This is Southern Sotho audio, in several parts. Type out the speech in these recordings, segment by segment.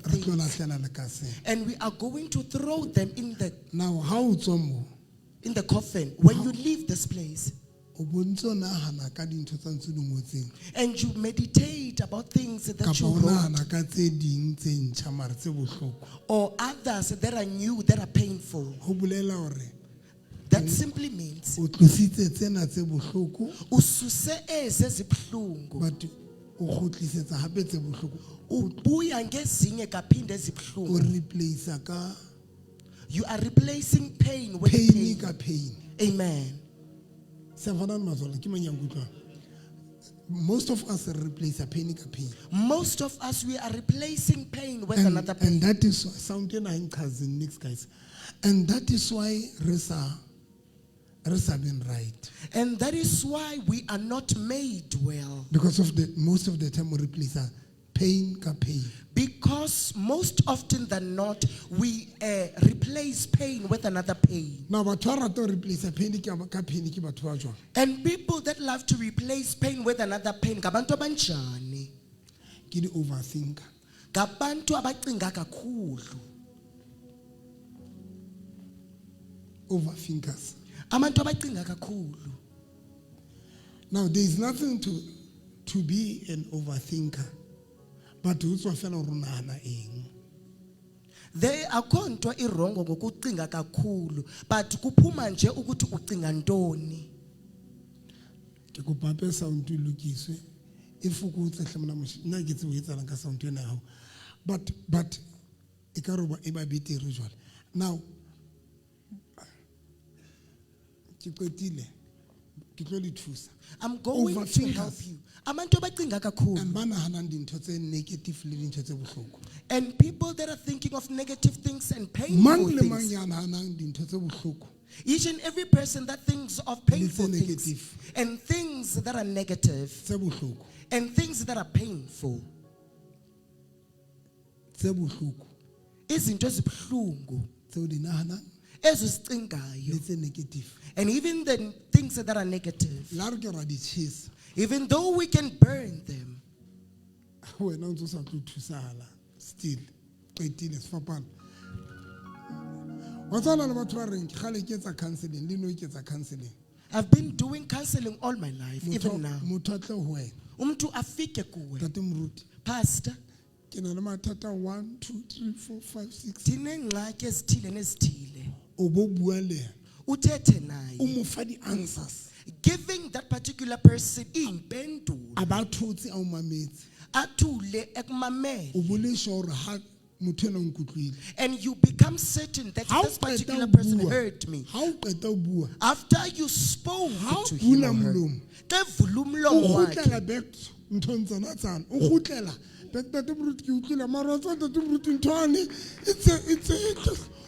Re things. tlo lahlela lekaseng. And we are going to throw them in the Now ha o tswa mo, in the coffin. When you leave this place o bontse o nahana ka dintho tsa ntse di ngotseng. And you meditate about things that Kapa you o wrote nahana ka tse ding tse ntjha mare tse bohloko. Or others that are new, that are painful. Ho bolela hore That simply means o tlositse tsena tse bohloko, ususe ezi ezibuhlungu, but o kgutlisetsa hape tse bohloko. Ubuya ngezinye kaphinde O ezibuhlungu. Replace ka You are replacing pain with pain pain. Ka pain. Amen. Siyafana mazolo ke mang ya nkutlwang? Most of us replace pain ka pain. Most of us, we are replacing pain with And, another pain. and that is sound ena ha e nchaze niks, guys. And that is why re sa been right. And that is why we are not made well. Because of the most of the time we replace pain ka pain. Because most often than not, we replace pain with another pain. Now batho ba rata ho replace pain ka pain ke batho ba jwang? And people that love to replace pain with another pain, ngabantu abanjani? Ke di overthinker. Ngabantu abacinga kakhulu. Overthinkers. Abantu abacinga kakhulu. Now there is nothing to be an overthinker. But o tswa fela hore o nahana eng. There akho nto i-wrong ngokucinga kakhulu, but kuphuma nje ukuthi ucinga ntoni. Ke kopa hape sound e lokiswe, e fokotse hle mona motjha. Nna ke tsebe ho etsahalang ka sound ena ya hao. But e ka re e ba betere jwale. Now ke qetile, ke tlo le thusa. I'm going to Overthinkers. Help you. Abantu abacinga kakhulu. And ba nahanang dintho tse negative le dintho tse bohloko. And people that are thinking of negative things and painful Mang le mang things. ya nahanang dintho tse bohloko Each and every person that thinks of painful tse things negative. And things that are negative Tse bohloko and things that are painful. Tse bohloko Izinto ezibuhlungu tseo di nahanang ezizicingayo le tse negative. And even the things that are negative. La re ke ra di tjhesa. Even though we can burn them. Wena o ntso sa tlo thusahala still qetile sefapano wa tswana le batho ba reng ke kgale ke etsa counseling le no ke etsa counseling. I've been doing counseling all my life, even now. Motho a tle ho wena. Umntu afike kuwe. Ntate moruti, Pastor, ke na le mathata 1 2 3 4 5 6. Ndinengxaki ezithile nezithile. O bo bua le yena. Uthethe O naye. Mo fa di-answers. Giving that particular person iimpendulo. A ba thotse a o mametse. Athule ekumamele. O bo le sure hore ha motho enwa o nkutlwile. And you become certain that Ha o this qeta particular ho person bua, heard me. ha o qeta ho bua, After you spoke ha o to him bula or her, molomo, xa evula o umlomo wakhe, kgutlela back nthong tsona tsane, o kgutlela back, ntate moruti ke utlwile mara wa tseba ntate moruti ntho yane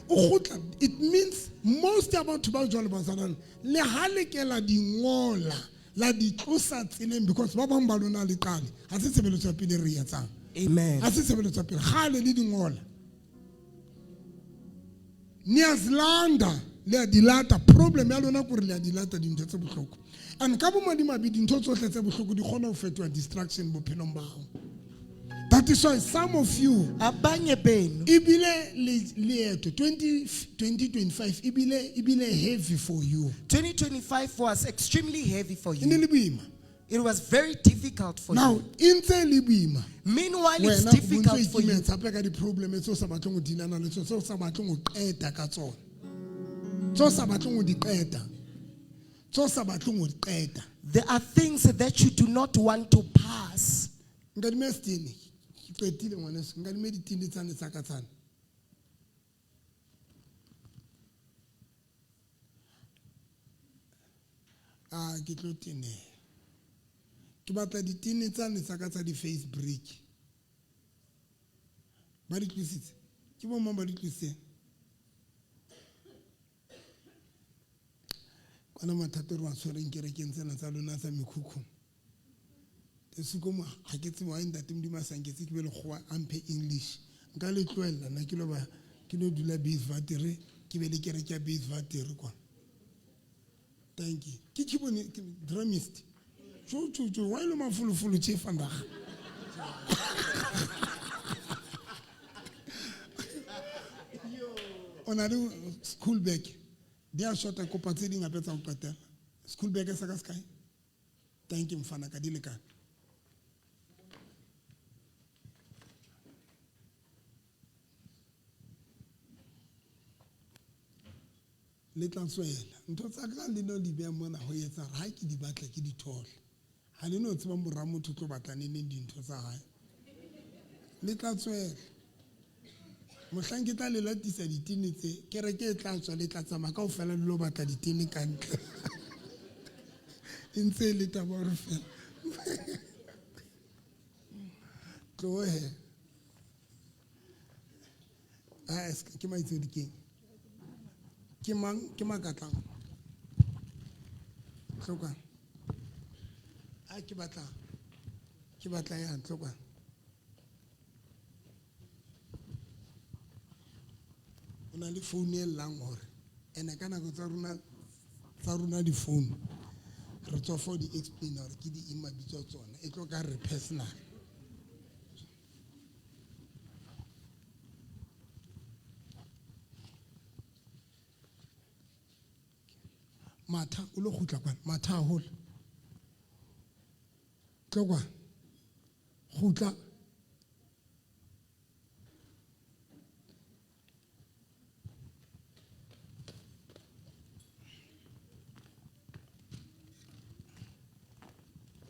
o kgutla. It means most ya batho ba jwalo bazalwane le ha le ke la di ngola la di tlosa tseleng because ba bang ba lona le qale ha se tshebeletso ya pele re e etsang. Amen. Ha se tshebeletso ya pele kgale le di ngola niyazilanda le a di lata. Problem ya lona kore le a di lata dintho tse bohloko and ka bomadimabe dintho tsohle tse bohloko di kgona ho fetoha distraction bophelong ba hao. That is why some of you Abanye benu ebile leeto 2025 ebile heavy for you. 2025 was extremely heavy for E ne you. le boima. It was very difficult for Now you. e ntse e le boima. Meanwhile, it's Wena o bontse o difficult for you. ikimetsa hape ka di-problem tse o sa batleng ho dealana le tsona, tse o sa batleng ho qeta ka tsona, tse o sa batleng ho di qeta, tse o sa batleng ho di qeta. There are things that you do not want to pass. Nkadime setene ke qetile ngwaneso nkadime ditene tsane tsa ka tsane. A ke tlo teneha ke batla ditene tsane tsa ka tsa di-face brick ba di tlositse ke bo mang ba di tlositseng kwana mathata re wa tshwereng kerekeng tsena tsa lona tsa mekhukhung tesuko mo ga ke tsebe wa ntate modimo a sa nketse ke be lekgowa a mphe English nka le tlohella nna ke lo ba ke lo dula Bayswater ke be le kereke ya Bayswater kwa. Thank you. Ke keyboard drummist tjo tjo tjo wa ile mafolofolo tše vandag. O na le school bag di a shota, kopa tse ding hape tsa ho qetela. School bag sa ka se kae? Thank you mfana ka di lekane. Le tla tswela ntho tsa ka le no di beha mona ho etsa hore ha ke di batla ke di thole. Ha le no tseba mora motho o tlo batla neneng dintho tsa hae. Le tla tswela. Mohlang ke tla le latisa ditene tse, kereke e tla tswa, le tla tsamaya kaofela le lo batla ditene ka ntle. E ntse e le taba hore fela. Tlohe. Ah, ke maitseo dikeng. Ke mang, ke makatlang. Tlokwana. A ke batla, ke batla yang, tlokwana. O na le phone e llang hore ene ka nako tsa rona, tsa rona di-phone re tswa for di explain hore ke di eng mabitso a tsona, e tlo ka re personal. Matha o lo kgutla kwana, matha haholo. Tlo kwana. Kgutla.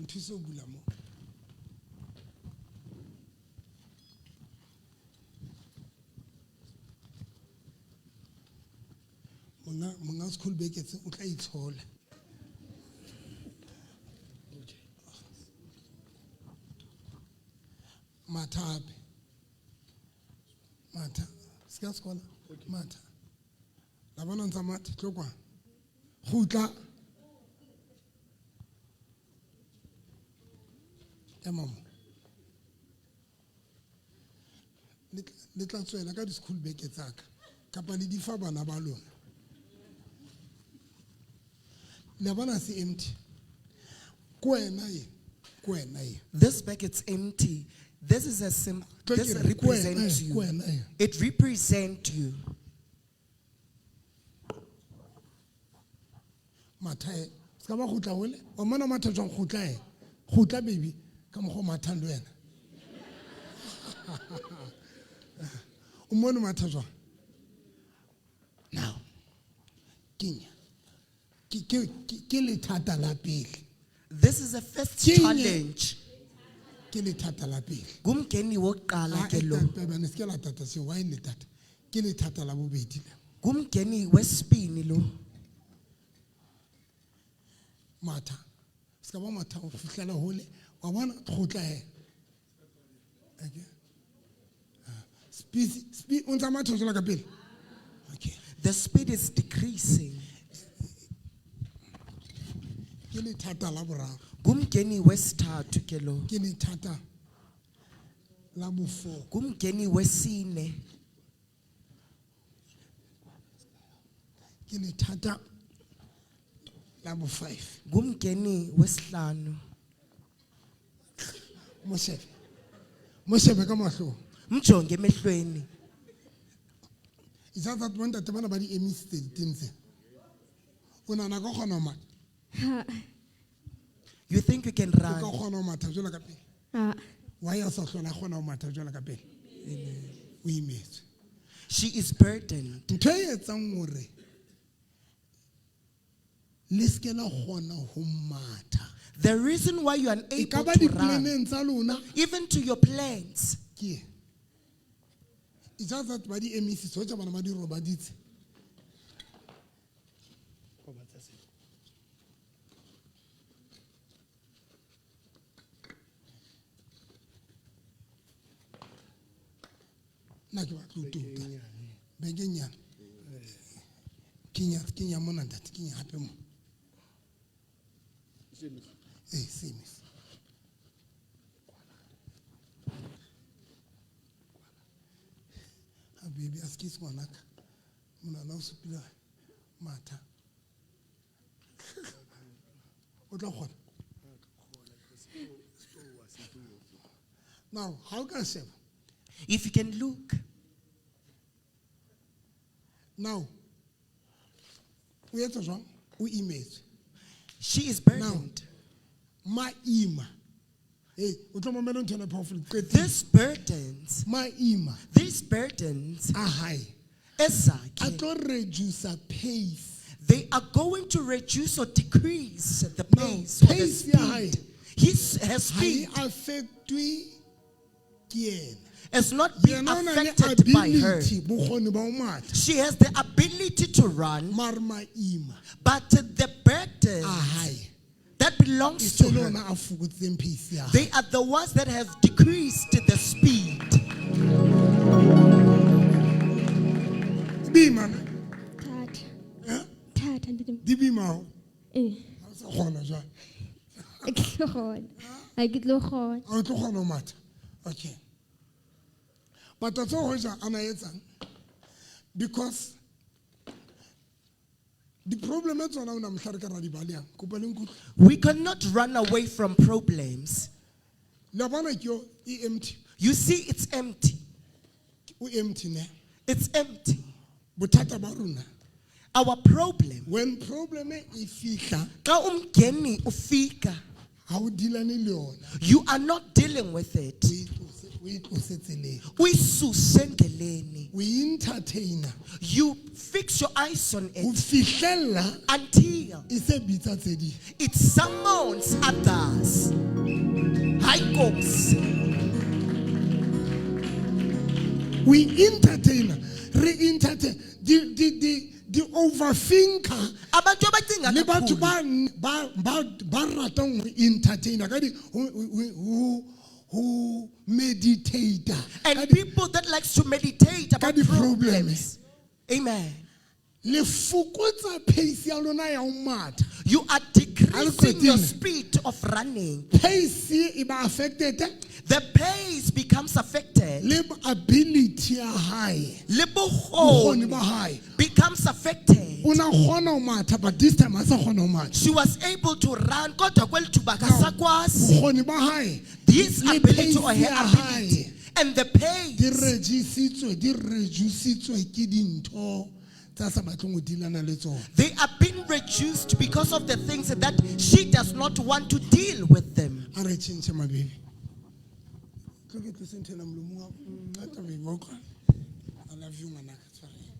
Nthuse ho bula mo. Monga school bag tse o tla itshola. Matha hape. Matha. Se ka sekola. Matha. La bona ntsa matha, tlo kwa. Kgutla. Ema mo. Le tla tswela ka di-school bag tsa ka. Kapa le di fa bana ba lona. Le bona se empty. Ko wena e, ko wena e. This bag is empty. This is a sim. Tlo This ke re, ko wena represents e, you. ko wena e. It represents you. Matha e, se ka ba kgutla hole. Wa mmona matha jwang? Kgutla e. Kgutla baby, ka mokgwa o mathang le wena. O mmone matha jwang? Now, kenya. Ke lethata la pele. This is the first Kenye. challenge. Ke lethata la pele. Ngumngeni wokuqala Ah, ke lo. eh, eh, ne se ke la tata se, why le tata? Ke lethata la bobedi le. Ngumngeni wesibini lo. Matha. Se ka ba matha ho fihlela hole. Wa bona kgutla he. Okay. Ah, speed, speed, o ntsa matha jwalo ka pele. Okay. The speed is decreasing. Ke lethata la boraro. Ngumngeni wesithathu ke lo. Ke lethata la bo-four. Ngumngeni wesine. Ke lethata la bo-five. Ngumngeni wesihlanu. Mo shebe. Mo shebe ka mahlong. Mjonge emehlweni. It's just that bontate bana ba di emisitse ditene tse. O nahana ka kgona ho matha? Ha. You think you can O ka run? kgona ho matha jwalo ka pele? Ha. Why a sa hlola a kgona ho matha jwalo ka pele? O imetswe. She is burdened. Ntho e etsang hore le se ke la kgona ho matha. The reason why you are E ka unable ba to run, di-planeng tsa lona. even to your plans. Ke e. It's just that ba di emisitse, hoja bana ba di robaditse. Nna ke batla ho tuta. Beke nyane. Kenya, kenya mona ntate, kenya hape mo. Eh, semis. Ha baby, a se ke ngwanaka. Monana o supile matha. O tla kgona? Now, how ka sheba? If you can look. Now o etsa jwang? O imetswe. She is burdened. Maima, hey, o tlo mamela ntho ena powerful qetile. These burdens, Maima these burdens, a hae a ezakhe, tlo reduce pace. They are going to reduce or decrease the Now, pace or the pace ya hae speed. Her ha e speed affectwe ke yena. Is not being Yena o na le affected by her. ability, bokgoni ba ho matha. She has the ability to run, Mare maima but the burden a hae that e belongs se to le her, ona a fokotseng pace ya hae. they are the ones that have decreased the speed. Boima ne? Thata. Eh? Thata ntate. Di boima ho Ee. ha o sa kgona jwale. Ha ke tlo kgona. Ha ke tlo kgona. Ha o tlo kgona ho matha. Okay, but wa tseba hoja a na etsang, because di-problem tsona o na mohla re ka ra di balehang, kopa le nkutlwe. We cannot run away from problems. Le a bona ke yo e empty. You see, it's empty. O empty ne. It's empty. Bothata ba rona, Our problem, when problem e fihla, xa umgeni ufika, ha o dealane le yona. You are not dealing with it. O e tlose, o e tlose tseleng. Uyisuse endleleni. O e entertainer You fix your eyes on ho it fihlella until e se bitsa tse ding. It summons others. Hayi Nkosi. We entertain, re entertain di overthinker Abantu abacinga le batho kakhulu. ba ratang ho entertainer ka di ho meditate And people that likes to meditate about di problem. problems. Amen. Le fokotsa pace ya lona ya ho matha. You are decreasing your qetile. Speed of running. Pace e ba affected. The pace becomes affected. Le ability ya hae, Le bokgoni bokgoni ba hae. Becomes affected. O na kgona ho matha, but this time ha sa kgona ho matha. She was able to run kodwa kweli thuba akasakwazi. Bokgoni ba hae This le ability pace or her ya ability hae and the pace di regisitswe ke dintho tsa sa batleng ho dealana le tsona. They are being reduced because of the things that she does not want to deal with them. A re tjhentjhe mabebi, tlo ke tlose ntho ena molomong wa ka. Baby wa utlwa, I love you, ngwanaka. Tshwareng.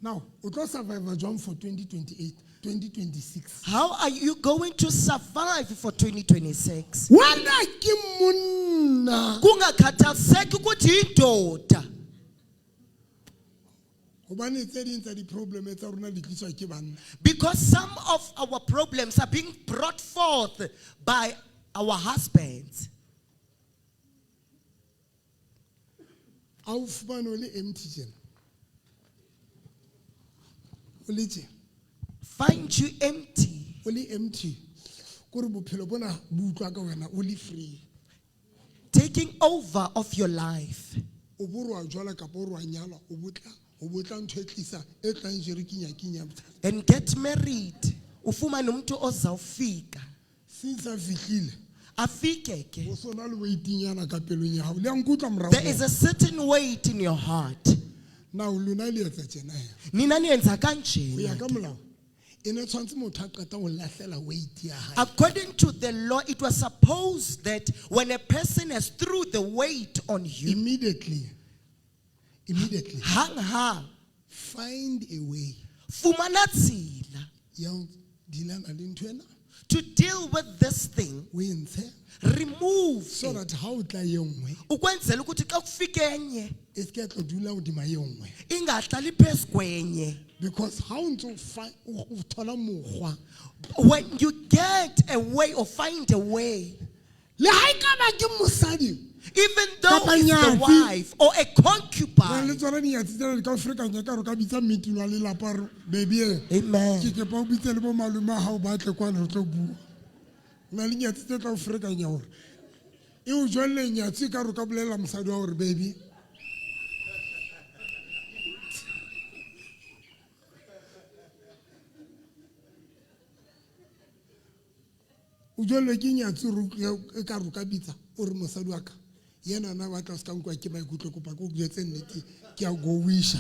Now o tlo survive jwang for 2028, 2026? How are you going to survive for 2026? Wena ke monna. Kungakhathaliseki ukuthi indoda. Hobane tse ding tsa di-problem tsa rona di tliswa ke banna. Because some of our problems are being brought forth by our husbands. A o fumane o le empty tjena, o le tje. Find you empty. O le empty kore bophelo bona bo utlwa ka wena, o le free. Taking over of your life. O bo re wa jwala kapa o re wa nyalwa, o botla ntho e tlisa e tlang jere kinyakinya bothata. And get married. Ufumane umuntu ozawufika. Since a fihlile, Afike ke. o so na le weightinyana ka pelong ya hao, le a nkutlwa morao. There is a certain weight in your heart. Now lona le etsa tjena he. Nina niyenza Ho ya kanjena. ka molao e ne tshwanetse motho a qeta ho lahlela weight ya hae. According to the law, it was supposed that when a person has threw the weight on you, Immediately, immediately hang hang, find a way fumana tsela ya ho dealana le ntho ena, to deal with this thing, o e ntshe, remove so it. That ha o tla ye nngwe, Ukwenzela ukuthi xa kufike enye e se ke ya tlo dula hodima ye nngwe. Ingahlali phezu kwenye. Because ha o ntso o thola mokgwa, When you get a way or find a way, le ha e ka ba ke mosadi, even though Kapa it's the nyatsi. Wife or a Na le concubine. tsona dinyatsi tsena di ka o ferekanya ka re o ka bitsa meeting wa lelapa re baby e Amen. ke kepa o bitse le bo malome a hao ba tle kwane re tlo bua. Ho na le nyatsi tse tla o ferekanya gore e o jwalle nyatsi ka re o ka bolelela mosadi wa gore baby, o jwallwe ke nyatsi gore e ka re o ka bitsa o re mosadi wa ka yena na batla o se ka nkwa ke maikutlo, kopa ke o jwetse nnete, ke a go wisha.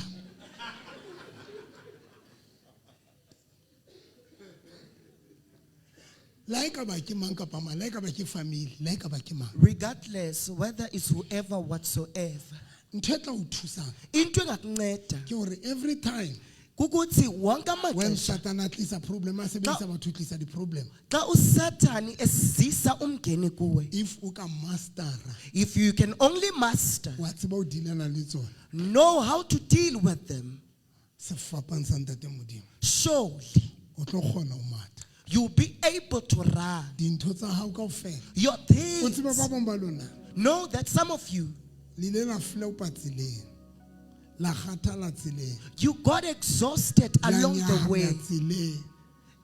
Le ha e ka ba ke mang kapa mang, le ha e ka ba ke family, le ha e ka ba ke mang. Regardless whether it's whoever whatsoever. Ntho e tla o thusang Into engakunceda ke hore every time kukuthi wonke when amaxesha Satan a tlisa problem, a sebedisa batho ho tlisa di-problem. xa uSathane esizisa umngeni kuwe, If o ka mastera, if you can only master, wa tseba ho dealana le tsona. Know how to deal with them, Sefapano sa Ntate Modimo. Surely O tlo kgona ho matha. You'll be able to run. Dintho tsa hao kaofela. Your O tseba things. ba bang ba lona Know that some of you, le ile la flopa tseleng, la kgathala tseleng, you got exhausted la along the nyahama way tseleng.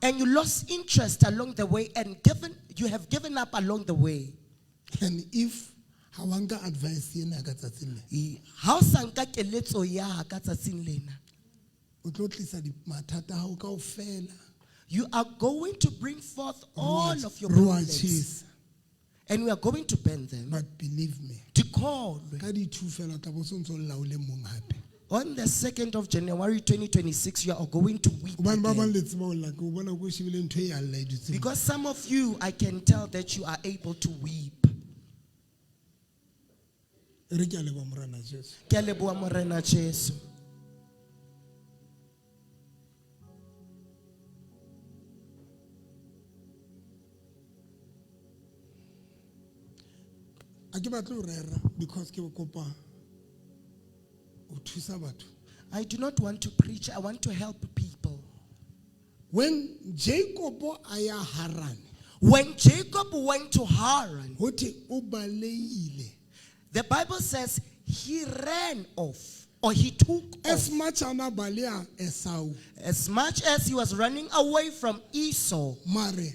And you lost interest along the way and given you have given up along the way. And if ha wa nka advice ena ka tsatsing le, Ha o sa nka keletso ya ka tsatsing lena, o tlo tlisa mathata a hao kaofela. You are going to bring forth all of your Re wa problems tjhesa. And we are going to burn them. But believe me, Dikholwe. Ka di-2 fela o tla bo so ntso o laole mong hape. On the 2nd of January 2026, you are going to weep Hobane ba again. bang le tseba ho lla, ke o bona ko shebile ntho e ya lla e dutse mo. Because some of you, I can tell that you are able to weep. E re ke a leboha Morena Jesu. Ke a leboha Morena Jesu. Ha ke batle ho rera because ke kopa ho thusa batho. I do not want to preach. I want to help people. When Jacob a ya Haran, When Jacob went to Haran, ho thwe o balehile. The Bible says he ran off or he took As off. much ana baleha Esau, As much as he was running away from Esau, mare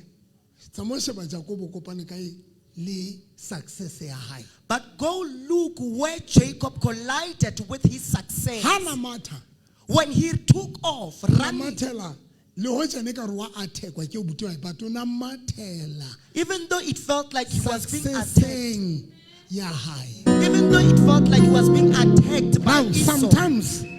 tsamaya o sheba Jacob o kopane kae le success ya hae. But go look where Jacob collided with his success. Ha na matha, When he took off na running, mathela le hoja ne ka re wa attackwa ke obuti wa hae, but o na mathela even though it felt like he was being attacked, successeng ya hae. Even though it felt like he was being attacked by Now Esau.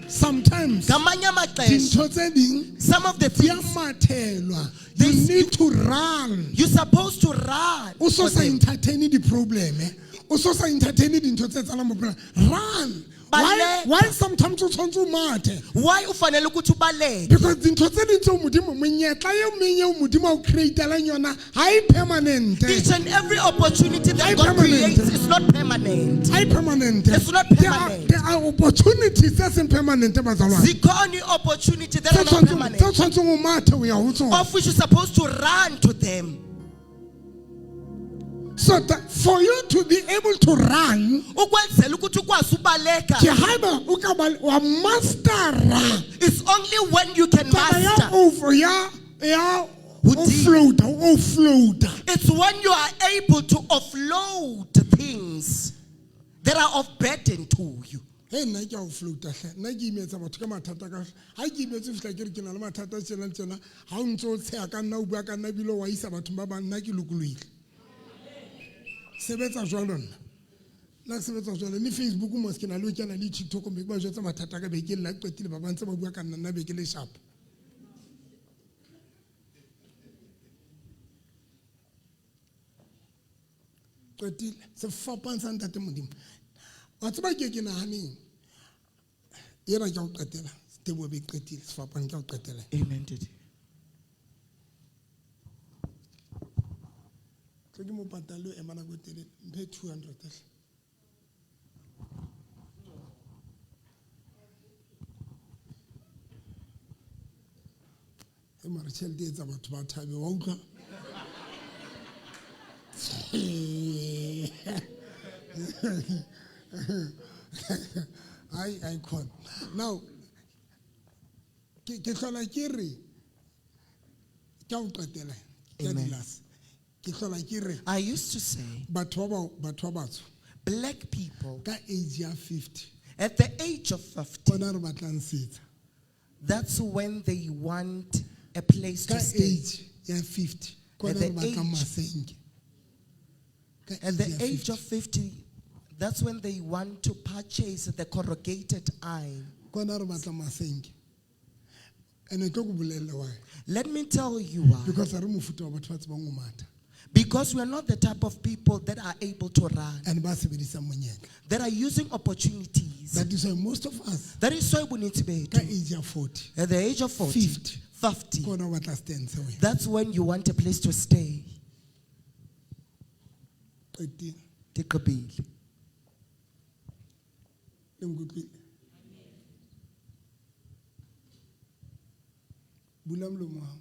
sometimes Ngamanye amaxesha, dintho tse ding some of the di a things mathelwa. You need to run. you're supposed to run O so for sa them. entertain di-problem, eh? O so sa entertain dintho tse etsahalang bophelong. Run. Why, Baleka. why sometimes o tshwanetse o mathe? Why ufanele ukuthi ubaleke? Because dintho tse ding tseo Modimo, menyetla e meng eo Modimo a o create-elang yona ha e permanent. Each and every opportunity that Hayi God permanent. creates is not permanent. Ha e permanent. It's not There are, permanent. there are opportunities tse seng permanent, bazalwane. Zikhona i-opportunity that Tse are not permanent, tse tshwanetseng o mathe ho ya ho tsona. of which you're supposed to run to them. So that for you to be able to run, Ukwenzela ukuthi ukwazi ubaleka, ke haeba o ka ba wa mastera it's only when you can taba ya master. over ya Ho deal. offload, offload. It's when you are able to offload things that are of burden to you. Hey, nna ke a offloada hle. Nna ke imetsa batho ka mathata ka ha ke imetse ho fihla ke re ke na le mathata tjena le tjena, ha o ntso o tsheha ka nna, o bua ka nna ebile wa isa bathong ba bang, nna ke lokolohile. Sebetsa jwalo nna. Nna ke sebetsa jwalo le Facebook mos ke na le ho kena le TikTok be ke ba jwetsa mathata ka be ke lla qetile ba ba ntse ba bua ka nna, nna be ke le sharp. Qetile sefapano sa Ntate Modimo. Wa tseba ke ke nahaneng ena ke a ho qetela, Teboho be qetile sefapano ke a ho qetela. Amen, Daddy. Tlo ke mo patale o ema nako e telele, mphe 200 hle. E mare tjhelete e etsa batho ba thabe, wa utlwa? Ai, ai khona. Now ke hlola ke re ke a o qetela, ke a Amen. di-last. Ke hlola ke re I used to say batho ba batho ba batsho black people ka age ya 50 at the age of 50, kona re batlang setsha. That's when they want a place Ka to stay. age ya 50 At kona the re batlang age- masenke. Ka At the age ya age 50. of 50, that's when they want to purchase the corrugated iron. Kona re batla masenke. And tlo ko bolella why. Let me tell you why. Because ha re mofuta wa batho ba tsebang ho matha. Because we are not the type of people that are able to run, And ba sebedisang monyetla. that are using opportunities. That is why most of us That is why bontsi ka bethu, age ya 40 at the age of 40, 50. 50, ke ona o batla stand se wena. that's when you want a place to stay. Qetile. Diqebile. Le nkutlwile? Bula molomo wa hao.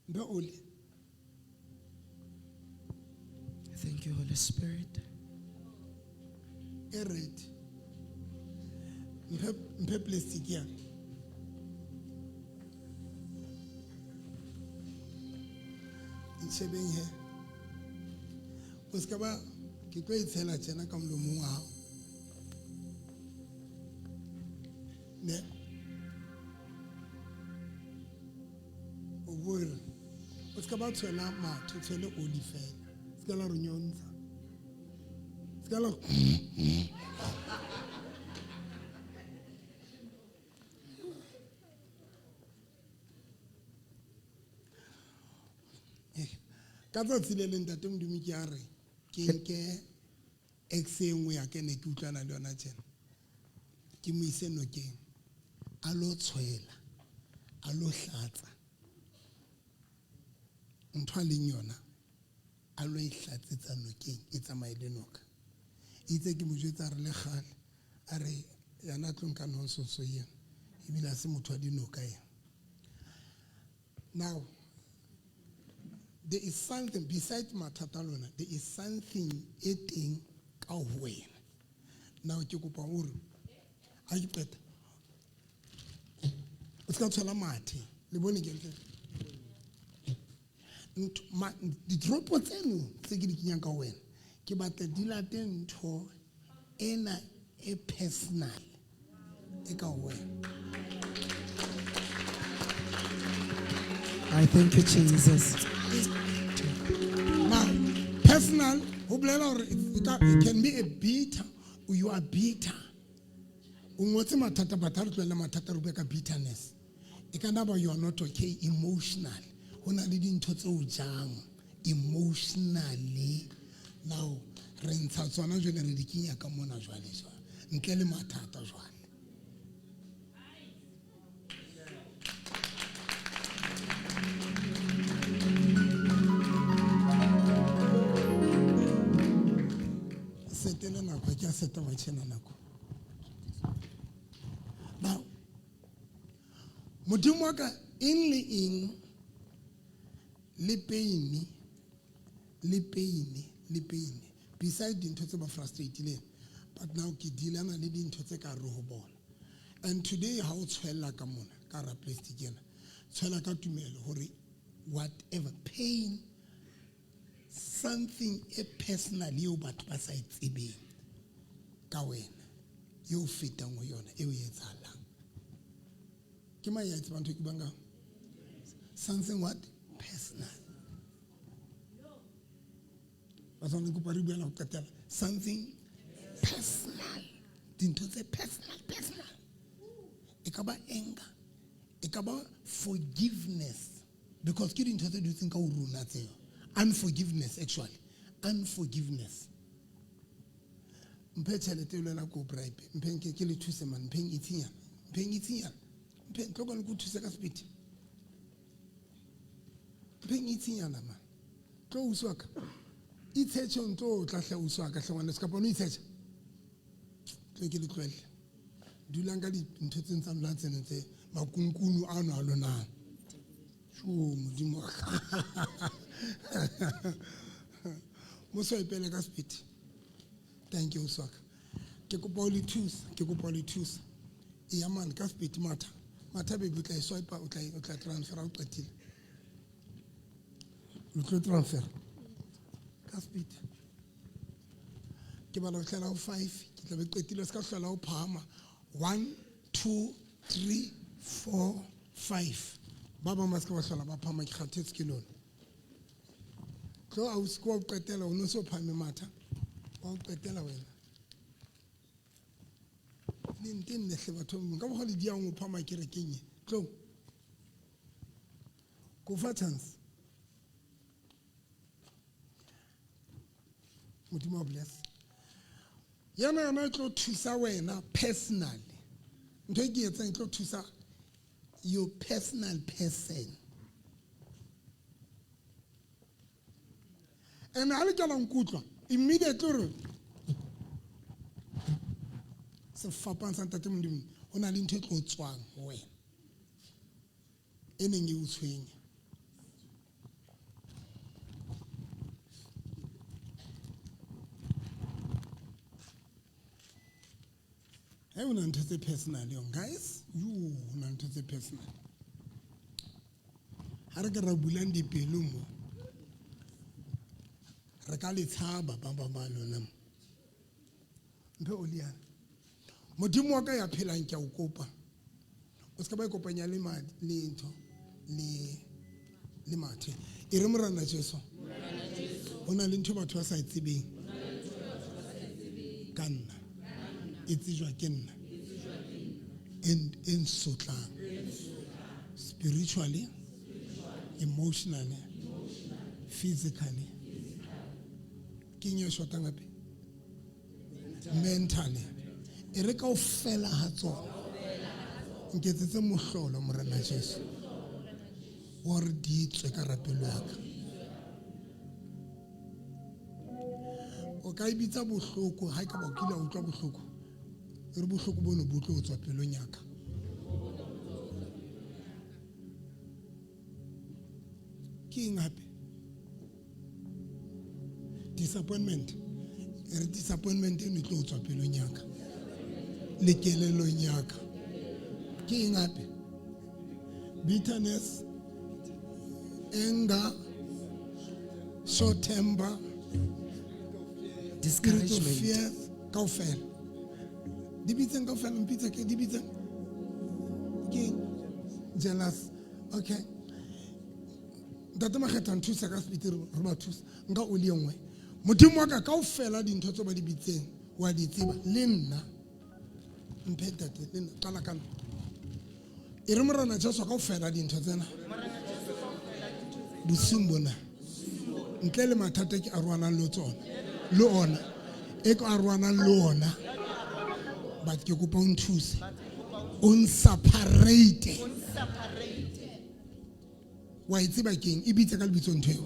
Mphe oli. Thank you, Holy Spirit. E red. Mphe mphe plastic ya. Ntshebeng he. O ska ba ke tlo e tshela tjena ka molomong wa hao. Ne. O bue re, o ska ba tshwela mathe, o tshwele oli fela. Se ka la re nyontsha. Se ka la Ka tsatsi le leng ntate Modimo ke a re ke nke ex e nngwe ya ka ne ke utlwana le yona tjena. Ke mo ise nokeng. A lo tshwela, a lo hlatsa. Ntho a leng yona a lo e hlatsetsa nokeng e tsamaye le noka. Itse ke mo jwetsa a re le kgale a re yena a tlo nka nonsense ena ebile ha se motho wa dinoka ena. Now there is something besides mathata a lona, there is something e teng ka ho wena. Now ke kopa hore ha ke qeta o ska tshwela mathe le bone ke ntse ntho ditoropo tseno tse ke di kenyang ka ho wena ke batla di late ntho ena e personal e ka ho wena. I thank you, Jesus. Now, personal, ho bolela hore it can be a bitter, or you are bitter. O ngotse mathata, but ha re tlohelle mathata, re bue ka bitterness. E ka nna ba you are not okay emotional. Ho na le dintho tse o jang emotionally. Now, re ntsha tsona jwale re di kenya ka mona jwale jwale. Ntle le mathata jwale. Setele nako, ke a seta wa tjhena nako. Now, Modimo wa ka eng le eng le pain le pain le pain beside dintho tse ba frustratileng, but now ke dealana le dintho tse ka re ho bona. And today ha o tshwella ka mona ka ra plastic ena, tshwela ka tumelo hore whatever pain, something e personal eo batho ba sa e tsebeng ka wena eo fetang ho yona eo e etsahalang. Ke mang ya e tsebang ntho e ke buang ka? Something what? Personal. Ba tshwanetse kopa re buela ho qetela. Something personal. Dintho tse personal, personal. E ka ba anger, e ka ba forgiveness, because ke dintho tse dutseng ka ho rona tseo. Unforgiveness, actually. Unforgiveness. Mphe tjhelete e lwela ko bribe. Mphe nke ke le thuse man, mpheng itsinyana. Mpheng itsinyana. Mpheng tlo kwana ke o thuse ka speed. Mpheng itsinyana man. Tlo uswa ka. Itsheche ntlo o tla hle uswa ka hle ngwana se kapa no itsheche. Tlo ke le tlohelle. Dulang ka dintho tse ntsang lona tseno tse makunkunu ano a lona. Tjo Modimo. Mo swipe-ele ka speed. Thank you uswa ka. Ke kopa o le thusa, ke kopa o le thusa. E ya man ka speed matha. Matha baby o tla e swipe o tla transfer o qetile. O tlo transfer. Ka speed. Ke bala ho hlela ho 5, ke tla be qetile se ka hlola ho phahama. 1 2 3 4 5. Ba bang ba se ka ba hlola ba phahama, ke kgathetse ke lona. Tlo ausi ke wa ho qetela, o no so phahame matha. Wa ho qetela wena. Le ntenne hle batho ba Modimo. Ka mokgwa le diang ho phama kerekeng e. Tlo. Ko fa chance. Modimo a bless. Yana yona e tlo thusa wena personally. Ntho e ke etsang e tlo thusa your personal person. And ha le kela nkutlwa immediately re sefapang sa ntate Modimo ho na le ntho e tlo tswang ho wena e neng e o tshwenya. Hey, o na ntho tse personal yong guys, yo o na ntho tse personal. Ha re ke ra bulang dipelo mo, re ka le tshaba ba ba ba lona mo. Mphe oliana. Modimo wa ka ya phelang ke a o kopa. O se ka ba ikopanya le madi le ntho le mathe. E re Morena Jesu. Ho na le ntho batho ba sa e tsebeng. Ka nna. E tsejwa ke nna. E nsotlang. Spiritually, emotionally, physically. Ke eng e shotang hape? Mentally. E re kaofela ha tsona. Nketsetse mohlolo Morena Jesu. Wa re di tswe ka rapelo ya ka. O ka e bitsa bohloko ha e ka ba o kile wa utlwa bohloko. E re bohloko bono bo tlo tswa pelong ya ka. Ke eng hape? Disappointment. E re disappointment eno e tlo tswa pelong ya ka. Le kelellong ya ka. Ke eng hape? Bitterness, anger, short temper, spirit of Discouragement. fear, kaofela. Di bitseng kaofela, mpitse ke di bitseng? Ke eng? Jealous. Okay. Ntate Makgetha nthusa ka sepiti re ba thusa. Nka oli e nngwe. Modimo wa ka kaofela dintho tseo ba di bitseng wa di tseba le nna. Mphe ntate le nna qala ka nna. E re Morena Jesu kaofela dintho tsena. Bosiung bona. Ntle le mathata ke arohanang le tsona. Le ona. E ke arohanang le ona. But ke kopa o nthuse. O nseparate. Wa e tseba keng? E bitse ka lebitso ntho eo.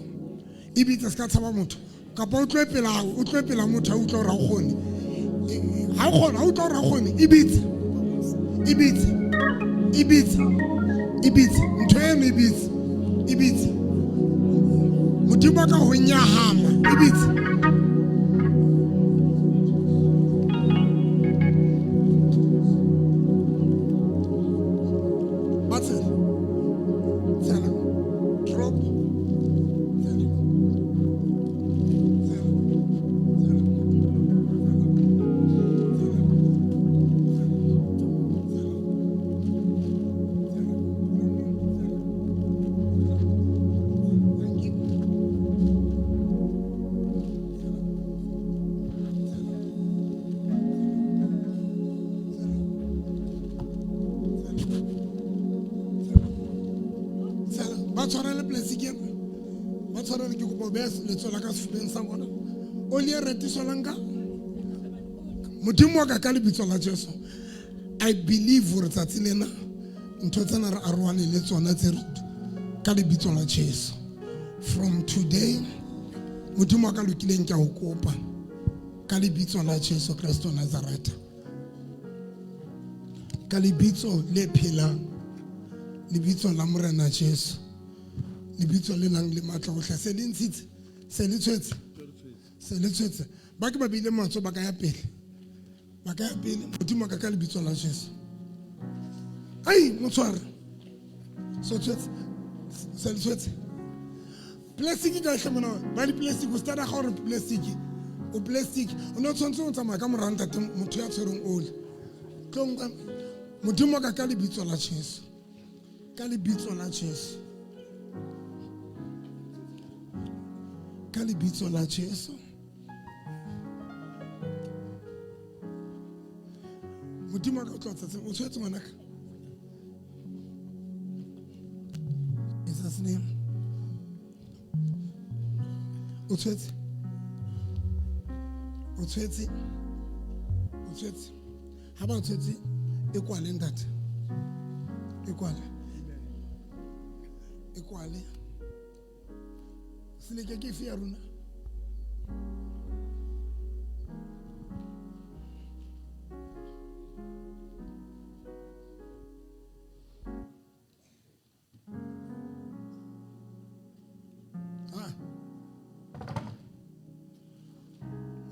E bitse se ka tshaba motho. Kapa o tlohe pela hao, o tlohe pela motho a utlwa hore ha o kgone. Ha o kgone, ha utlwa hore ha o kgone, e bitse. E bitse. E bitse. E bitse. Ntho eno e bitse. E bitse. Modimo wa ka ho nyahama. E bitse. Ba tshela. Tshela. Drop. Tshela. Tshela. Tshela. Tshela. Tshela. Tshela. Thank you. Tshela. Tshela. Ba tshwarele plastic ena. Ba tshwarele ke kopa o beha letsoho la ka sefubeng sa bona. Oli e retiswalang ka Modimo wa ka ka lebitso la Jesu. I believe hore tsatsi lena ntho tsena re arohane le tsona tse ka lebitso la Jesu. From today Modimo wa ka lokileng ke a o kopa ka lebitso la Jesu Kristo Nazareth. Ka lebitso le phelang, lebitso la Morena Jesu, lebitso le nang le matla ohle. Se le ntshitse, se le tshwetse, se le tshwetse. Ba ke ba beile matsoho ba ka ya pele, ba ka ya pele. Modimo wa ka ka lebitso la Jesu. Ai, motshware. Se tshwetse, se le tshwetse. Plastic ka hle mona, ba di plastic o stara ga gore plastic. O plastic, o ne o tshwanetse go tsamaya ka mora ntate motho ya tshwereng oli. Tlo nka Modimo wa ka ka lebitso la Jesu. Ka lebitso la Jesu. Ka lebitso la Jesu. Modimo a ka tlo tsa o tshwetse ngwanaka. Jesus name. O tshwetse. O tshwetse. O tshwetse. Ha ba tshwetse e kwale ntate. E kwale. E kwale. Seleke ke efe ya rona? Ah.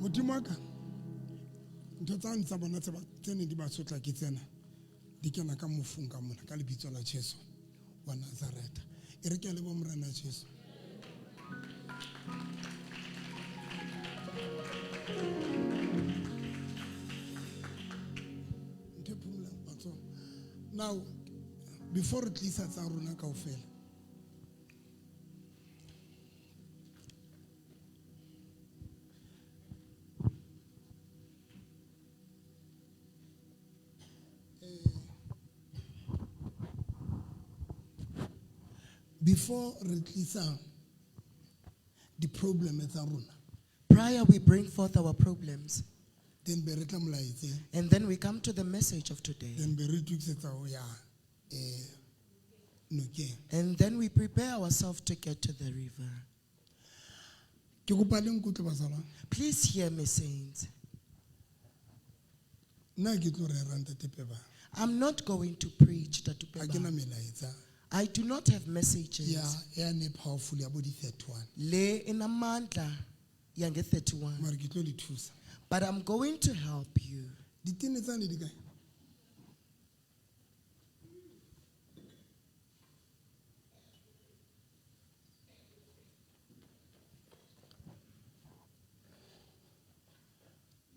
Modimo wa ka ntho tsane tsa bona tse neng di ba sotla ke tsena di kena ka mofung ka mona ka lebitso la Jesu wa Nazareta. E re ke a leboha Morena Jesu. Ntho e phomolang matsoho. Now before re tlisa tsa rona kaofela before re tlisa di-problem tsa rona Prior we bring forth our problems then be re tla molaetseng and then we come to the message of today. Then be re itokisetsa ho ya nokeng. And then we prepare ourselves to get to the river. Ke kopa le nkutlwe bazalwane. Please hear me, saints. Nna ke tlo rera ntate Peba. I'm not going to preach, Ntate Ha ke na Peba. melaetsa. I do not have messages. Ya ya ne powerful ya bo di 31. Le inamandla yange 31. Mara ke tlo le thusa. But I'm going to help you. Ditene tsane di kae?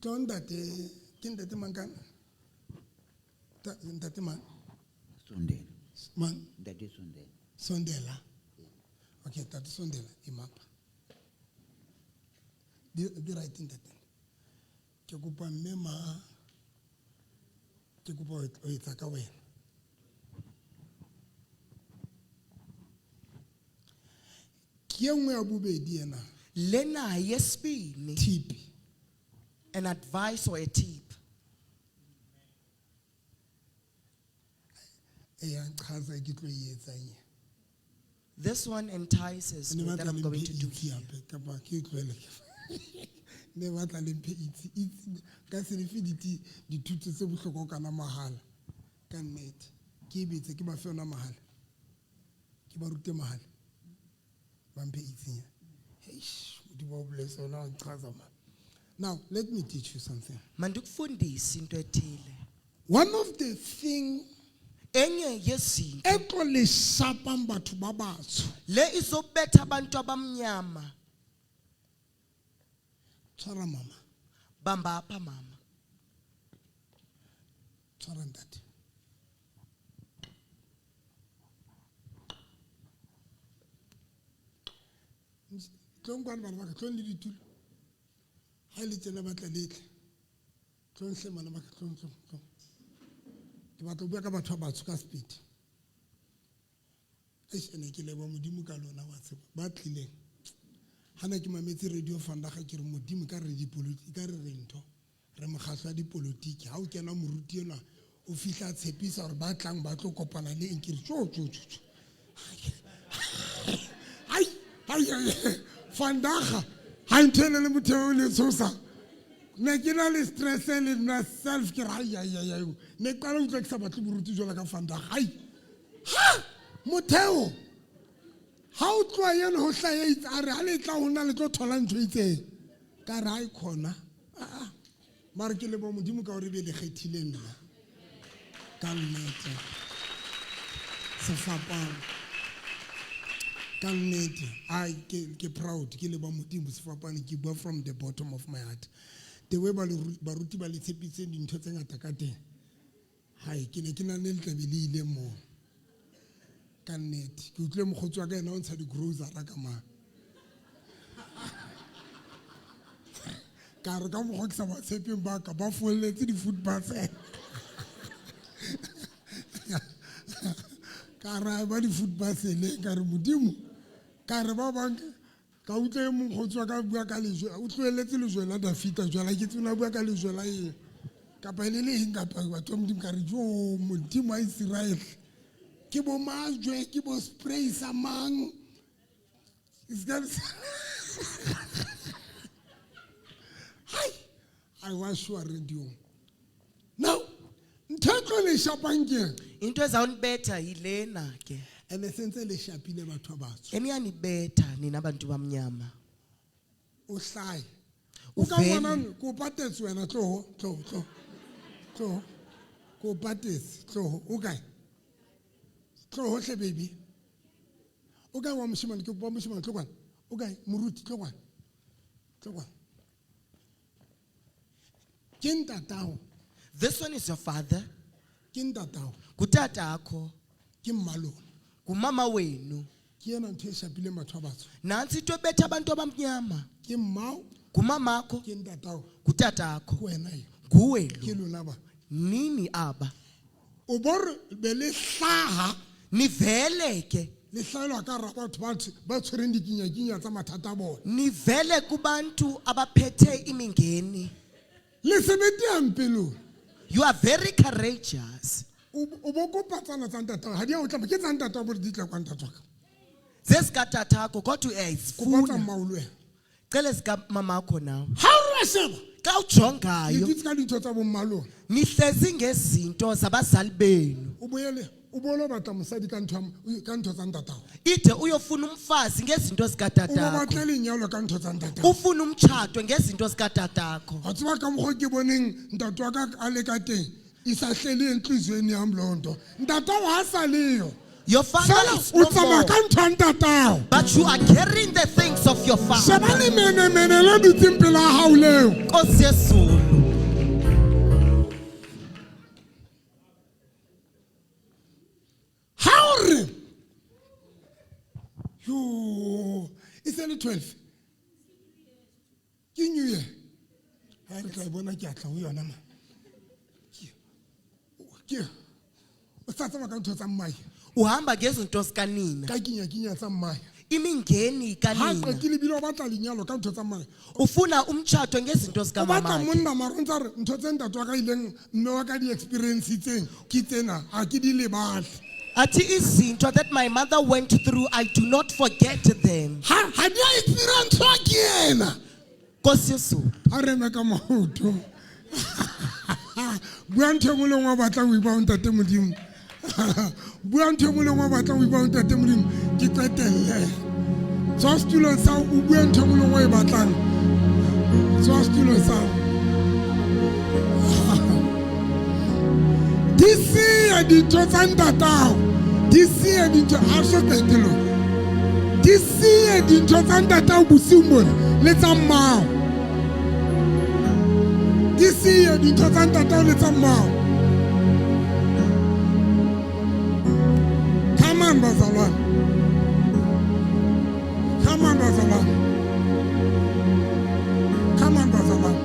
Tlo ntate, ke ntate mang kana? Ntate mang? Sondela. Mang? Ntate Sondela. Sondela. Okay, ntate Sondela, imapa. Di right ntate. Ke kopa mme ma, ke kopa ho etsa ka wena. Ke e nngwe ya bobedi ena. Lena yesibini. Tip. An advice or a tip. E ya nchaza ke tlo e etsang e. This one entices Ne me batla that I'm le going mphe to do itse here. hape, kapa ke e tlohele ke. Ne batla le mphe itse, itse, ka se le fe dithuto tse bohlokwa kana mahala. Ka nnete. Ke e betse, ke ba fe yona mahala. Ke ba rute mahala. Ba mphe itse ya. Eish, Modimo wa o bless wena wa nchaza man. Now, let me teach you something. Mandikufundise into ethile. One of the thing Enye yezinto e tlo le shapang batho ba batsho. le izobetha abantu abamnyama. Tshwara mama. Bamba apha mama. Tshwara ntate. Tlong kwana bana ba ka, tlong le ditulo. Ha e le tjena batla le tle. Tlong hle bana ba ka, tlong, tlong, tlong. Ke batla ho bua ka batho ba batsho ka speed. Eish, ene ke leboha Modimo ka lona wa tseba. Ba tlileng. Ha ne ke mametse radio Vandag ke re Modimo ka re dipolotiki, ka re re ntho. Re mokgatlo wa dipolotiki. Ha o kena moruti enwa, o fihla a tshepisa hore ba tlang ba tlo kopana le eng, ke re tjo, tjo, tjo, tjo. Ai, ai, ai, Vandag, ha ntho ena le motho eo le tshosa. Ne ke na le stress le nna self ke re, ai, ai, ai, ai. Ne ke qala ho utlwa ke sa batle moruti jwalo ka Vandag. Ai. Ha! Motheo. Ha o tloha eno ho hlaha e itse, a re, ha le tla ho nna le tlo thola ntho e itseng. Ka re, ai khona. Ah, ah. Mara ke leboha Modimo ka hore ebe le kgethile nna. Ka nnete. Sefapano. Ka nnete. Ai, ke proud, ke leboha Modimo sefapano, ke bua from the bottom of my heart. The way baruti ba le tshepisitseng dintho tse ngata ka teng. Hai, ke ne ke na le tla be le ile moo. Ka nnete. Ke utlwile mokgotsi wa ka yena o ntsha di-grocery ka mang. Ka re ka mokgwa ke sa ba tshepeng ba ka, ba folletse di-food parcel. Ka ra ba di-food parcel ka re modimo ka re ba bang ka utlwa e mong kgotsi wa ka bua ka lejwe o tlohelletse lejwe la dafita jwale ha ke tsebe na bua ka lejwe la eng kapa e le le eng kapa batho ba modimo ka re jo modimo wa iseraele ke bo majwe ke bo spray sa mang. Hai I was sure radio now ntho e tlo le shapang ke eng? Into ezawunibetha yilena ke. Ene sentse le shapile batho ba batsho. Eniyanibetha nina bantu bamnyama. O hlae o ka Uvele. ngwana ko patetse wena tloho tloho tloho tloho ko patetse tloho o kae tloho hle baby o kae wa moshemane ke kopa moshemane tlo kwana o kae moruti tlo kwana tlo kwana ke ntatao. This one is your father. Ke ntatao. Ngutatakho. Ke mmalona. Ngumama wenu. Ke ena ntho e shapileng batho ba batsho. Nantsi into ebetha abantu abamnyama. Ke mmao. Ngumamakho. Ke ntatao. Ngutatakho. Ke wena e. Nguwe Ke lo. lona ba. Nini aba. O bo re be le hlaha. Nivele ke. Le hlahelwa ka hara batho ba tshwereng dikinyakinya tsa mathata a bona. Nivele kubantu abaphethe imingeni. Le sebete hampe lona. You are very courageous. O bo kopa tsana tsa ntatao ha di a o tlama ke tsa ntatao bo di tla kwa ntatao ka. Zezikatatakho kodwa Kopa tsa uyazifuna. mmao le wena. Cela zikamamakho nawe. Ha o re wa sheba. Xa Le ujongayo. dutse ka dintho tsa bo mma lona. Nihlezi ngezinto zabazali benu. O boele o bolo batla mosadi ka ntho ka ntho tsa ntatao. Ide uyofuna umfazi ngezinto O zikatatakho. batle lenyalo ka ntho tsa ntatao. Ufuna umtshato ngezinto zikatatakho. Wa tseba ka mokgwa ke boneng ntate wa ka a le ka teng e sa hlele entliziyweni yam loo nto. Ntatao ha sa leyo. Your father Fela is o no tsamaya more. ka ntho ya ntatao. But you are carrying the things of your father. Sheba lemenemene le dutseng pela hao leo. Nkosi yezulu. Ha o re yo e se le 12 ke new year ha re tla e bona ke a tla ho yona ma ke o sa tsamaya ka ntho tsa mmae. Uhamba ngezinto zikanina. Ka kinyakinya tsa mmae. Imingeni Ha kanina. qetile ebile o batla lenyalo ka ntho tsa mmae. Ufuna umtshato ngezinto O batla zikamamakhe. monna mara o ntsa re ntho tse ntate wa ka ileng mme wa ka di-experience tseng ke tsena ha ke di lebale. Athi izinto that my mother went through, I do not forget them. Ha di a experience ke yena. Nkosi yezulu. Ha re eme ka maoto. Bua ntho e nngwe le nngwe o batlang ho ipa ho ntate Modimo. Bua ntho e nngwe le nngwe o batlang ho ipa ho ntate Modimo. Ke qetelle. Tswa setulong sa hao, o bue ntho e nngwe le nngwe o e batlang. Tswa setulong sa hao. Di siye dintho tsa ntatao. Di siye dintho, ha so qetellong. Di siye dintho tsa ntatao bosiung bona le tsa mmao. Di siye dintho tsa ntatao le tsa mmao. Come on, bazalwane. Come on, bazalwane. Come on, bazalwane.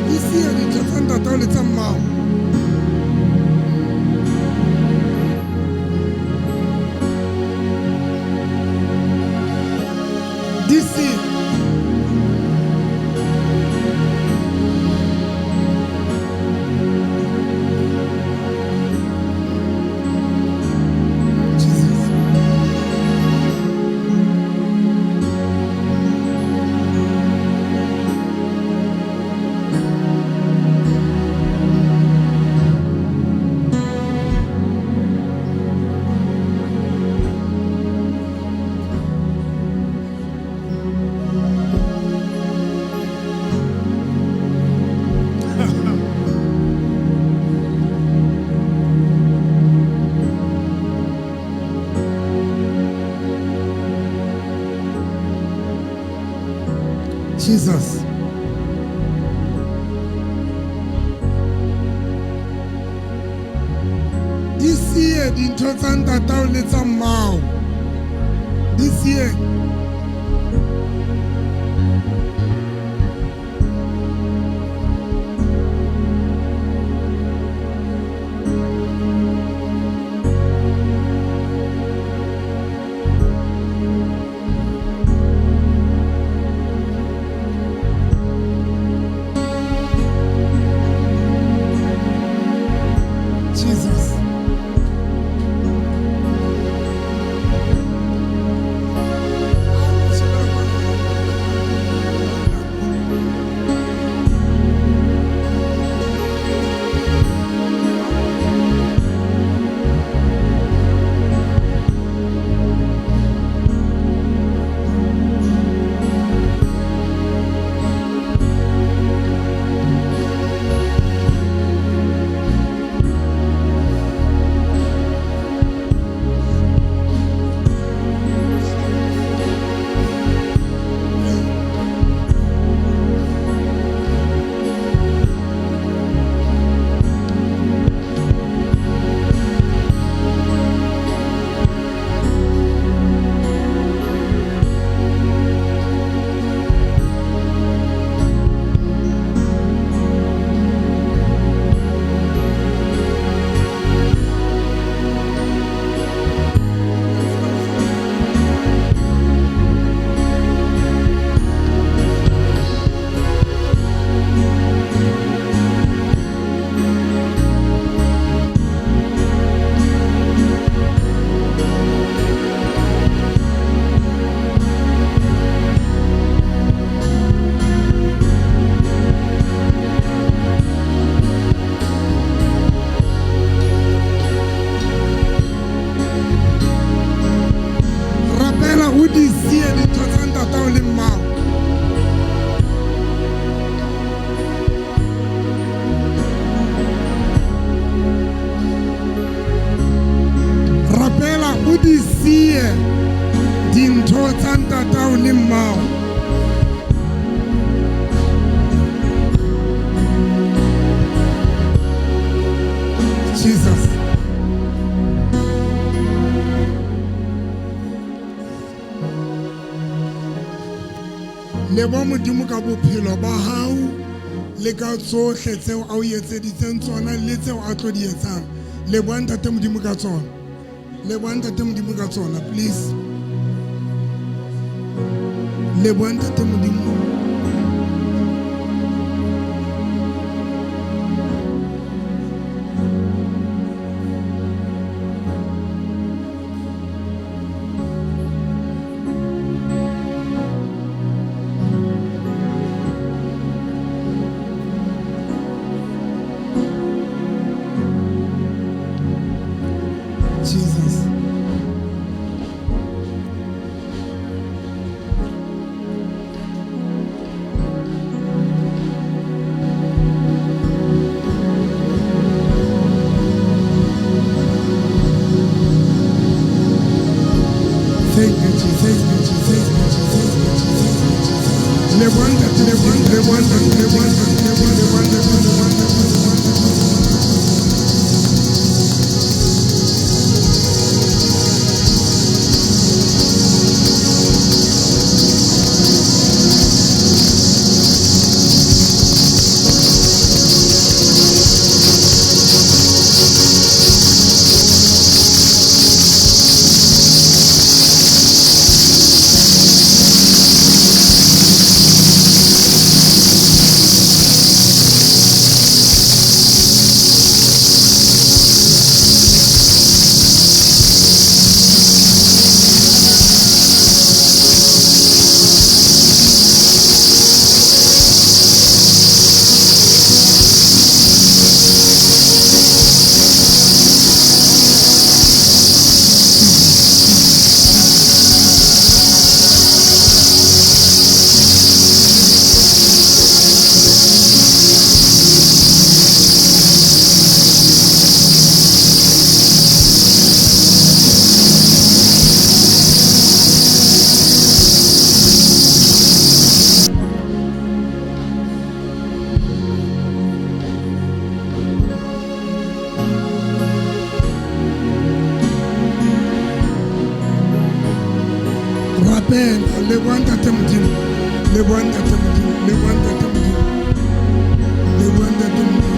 Di siye dintho tsa ntatao le tsa mmao. Di siye. Jesus. Jesus. Di siye dintho tsa ntatao le tsa mmao. Di siye. ntatao le mmao. Jesus. Leboha Modimo ka bophelo ba hao le ka tsohle tseo a o etseditseng tsona le tseo a tlo di etsang. Leboha Ntate Modimo ka tsona. Leboha Ntate Modimo ka tsona, please. Leboha Ntate Modimo. Jesus. Thank you, Jesus. Thank you, Jesus. Thank you, Jesus. Thank you, Jesus. Leboha Ntate, leboha, leboha, leboha, leboha, leboha, leboha, leboha, leboha. Rapela, leboha Ntate Modimo, leboha Ntate Modimo, leboha Ntate Modimo, leboha Ntate Modimo.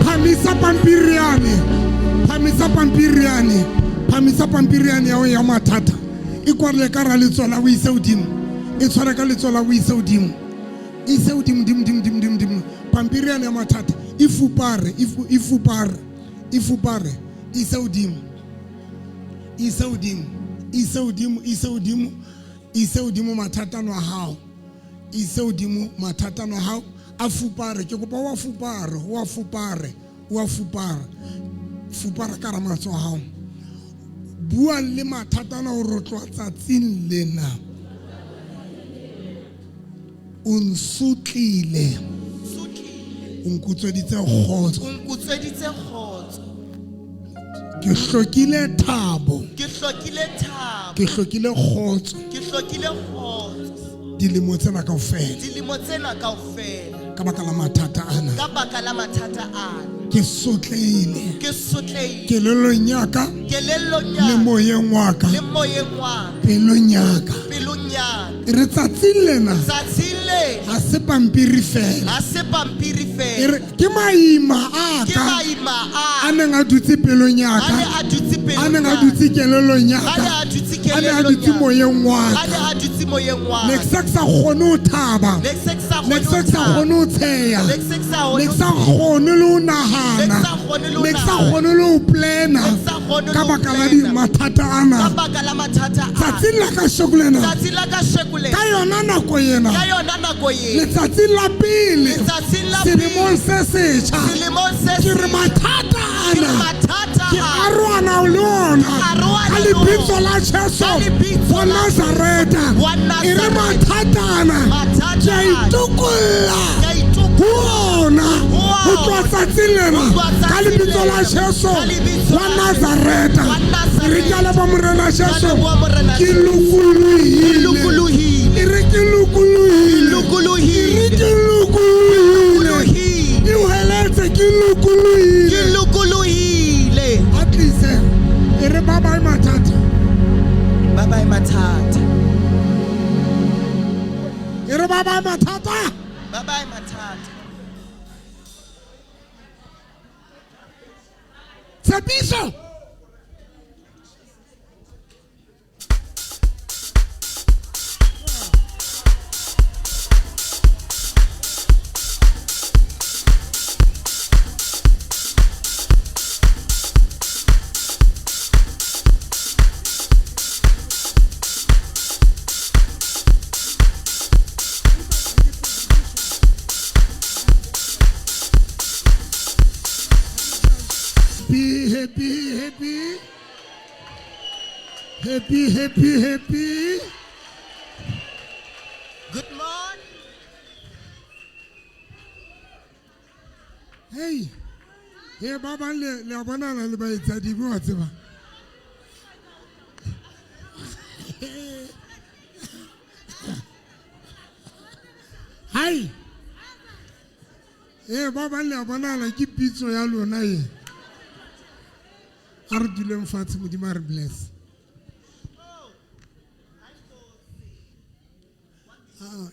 Phamisa pampiri yane, phamisa pampiri yane, phamisa pampiri yane ya ho ya mathata. E kwale ka ra letsoho la o ise hodimo. E tshware ka letsoho la o ise hodimo. Ise hodimo, dimo, dimo, dimo, dimo, dimo. Pampiri yane ya mathata e fupare, e fupare, e fupare. Ise hodimo. Ise hodimo, ise hodimo, ise hodimo, ise hodimo mathata ano a hao. Ise hodimo mathata ano a hao. A fupare, ke kopa wa fupare, wa fupare, wa fupare. Fupare ka ra matsoho a hao. Bua le mathata ana hore o tloha tsatsing lena. O nsotlile. Sotlile. O nkutsweditse kgotso. O nkutsweditse kgotso. Ke hlokile thabo. Ke hlokile thabo. Ke hlokile kgotso. Ke hlokile kgotso. Dilemo tsena kaofela. Dilemo tsena kaofela. Ka baka la mathata ana. Ka baka la mathata ana. Ke sotlehile. Ke sotlehile. Kelellong ya ka. Kelellong ya Le ka. moyeng wa ka. Le moyeng wa ka. Pelong ya ka. Pelong ya ka. E re tsatsing lena. Tsatsing lena. Ha se pampiri fela. Ha se pampiri E fela. re ke maima a Ke ka. maima a A neng a dutse pelong ya A ka. ne a dutse pelong A neng a ya ka. dutse kelellong ya A ne ka. a dutse A ne a kelellong dutse ya ka. moyeng wa A ne ka. a dutse moyeng wa Ne ka. ke sa ke sa kgone ho thaba. Ne ke se ke sa Ne kgone ke ho sa ke sa thaba. kgone ho tsheha. Ne ke se ke sa Ne ke kgone sa kgone le ho nahana. Ne ke sa kgone le ho Ne ke sa nahana. kgone le ho plana. Ne ke sa kgone le Ka ho baka la plana. mathata ana. Ka baka la mathata ana. Tsatsing la kasheko lena. Tsatsi la kasheko lena. Ka yona nako ena. Ka yona nako ena. Letsatsi la pele. Letsatsi la Tswela pele. Selemong se setjha. Selemong se Ke re setjha. mathata Ke re ana. mathata Ke a. arohana le ona. Arohana Ka le lebitso ona. la Jesu Ka lebitso wa la Nazareta. Wa E re Nazareta. mathata ana. Mathata Ke a ana. itokolla. Ke a itokolla. Ho ona. Ho Ho tloha tsatsing lena. Ho tloha Ka tsatsing lebitso la lena. Jesu Ka lebitso wa la Nazareta. Wa Nazareta. Re ke a leboha Morena Jesu. leboha Morena Ke Jesu. lokolohile. Lokolohile. E re ke lokolohile. E re Lokolohile. ke lokolohile. Lokolohile. E hweletse ke lokolohile. Ke lokolohile. A tlise. E re ba bae mathata. Bye bye mathata. E re ba bae mathata. Bye bye mathata. Tshepiso. Happy, happy, happy. Happy, happy, happy. Good morning. Hey. Hey, ba bang le le a bonana le baetsadibe wa tseba. Hai. Eh, ba bang le a bonana ke pitso ya lona e. A re duleng fatshe Modimo a re bless. Ah.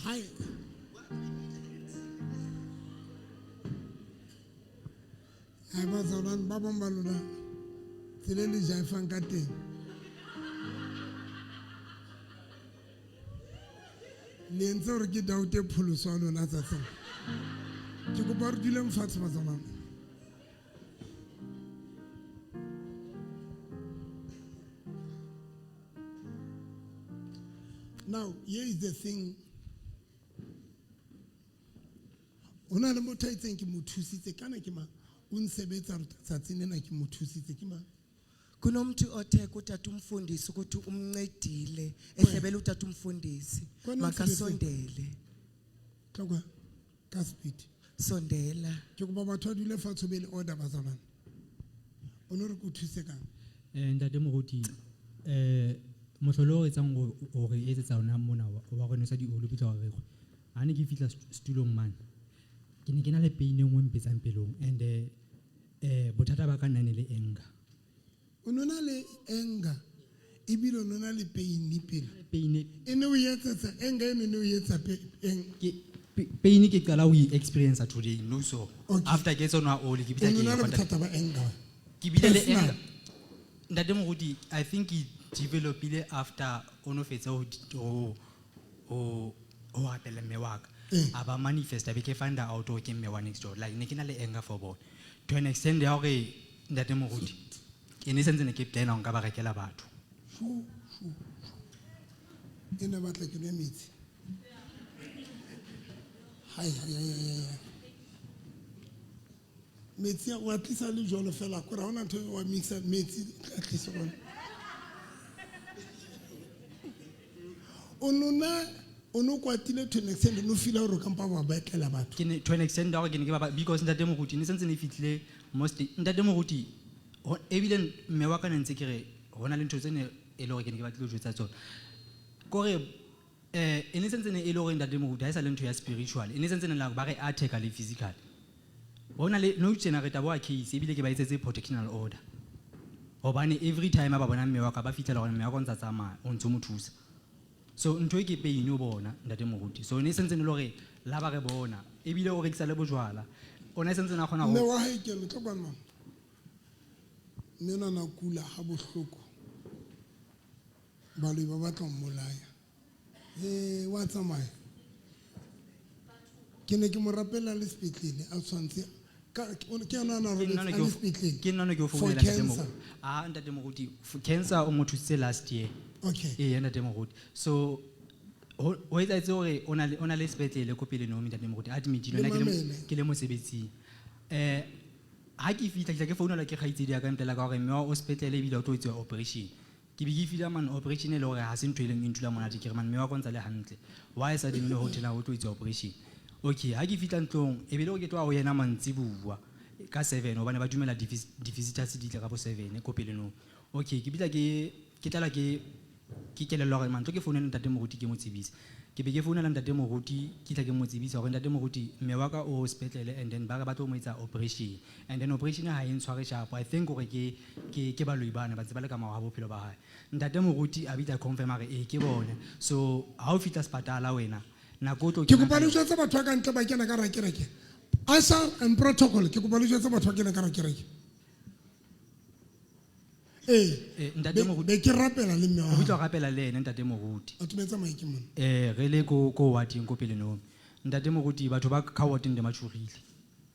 Hai. Ai bazalwane ba bang ba lona tsela e le jaefang ka teng. Le entse hore ke doubte pholoso ya lona tsatsing. Ke kopa re duleng fatshe bazalwane. Now, here is the thing. Ho na le motho a itseng ke mo thusitse kana ke mang? O nsebetsa hore tsatsing lena ke mo thusitse ke mang? Kunomntu othe kutata umfundisi ukuthi umncedile ehlebela utata umfundisi Kwena makasondele Tlokwa ka speed. sondela Ke kopa batho ba dule fatshe ho be le order bazalwane. O no re ke o thuse kang? Ntate moruti mohlolo o etsang hore etsetsa ona mona wa re nwesa dioli pitla wa rekgwe ha ne ke fihla setulong mane ke ne ke na le pain e nngwe e mpetsang pelong and bothata ba ka nna ne le anger. O no na le anger ebile o no na le pain pele. Pain E ne o etsetsa anger eno ne o etsa eng? ke pain ke qala ho e experience today no so Okay. after ke tsona oli ke O bitsa no ke na le contact- bothata ba anger. ke bile le Personal. anger. Ntate moruti I think e developile after o no fetsa ho rapella mme wa ka. Eh. A ba manifest a be ke find out hore ke mme wa next door. Like ne ke na le anger for bona. To an extent ya hore ntate moruti ke ne sentse ne ke plan hore nka ba rekela batho. Shu, shu, shu. E ne batla ke nwe metsi. Hai, hai, hai, hai, hai. Metsi a wa tlisa le jwalo fela kore ha hona ntho e wa mixa metsi a tlisa ona. O no na o no kwatile to an extent o no feel hore o ka mpa wa batlela batho. Ke ne to an extent ya hore ke ne ke ba because ntate moruti ne sentse ne fihlile most ntate moruti ebile mme wa ka ne ntse ke re hona le ntho tse ne e le hore ke ne ke batlile ho jwetsa tsona. Kore e ne sentse ne e le hore ntate moruti ha e sa le ntho ya spiritual e ne sentse ne like ba re attack le physical. Hona le no tjena re taba wa case ebile ke ba etsetse protectional order. Hobane every time ba bona mme wa ka ba fihlela hore mme wa ka o ntsa tsamaya o ntso mo thusa. So ntho e ke pain o bona ntate moruti. So ne sentse ne le hore la ba re bona ebile o rekisa le bojwala. Ona sentse na kgona Mme ho wa hae ke le tlo kwana mama. Mme ona na kula ha bohloko. Baloi ba batla ho mmolaya. Wa tsamaya. Ke ne ke mo rapella le sepetlele a tshwantse ka ke yena a na Ke robetse nna ne a ke le o sepetlele. ke nna ne ke o For founela ntate cancer. Moruti. Ah ntate moruti cancer o mo thusitse last year. Okay. Ee ntate moruti. So Ho etsahetse hore o na le sepetlele ko pele Naomi, ntate moruti, admit-ilwe, Le nna mamele. ke le mosebetsing. Ha ke fihla, ke tla ke founelwa ke kgaitsedi ya ka, mpela ka hore mme wa o sepetlele ebile o tlo etsiwa operation. Ke be ke feel man operation e le hore ha se ntho e leng e ntula monate, ke re man mme wa ka o ntsa le hantle. Why suddenly ho thena ho tlo etsiwa operation? Okay, ha ke fihla ntlong, e be le hore ke tloha ho yena mantsibuwa ka 7 hobane ba dumela di-visitors di tle ka bo 7 ko pele no. Okay, ke bitla ke tlala ke kelello hore man tlo ke founela ntate moruti ke mo tsebise. Ke be ke founela ntate moruti, ke tla ke mo tsebisa hore ntate moruti mme wa ka o sepetlele and then ba re ba tlo mo etsa operation. And then operation ha e ntshware sharp. I think hore ke baloi bana ba ntse ba le ka morao ha bophelo ba hae. Ntate moruti a bitla confirm a re ee ke bone. So ha o fihla sepatala wena nako o tlo Ke kena kopa ka le yona. jwetse batho ba ka ntle ba kena ka hara kereke. Usher and protocol, ke kopa le jwetse batho ba kena ka hara kereke. Ee, Ntate moruti. be ke rapela le mme wa O bitla hao. rapela le ene ntate moruti. Atumetse mic mona. Re le ko warding ko pele Naomi. Ntate moruti batho ba ka warding ba tshohile.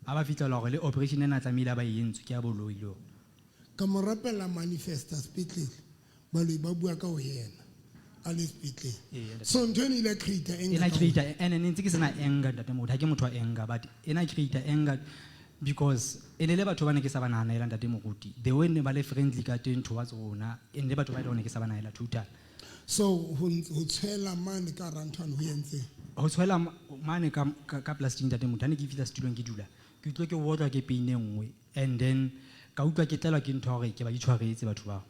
Ha ba fihlela hore le operation ena tlamehile ba e entswe ke ya boloi le yona. Ka mo rapela manifesta sepetlele. Baloi ba bua ka ho yena a le sepetlele. Ee, ntate. So ntho eno e ile ya create anger Ena ka ho create and ne ntse ke sena anger ntate moruti, ha ke motho wa anger but ena create anger because e ne le batho ba ne ke sa ba nahanela ntate moruti. The way ne ba le friendly ka teng towards rona, e ne le batho ba e leng hore ne ke sa ba nahela total. So ho tshwela mane ka hara nthwane ho entseng? Ho tshwela mane ka plastic ntate moruti, ha ne ke fihla setulong ke dula, ke utlwa ke otlwa ke pain e nngwe and then ka utlwa ke tlelwa ke ntho ya hore ke ba itshwaretse batho bao.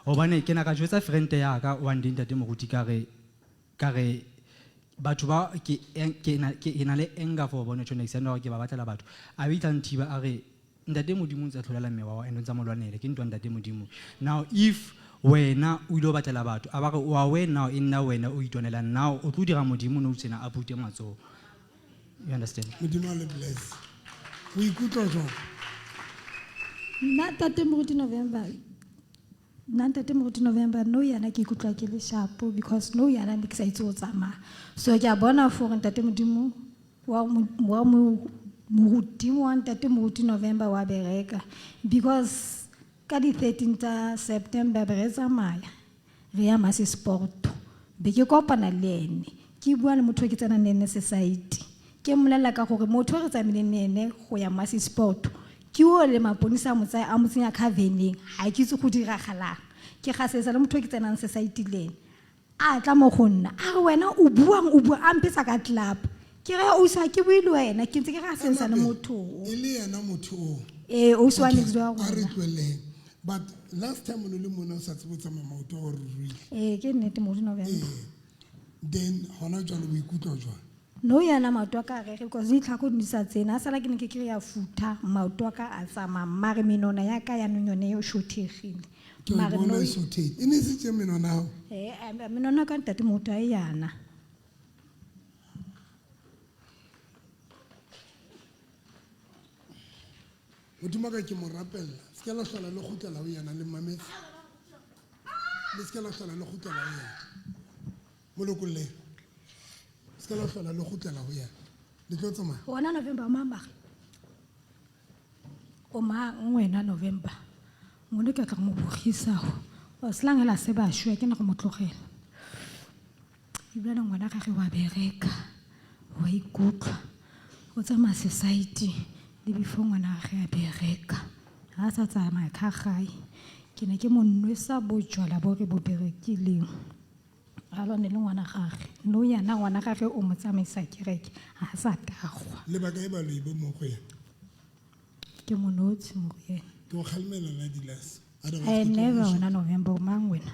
Hobane ke na ka jwetsa friend ya ka one day ntate moruti ka re batho ba ke na le anger for bone to next hore ke ba batlela batho. A bitla nthiba a re ntate Modimo o ntse a tlholela mme wa hao and o ntse a mo lwanela, ke ntwa ntate Modimo. Now if wena o ile ho batlela batho a ba re o aware now e nna wena o itwanela now o tlo dira Modimo no tsena a phute matsoho. You understand? Modimo a le bless. O ikutlwa jwang? Nna ntate moruti November. Nna ntate moruti November no yana ke ikutlwa ke le sharp because no yana ne ke sa itse ho tsamaya. So ke a bona for ntate Modimo wa modimo wa ntate moruti November wa bereka because ka di 13 tsa September be re tsamaya re ya Masi Sport. Be ke kopana le ene ke bua le motho o ke tsenang le ene society. Ke mmolella ka gore motho o re tsamaileng le ene go ya Masi Sport ke o le maponisa a mo tsaya a mo tsenya ka veneng, ha ke itse go diragalang. Ke gasetsa le motho o ke tsenang society le ene. A tla mo go nna, a re wena o buang, o bua, a mpetsa ka club. Ke re, ausi, ha ke bue le wena, ke ntse ke gasetsa le motho o. E le yena motho o. Ee, ausi wa Okay, next door a re rona. tlohelleng. But last time o ne le mona o sa tsebe ho tsamaya maoto a o ruruhile. Ee, ke nnete moruti November. Ee. Then hona jwale o ikutlwa jwang? No yana maoto a ka a rere because ditlhako di sa tsena. Ha sala ke ne ke kry-a futha, maoto a ka a tsamaya, mare menwana ya ka yanong yone e shothegile. Ke o Mare bona no e sothehile. E ne se tje menwana ya hao? Ee, menwana ya ka ntate moruti ha e yana. Modimo wa ka ke mo rapella. Se ke la hlola le kgutlela ho yena le mmametse. Le se ke la hlola le kgutlela ho yena. Mo lokolleng. Se ke la hlola le kgutlela ho yena. Le tlo tsamaya. Wona November o mang mare? O mang wena November? Ngwana ke tla mo bogisa ho. O selangela se ba shwe ke na go mo tlogela. Ebile le ngwana gagwe wa bereka. Wa ikutlwa. O tsamaya society le before ngwana gagwe a bereka. Ha a sa tsamaya ka gae. Ke ne ke mo nwesa bojwala bo re bo berekileng. A lwane le ngwana gagwe. No yana ngwana gagwe o mo tsamaisa kereke, ha a sa tagwa. Lebaka e baloi bo mo go yena? Ke mo notshi mo go yena. Ke o kgalemela la dilas. I never wena November o mang wena?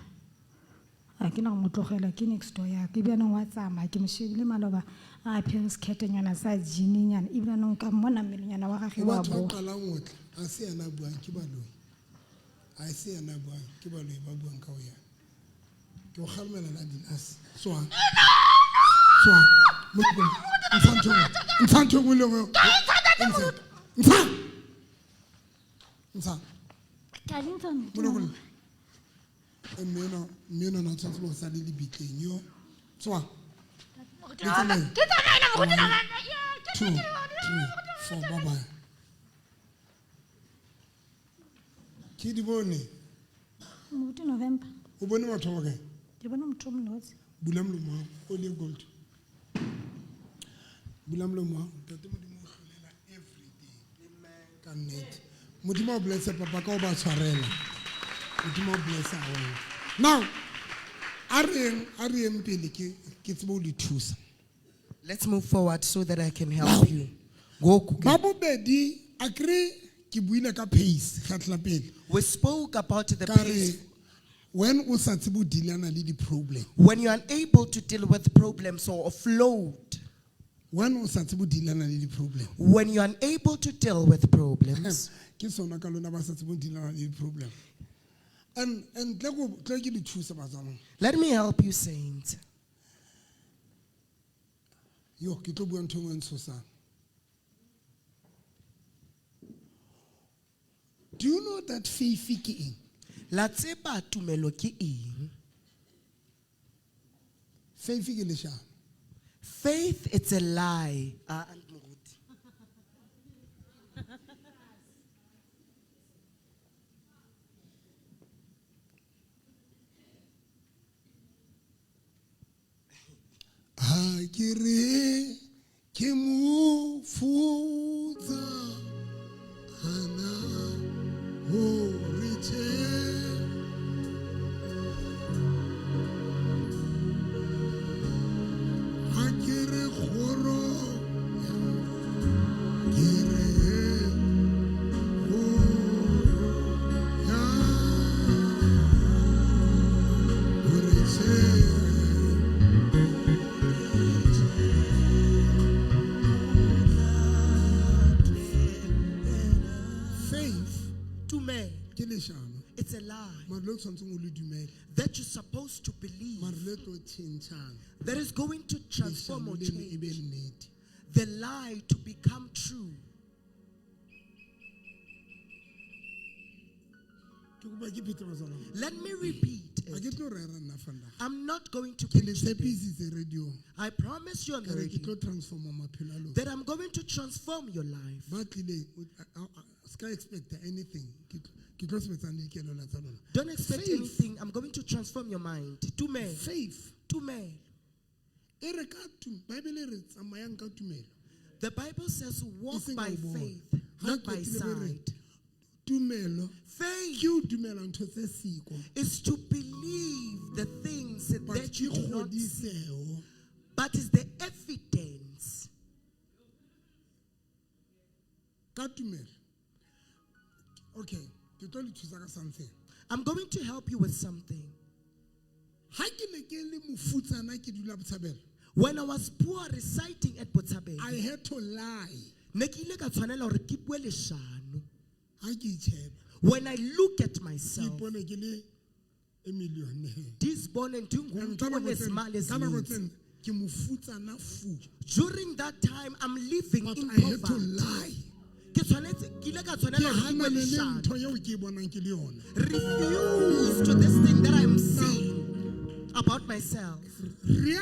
Ha ke na go mo tlogela ke next door ya ka. Ebile anong wa tsamaya ke mo shebile maloba a apere sekhetenyana sa jean-nyana. Ebile anong ka mmona mmelenyana wa gagwe wa Batho ba boa. qalang ho tla, ha se yena a buang, ke baloi. Ha se yena a buang, ke baloi ba buang ka ho yena. Ke o kgalemela la dilas. Tswa. Tswa. Moloko. Ntsha ntho e nngwe. Ntsha ntho e nngwe le e nngwe. Ntsha. Ntsha. Ntsha. Ka di ntsha ntho. Moloko. E mme enwa na tshwanetse ho sa le lebitleng yo. Tswa. Le tsamaye. Ke tsamaye, moruti November. 2, 3, 4, bye bye. Ke di bone. Moruti November. O bone batho ba kae? Ke bone motho o monotshi. Bula molomo wa hao, oli e gold. Bula molomo wa hao. Ntate Modimo o hlolela everything. Ka nnete. Modimo o blesse papa ka o ba tshwarela. Modimo o blesse haholo. Now, a re yeng pele ke tsebe ho le thusa. Let's move forward so that I can help you. Ngoku ke. Ba bobedi, akere ke buile ka pace kgetlo la pele. We spoke about the Ka re, pace. when o sa tsebe ho dealana le di-problem. When you are unable to deal with problems or offload. When o sa tsebe ho dealana le di-problem. When you are unable to deal with problems. Ke sona ka lona ba sa tsebe ho dealana le di-problem. And tle ke le thuse batswana. Let me help you, saints. Yo, ke tlo bua ntho e nngwe e ntshosang. Do you know that faith ke eng? La tseba tumelo ke eng? Faith ke leshano. Faith, it's a lie. Ah, Aunt Moruti. Ha ke re ke mo futsa hana ho re tjhe. Ha ke re kgoro ke re kgoro ya ho re tjhe. Faith Tumelo. ke leshano. It's a lie Mare le o tshwanetseng o le dumele. that you're supposed to believe. Mare le tlo tjhentjhang. That is going to transform or Leshano leno e be change nnete. the lie to become true. Ke kopa ke phete batswana. Let me repeat Ha ke it. tlo rera nna vandag. I'm not going to Ke le preach today. tshepisitse radio-ong. I promise you on Ka the re ke radio tlo transforma maphelo a lona. that I'm going to transform your life. Ba tlileng, se ka expecta anything. Ke tlo sebetsana le dikelello tsa lona. Don't expect Faith. anything. I'm going to transform your mind. Tumelo. Faith. Tumelo. E re ka Bible e re tsamayang ka tumelo. The Bible says walk Eseng ka by ho bona. faith, Ha not by qetile be re, sight. Tumelo Faith ke ho dumela ntho tse siko. is to believe the things But that you ke do not see, kgodiseho. but is the evidence. Ka tumelo. Okay, ke tlo le thusa ka something. I'm going to help you with something. Ha ke ne ke le mofutsana ke dula Botshabelo, When I was poor residing at Botshabelo, I had to lie. ne ke ile ka tshwanela hore ke bue leshano. Ha ke itjheba, When I look at ke myself, ipone ke le a millionaire. ndizibone And ndingumntu ka nako onezimali tseno- ka nako ezininzi. tseno, ke mofutsana fu. During that time, I'm living But in I had to poverty. lie. Ke tshwanetse, ke ile ka Ke tshwanela hore ke bue hanane le leshano. ntho eo ke e bonang ke le yona. Refuse to this thing that I'm seeing about myself.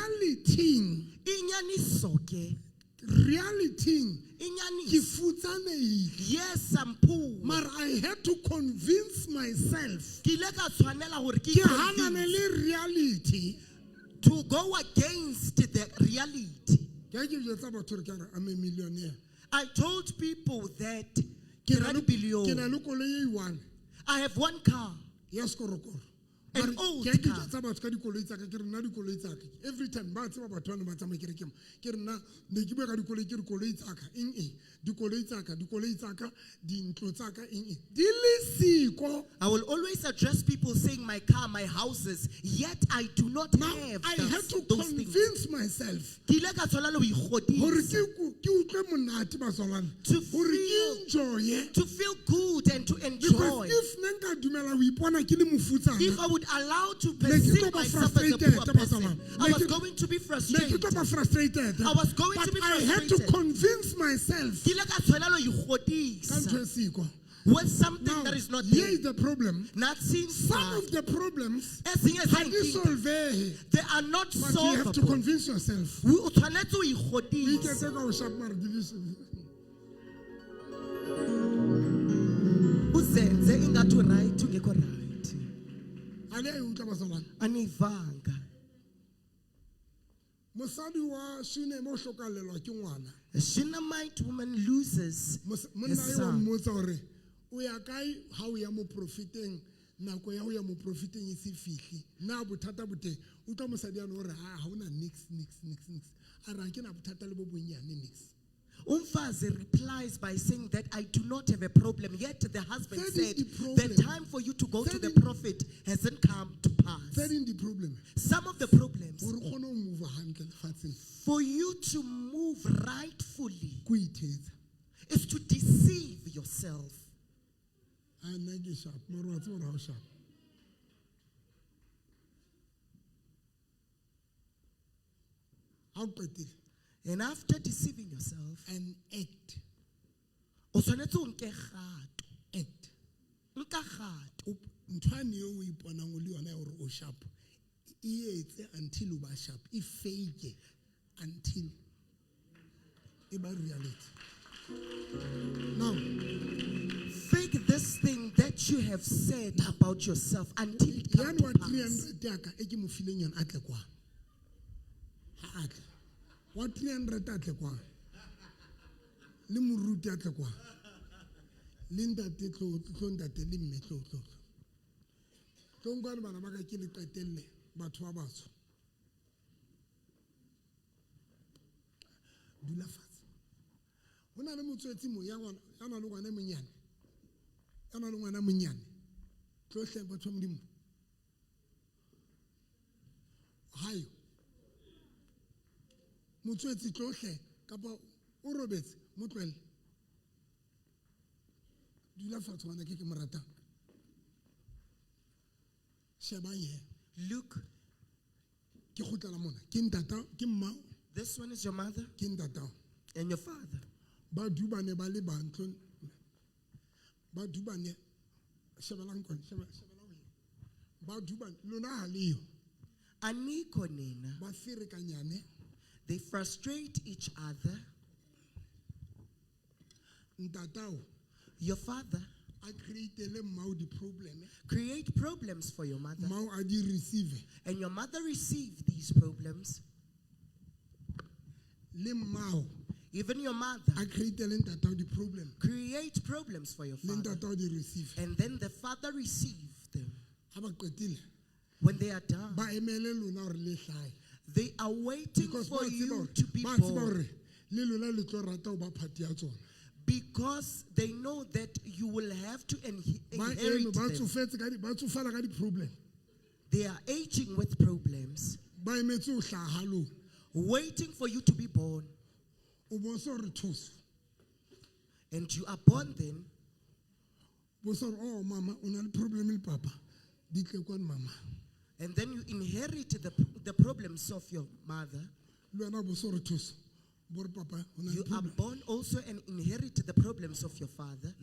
Reality, Inyaniso ke. reality, ke Inyaniso. futsanehile. Yes, I'm poor. Mara I had to convince myself. Ke ile ka tshwanela hore ke Ke hanane iconvince le reality. to go against the reality. Ke a ke jwetsa batho hore ke a re, I'm a millionaire. I told people that Ke ke na le- billion. ke na le koloi e one I have one car. ya sekorokoro. An Mare old ke a ke car. jwetsa batho ka dikoloi tsa ka, ke re nna dikoloi tsa ka. Every time ba tseba batho bano ba tsamaya kerekeng mo. Ke re nna ne ke bua ka dikoloi, ke re koloi tsa ka, eng eng. Dikoloi tsa ka, dikoloi tsa ka, dintlo tsa ka, eng eng. Di le siko. I will always address people saying my car, my houses, yet I do not Now, have I had to those things. convince myself Ke ile ka tshwanela ho hore ikgodisa. ke utlwe monate bazalwane. To Hore ke feel- enjoye. To feel good and to Because enjoy. if ne nka dumela ho ipona ke le mofutsana, If I would allow to Ne ke perceive tlo ba myself as a poor frustrated, person, bazalwane. I Ne was ke- going to be ne ke frustrated. tlo ba frustrated. I was going But to be I had to frustrated. convince myself Ke ile ka tshwanela ho ka ntho ikgodisa e siko. with something Now, that is not here there. is the problem. Not since Some of the problems ezinye ha di zey'nkinga, solvehe, they are not but you have to solvable. convince yourself. O tshwanetse ho O ikgodisa. iketse ka ho sharp mara di le Uzenze ingathi u-right ungekho right. A le a e utlwa bazalwane? Aniyivanga. Mosadi wa Shuneme o hlokallelwa ke ngwana. A Shunammite woman loses her Monna eo wa son. mmotsa hore o ya kae ha o ya moprofeteng, nako ya ho ya moprofeteng e se fihle, na bothata bo teng? Utlwa mosadi yane o re ha hona nix nix nix nix, a re ha ke na bothata le bo bonnyane nix. Umfazi replies by saying that I do not have a problem. Yet the husband Tse said, ding di-problem. the time for you to go Tse to the ding- prophet hasn't come to Tse pass. ding di-problem Some of the problems, hore o kgone ho move hantle lefatsheng for you to move rightfully, ke ho ithetsa. is to deceive yourself. A nna ke sharp, mara wa tseba hore ha o sharp. Ha o qetile, And after deceiving yourself, and act, o tshwanetse o nke kgato. act. Nka kgato. Ntho yane eo o iponang o le yona ya hore o sharp, e etse until o ba sharp, e fake until e ba reality. Now, fake this thing that you have said about yourself until it comes yane to wa pass. 300 ya ka e ke mo fileng yona a tle kwano. Ha a tle. Wa 300 a tle kwano. Le moruti a tle kwano. Le ntate tlo, tlo ntate le mme tlo, tlo, tlo. Tlo nkwane bana ba ka ke le qetelle batho ba batsho. Dula fatshe. Ho na le motswetsi mo ya ngwana, ya na le ngwana e monyane. Ya na le ngwana e monyane. Tlo hle batho ba Modimo. Hayo. Motswetsi tlo hle kapa o robetse, mo tlohelle. Dula fatshe ngwana ke mo ratang. Shebang he. Look, Ke kgutlela mona. Ke ntata, ke mmao, this one is your mother ke ntatao. and your father. Ba dubane ba le bang tlo, ba dubane, shebelang kwana, shebelang ho yena. Ba dubane, lona ha le yo. Anikho nina. Ba ferekanyane. They frustrate each other. Ntatao Your father a create-ele mmao di-problem. create problems for your mother. Mmao a di receive. And your mother received these problems. Le mmao Even your mother a create-ele ntatao di-problem. create problems for your Le father. ntatao di receive. And then the father received them. Ha ba qetile, When they are done, ba emele lona hore le hlahe. they are waiting Because for ba tseba you hore, to be ba tseba born. hore le lona le tlo rata ho ba party ya tsona. Because they know that you will have to Ba eme, inherit ba them. tsofetse ka di, ba tsofala ka di-problem. They are aging with problems, Ba emetse ho hlaha ha lona. waiting for you to be born. O bo so re thoso. And you are born then. Bo so re, oh mama, o na le problem le papa. Di tle kwano mama. And then you inherit the problems of your mother. Le wena bo so re thoso. Bo re papa, o na le You are problem. born also and inherit the problems of your father.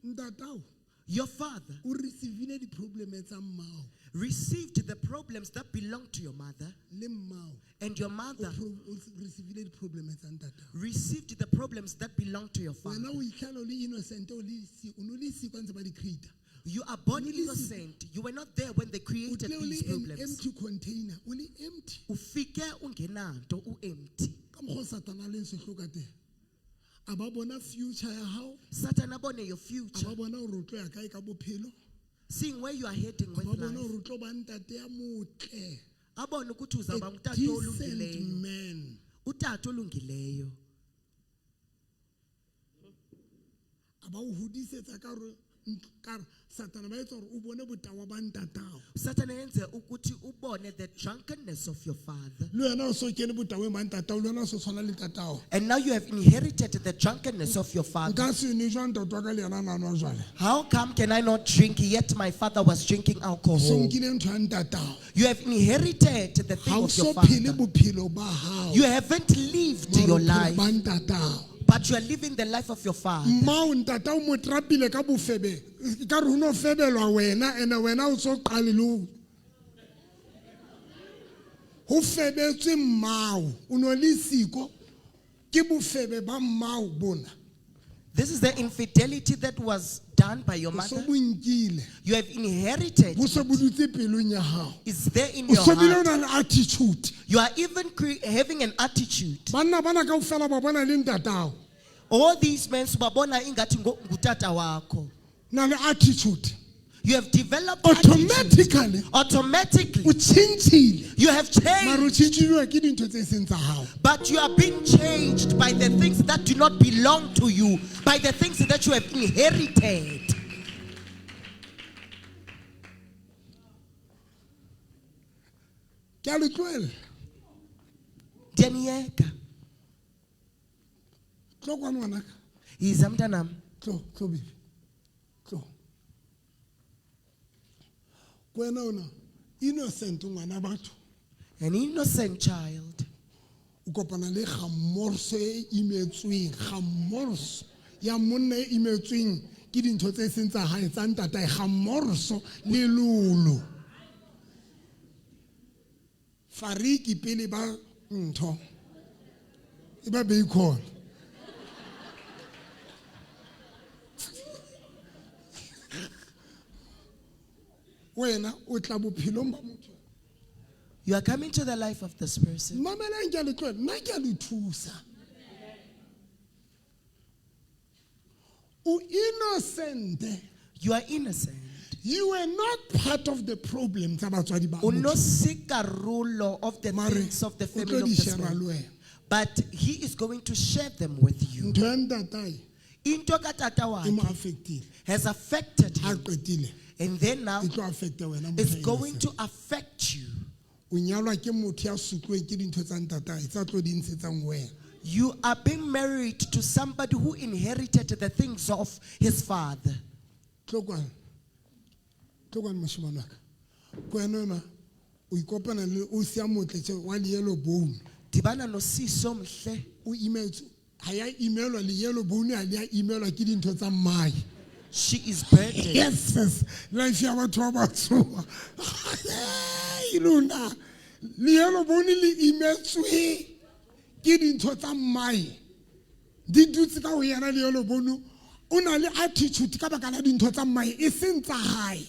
Ntatao Your father o receivile di-problem tsa mmao received the problems that belong to your mother, le mmao and your o mother o receivile di-problem tsa ntatao. received the problems that belong to your father. Wena o itlhela o le innocent, o le o no le siko ntse ba di create. You are born O le siko. innocent. You were not there when they O created tlile o le these an problems. empty container, o le empty. Ufike ungenanto, u-empty. Ka mokgwa o Satana a leng sehloho ka teng. A ba bona future ya hao, Satan abone your a future, ba bona hore o tlo ya kae ka bophelo, seeing where you are heading a with ba bona life. hore o tlo ba ntate ya motle. Abone ukuthi uzawuba A ngutata decent olungileyo. man. Utata olungileyo. A ba o hodisetsa ka hore ka re Satana ba etsa hore o bone botawa ba ntatao. Satan enze ukuthi ubone the drunkenness of your father. Le wena o so kene botaweng ba ntatao, le wena o so tshwana le ntatao. And now you have inherited the drunkenness of your father. Nka se nwe jwang ntate wa ka le yena a na nwa jwala? How come can I not drink yet my father was drinking So alcohol? nkile ntho ya ntatao. You have inherited the Ha thing o of your so phele father. bophelo ba hao. You haven't lived Mara your bophelo life, ba ntatao. but you are living the life of your father. Mmao ntatao mo trapile ka bofebe. Ekare ho no febelwa wena, ene wena o so qale le ho. Ho febetswe mmao, o no le siko. Ke bofebe ba mmao bona. This is the infidelity that was done by your O so mother. bo nkile. You have inherited. Bo se bo dutse pelong ya hao. It's there in O your so bile o heart. na le attitude. You are even having an attitude. Banna bana kaofela ba bona le ntatao. All these men subabona ingathi ngutata wakho. Na le attitude. You have developed attitude. Automatically Automatically, o tjhentjhile. you have Mara o changed. tjhentjhilwe ke dintho tse seng tsa hao. But you are being changed by the things that do not belong to you, by the things that you have inherited. Ke a le tlohella. Ndiyaniyeka. Tlo kwano ngwanaka. Yiza mntanam. Tlo, tlo baby. Tlo. Ke wena ona innocent ngwana batho. An innocent child. O kopana le gamorso e imetsweng, gamorso ya monna e imetsweng ke dintho tse seng tsa hae tsa ntatae, gamorso le lolo. Fariki pele ba ntho e ba bacon. Wena o tla bophelong ba motho. You are coming to the life of this person. Mamelang ke a le tlohela, nna ke a le thusa. O innocent. You are innocent. You were not part of the problem tsa batswadi ba O motho. no se karolo of the Mare things of the o tlo family of di this share man. le wena. But he is going to share them with you. Ntho ya ntatae Into ka tata e mo wakhe affectile. has affected Ha him. qetile And then now e tlo affecta wena motho it's ya going innocent. to affect you. O nyalwa ke motho ya sutluweng ke dintho tsa ntatae tsa tlo di ntshetsang wena. You are being married to somebody who inherited the things of his father. Tlo kwano. Tlo kwano moshemane wa ka. Ke wena ona o ikopana le o sia motle tje wa le yellow bone. Dibana nosisi omhle. O imetswe. Ha ya imelwa le yellow bone ha le ya imelwa ke dintho tsa mmae. She is burdened. Yes, yes. Life ya batho ba batsho. Hey, lona. Le yellow bone le imetswe ke dintho tsa mmae. Di dutse ka ho yena le yellow bone. O na le attitude ka baka la dintho tsa mmae e seng tsa hae.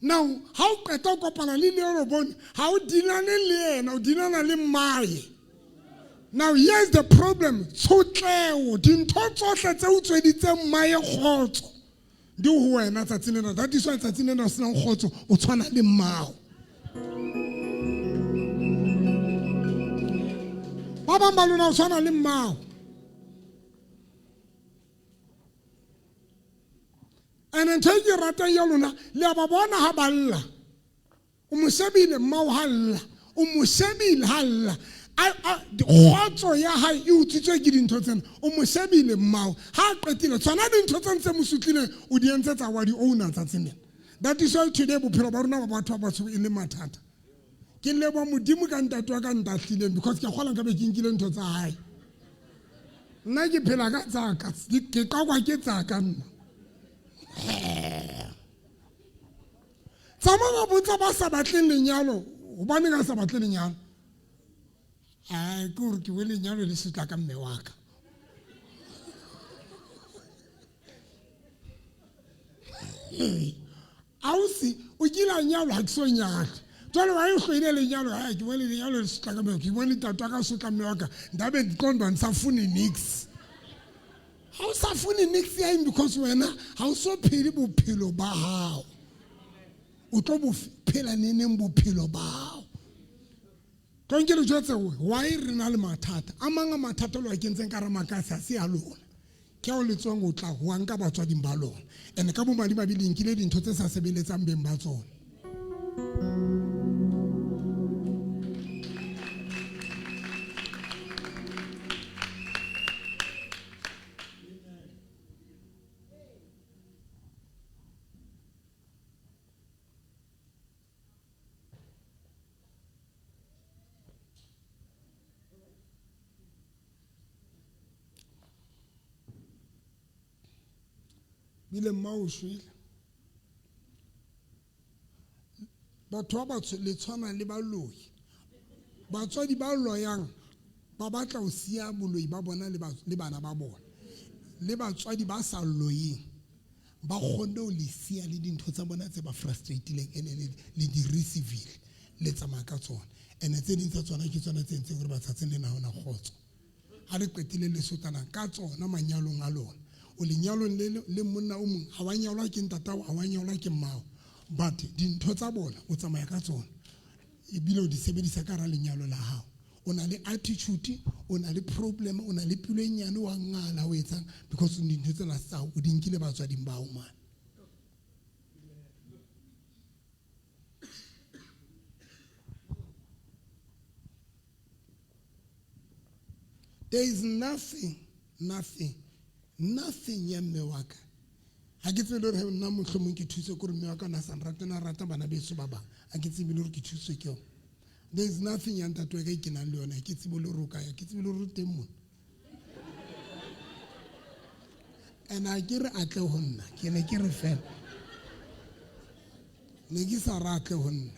Now, ha o qeta ho kopana le yellow bone, ha o dinane le yena, o dinana le mmae. Now here's the problem. Tshotleho, dintho tsohle tse utsweditseng mmae kgotso di ho wena tsatsing lena. That is why tsatsing lena o senang kgotso, o tshwana le mmao. Ba bang ba lona o tshwana le mmao. And ntho e ke ratang ya lona, le a ba bona ha ba lla. O mo shebile mmao ha lla. O mo shebile ha lla. Kgotso ya hae e utswitswe ke dintho tsena. O mo shebile mmao. Ha a qetile, tsona dintho tse ntse mo sutlileng, o di entse tsa wa di owner tsatsing lena. That is why today bophelo ba rona ba batho ba batsho e le mathata. Ke leboha Modimo ka ntate wa ka ntahlileng, because ke kgola nka be ke nkile ntho tsa hae. Nna ke phela ka tsa ka, ke qakwa ke tsa ka nna. Tsamaya ba botsa ba sa batleng lenyalo, hobaneng a sa batle lenyalo? Ai, ke hore ke bone lenyalo le sotla ka mme wa ka. Ausi, o kile a nyalwa, ha ke so nyale. Jwale wa e hloile lenyalo, hai, ke bone lenyalo le sotla ka mme wa ka, ke bone ntate wa ka sotla mme wa ka. Ndabe ndiqonda ndisafuni niks. Ha o sa fune niks ya eng, because wena ha o so phele bophelo ba hao. O tlo bo phela neneng bophelo ba hao. Tlo nke le jwetse hore why re na le mathata. A mang a mathata lo a kentseng ka hara makase ha se a lona. Ke ao le tswang ho tla ho a nka batswading ba lona. And ka bomadimabe le nkile dintho tse sa sebeletsang beng ba tsona. Bile mma o shwele. Batho ba batsho le tshwana le baloi. Batswadi ba loyang ba batla ho siya boloi ba bona le bana ba bona. Le batswadi ba sa loyeng ba kgonne ho le siya le dintho tsa bona tse ba frustratileng ene le di receivile le tsamaya ka tsona. Ene tse ding tsa tsona ke tsona tse entseng hore batsatsing lena ha hona kgotso. Ha le qetile le sotana ka tsona manyalong a lona. O lenyalong le le monna o mong ha wa nyalwa ke ntatao, ha wa nyalwa ke mmao. But dintho tsa bona o tsamaya ka tsona. Ebile o di sebedisa ka hara lenyalo la hao. O na le attitude, o na le problem, o na le pelo e nyane, wa ngala o etsang because dintho tsena tsa hao o di nkile batswading ba hao mane. There is nothing, nothing, nothing ya mme wa ka. Ha ke tsebe le hore nna mohlomong ke thuswe ke hore mme wa ka o na sa nrate, na rata bana beso ba bang. Ha ke tsebe le hore ke thuswe ke yona. There is nothing ya ntate wa ka e ke nang le yona. Ha ke tsebe le hore o kae, ha ke tsebe le hore o teng mona. And ha ke re a tle ho nna, ke ne ke re fela. Ne ke sa re a tle ho nna.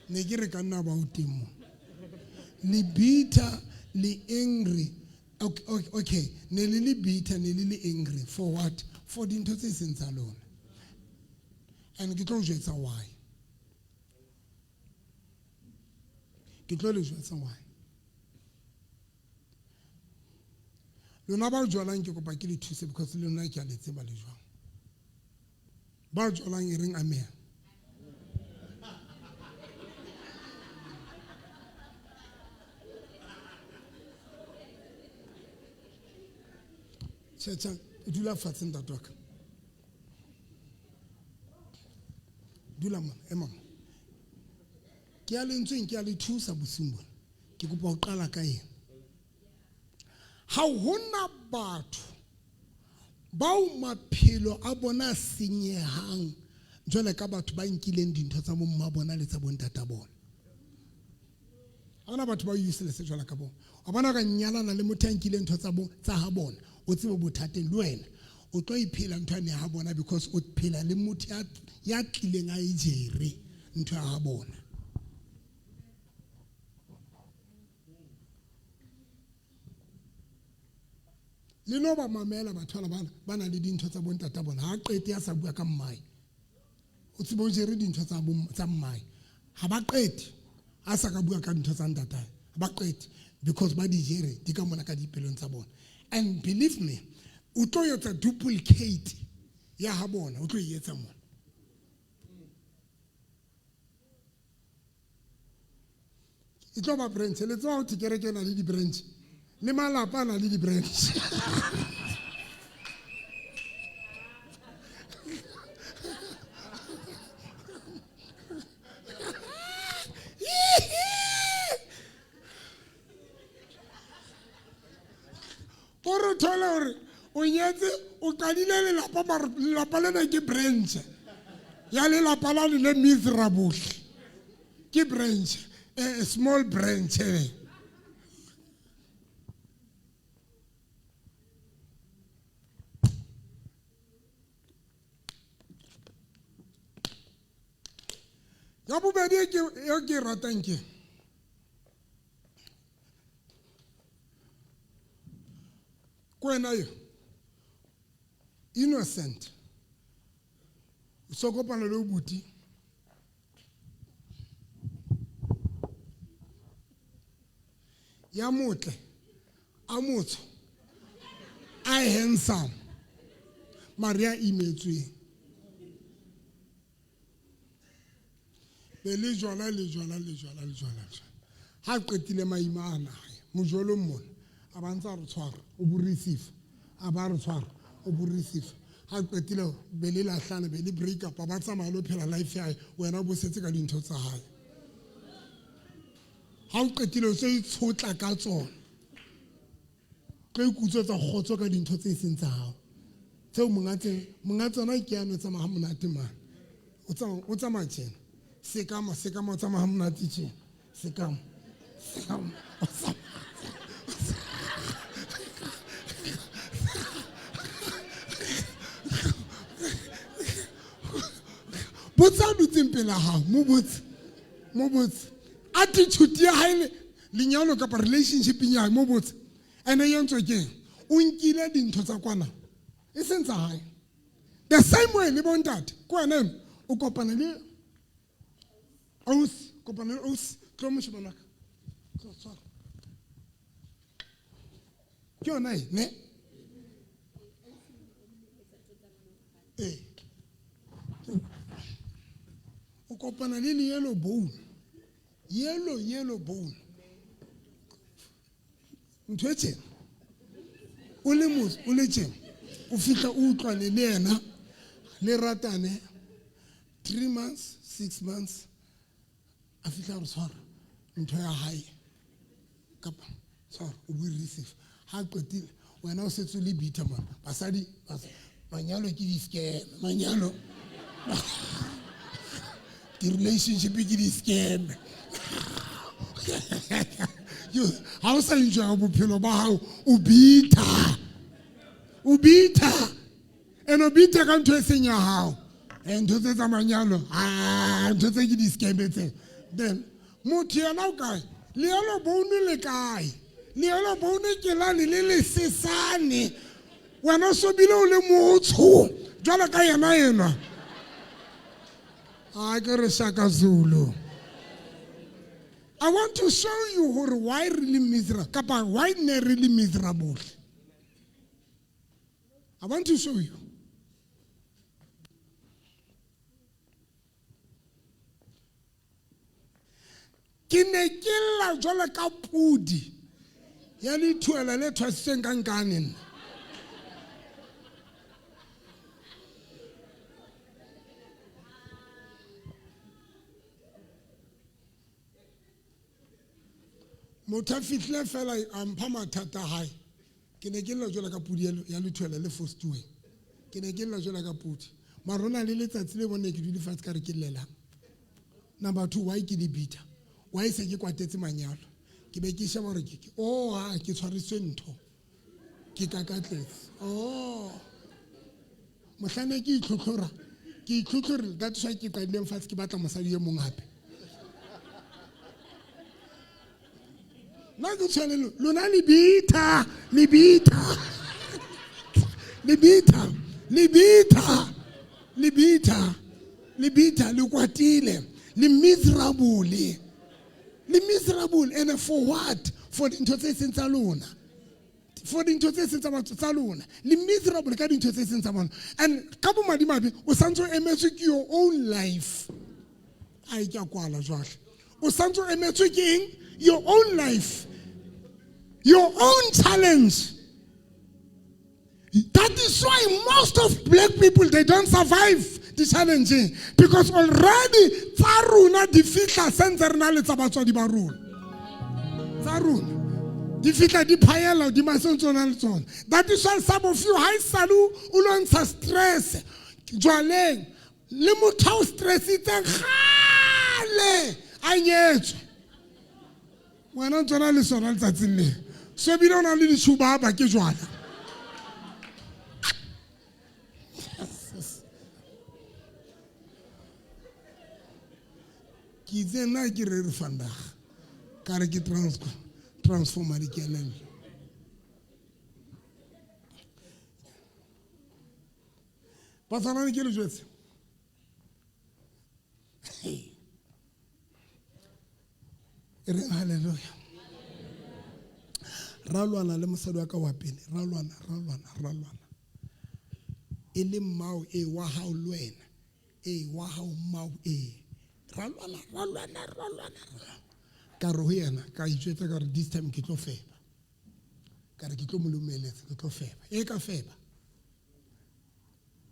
Ne ke re ka nna ba o teng mona. Le bitter, le angry. Okay, okay, okay. Ne le le bitter, ne le le angry. For what? For dintho tse seng tsa lona. And ke tlo o jwetsa why. Ke tlo le jwetsa why. Lona ba jwalang ke kopa ke le thuse because le lona ke a le tseba le jwang. Ba jwalang e reng amen. Tjhe, tjhe, dula fatshe ntate wa ka. Dula mona, ema mona. Ke ya lentsweng, ke ya le thusa bosiung bona. Ke kopa ho qala ka ena. Ha hona batho bao maphelo a bona a senyehang jwale ka batho ba nkileng dintho tsa bomma bona le tsa bontata bona. Ha hona batho ba useless jwale ka bona. Wa bona ka nyalana le motho a nkileng ntho tsa bo tsa ha bona, o tsebe bothateng le wena. O tlo iphela ntho ya ha bona because o phela le motho ya tlileng a e jere ntho ya ha bona. Le no ba mamela batho bana bana ba na le dintho tsa bontata bona. Ha qete ya sa bua ka mmae. O tsebe o jere dintho tsa bo tsa mmae. Ha ba qete a sa ka bua ka dintho tsa ntatae. Ha ba qete because ba di jere di ka mona ka dipelong tsa bona. And believe me, o tlo etsa duplicate ya ha bona, o tlo e etsa mona. E tlo ba branch. Le tseba ho kereke e na le di-branch, le malapa a na le di-branch. Gore o thole gore o nyetse, o qadile lelapa, mare lelapa lena ke branch ya lelapa la le miserable. Ke branch, a small branch. Ya bobedi e ke ratang ke kwena yo innocent o so kopana le obuti ya motle a motsho a handsome mare ya imetsweng be le jwala le jwala le jwala le jwala ha qetile maima a nae mojolong mona a ba ntse a re tshwara o bo receive a ba re tshwara o bo receive ha qetile be le lahlana be le break up ba tsamaya lo phela life ya hae wena o bo setse ka dintho tsa hae ha o qetile o se itshotla ka tsona tlo ikutswetsa kgotso ka dintho tse seng tsa hao tseo monga monga tsona ke ano tsamaya ha monate mane o tsamaya tjena sekama sekama o tsamaya ha monate tjena sekama sekama o tsamaya botsa a dutseng pela hao mo botse mo botse attitude ya hae lenyalo kapa relationship ya hae mo botse ene e entswe keng o nkile dintho tsa kwana. E seng tsa hae. The same way le bontate, ke wena eno o kopana le ausi, kopana le ausi, tlo moshemane wa ka. Tlo tshwara. Ke yona e, ne? Ee. O kopana le le yellow bone. Yellow, yellow bone. Ntho e tjena. O le motho, o le tjena. O fihla o utlwane le yena, le ratane 3 months, 6 months. A fihla re tshwara ntho ya hae. Kapa tshwara o bue receive. Ha qetile wena o setse le bitter man. Basadi manyalo ke di-scam, manyalo. Di-relationship ke di-scam. Ha o sa enjoy bophelo ba hao, o bitter. O bitter. And o bitter ka ntho e seng ya hao. Ntho tse tsa manyalo, ntho tse ke di-scam tse. Then motho yena o kae? Leelo bone le kae? Leelo bone ke lane le lesesane. Wena o so bile o le motsho jwalo ka yena enwa. A ke re Shaka Zulu. I want to show you hore why really miserable, kapa why ne really miserable. I want to show you. Ke ne ke lla jwalo ka pudi ya lethuela le thwasitsweng ka nkane nna. Motho a fihlile fela a mpha mathata a hae. Ke ne ke lla jwalo ka pudi ya lethuela le fostuweng. Ke ne ke lla jwalo ka pudi. Mara hona le letsatsi le bone ke dule fatshe ka re ke llelang. Number 2, why ke le bitter? Why se ke kwatetse manyalo? Ke be ke sheba hore ke, oh, ha, ke tshwariswe ntho. Ke kakatletse. Oh. Mohlanne ke itlhotlhora. Ke itlhotlhorile. That's why ke qadileng fatshe ke batla mosadi e mong hape. Nna ke tshwane le lona le bitter, le bitter. Le bitter, le bitter, le bitter, le bitter, le kwatile, le miserable. Le miserable and for what? For dintho tse seng tsa lona. For dintho tse seng tsa batho tsa lona. Le miserable ka dintho tse seng tsa bona. And ka bomadimabe o santse o emetswe ke your own life. Ai ke a kwala jwale. O santse o emetswe ke eng? Your own life. Your own challenge. That is why most of black people, they don't survive the challenge. Because already tsa rona di fihla sentse re na le tsa batswadi ba rona. Tsa rona di fihla di phaela hodima se ntse o na le tsona. That is why some of you ha esale o lwantsha stress jwaleng le motho a o stressitseng kgale a nyetswe. Wena ntse o na le sona letsatsing le. So ebile o na le ditshubaba ke jwala. Ke itse nna ke re re vandag. Ka re ke transforma dikelello. Batsalane ke le jwetse. E reng hallelujah. Ra lwana le mosadi wa ka wa pele, ra lwana, ra lwana, ra lwana. E le mmao e wa hao le wena. E wa hao mmao e. Ra lwana, ra lwana, ra lwana. Ka re ho yena, ka itjwetsa ka re this time ke tlo feba. Ka re ke tlo mo lomeletsa, ke tlo feba. E ka feba.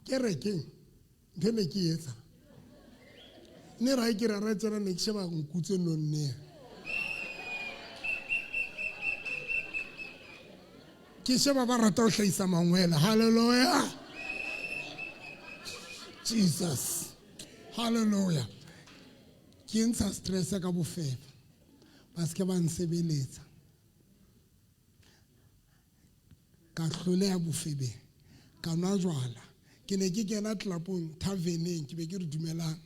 Kerekeng, ntho ne ke etsa. Ne ra ke ra tsena ne ke sheba nku tse nonneng. Ke sheba ba rata ho hlahisa mangwele. Hallelujah. Jesus. Hallelujah. Ke ntsha stress ka bofebe. Ba se ke ba nsebeletsa. Ka hloleha bofebeng. Ka nwa jwala. Ke ne ke kena tlelapong, taverneng, ke be ke re dumelang.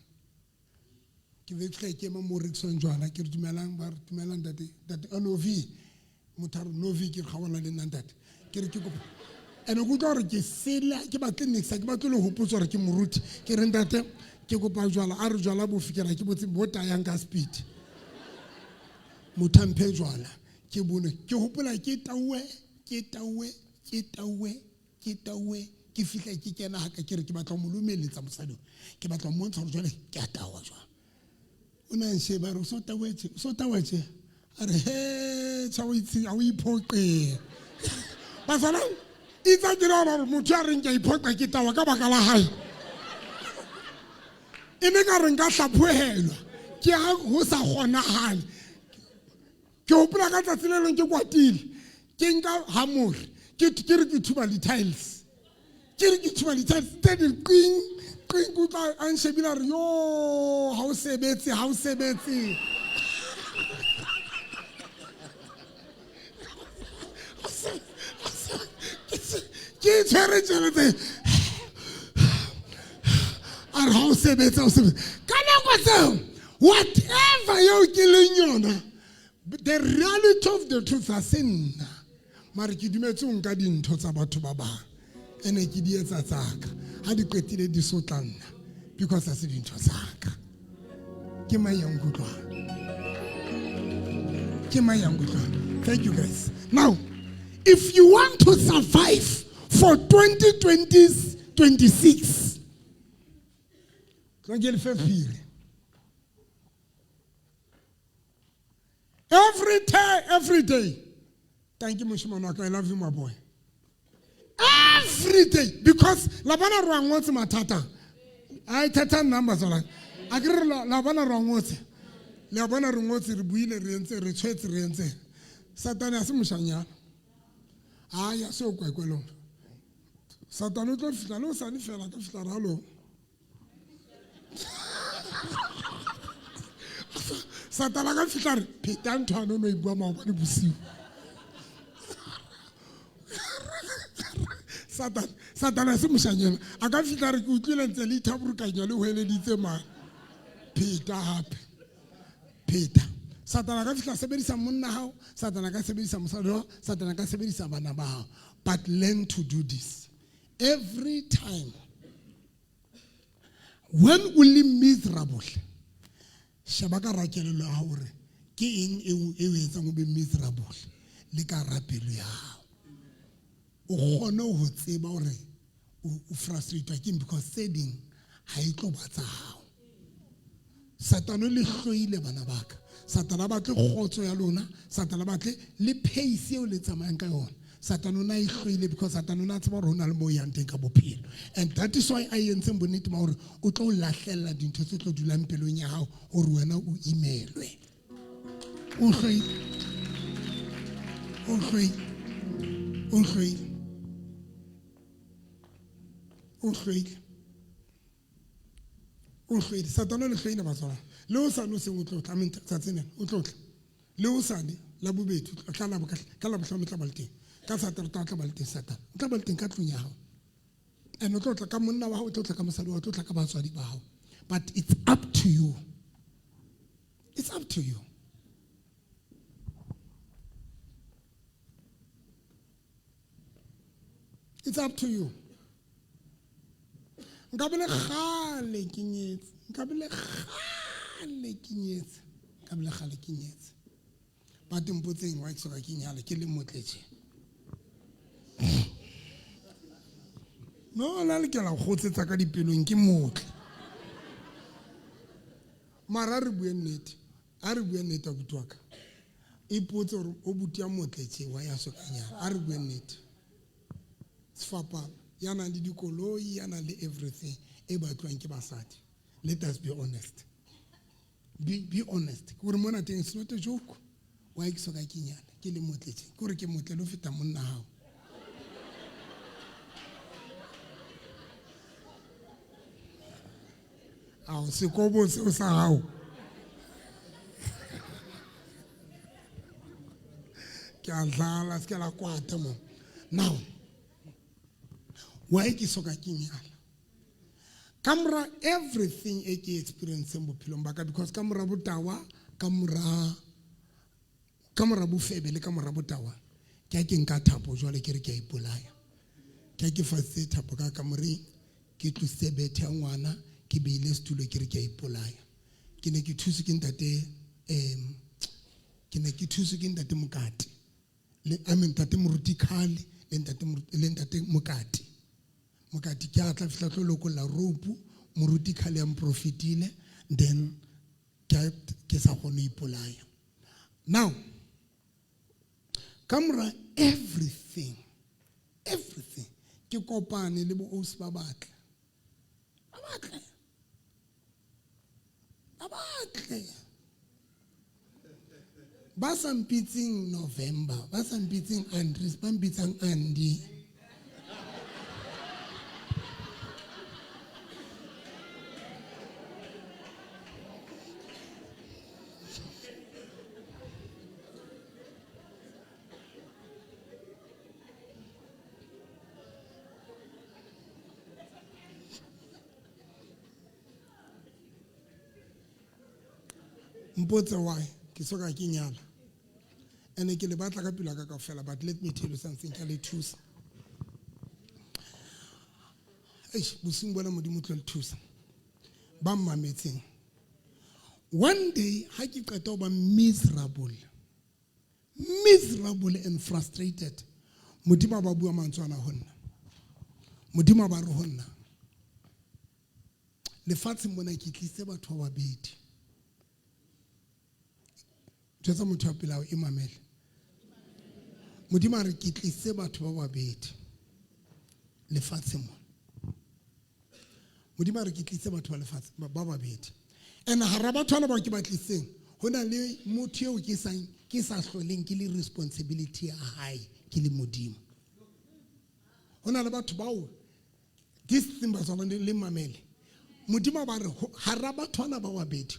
Ke be ke fihla ke ema mo rekiswang jwala, ke re dumelang, ba re dumelang ntate, ntate, a Novi. Motho a re Novi, ke re ga ona le nna ntate. Ke re ke kopa. And ke utlwa gore ke sele ke batle niks, ha ke batle le hopotsa gore ke moruti. Ke re ntate ke kopa jwala, a re jwala bo fikela ke botse bo tayang ka speed. Motho a mphe jwala ke bone ke hopola ke tauwe ke tauwe ke tauwe ke tauwe ke fihla ke kena haka ke re ke batla ho mo lomeletsa mosadi o. Ke batla ho mmontsha hore jwale ke a tawa jwang. O ne a nsheba a re o so tauwe tje, o so tauwe tje. A re he tjha o itse ha o iphoqe. Basala itse ke nahana hore motho ya reng ke a iphoqa ke tawa ka baka la hae. E ne ka re nka hlaphohelwa ke ha ho sa kgonahale. Ke hopola ka tsatsi le leng ke kwatile ke nka hamore ke ke re ke thuba di-tiles ke re ke thuba di-tiles tse di qing qing ke utlwa a nshebile a re yo ha o sebetse ha o sebetse. Ke tshwere tjhelete a re ha o sebetse ha o sebetse ka nako tseo whatever eo ke leng yona the reality of the truth ha se nna mare ke dumetse ho nka dintho tsa batho ba bang ene ke di etsa tsaka ha di qetile di sotla nna because ha se dintho tsaka. Ke mang ya nkutlwang? Ke mang ya nkutlwang? Thank you guys. Now if you want to survive for 2026, tlo ke le fe phiri. Every day, every day. Thank you, moshimane wa ka. I love you, my boy. Every day. Because la bona re wa ngotse mathata. A ithatha numbers ola. A ke re la bona re wa ngotse. Le a bona re ngotse, re buile, re entse, re tshwetse, re entse. Satane a se moshanyana. A ya se o kwekwelong. Satane o tlo fihla le o sane fela ka fihla ralo. Satane a ka fihla re pheta ntho ane o no e bua maobane bosiu. Satane, Satane a se moshanyana. A ka fihla re ke utlwile ntse le ithaburukanya le hweleditse mane. Pheta hape. Pheta. Satane a ka fihla sebedisa monna hao, Satane a ka sebedisa mosadi wa hao, Satane a ka sebedisa bana ba hao. But learn to do this. Every time when o le miserable, sheba ka rakelelo ya hao hore ke eng e o etsang o be miserable le ka rapelo ya hao. O kgone ho tseba hore o frustrated ke eng because tse ding ha e tlo ba tsa hao. Satane le hloile bana ba ka. Satane a batle kgotso ya lona, Satane a batle le pace eo le tsamayang ka yona. Satane o na e hloile because Satane o na tseba hore ho na le moo yang teng ka bophelo. And that is why a entseng bonnete ba hore o tlo lahlella dintho tse tlo dulang pelong ya hao hore wena o imelwe. O hloile. O hloile. O hloile. O hloile. O hloile. Satane o le hloile batswala. Le o sane o seng o tlo tla, amen, tsatsing lena o tlo tla. Le o sane la bobedi o tla la ka la bohlano o tla ba le teng. Ka Satereta o tla ba le teng Satane. O tla ba le teng ka tlung ya hao. And o tlo tla ka monna wa hao, o tlo tla ka mosadi wa hao, o tlo tla ka batswadi ba hao. But it's up to you. It's up to you. It's up to you. Nka be le kgale ke nyetse. Nka be le kgale ke nyetse. Nka be le kgale ke nyetse. But mpotseng wa ke soka ke nyala ke le motle tje. No, la le ke la kgotsetsa ka dipelong ke motle. Mara re bue nnete. A re bue nnete abuti wa ka. Ipotse hore o buti ya motle tje wa ya soka nyala. A re bue nnete. Sefapano ya nang le dikoloi, ya nang le everything e batlwang ke basadi. Let us be honest. Be honest. Ke hore mona teng it's not a joke. Why ke soka ke nyala ke le motle tje? Ke hore ke motle le ho feta monna hao. Ao sekobo seo sa hao. Ke a dlala, se ke la kwata mo. Now, why ke soka ke nyala? Ka mora everything e ke experienceng bophelong ba ka, because ka mora botawa, ka mora bofebe le ka mora botawa, ke a ke nka thapo jwale ke re ke a ipolaya. Ke ke fasitse thapo ka kamoreng, ke tlositse bethe ya ngwana, ke beile setulo ke re ke a ipolaya. Ke ne ke thuswe ke ntate ke ne ke thuswe ke ntate Mokate. Le I mean ntate Moruti Khale le ntate le ntate Mokate. Mokate ke a tla fihla tlo lokolla rope, Moruti Khale ya mprofitile, then ke sa kgone ho ipolaya. Now, ka mora everything, ke kopane le bo ausi ba batle. Ba batle. Ba batle. Ba sa mpitseng November, ba sa mpitseng Andries, ba mpitsang Andy. Mpotse why ke soka ke nyala. Ene ke le batla ka pelo ya ka kaofela, but let me tell you something, ke a le thusa. Eish, bosiung bona Modimo o tlo le thusa. Ba mmametseng. One day ha ke qeta ho ba miserable, miserable and frustrated, Modimo a ba bua mantswe ana ho nna. Modimo a ba re ho nna, lefatsheng mona ke tlisitse batho ba babedi. Jwetsa motho wa pele hao, e mamele. Modimo a re ke tlisitse batho ba babedi lefatsheng mona. Modimo a re ke tlisitse batho ba lefatshe ba babedi. And hara batho bana bao ke ba tlisitseng, ho na le motho eo ke sa hloleng ke le responsibility ya hae ke le Modimo. Ho na le batho bao this thing ba tswana le mamele. Modimo a ba re hara batho bana ba babedi,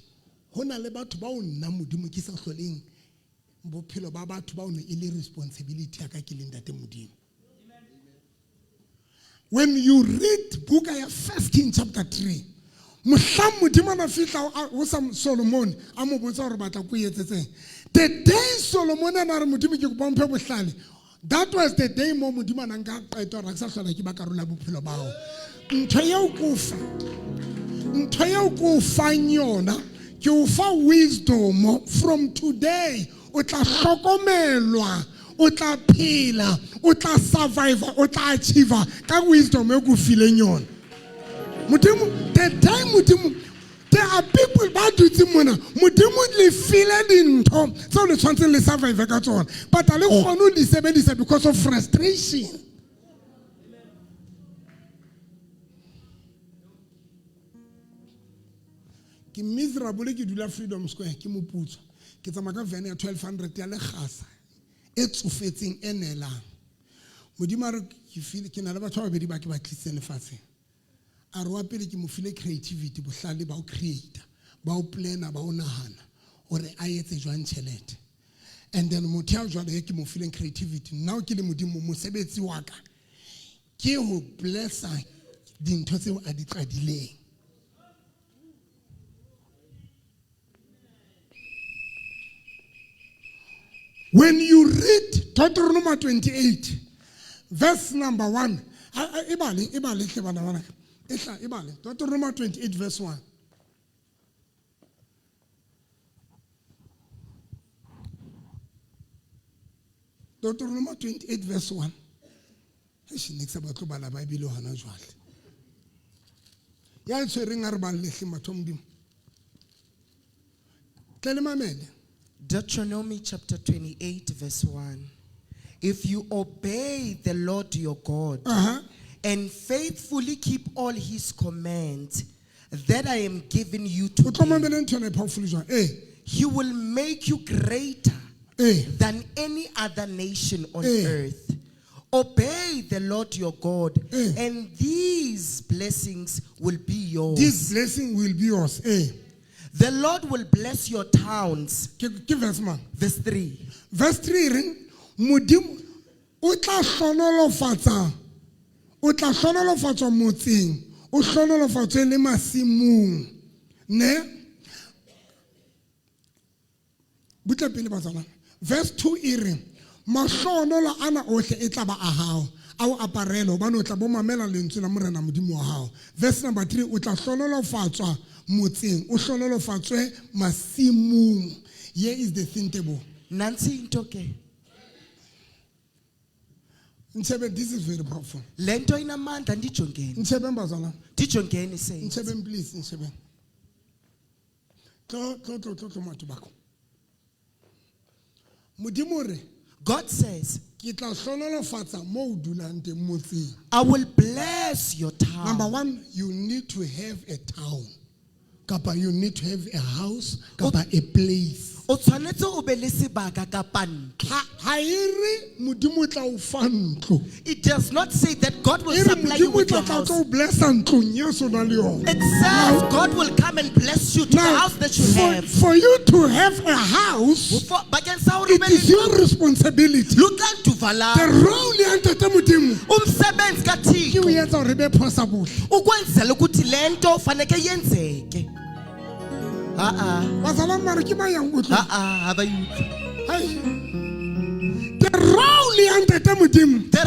ho na le batho bao nna Modimo ke sa hloleng bophelo ba batho bao ne e le responsibility ya ka ke le ntate Modimo. When you read buka ya 1 King chapter 3, mohlang Modimo a na fihla ho Solomon, a mo botsa hore batla ko etsetseng. The day Solomon a na re Modimo ke kopa o mphe bohlale, that was the day mo Modimo a nang ka qeto hore ha ke sa hlola ke ba karolo ya bophelo ba hao. Ntho eo ke o fa, ntho eo ke o fang yona, ke o fa wisdom from today. O tla hlokomelwa, o tla phela, o tla survive, o tla achieve ka wisdom e ke o fileng yona. Modimo, the day Modimo, there are people ba dutseng mona, Modimo le file dintho tseo le tshwanetseng le survive ka tsona, but ha le kgone ho di sebedisa because of frustration. Ke miserable, ke dula Freedom Square, ke moputswa. Ke tsamaya ka van ya 1200 ya lekgasa e tsofetseng e nelang. Modimo a re ke file, ke na le batho ba babedi ba ke ba tlisitseng lefatsheng. A re wa pele ke mo file creativity, bohlale ba ho create, ba ho planner, ba ho nahana hore a etse jwang tjhelete. And then motho ya jwalo e ke mo fileng creativity, now ke le Modimo, mosebetsi wa ka ke ho blessa dintho tseo a di qadileng. When you read Deuteronomy 28, verse number 1, e bale, e bale hle bana bana. E hla, e bale. Deuteronomy 28, verse 1. Deuteronomy 28, verse 1. Eish, ne ke sa batle ho bala Bible hona jwale. Ya tshwereng a re balle hle batho ba Modimo. Tle le mamele. Deuteronomy chapter 28, verse 1. If you obey the Lord your God and faithfully keep all his commands that I am giving you O tlo today, mamele ntho ena e powerful jwang? He will make you greater than any other nation on earth. Obey the Lord your God, and these blessings will be yours. This blessing will be yours. The Lord will bless your towns. Ke verse mang? Verse 3. Verse 3 reng, Modimo o tla hlonolofatsa, o tla hlonolofatswa motseng, o hlonolofatswe le masimong. Ne? Butle pele batswana. Verse 2 e re, mahlohonolo ana ohle e tla ba a hao. A o aparele hobane o tla bo mamela lentswe la Morena Modimo wa hao. Verse number 3, o tla hlonolofatswa motseng, o hlonolofatswe masimong. Here is the thing, Tebo. Nansi into ke. Ntshebe, this is very powerful. Le nto inamandla ndijongeni. Ntshebe mbazalwane. Ndijongeni saints. Ntshebe please, ntshebe. Tlo tlo tlo tlo tlo matho bako. Modimo o re God says, ke tla hlonolofatsa mo o dulang teng motseng. I will bless your town. Number one, you need to have a town. Kapa you need to have a house, kapa a place. O tshwanetse o be le sebaka kapa ntlo. Ha e re Modimo o tla o fa ntlo. It does not say that God will E re supply you Modimo o with tla your tla house. tlo o blessa ntlong eo se o nang le yona. It says God will come and bless you to the Now, house that you have. for you to have a house, Bakeng sa hore o it be le is your responsibility. luxanduva The lakho. role ya Ntate Modimo Umsebenzi ke kaThixo o etsa hore e be possible. ukwenzela ukuthi le nto faneke yenzeke. Ha-a, Bazalwane mare ke ba yang utlwa. ha-a, ha ba e utlwe. Hai. The role ya Ntate Modimo The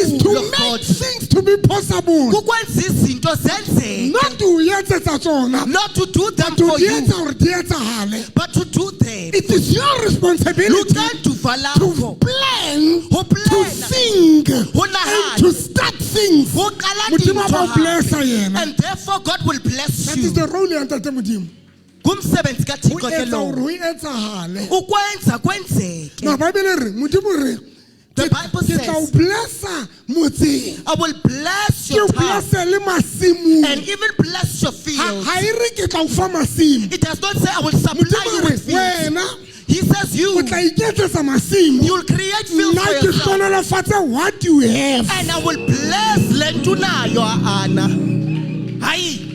is to role of make God things to be possible. kukwenza izinto zenzeke. Not to etsetsa tsona, Not to do them to for di you, etsa hore di etsahale. but to do them. It is your responsibility Luxanduva to lakho. plan, Ho to plana. think, Ho and nahana. to start things. Ho qala Modimo a dintho ba o hape. blessa yena. And therefore God will bless That is you. the role ya Ntate Modimo. Ngumsebenzi Ho kaThixo ke etsa hore lowo. ho etsahale. Ukwenza kwenzeke. Now Bible e re, Modimo re, The ke Bible ke tla o says- blessa motseng. I will bless Ke your o town blesse le masimong. and even bless your Ha fields. ha e re ke tla o fa masimo. It does not say I will supply Modimo you re, with fields. wena He says o you, tla iketsetsa masimo. you'll create fields Nna for ke yourself. hlonolofatse what you have. And I will bless le nto unayo ana. Hayi.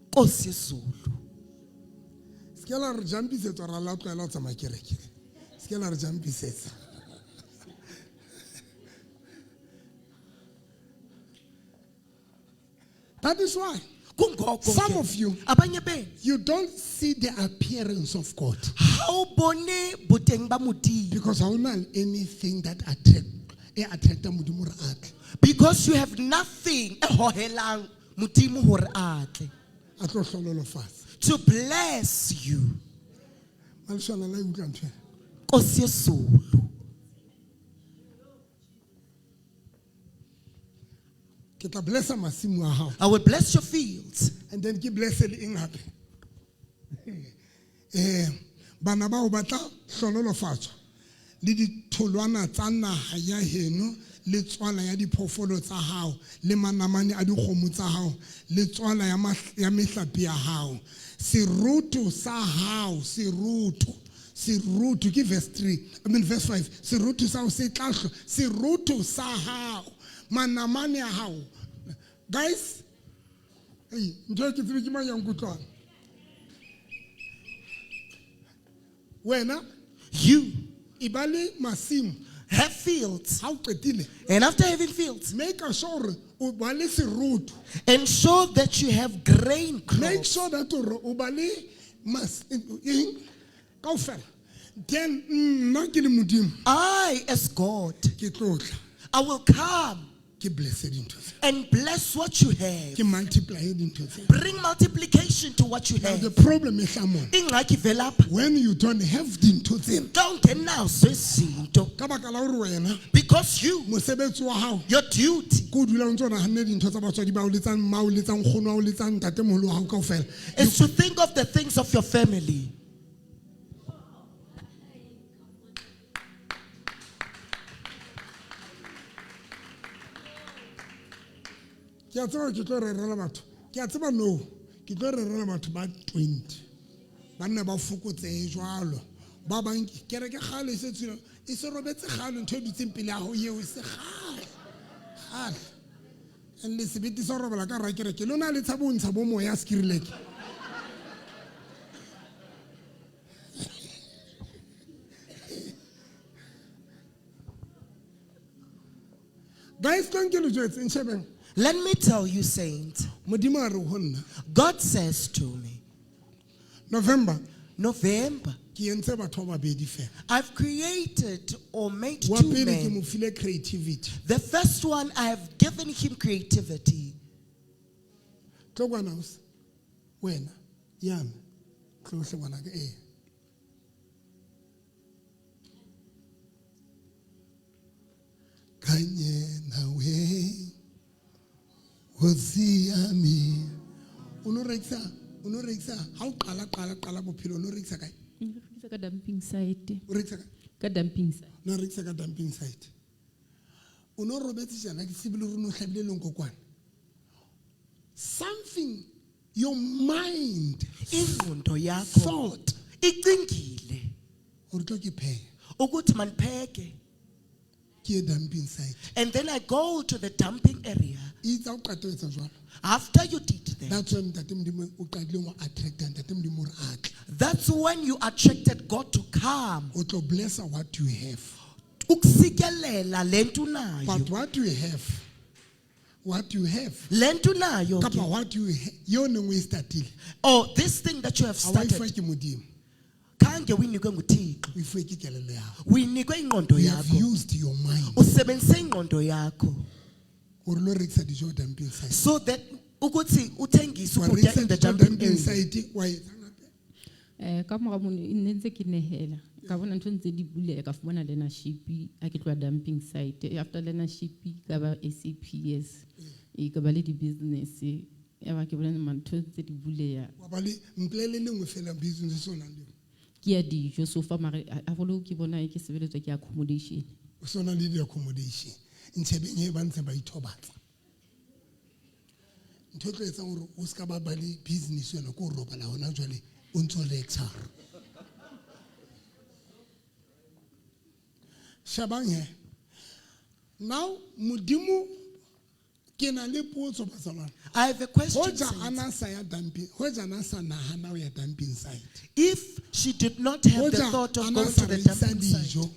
Nkosi yezulu. Se ke la re jampisetsa ra la tlohela ho tsamaya kereke. Se ke la re jampisetsa. That is why Kungoko Some ke, of you- abanye benu you don't see the appearance of God ha o bone boteng ba Modimo because ha hona anything that attract e attracta Modimo hore a tle. because you have nothing e hohelang Modimo hore a tle A tlo hlonolofatsa. to bless you. Maleshwana la e utlwa ntho ena. Nkosi yezulu. Ke tla blessa masimo a hao. I will bless your fields. And then ke blesse le eng hape? Bana bao ba tla hlonolofatswa le ditholwana tsa naha ya heno le tswala ya diphoofolo tsa hao le manamane a dikgomo tsa hao le tswala ya ya mehlape ya hao. Seroto sa hao, seroto, seroto ke verse 3, I mean verse 5. Seroto sa hao se tla seroto sa hao, manamane a hao. Guys, hey, ntho e ke tsebe ke mang ya nkutlwang. Wena You e ba le masimo have fields. ha o qetile, And after having fields, make sure o ba le seroto. ensure that you have grain Make crops. sure that o ba le mas eng kaofela. Then nna ke le Modimo I, as God, ke tlo tla I will come ke blesse dintho tse. and bless what you have. Ke multiply dintho tse. Bring multiplication to what you Now have. the problem e hlaha mona. Ingxaki ivela apha. When you don't have dintho tsena, Xa ungenazo izinto. ka baka la hore wena Because you, mosebetsi wa hao your duty ke o dula o ntse o nahanne dintho tsa batswadi ba o le tsa mmao le tsa nkgono wa hao le tsa ntatemoholo wa hao kaofela. is to think of the things of your family. Ke a tseba ke tlo rerela batho. Ke a tseba no, ke tlo rerela batho ba 20. Banna ba fokotsehe jwalo. Ba bang kereke kgale e se tswile, e se robetse kgale ntho e dutseng pele ya hao eo e se kgale. Kgale. And le sebete sa ho robala ka hara kereke, lona le tshaba ho ntsha bo moya skirileke. Guys, tlong ke le jwetse, ntjhebeng. Let me tell you, saint, Modimo a re ho nna, God says to me, November, November. Ke entse batho ba babedi fela. I've created or made Wa two pele ke men. mo file creativity. The first one, I have given him creativity. Tlo kwana ausi. Wena yame tlohle ngwanaka ee. Kanye nawe Nkosi yami. O no rekisa, o no rekisa ha o qala qala qala bophelo o no rekisa kae? Nka rekisa ka dumping site. O rekisa kae? Ka dumping site. O no rekisa ka dumping site. O no robetse jana ke tsebile hore o no hlabile lenkokwane. Something your mind Ingqondo yakho thought icingile hore tlo ke phehe ukuthi manipheke. ke ye dumping site. And then I go to the dumping area. Itse ha o qeta ho etsa jwalo. After you did that, That's when Ntate Modimo o qadileng ho attracta Ntate Modimo hore a tle. that's when you attracted God to come. O tlo blessa what you have. Ukusikelela lento unayo. But what you have, what you have, Lento unayo. kapa ke. what you yo neng o e startile, Oh, this thing that you have ha wa e fuwa started. ke Modimo, Khange uyinikwe nguThixo. o e fuwe ke kelello ya hao. Uyinikwe ingqondo You have yakho. used your mind Usebenzise ingqondo yakho hore lo rekisa dijo dumping site. so that ukuthi uthengise Wa ukutya rekisa in the dijo dumping dumping area. site, wa etsang hape? Ka mora mono e ne ntse ke nehela. Ka bona ntho ntse di buleha ka fumana learnership ha ke tloha dumping site. After learnership ka ba SAPS. E ka ba le di-business. Ya ba ke bona ntho ntse di buleha. Wa ba le mpolelle le nngwe fela business o nang le yona. Ke ya dijo so far mare haholo ke bona e ke sebeletswa ke accommodation. O so na le di-accommodation. Ntjhebeng e ba ntse ba ithobatsa. Ntho e tlo etsang hore o ska ba ba le business yona ke ho robala hona jwale o ntso lecture. Shebang he. Now Modimo ke na le potso bazalwane. I have a question. Hoja saints. ana sa ya dumping, hoja ana sa nahana ho ya dumping site. If she did not have the Hoja thought of ana going sa to the rekisa dumping site, dijo.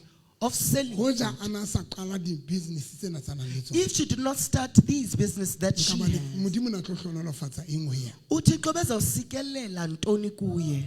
of selling, Hoja ana sa qala di-business tsena tsa nang le tsona. if she did not start these business that Nka she ba le- has, Modimo na tlo hlohonolofatsa eng ho yena? uThixo bezawusikelela ntoni kuye?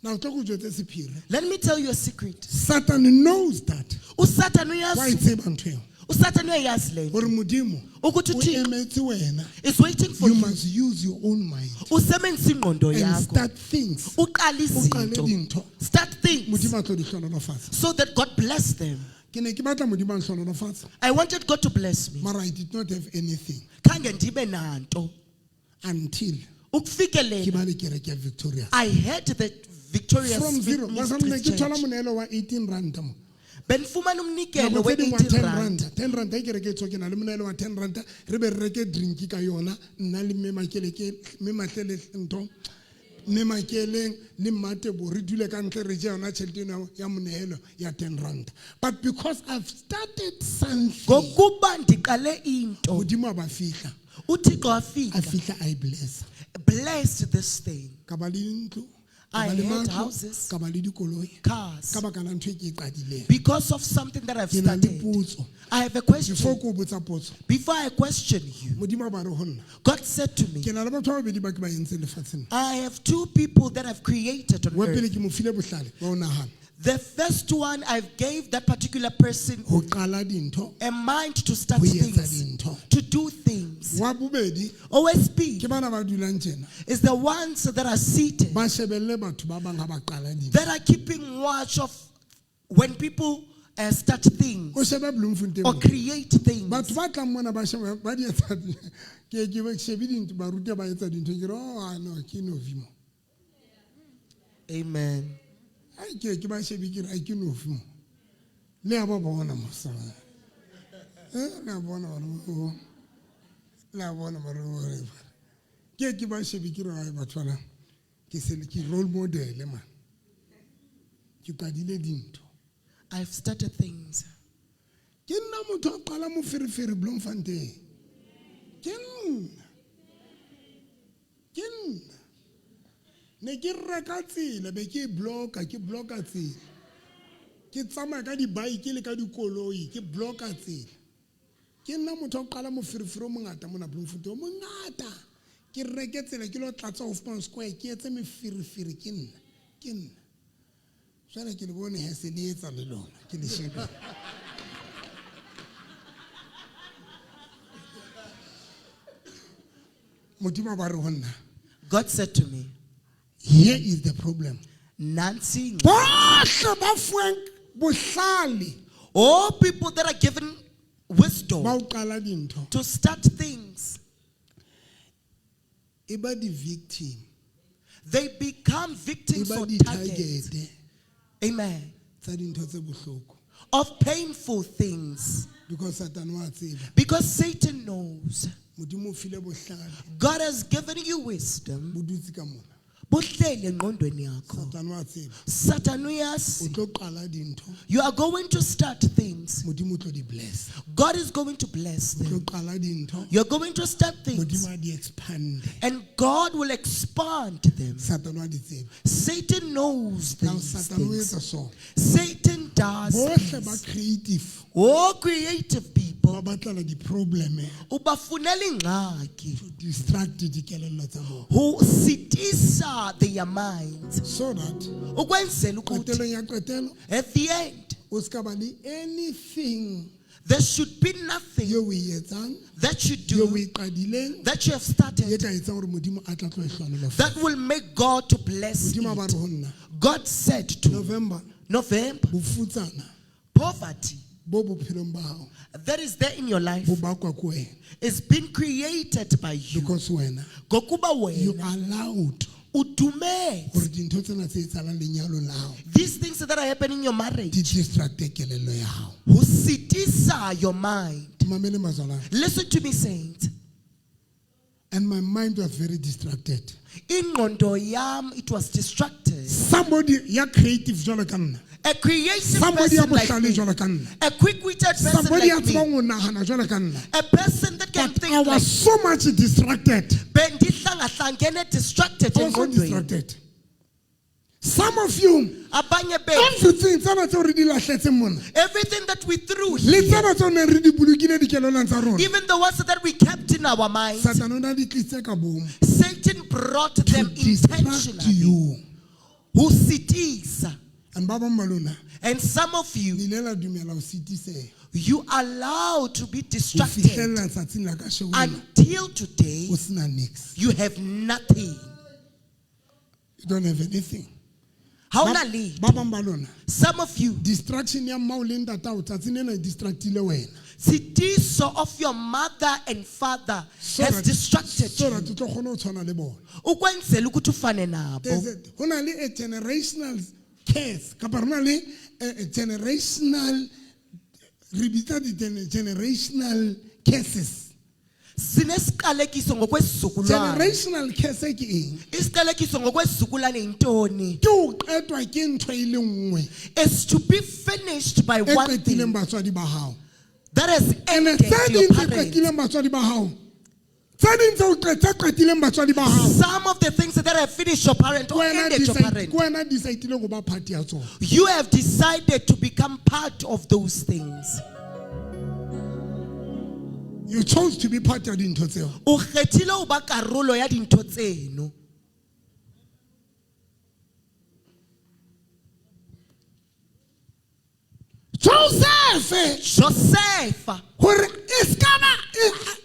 Now tlo ko jwetse sephiri. Let me tell you a secret. Satan knows that. uSatan Wa e uyazi, tseba ntho eo. uSatan uyayazi le nto. Hore Modimo Ukuthi o uThixo emetse wena. is waiting for You you. must use your own mind Usebenzise ingqondo and yakho. start things. Uqale O qale izinto. dintho. Start things Modimo a tlo di hlohonolofatsa. so that God bless them. Ke ne ke batla Modimo a nhlohonolofatsa, I wanted God to bless me. mara I did not have anything Khange ndibe nanto. until ke Ukufikelela ba le kereke ya Victoria. I heard that Victoria's From zero. Ministries Bazalwane ke thola Church. moneelo wa 18 rand mo. Benifumana umnikelo Nako tse ding wa we-18 10 rand. rand, 10 rand e kereke e tswa ke na le moneelo wa 10 rand, re be re reke drink ka yona, nna le mme Makele ke mme Matlele ntho, mme Makeleng le Mmatebo re dule ka ntle re je yona tjhelete eno ya moneelo ya 10 rand. But because I've started something, Ngokuba ndiqale into, Modimo a ba fihla, uThixo a wafika fihla a e blessa. blessed this thing. Ka ba le dintlo, ka I ba le had matlo, houses, ka ba le dikoloi, cars, ka baka la ntho e ke e qadileng. because of something that I've Ke na le started. potso. I have a Before question. ke o botsa potso, Before I question you, Modimo a ba re ho nna, God said to me, ke na le batho ba babedi ba ke ba entseng lefatsheng. I have two people that I've created on Wa pele earth. ke mo file bohlale ba ho nahana. The first one, I gave that particular person Ho qala dintho, a mind to start ho etsa things, dintho. to do things. Wa bobedi OSP ke bana ba dulang tjena, is the ones that are seated, ba shebelle batho ba bang ha ba qala dintho. that are keeping watch of when people start things O shebe Bloemfontein or mo. create things. Batho ba tlang mona ba sheba ba di etsa ke shebe dintho, ba ruta ba etsa dintho, ke re, oh, ah, no, ke Novi mo. Amen. Ai, ke ba shebe ke re, ai, ke Novi mo. Le a ba bona mos. Le a bona hore o- le a bona hore o- Ke ba shebe ke re, ai, batho bana, ke se le- ke role model man. Ke qadile dintho. I've started things. Ke nna motho a qala moferefere Bloemfontein. Ke nna. Ke nna. Ne ke reka tsela, be ke e block-a, ke block-a tsela. Ke tsamaya ka di-bike le ka dikoloi, ke block-a tsela. Ke nna motho wa ho qala moferefere o mongata mona Bloemfontein, o mongata. Ke reke tsela ke lo tlatsa Hoffman Square, ke etse meferefere, ke nna, ke nna. Jwale ke le bone he se le etsa le lona, ke le shebile. Modimo a ba re ho nna, God said to me, here is the problem. Nancy, Bohle ba fuweng bohlale all people that are given wisdom ba ho qala dintho to start things, e ba di-victim, they become e victims ba or targets. di-target Amen. tsa dintho tse bohloko. Of painful things. Because Satan wa tseba. Because Satan knows Modimo o file bohlale God has given you wisdom. bo dutse ka mona. Buhleli engqondweni yakho. Satan wa tseba. Satan O uyazi. tlo qala dintho, You are going to start things. Modimo o tlo di bless. God is going to bless O tlo them. qala dintho, You're going to start things. Modimo a di expand. And God will expand them. Satan wa di tseba. Satan knows Now these Satan o things. etsa so. Satan does Bohle ba things. creative All creative people ba batlana di-problem ubafunela ingxaki to distract dikelello tsa bona. who sitisa their minds So that ukwenzela ukuthi qetelong ya qetelo at the end o ska ba le anything there should be nothing eo o e etsang, that you eo o do e qadileng, that you have e started ka etsang hore Modimo a tla tlo e hlohonolofatsa. that will make God to bless Modimo a ba it. re ho nna, God said to November, November, bofutsana poverty bo bophelong ba hao that is there in your life bo bakwa ke wena. is being created by you. Because wena Ngokuba you wena allowed udumele hore dintho tsena tse etsahalang lenyalong la hao these things that are happening in your marriage di distracte kelello ya hao. who sitisa your mind. Mamele mazwalane. Listen to me, saints. And my mind was very distracted. Ingqondo yam, it was distracted. Somebody ya creative jwalo ka nna. A creative Somebody ya person like bohlale me, jwalo ka nna. a quick-witted person Somebody ya like me, tsebang ho nahana jwalo ka nna. a person that can But think I like was so much distracted. bendihlangahlangene distracted I was so engqondweni. distracted. Some of you, Abanye bethu, everything tsena tseo re di lahletseng mona, everything that we threw le here, tsena tseo neng re di bolokile dikelellong tsa rona, even the ones that we kept in our minds, Satan o ne a di tlisitse ka bomo Satan brought to them distract intentionally. you. Who sitisa. And ba bang ba lona, And some of le you, ile la dumela ho sitiseha. you allow to be Ho distracted fihlella tsatsing la kasheko lena, until today o sena niks. you have nothing. You don't have anything. Ha Ba ona letho. ba bang ba lona, Some of you, distraction ya mmao le ntatao tsatsing lena e distractile wena. sitiso of your mother and father So has that- distracted so you. that o tlo kgona ho tshwana le bona. Ukwenzela ukuthi ufane nabo. There's a- ho na le a generational curse kapa re na le a generational re bitsa di-generational curses. Sinesiqalekiso ngokwesizukulwane. Generational curse ke eng? Isiqalekiso ngokwesizukulwane yintoni? Ke ho qetwa ke ntho e le nngwe Is to be finished by e one qetileng thing batswadi ba hao. that has And ended tse your ding tse parents. qetileng batswadi ba hao, tse ding tse qetileng batswadi ba hao, Some of the things that have finished your parent ke or wena ended your parent, ke wena decide-ileng ho ba part ya tsona. you have decided to become part of those things. You chose to be part ya dintho tseo. O kgethile ho ba karolo ya dintho tseno. Joseph Joseph hore e ska ba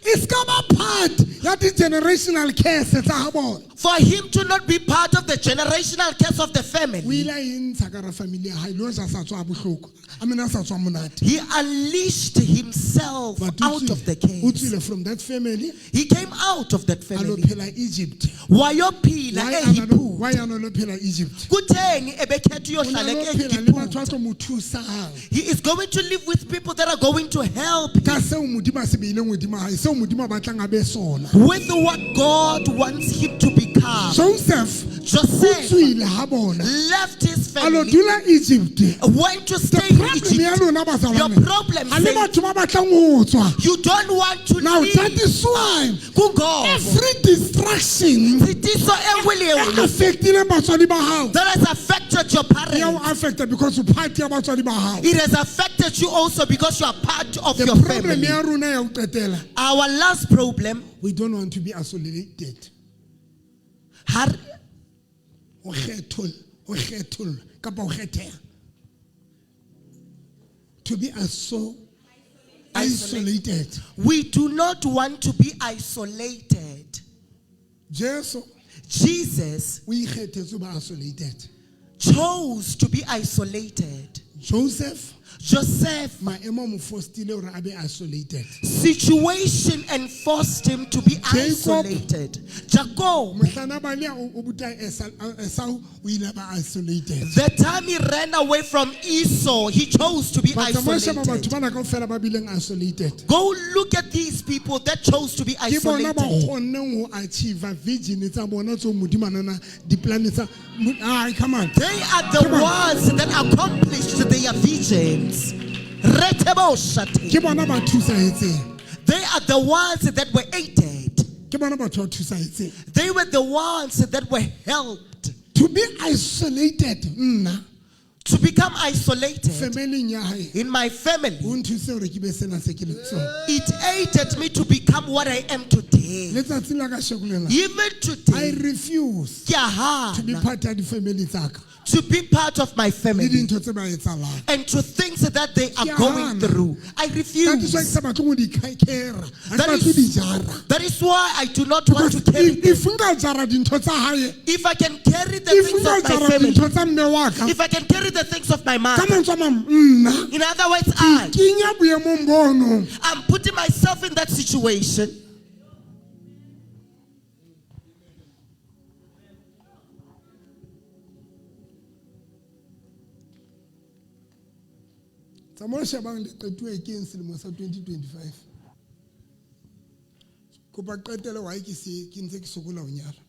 e ska ba part ya di-generational curse tsa ha bona. for him to not be part of the generational curse of the O family, ile a e ntsha ka hara family ya hae le hoja a sa tswa bohloko, I mean a sa tswa monate. he unleashed himself But o out of the tswile- o curse. tswile from that family He came out of that a lo family. phela Egypt. Wayophila Why a eHiphutha. why a no lo phela Egypt? Kutheni ebekhetha O na uyohlala lo phela le batho eGiphutha? ba tlo mo thusang. He is going to live with people that are going to help him Ka seo Modimo a se beileng hodima hae, seo Modimo a batlang a be sona. with what God wants him to become. Joseph o Joseph tswile ha bona. left his A lo family, dula Egypt. went to The stay in problem ya Egypt. lona Your bazalwane, problem, ha le saints, batho ba batlang ho tswa. you don't want to Now leave that is why Kungoba every distraction Distraction Tshitiso e nngwe le e e nngwe affectile batswadi ba hao. that has affected your E ya o parents. affecta because o part ya batswadi ba hao. It has affected you also because you are part of The your problem family. ya rona ya ho qetela, Our last problem, we don't want to be isolated. har- Ho kgetholla, ho kgethollwa kapa ho kgetheha. To be so isolated. we do not want to be isolated. Jesu Jesus o ikgethetse ho ba isolated. chose to be isolated. Joseph Joseph maemo a mo fostile hore a be isolated. situation and forced him to be Jacob. isolated. Jacob, Mohlana ba le o buta Esau o ile a ba isolated. the time he ran away from Esau, he chose to be Ba tsamaya sheba batho isolated. bana kaofela ba bileng isolated. Go look at these people that chose to be Ke bona ba isolated. kgonneng ho achieve vision tsa bona tseo Modimo a nana di-plan tsa ai come on. They are the Come on. ones that accomplished their visions. Reteboshate. Ke bona ba thusahetseng. They are the ones that were aided. Ke bona batho ba thusahetseng. They were the ones that were helped To be isolated nna to become isolated familing ya hae in my family. ho nthuse hore ke be sena se ke leng sona. It aided me to become what I am today. Letsatsing la kasheko lena Even I today, refuse ke a to be hana part ya di-family tsa ka to be part of my le family dintho tse ba etsahalang. and to things that they Ke are a going hana. through. I That is why ke refuse. sa batleng ho di kera. Ha ke That batle ho di is, jara. that is why I do not want Because to carry if them. if nka jara dintho tsa hae, If I can carry the if things nka of my jara family, dintho tsa mme wa ka, if I can carry the things of my ka mother, mantswe a mang, nna in other words, I kenya boemong bono. am putting myself in that situation. Tsamaya o shebang le qetuwe ke eng selemo sa 2025. Kopa qetele why ke se ke ntse ke sokola ho nyala.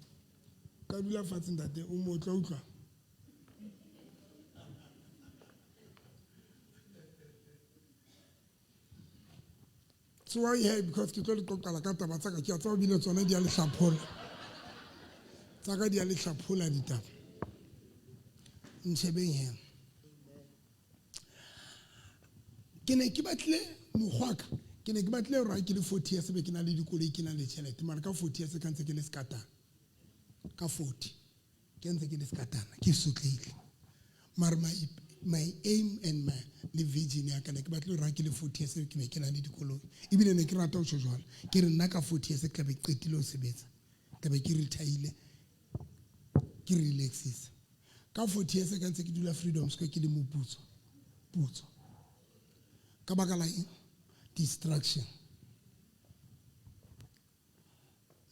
Ka dula fatshe ntate o mo tla utlwa. Tsoha he because ke tlo le qoqala ka taba tsa ka ke a tseba bile tsona di a le hlaphola. Tsa ka di a le hlaphola ditaba. Ntjhebeng he. Ke ne ke batlile mokgwa ka ke ne ke batlile hore ha ke le 40 years be ke na le dikoloi ke na le tjhelete mara ka 40 years ka ntse ke le sekatana ka 40 ke ntse ke le sekatana ke sotlehile mara my aim and my le vision ya ka ne ke batlile hore ha ke le 40 years ke be ke na le dikoloi ebile ne ke rata ho tjho jwalo ke re nna ka 40 years ke tla be ke qetile ho sebetsa ke be ke retire ke relaxisa ka 40 years ka ntse ke dula Freedom Square ke le moputso putso ka baka la eng distraction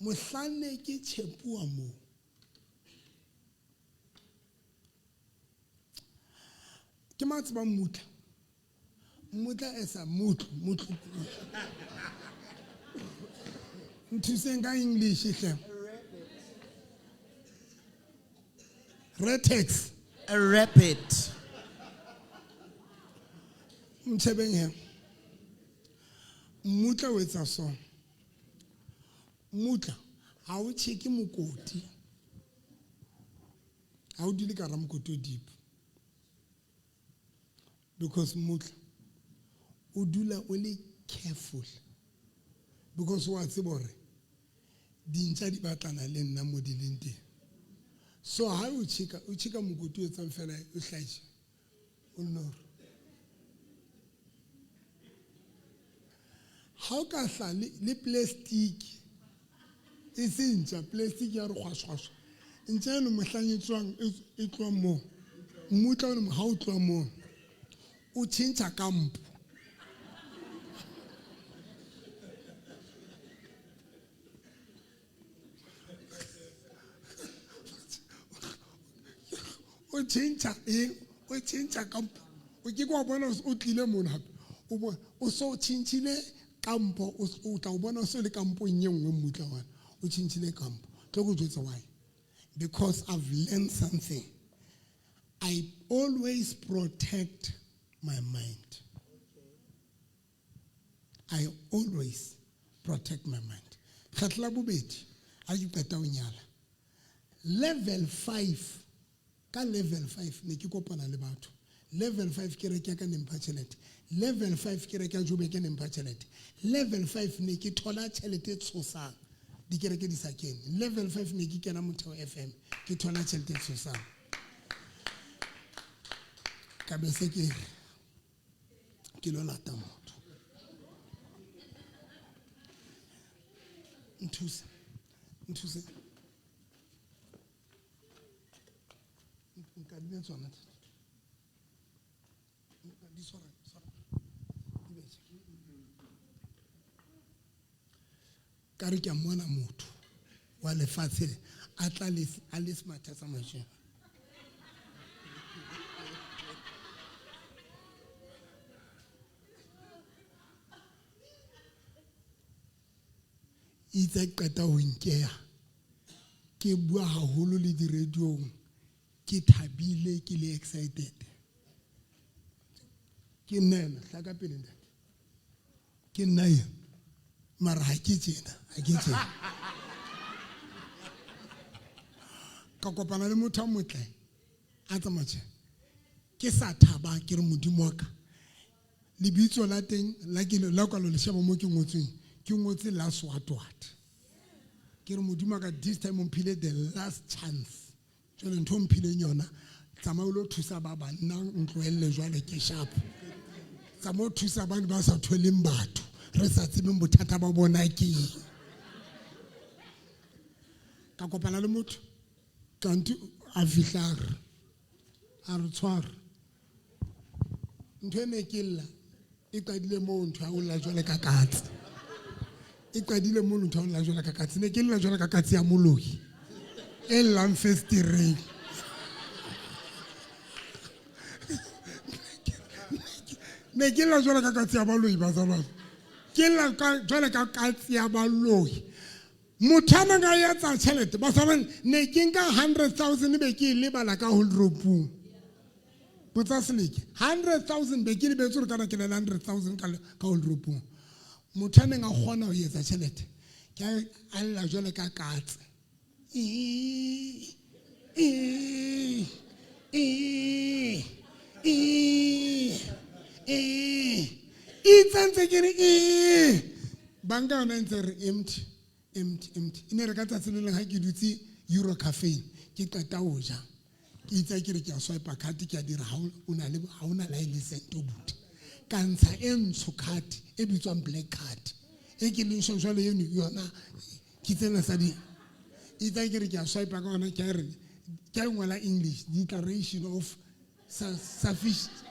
mohlanne ke tshepuwa moo ke mang a tsebang mmutla mmutla esa mutlo mutlo nthuseng ka english hle retex A rapid. ntshebeng he mmutla o etsa so mmutla ha o tjheke mokoti ha o dule ka hara mokoti o deep because mmutla o dula o le careful because wa tseba hore dintja di batlana le nna mo di leng teng so ha o tjheka o tjheka mokoti o etsang fela o hlahise o nno re ha o ka hla le plastic e se ntja plastic ya re kgwashwashwa ntja eno mohlang e tswang e tlohang moo mmutla ono ha o tloha moo o tjhentjha kampo o tjhentjha eng o tjhentjha kampo o ke ke wa bona o tlile mono hape o so tjhentjhile kampo o tla o bona o so le kampong e nngwe mmutla wana o tjhentjhile kampo tlo ko jwetsa why because I've learned something. I always protect my mind. I always protect my mind. Kgetlo la bobedi Ha ke qeta ho nyala level 5, ka level 5 ne ke kopana le batho. Level 5 kereke ya ka ne mpha tjhelete. Level 5 kereke ya Joburg ne mpha tjhelete. Level 5 ne ke thola tjhelete e tshosang, dikereke di sa kene. Level 5 ne ke kena Motheo FM, ke thola tjhelete e tshosang. Ka be se ke re ke lo lata motho. Nthuse, nthuse. Nkadime tsona. Di tshwara, tshwara. Di beje. Ka re ke a mmona motho wa lefatshe le, a tla le, a le smatha sa majwe. Itse qeta ho nkeha, ke bua haholo le di-radio-ong, ke thabile, ke le excited. Ke nna ena, hlaka pele ntate. Ke nna ena. Mara ha ke tjena, ha ke tjena. Ka kopana le motho a motle, a tsamaya tjena. Ke sa thaba, ke re Modimo wa ka. Lebitso la teng, la ke la kwalo le sheba mo ke ngotsweng, ke ngotse last what what. Ke re Modimo wa ka, this time o mphile the last chance. Jwale ntho o mphileng yona, tsamaya o lo thusa ba bang, nna ntlohelle jwale ke sharp. Tsamaya o thusa bane ba sa tholeng batho, re sa tsebeng bothata ba bona ke eng. Ka kopana le motho, kanti a fihla a re, a re tshwara. Ntho e ne ke lla, e qadile moo ntho ya ho lla jwale ka katse. E qadile moo ntho ya ho lla jwale ka katse. Ne ke lla jwale ka katse ya moloi, e llang festereng. Ne ke lla jwale ka katse ya baloi, bazalwane. Ke lla jwale ka katse ya baloi. Motho a neng a etsa tjhelete, bazalwane, ne ke nka 100,000 be ke e lebala ka wardrobe-ong. Botsa Seleke, 100,000 be ke lebetse hore kana ke na le 100,000 ka wardrobe-ong. Motho a neng a kgona ho etsa tjhelete, ke a lla jwale ka katse. E, e, e, e, e. Itse ntse ke re, e. Banka yona e ntse re empty, empty, empty. E ne re ka tsatsi le leng ha ke dutse Euro Cafe, ke qeta ho ja. Ke itse ke re ke a swipe card, ke a dira, ha o na le, ha o na le le cent o buti. Ka ntsha e ntsho card e bitswang black card. E ke leng sho jwale eno yona ke tsena sa di. Itse ke re ke a swipe ka yona, ke a re ke a ngola English declaration of sufficient.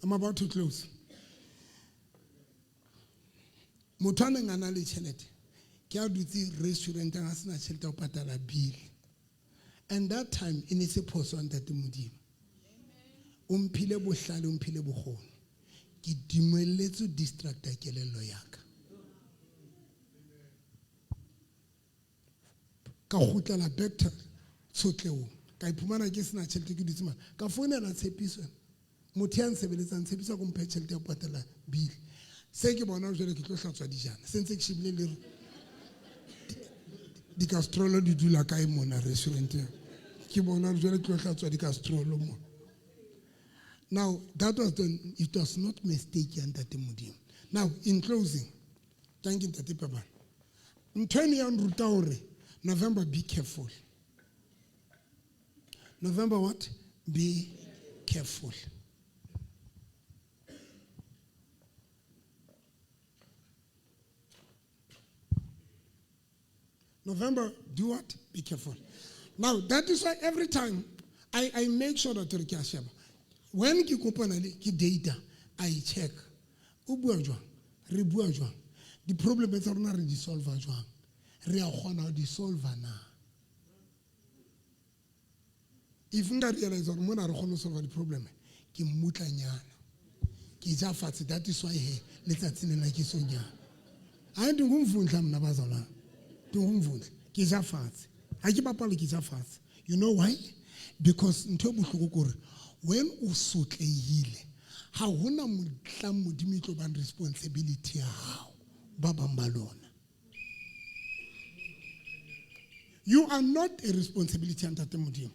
I'm about to close. Motho a neng a na le tjhelete, ke a dutse restauranteng a sena tjhelete ya ho patala bill. And that time e ne se phoso ya Ntate Modimo. O mphile bohlale, o mphile bokgoni. Ke dumelletse ho distracta kelello ya ka. Ka kgutlela back to tshotlehong. Ka iphumana ke sena tjhelete, ke dutse mane. Ka founela Tshepiso. Motho ya nsebeletsang, Tshepiso a ko mphe tjhelete ya ho patala bill. Se ke bona jwale ke tlo hlatswa dijana. Se ntse ke shebile le di-castrolo di dula kae mona restauranteng. Ke bona jwale ke tlo hlatswa di-castrolo mona. Now, that was the, it was not mistake ya Ntate Modimo. Now, in closing, thank you Ntate Pebane. Ntho eno ya nruta hore November, be careful. November what? Be careful. November, do what? Be careful. Now, that is why every time I make sure that re ke a sheba. When ke kopana le ke data, I check. O bua jwang? Re bua jwang? Di-problem tsa rona re di solve jwang? Re a kgona ho di solve na? If nka realize hore mona re kgone ho solve di-problem, ke mmutlanyana. Ke ja fatshe, that is why he letsatsi lena ke so nyana. Ha ndingumvundla mna bazalwane. Ndingumvundla. Ke ja fatshe. Ha ke bapale, ke ja fatshe. You know why? Because ntho e bohloko ke hore when o sotlehile ha hona mohlang Modimo e tlo bang responsibility ya hao, ba bang ba lona. You are not a responsibility ya Ntate Modimo.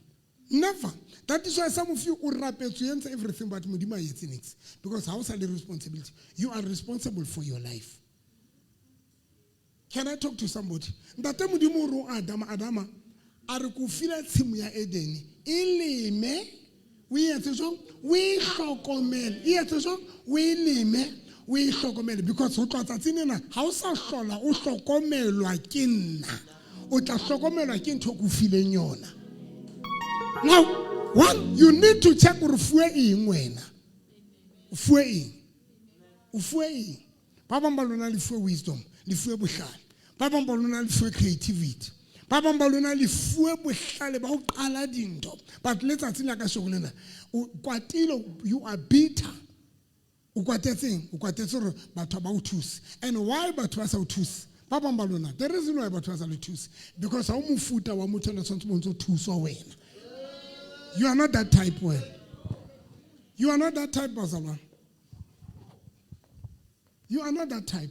Never. That is why some of you o rapetswe, o entse everything, but Modimo ha etse niks. Because ha o sa le responsibility. You are responsible for your life. Can I talk to somebody? Ntate Modimo o re ho Adama, Adama, a re ko file tshimo ya Edene, e leme, o e etse jwang? O e hlokomele. E etse jwang? O e leme, o e hlokomele. Because ho tloha tsatsing lena, ha o sa hlola o hlokomelwa ke nna. O tla hlokomelwa ke ntho e ke o fileng yona. Now, one, you need to check hore o fuwe eng wena. O fuwe eng? O fuwe eng? Ba bang ba lona le fuwe wisdom, le fuwe bohlale. Ba bang ba lona le fuwe creativity. Ba bang ba lona le fuwe bohlale ba ho qala dintho. But letsatsi la kasheko lena, o kwatile, you are bitter. O kwatetseng? O kwatetse hore batho ba o thuse. And why batho ba sa o thuse? Ba bang ba lona, the reason why batho ba sa le thuse, because ha o mofuta wa motho ena tshwanetse bo ntso thuswa wena. You are not that type wena. You are not that type, bazalwane. You are not that type.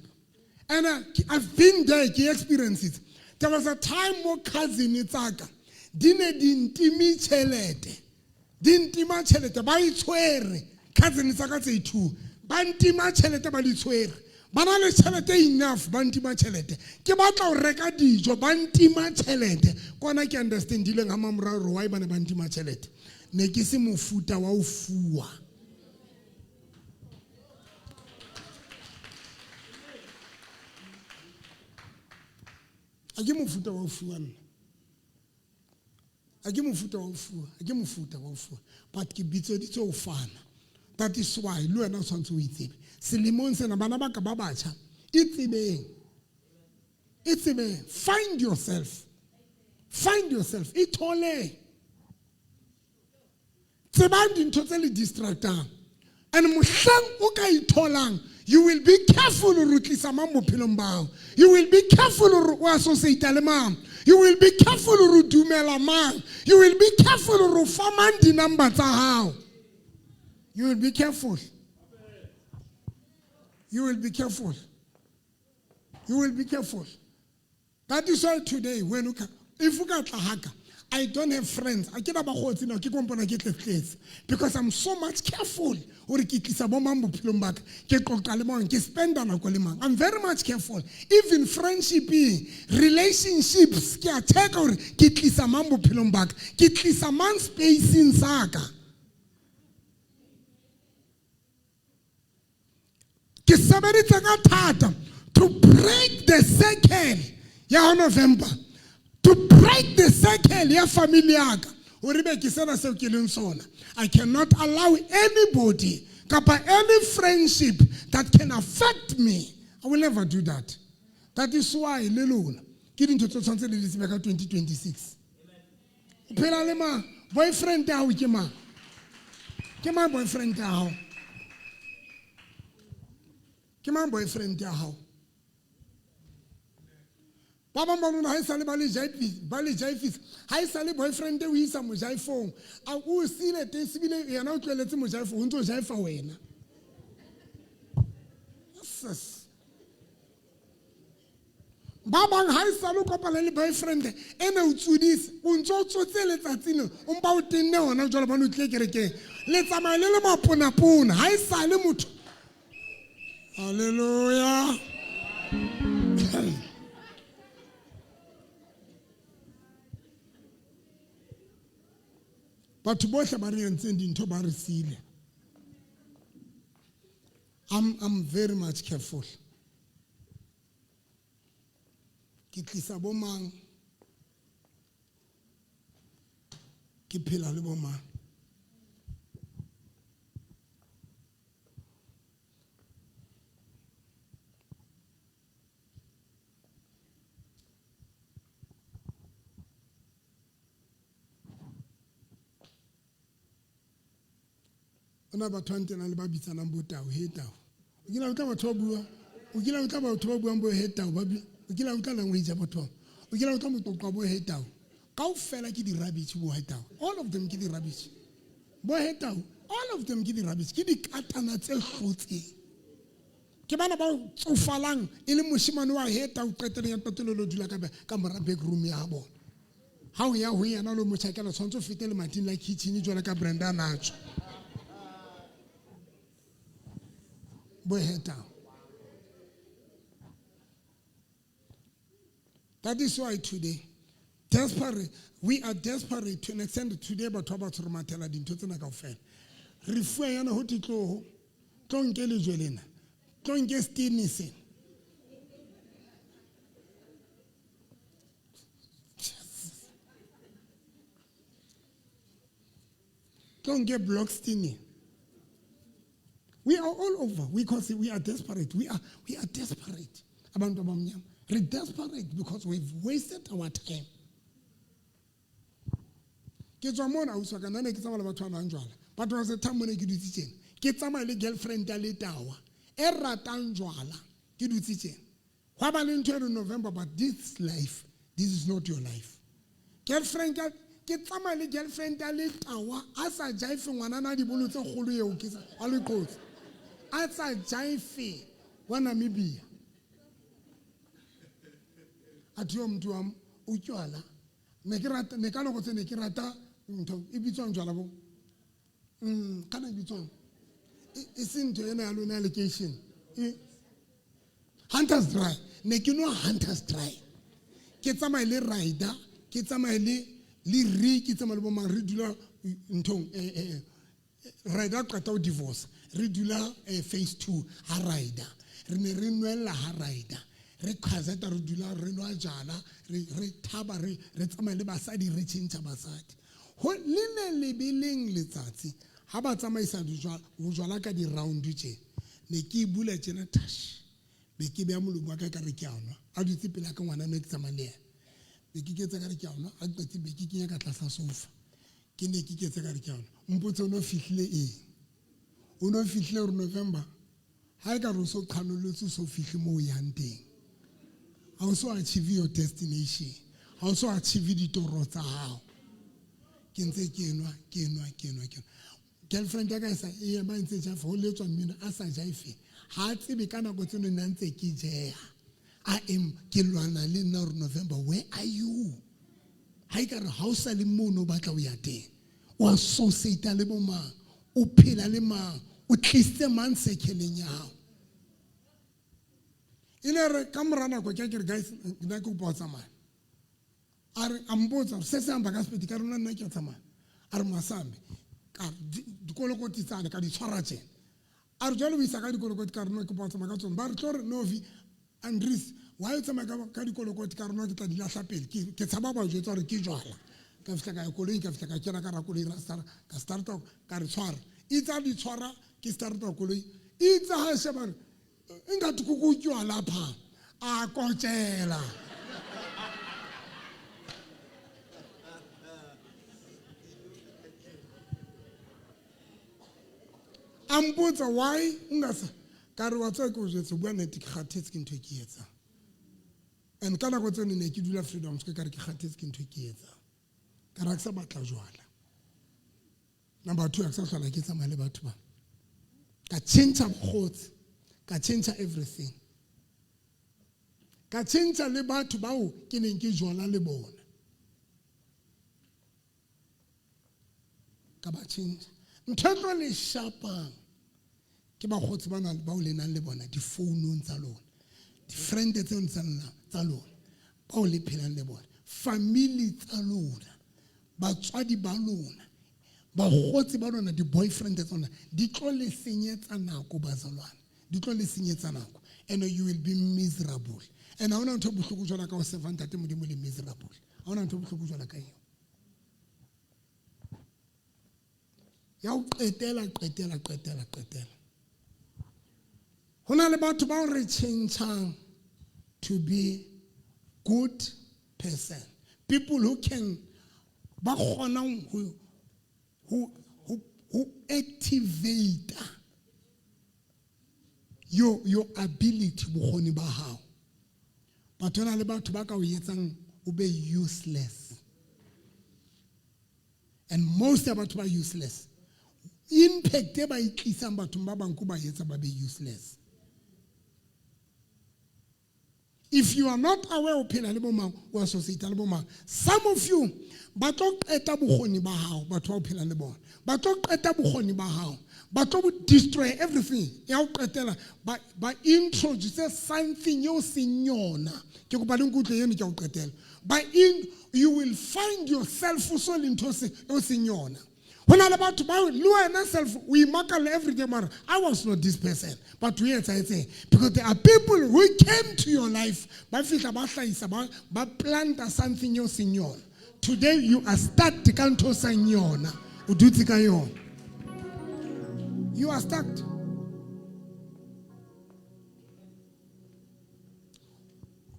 And I've been there, ke experience it. There was a time mo cousin tsaka di ne di ntime tjhelete. Di ntima tjhelete, ba itshwere. Cousin tsaka tse two, ba ntima tjhelete, ba di tshwere. Ba na le tjhelete enough, ba ntima tjhelete. Ke batla ho reka dijo, ba ntima tjhelete. Kwana ke understandileng ha mamorao hore why ba ne ba ntima tjhelete. Ne ke se mofuta wa ho fuwa. Ha ke mofuta wa ho fuwa nna. Ha ke mofuta wa ho fuwa, ha ke mofuta wa ho fuwa. But ke bitseditswe ho fana. That is why le wena o tshwanetse o itsebe. Selemong sena bana ba ka ba batjha, itsebeng. Itsebeng. Find yourself. Find yourself. Ithole. Tsebang dintho tse le distractang. And mohlang o ka itholang, you will be careful hore o tlisa mang bophelong ba hao. You will be careful hore o associate le mang. You will be careful hore o dumela mang. You will be careful hore o fa mang di-number tsa hao. You will be careful. You will be careful. You will be careful. That is why today, when you can, if you got haka, I don't have friends. I can't have a ke kompona ke tletletse. Because I'm so much careful. Hore ke tlisa bo mang bophelong ba ka, ke qoqa le mang, ke spenda nako le mang. I'm very much careful. Even friendship, relationships, ke a check hore ke tlisa mang bophelong ba ka, ke tlisa mang spacing sa ka. Ke sebeditse ka thata to break the circle ya November, to break the circle ya family ya ka, hore be ke sena seo ke leng sona. I cannot allow anybody kapa any friendship that can affect me. I will never do that. That is why le lona ke dintho tse tshwanetse le di tsebe ka 2026. O phela le mang? Boyfriend ya hao ke mang? Ke mang boyfriend ya hao? Ke mang boyfriend ya hao? Ba bang ba lona ha esale ba le jaifisa, ba le jaifisa. Ha esale boyfriend o isa mojaifong, a o siile teng sebile yena o tlohelletse mojaifong, o ntso jaifa wena. Yes. Ba bang ha esale o kopana le boyfriend ene o tsodise, o ntso o tsotse letsatsi leo, o mpa o tenne hona jwale bane o tlile kerekeng. Le tsamaya le le maponapona, ha esale motho. Hallelujah. Batho bohle ba re entseng dintho ba re siile. I'm very much careful. Ke tlisa bo mang, ke phela le bo mang. Ona batho ba ntenang le ba bitsanang bo tau, he tau. O kile wa utlwa batho ba bua, o kile wa utlwa batho ba buang bo he tau, ba o kile wa utlwa language ya batho bao. O kile wa utlwa moqoqo wa bo he tau. Kaofela ke di-rubbish bo hetao. All of them ke di-rubbish. Bo hetao, all of them ke di-rubbish. Ke dikatana tse hlotseng. Ke bana ba tsofalang e le moshemane wa heta o qeteleng ya qetelelo o dula ka ka mora backroom ya bona. Ha o ya ho yena lo mo tjhakela tshwanetse o fete lemating la kitchen jwalo ka Brenda Nacho. Bo hetao. That is why today, desperate, we are desperate to an extent today batho ba batsho re mathela dintho tsena kaofela. Re fuwa yana ho thwe tloho, tlo nke lejwe lena, tlo nke stene sena. Tlo nke block stene. We are all over because we are desperate. We are desperate. Abantu abamnyama. We're desperate because we've wasted our time. Ke tswa mona ausi wa ka, nna ne ke tsamaya le batho ba nwang jwala. Batho ba se thang mona ke dutse tjena. Ke tsamaya le girlfriend ya letawa e ratang jwala. Ke dutse tjena. Hwa ba le ntho e re November, but this life, this is not your life. Girlfriend ya, ke tsamaya le girlfriend ya letawa a sa jaife ngwanana a dibolo tse kgolo eo ke sa, wa leqotsi. A sa jaife wa Namibia. A thiwa motho wa utywala. Ne ke rata, ne ka nako tse ne ke rata ntho e bitswang jwala bo. Kana e bitswang. E se ntho ena ya lona ya lekeishene. E Hunter's Dry. Ne ke nwa Hunter's Dry. Ke tsamaye le Rider, ke tsamaye le Ri, ke tsamaye le bo mang, re dula nthong, Rider qeta ho divorce. Re dula phase 2 ha Rider. Re ne re nwella ha Rider. Re qhazeta, re dula re nwa jala, re thaba, re tsamaye le basadi, re tjhentjha basadi. Ho le ne lebeleng letsatsi ha ba tsamaisa bojwala ka di-round tje. Ne ke e bula tjena tash. Be ke beha molomo wa ka ka re ke a nwa. A dutse pela ka ngwana ne ke tsamaya le yena. Be ke ketsa ka re ke a nwa, a qetile be ke kenya ka tlasa sofa. Ke ne ke ketsa ka re ke a nwa. Mpotse o no fihlile eng? O no fihlile hore November ha e ka re o so qhanolletse o so fihle moo o yang teng. Ha o so achieve your destination. Ha o so achieve ditoro tsa hao. Ke ntse ke nwa, ke nwa, ke nwa, ke nwa. Girlfriend ya ka e sa e ema e ntse jaifa, ho letswa mmino a sa jaife. Ha a tsebe ka nako tseno nna ntse ke jeha. A em ke lwana le nna hore November, where are you? Ha e ka re ha o sa le moo o no batla ho ya teng. O associate le bo mang? O phela le mang? O tlisitse mang circle-eng ya hao? E ne re ka mora nako ke re guys, nna ke kopa ho tsamaya. A re a mpotsa se se hamba ka sepedi ka rona nna ke a tsamaya. A re Masambe ka dikolokoti tsane ka di tshwara tjena. A re jwale o isa ka dikolokoti ka rona ke kopa ho tsamaya ka tsona. Ba re tlo re Novi Andries, why o tsamaya ka dikolokoti ka rona ke tla di lahla pele. Ke tshaba ba jwetsa hore ke jwala. Ka fihla ka ya koloing, ka fihla ka kena ka ra koloi, ra start, ka starta, ka re tshwara. Itse ha di tshwara, ke starta koloi. Itse ha sheba re, ingathi kukutywala pha. A kotjela. A mpotsa why o nga sa ka re wa tseba ke o jwetse bua nnete ke kgathetse ke ntho e ke e etsang. And ka nako tseno ne ke dula Freedom Square ka re ke kgathetse ke ntho e ke e etsang. Ka re ha ke sa batla jwala. Number 2, ha ke sa hlola ke tsamaya le batho ba. Ka tjhentjha bokgotsi, ka tjhentjha everything. Ka tjhentjha le batho bao ke neng ke jwala le bona. Ka ba tjhentjha. Ntho e tlo le shapang ke bakgotsi ba nang bao le nang le bona difounong tsa lona, di-friend tseo tsa lona, tsa lona, bao le phelang le bona, family tsa lona, batswadi ba lona, bakgotsi ba lona, di-boyfriend tsa lona, di tlo le senyetsa nako bazalwane, di tlo le senyetsa nako, and you will be miserable. And ha hona ntho e bohloko jwalo ka ho serva Ntate Modimo le miserable. Ha hona ntho e bohloko jwalo ka eo. Ya ho qetela, qetela, qetela, qetela. Ho na le batho bao re tjhentjhang to be good person. People who can ba kgonang ho activate your ability, bokgoni ba hao. Batho na le batho ba ka o etsang o be useless. And most ya batho ba useless. Impact e ba e tlisang bathong ba bang ko ba etsa ba be useless. If you are not aware o phela le bo mang, o associate le bo mang. Some of you ba tlo qeta bokgoni ba hao, batho ba o phelang le bona. Ba tlo qeta bokgoni ba hao. Ba tlo destroy everything. Ya o qetela ba ba introduce something eo seng yona. Ke kopa le nkutlwe eno ke a o qetela. Ba in you will find yourself o so le ntho eo seng yona. Ho na le batho ba le wena self o imakalla every day mara I was not this person, but o etsahetseng? Because there are people who came to your life, ba fihla ba hlahisa, ba planta something eo seng yona. Today you are stuck ka ntho o sang yona, o dutse ka yona. You are stuck.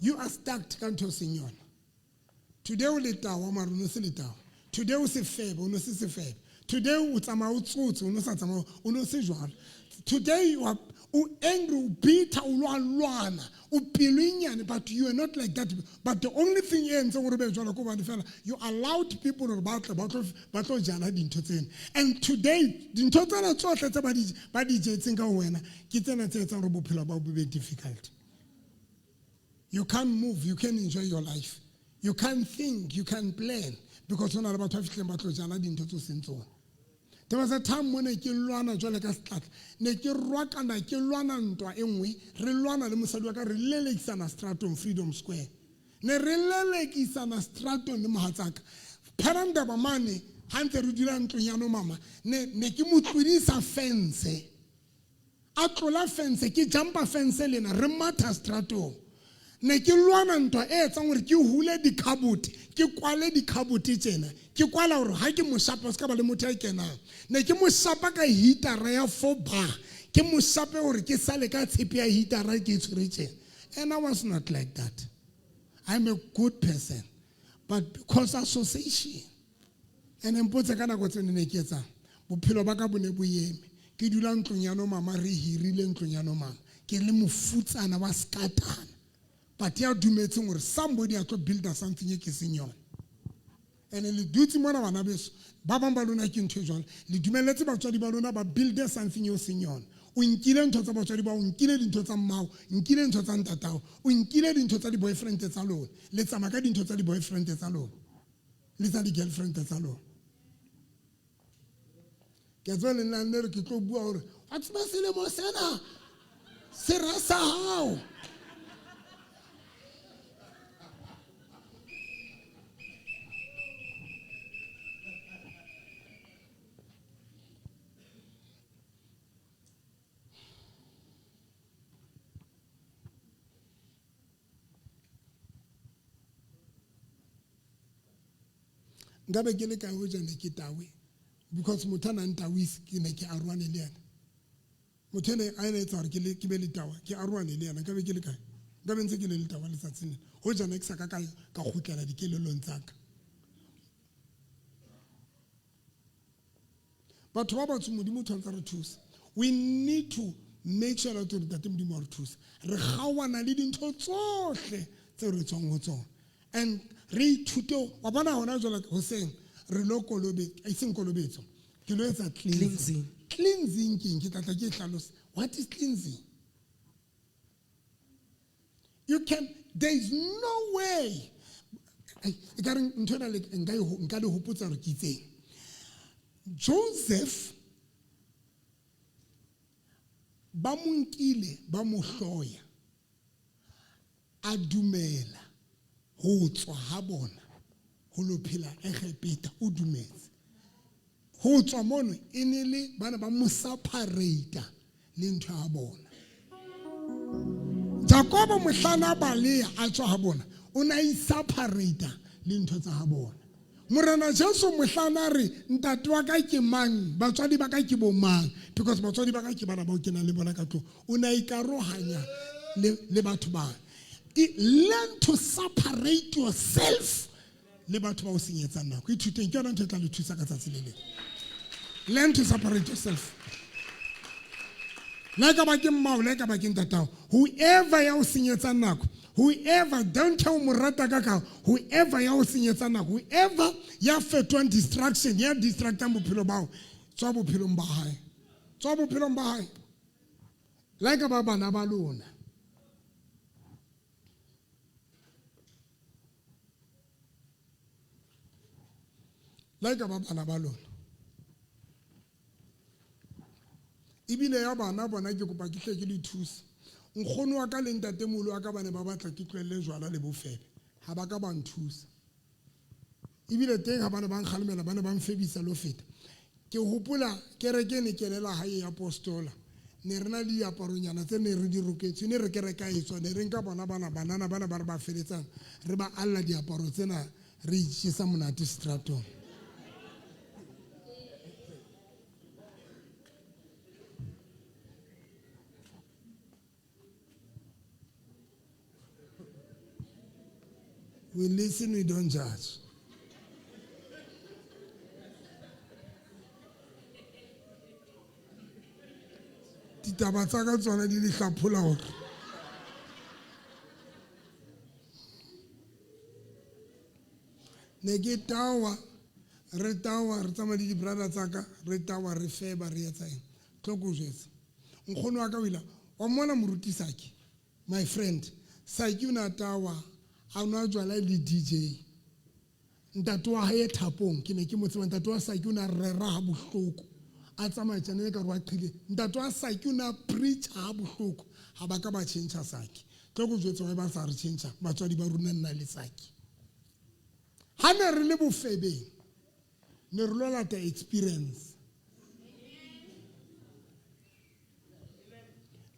You are stuck ka ntho o seng yona. Today o letawa mara o no se letawa. Today o sefebe, o no se sefebe. Today o tsamaya o tsotse, o no sa tsamaya, o no se jwalo. Today you are o angry, o bitter, o lwa lwana, o pelo e nyane, but you are not like that. But the only thing e entseng hore o be jwalo ke hobane fela you allowed people hore ba tle ba tlo jala dintho tsena. And today dintho tsena tsohle tse ba di jetseng ka ho wena ke tsena tse etsang hore bophelo ba bo be difficult. You can't move, you can't enjoy your life. You can't think, you can't plan because ho na le batho ba fihlileng ba tlo jala dintho tseo seng tsona. There was a time mo ne ke lwana jwale ka setlatla, ne ke rwakana, ke lwana ntwa e nngwe, re lwana le mosadi wa ka, re lelekisana stratong Freedom Square. Ne re lelekisana stratong le mohatsaka. Phelandaba mane ha ntse re dula ntlong ya no mama, ne ke mo tlodisa fence. A tlola fence, ke jumpa fence lena, re matha stratong. Ne ke lwana ntwa e etsang hore ke hule dikhabote, ke kwale dikhabote tjena. Ke kwala hore ha ke mo shapa, se ka ba le motho ya kenang. Ne ke mo shapa ka heatera ya 4 bar. Ke mo shape hore ke sale ka tshepe ya heatera ke e tshwere tjena. And I was not like that. I'm a good person. But because association, and mpotse ka nako tseno ne ke etsang, bophelo ba ka bo ne bo eme. Ke dula ntlong ya no mama, re hirile ntlong ya no mama. Ke le mofutsana wa skatana. But ya dumetseng hore somebody a tlo builda something e ke seng yona. And le dutse mona bana beso, ba bang ba lona ke ntho e jwalo. Le dumelletse batswadi ba lona ba builde something eo seng yona. O nkile ntho tsa batswadi ba, o nkile dintho tsa mmao, nkile ntho tsa ntatao, o nkile dintho tsa di-boyfriend tsa lona. Le tsamaya ka dintho tsa di-boyfriend tsa lona, le tsa di-girlfriend tsa lona. Ke a tseba le nna ne re ke tlo bua hore, wa tseba selemo sena, sera sa hao. Nkabe ke le kae hoja ne ke tawe, because motho a nang tawise ke ne ke arohane le yena. Motho ene a ene etsa hore ke be le tawa, ke arohane le yena. Nkabe ke le kae? Nkabe ntse ke le letawa letsatsing lena. Hoja ne ke sa ka ka kgutlela dikelellong tsa ka. Batho ba batsho Modimo o tshwanetse a re thuse. We need to make sure that Ntate Modimo a re thuse. Re kgaohana le dintho tsohle tseo re tswang ho tsona. And re ithute, wa bona hona jwale hoseng re lo e seng kolobetso, ke lo etsa cleansing. Cleansing. Cleansing ke eng? Ke tla tla ke e hlalose. What is cleansing? You can, there is no way. Ai, ekare ntho ena le, nka e ho, nka le hopotsa hore ke itseng. Joseph ba mo nkile, ba mo hloya. A dumela ho tswa ha bona ho lo phela Egepeta, o dumetse. Ho tswa mono e ne le bana ba mo separate le ntho ya bona. Jakobo mohlana a baleha a tswa ha bona, o ne a iseparate le ntho tsa ha bona. Morena Jesu mohlana a re ntate wa ka ke mang, batswadi ba ka ke bo mang, because batswadi ba ka ke bana bao ke nang le bona ka tlung. O ne a ikarohanya le batho ba. Learn to separate yourself le batho ba o senyetsang nako. Ithuteng, ke yona ntho e tla le thusa ka tsatsi le leng. Learn to separate yourself. Le ha e ka ba ke mmao, le ha e ka ba ke ntatao, whoever ya o senyetsang nako, Whoever, don't care o mo rata ka kang, whoever ya o senyetsa nako, whoever ya fetoang distraction, ya distractang bophelo ba hao, tswa bophelong ba hae. Tswa bophelong ba hae. Le ha e ka ba bana ba lona. Le ha e ka ba bana ba lona. Ebile ya bana bona ke kopa ke hle ke le thuse. Nkgono wa ka le ntatemoholo wa ka ba ne ba batla ke tlohelle jwala le bofebe. Ha ba ka ba nthusa. Ebile teng ha ba ne ba nkgalemela ba ne ba nfebisa le ho feta. Ke hopola kereke e ne kenela hae ya apostola. Ne re na le diaparonyana tse ne re di roketswe, ne re kereke a etswa, ne re nka bona bana banana bana ba re ba feletsang, re ba alla diaparo tsena, re itjesa monate stratong. We listen, we don't judge. Ditaba tsa ka tsona di le hlaphola hore ne ke tawa, re tawa, re tsamaya le di-brother tsa ka, re tawa, re feba, re etsa eng. Tlo ko jwetsa. Nkgono wa ka o ile wa mmona moruti Saki, my friend. Saki o ne a tawa, a nwa jwala le DJ. Ntate wa hae Thapong, ke ne ke mo tseba, ntate wa Saki o ne a rera ha bohloko. A tsamaya tjena e ka re wa qhile. Ntate wa Saki o ne a preacha ha bohloko. Ha ba ka ba tjhentjha Saki. Tlo ko jwetsa why ba sa re tjhentjha, batswadi ba rona nna le Saki. Ha ne re le bofebeng, ne re lo lata experience.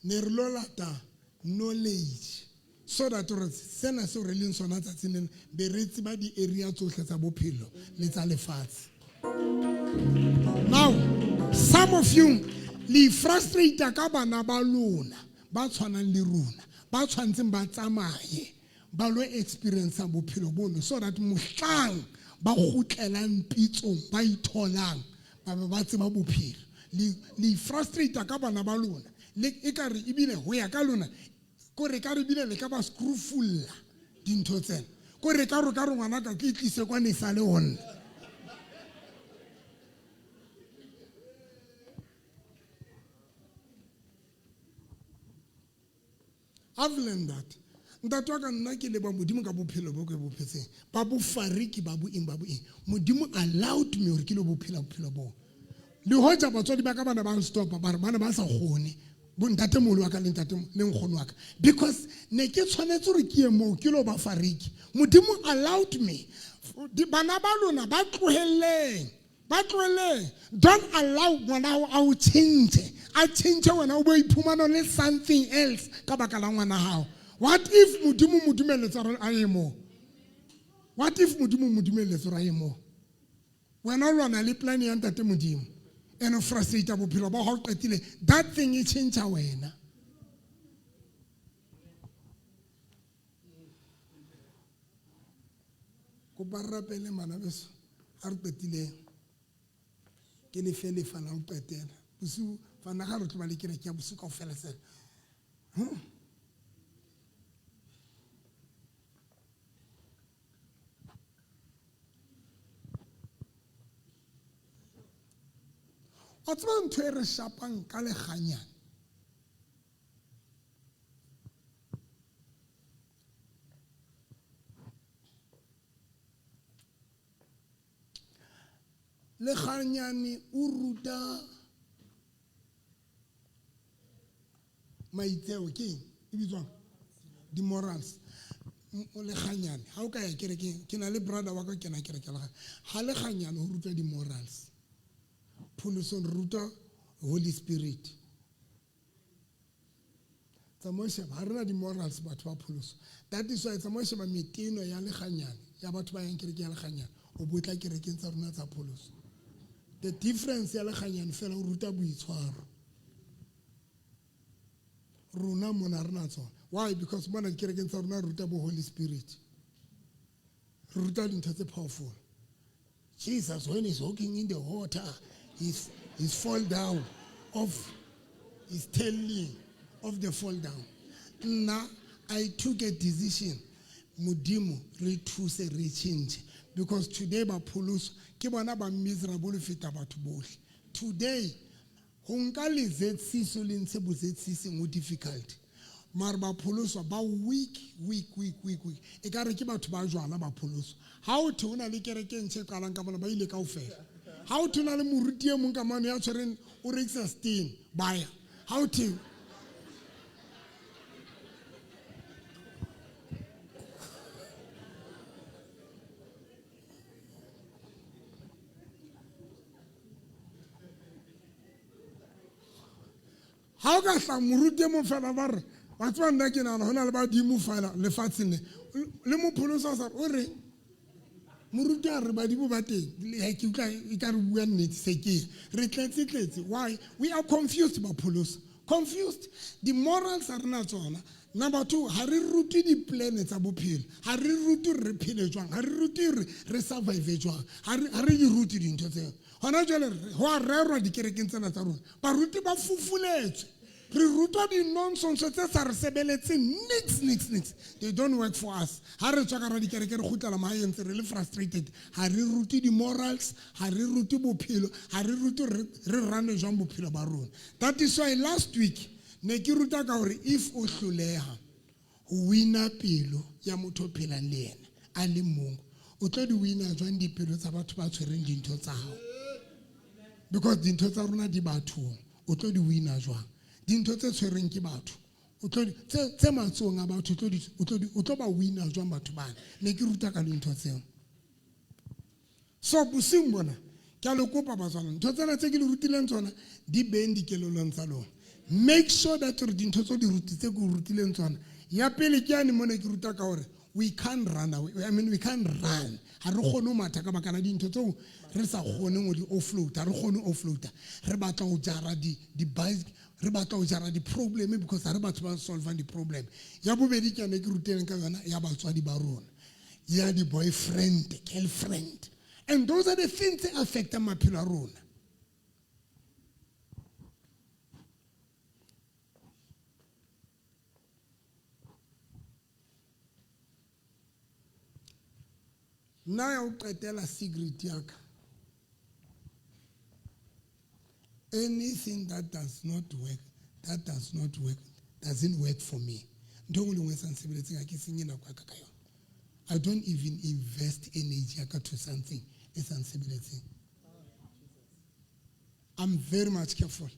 Ne re lo lata knowledge so that re sena seo re leng sona tsatsing lena be re tseba di-area tsohle tsa bophelo le tsa lefatshe. Now, some of you le frustrate ka bana ba lona ba tshwanang le rona, ba tshwantseng ba tsamaye ba lo experience bophelo bono so that mohlang ba kgutlelang pitsong ba itholang ba be ba tseba bophelo. Le le frustrate ka bana ba lona, le e ka re ebile ho ya ka lona ko re ka re ebile le ka ba screwfulla dintho tsena, ko re ka re ka re ngwana ka ke tlise kwa ne sale ho nna. I've learned that. Ntate wa ka nna ke leba Modimo ka bophelo bo ke bo phetseng. Ba bofariki ba bo eng ba bo eng. Modimo allowed me hore ke lo bophela bophelo bo. Le hoja batswadi ba ka ba ne ba nstopa ba re ba ne ba sa kgone. Bo ntate moholo wa ka le ntate le nkgono wa ka. Because ne ke tshwanetse hore ke ye moo ke lo ba fariki. Modimo allowed me. Bana ba lona ba tlohelleng. Ba tlohelleng. Don't allow ngwana hao a o change. A change wena o bo iphumana le something else ka baka la ngwana hao. What if Modimo mo dumeletse hore a ye moo? What if Modimo mo dumeletse hore a ye moo? Wena o lwana le plan ya ntate Modimo. And o frustrate bophelo ba hao qetile. That thing e change wena. Kopa re rapele bana beso ha re qetileng ke lefe lefa la ho qetela bosiu fana ga re tlo ba le kereke ya bosiu kaofela sela. Wa tseba ntho e re shapang ka lekganyane? Lekganyane o ruta maitseo ke eng e bitswang di-morals. Lekganyane ha o ka ya kerekeng, ke na le brother wa ka kena kereke la ha lekganyane ho ruta di-morals. Pholosong re ruta Holy Spirit. Tsamao sheba ha rena di-morals batho ba pholoso. That is why tsamao sheba meteno ya lekganyane ya batho ba yang kereke ya lekganyane o botla kerekeng tsa rona tsa pholoso. The difference ya lekganyane fela o ruta boitshwaro. Rona mona rena tsona. Why? Because mona dikerekeng tsa rona re ruta bo Holy Spirit. Re ruta dintho tse powerful. Jesus, when he's walking in the water, he's fall down of, he's telling of the fall down. Nna, I took a decision. Modimo re thuse re change because today ba pholoswa ke bona ba miserable ho feta batho bohle. Today ho nka le ZCC le ntshe bo ZCC ho difficult. Mara ba pholoswa ba weak weak weak weak weak. E ka re ke batho ba jwala ba pholoswa. Ha o thwe ho na le kereke e ntjha e qalang ka mona ba ile kaofela. Ha o thwe ho na le moruti e mong ka mane ya tshwereng o rekisa steen ba ya. Ha o thwe ha o ka hla moruti e mong fela ba re wa tseba nna ke nahana ho na le badimo fela lefatsheng le le mopholoso sa o reng moruti a re badimo ba teng ke utlwa e ka re bua nnete se ke re tletse tletse why we are confused bapholoso confused di-morals ha re na tsona number two ha re rute di-plan tsa bophelo ha re rute re phele jwang ha re rute re re survive jwang ha re di rute dintho tseo hona jwale ho a rerwa dikerekeng tsena tsa rona baruti ba fufuletswe re rutwa di-nonsense tse sa re sebeletseng nix nix nix they don't work for us ha re tswa ka ra dikereke re kgutlela mahaeng tse re le frustrated ha re rute di-morals ha re rute bophelo ha re rute re rane jwang bophelo ba rona that is why last week ne ke ruta ka hore if o hloleha ho wina pelo ya motho o phelang le yena a le mong o tlo di wina jwang dipelo tsa batho ba tshwereng dintho tsa hao because dintho tsa rona di bathong o tlo di wina jwang dintho tse tshwereng ke batho o tlo tse matsohong a batho o tlo ba wina jwang batho bana ne ke ruta ka dintho tseo so bosiung bona ke a le kopa batswana ntho tsena tse ke le rutileng tsona di beng dikelelong tsa lona make sure that gore dintho tse di ruti tse ke o rutileng tsona ya pele ke yane mone ke ruta ka gore we can't run away I mean we can't run ha re kgone ho matha ka baka la dintho tseo re sa kgoneng ho di offload ha re kgone ho offloada re batla ho jara di di re batla ho jara di-problem because ha re batho ba solvang di-problem ya bobedi ke yane ke rutileng ka yona ya batswadi ba rona ya di-boyfriend girlfriend and those are the things tse affectang maphelo a rona nna ya o qetela secret ya ka anything that does not work that does not work doesn't work for me ntho engwe le nngwe e sa nsebeletseng ha ke senye nako ya ka ka yona i don't even invest energy ya ka to something e sa nsebeletseng i'm very much careful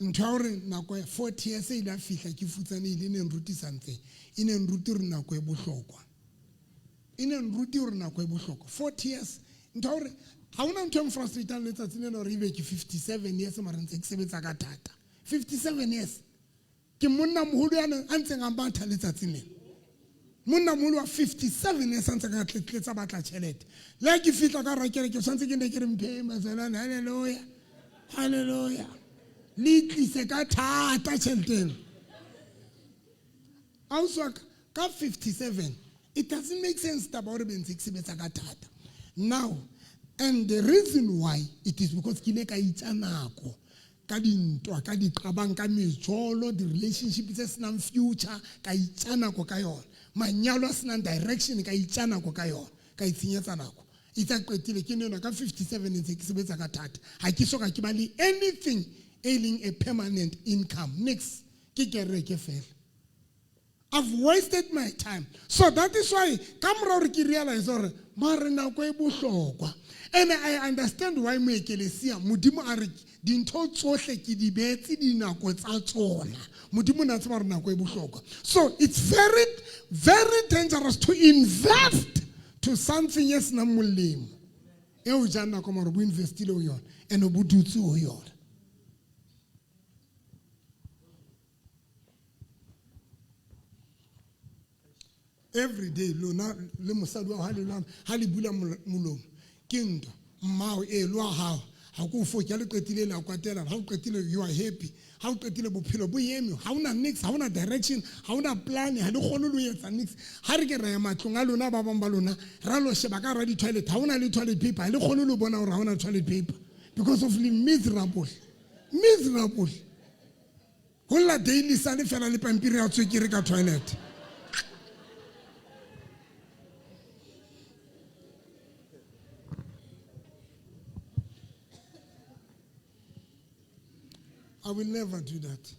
ntho ya gore nako ya 40 years e ile a fihla ke futsanehile e ne nruti something e ne nruti gore nako e bohlokwa e ne nruti gore nako e bohlokwa 40 years ntho ya gore ga ona ntho e mfrustrateang letsatsi lena gore ebe ke 57 years mara ntse ke sebetsa ka thata 57 years ke monna moholo ya neng a ntseng a matha letsatsing lena monna moholo wa 57 years a ntse ka tletsa batla tšhelete le ha ke fihla ka rakere ke tshwanetse ke ne ke re mphe mazalwane halleluja halleluja le tlise ka thata tšhelete eno ausi wa ka ka 57 it doesn't make sense taba gore be ntse ke sebetsa ka thata now and the reason why it is because ke ile ka itsa nako ka dintwa ka diqabang ka mejolo di-relationship tse senang future ka itsa nako ka yona manyalo a senang direction ka itsa nako ka yona ka itshenyetsa nako itse a qetile ke nena ka 57 ntse ke sebetsa ka thata ha ke soka ke ba le anything e leng a permanent income nix ke kereke fela I've wasted my time. So that is why ka mora gore ke realize gore mare nako e bohlokwa. And I understand why moekelesia Modimo a re dintho tsohle ke di beetse dinako tsa tsona. Modimo na tseba gore nako e bohlokwa. So it's very very dangerous to invest to something e senang molemo. E o jang nako mare bo investile ho yona and bo dutse ho yona. Every day lona le mosadi wa ha le lwana ha le bula molomo ke ntwa mmao e lo hao ha ko fo ke le qetile la kwatela ha o qetile you are happy ha o qetile bophelo bo eme ha ona nix ha ona direction ha ona plan ha le kgone lo etsa nix ha re ke re ya matlong a lona ba bang ba lona ra lo sheba ka ra di toilet ha ona le toilet paper ha le kgone lo bona hore ha ona toilet paper because of le miserable miserable Ho lla daily sale fela le pampiri ya tswekere ka toilet. I will never do that.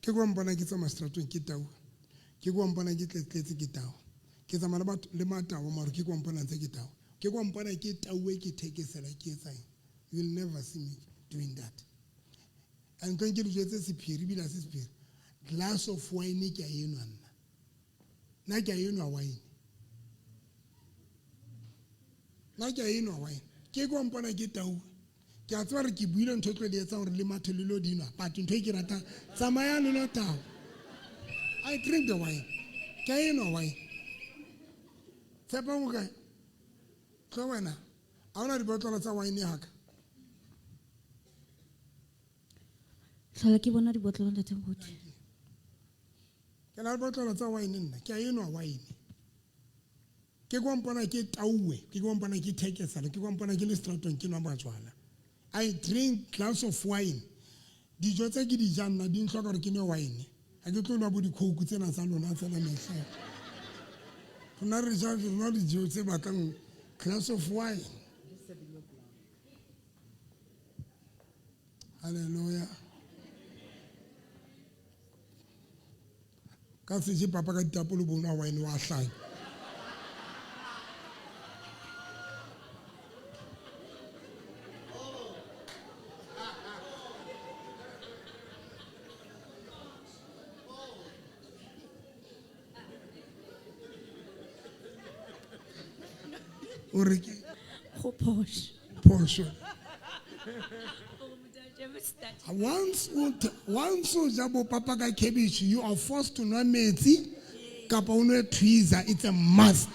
Ke kwa mpona ke tsamaya seterateng ke tau. Ke kwa mpona ke tletletse ke tau. Ke tsamaya le batho le matao maro ke kwa mpona ntse ke tau. Ke kwa mpona ke tauwe ke thekesela ke etsang. You will never see me doing that. And ntlo ke le jwetse sephiri ebile ha se sephiri. Glass of wine ke a enwa nna. Nna ke a enwa wine. Nna ke a enwa wine. Ke kwa mpona ke tau. Ke a tseba re ke buile ntho e tlo le etsang hore le mathe le lo di nwa. But ntho e ke ratang, tsamayang le lo tau. I drink the wine. Ke a enwa wine. Tshepang o kae? Tlo wena. Ha hona dibotlolo tsa wine haka. Tlhola ke bona dibotlolo ntate Moruti. Ke na le botlolo tsa wine nna. Ke a enwa wine. Ke kwa mpona ke tauwe, ke kwa mpona ke thekesela, ke kwa mpona ke le seteratong ke nwa majwala. I drink glass of wine. Dijo tse ke di jang nna di ntlhoka hore ke nwe wine. Ha ke tlo nwa bo di-coke tsena tsa lona tsena mehla. Rona re ja, re nwa dijo tse batlang glass of wine. Hallelujah. Ka se je papa ka ditapole bo nwa wine wa hlanya. O re ke? Go phoso. Phoso. Once o ja bo papa ka cabbage, you are forced to nwa metsi kapa o nwe tweezer. It's a must.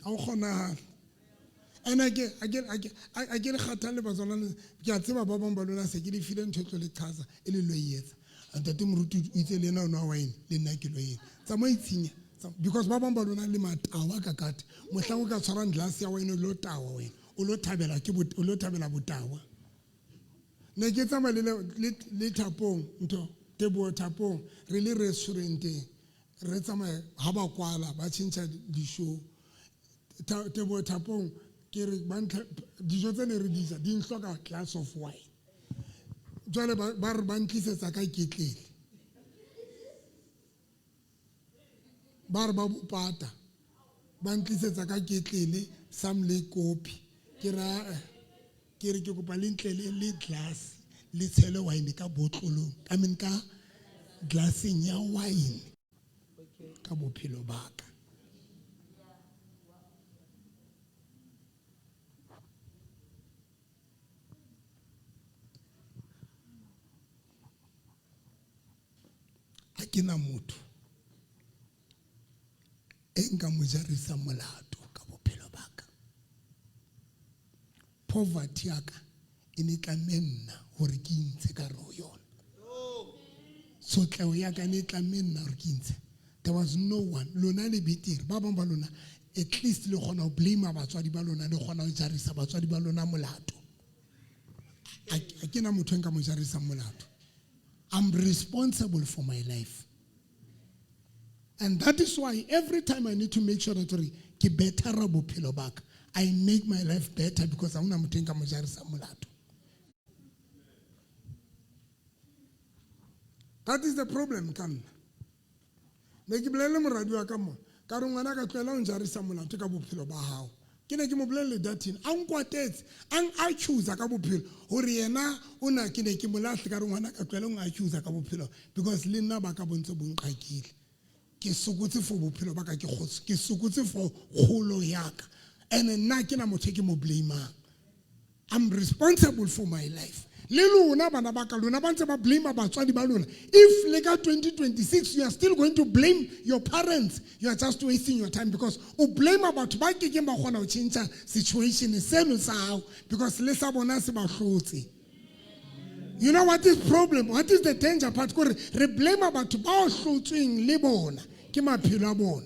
Ha o kgonahale. And a ke le kgathalle batswana le, ke a tseba ba bang ba lona se ke le file ntho e tlo le qhaza, e le lo e etsa. Ntate Moruti o itse le yena o nwa wine, le nna ke lo etsa. Tsamaya itshinya. Because ba bang ba lona le matawa ka kate. Mohlang o ka tshwarang glass ya wine o lo tawa wena. O lo thabela ke o lo thabela botawa. Ne ke tsamaya le Thapong, ntho, Teboho Thapong, re le restauranteng. Re tsamaya ha ba kwala, ba tjhentjha di-show. Teboho Thapong, ke re ba ntlha, dijo tse ne re di ja, di ntlhoka glass of wine. Jwale ba re ba ntlisetsa ka ketlele. Ba re ba bopata, ba ntlisetsa ka ketlele, sam le kopi. Ke ra, ke re ke kopa le ntle le glass, le tshele wine ka botlolong. I mean ka glasseng ya wine. Ka bophelo ba ka. Ha ke na motho e nka mo jarisa molato ka bophelo ba ka. Poverty ya ka e ne tlamme nna hore ke intshe ka hare ho yona. Tshotleho ya ka e ne tlamme nna hore ke intshe. There was no one. Lona le betere, ba bang ba lona at least le kgona ho blame batswadi ba lona, le kgona ho jarisa batswadi ba lona molato. Ha ke na motho e nka mo jarisang molato. I'm responsible for my life. And that is why every time I need to make sure that ke better bophelo ba ka, I make my life better because ha hona motho e nka mo jarisang molato. That is the problem ka nna. Ne ke bolelle moradi wa ka mo, ka re ngwana ka tlohela ho njarisa molato ka bophelo ba hao. Ke ne ke mo bolelle Datin, a nkwatetse, a n-accuse ka bophelo hore yena o na ke ne ke mo lahle ka re ngwana ka tlohela ho n-accuse ka bophelo because le nna ba ka bo ntse bo nqakile. Ke sokotse for bophelo ba ka, ke kgotso, ke sokotse for kgolo ya ka. And nna ke na motho e ke mo blame-ang. I'm responsible for my life. Le lona bana ba ka, lona ba ntse ba blame batswadi ba lona. If le ka 2026 you are still going to blame your parents, you are just wasting your time because o blame batho ba kekeng ba kgona ho tjhentjha situation seno sa hao because le sa bona se ba hlotse. You know what is problem? What is the danger part? Kore re blame batho ba hlotsweng le bona ke maphelo a bona.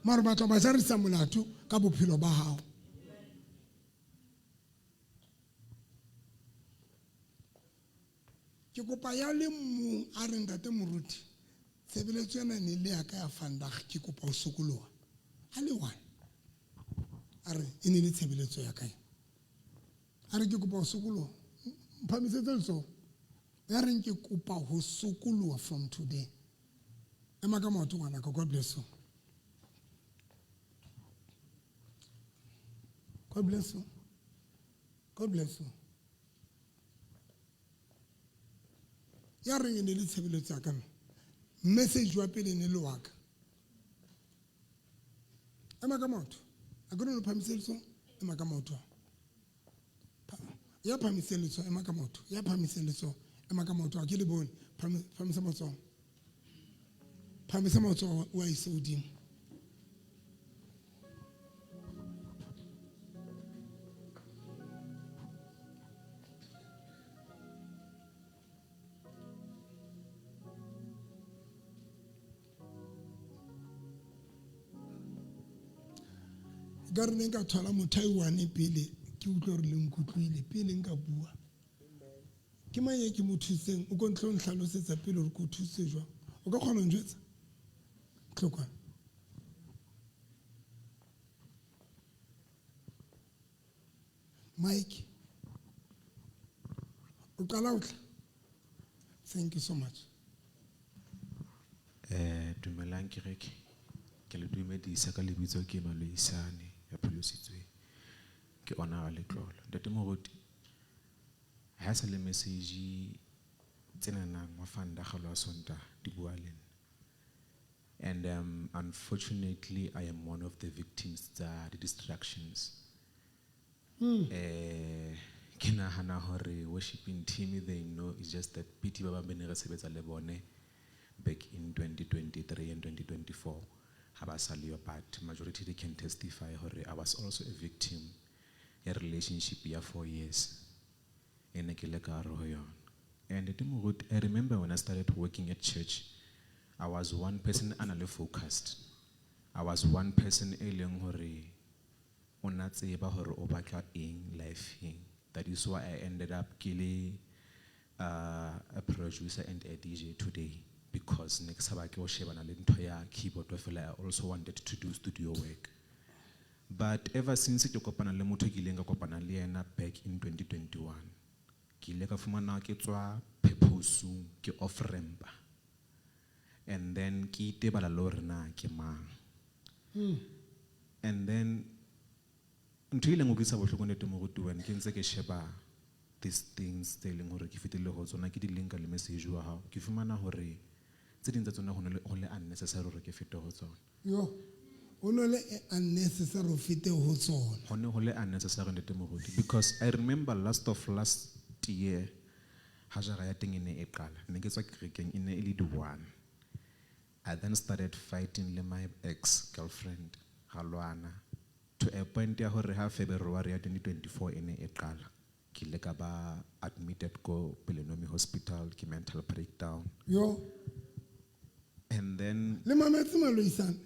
Mara batho ba jarisa molato ka bophelo ba hao. Ke kopa ya le mong a re ntate moruti tshebeletso ena ne le ya ka ya vandag ke kopa ho sokoloha. A le one. A re e ne le tshebeletso ya ka. A re ke kopa ho sokoloha. Mphamisetse letsoho. Ya reng ke kopa ho sokoloha from today. Ema ka maoto ngwanaka. God bless you. God bless you. God bless you. Ya reng e ne le tshebeletso ya ka mme. Message wa pele ne le wa ka. Ema ka maoto. A ke no phamise letsoho. Ema ka maoto. Ya phamise letsoho, ema ka maoto. Ya phamise letsoho, ema ka maoto. A ke le bone. Phamisa matsoho. Phamisa matsoho o a ise hodimo. Ka re ne nka thola motho a one pele ke utlwe hore le nkutlwile pele nka bua. Ke mang e ke mo thusitseng? O ko ntlo ntlhalosetsa pele hore ke o thusitse jwang. O ka kgona ho njwetsa? Tlokwana. Mike. O qala ho tla. Thank you so much. Dumelang kereke. Ke le dumedisa ka lebitso ke Maloisane ya pholositsweng. Ke ona wa letlolo. Ntate Moruti, ha sa le message tsenanang wa Vandag le wa Sontaha di bua le nna. And unfortunately I am one of the victims tsa the distractions. Ke nahana hore worshiping team they know is just that pity ba bang be ne re sebetsa le bone back in 2023 and 2024. Ha ba sa leyo, but majority they can testify hore I was also a victim ya relationship ya 4 years. E ne ke le ka hare ho yona. And Ntate Moruti, I remember when I started working at church, I was one person a na le focused. I was one person e leng hore o na tseba hore o batla eng life-eng. That is why I ended up ke le, a producer and a DJ today. Because ne ke sa batle ho shebana le ntho ya keyboard fela, I also wanted to do studio work. But ever since ke kopana le motho ke ileng ka kopana le yena back in 2021, ke ile ka fumana ke tswa purpose-ong, ke off ramp. And then ke itebala le hore na ke mang. And then ntho e ileng utlwisa bohloko ntate Moruti when ke ntse ke sheba these things tse leng hore ke fetile ho tsona, ke di linka le message wa hao, ke fumana hore tse ding tsa tsona ho ne ho le unnecessary hore ke fete ho tsona. Yo, ho ne le unnecessary ho fete ho tsona. Ho ne ho le unnecessary ntate Moruti, because I remember last of last year ha jara ya teng e ne e qala, ne ke tswa kerekeng, e ne e le di 1. I then started fighting le my ex-girlfriend, ra lwana, to a point ya hore ha February ya 2024 e ne e qala, ke ile ka ba admitted ko Pelonomi Hospital, ke mental breakdown. Yo. And then Le mametse Maloisane.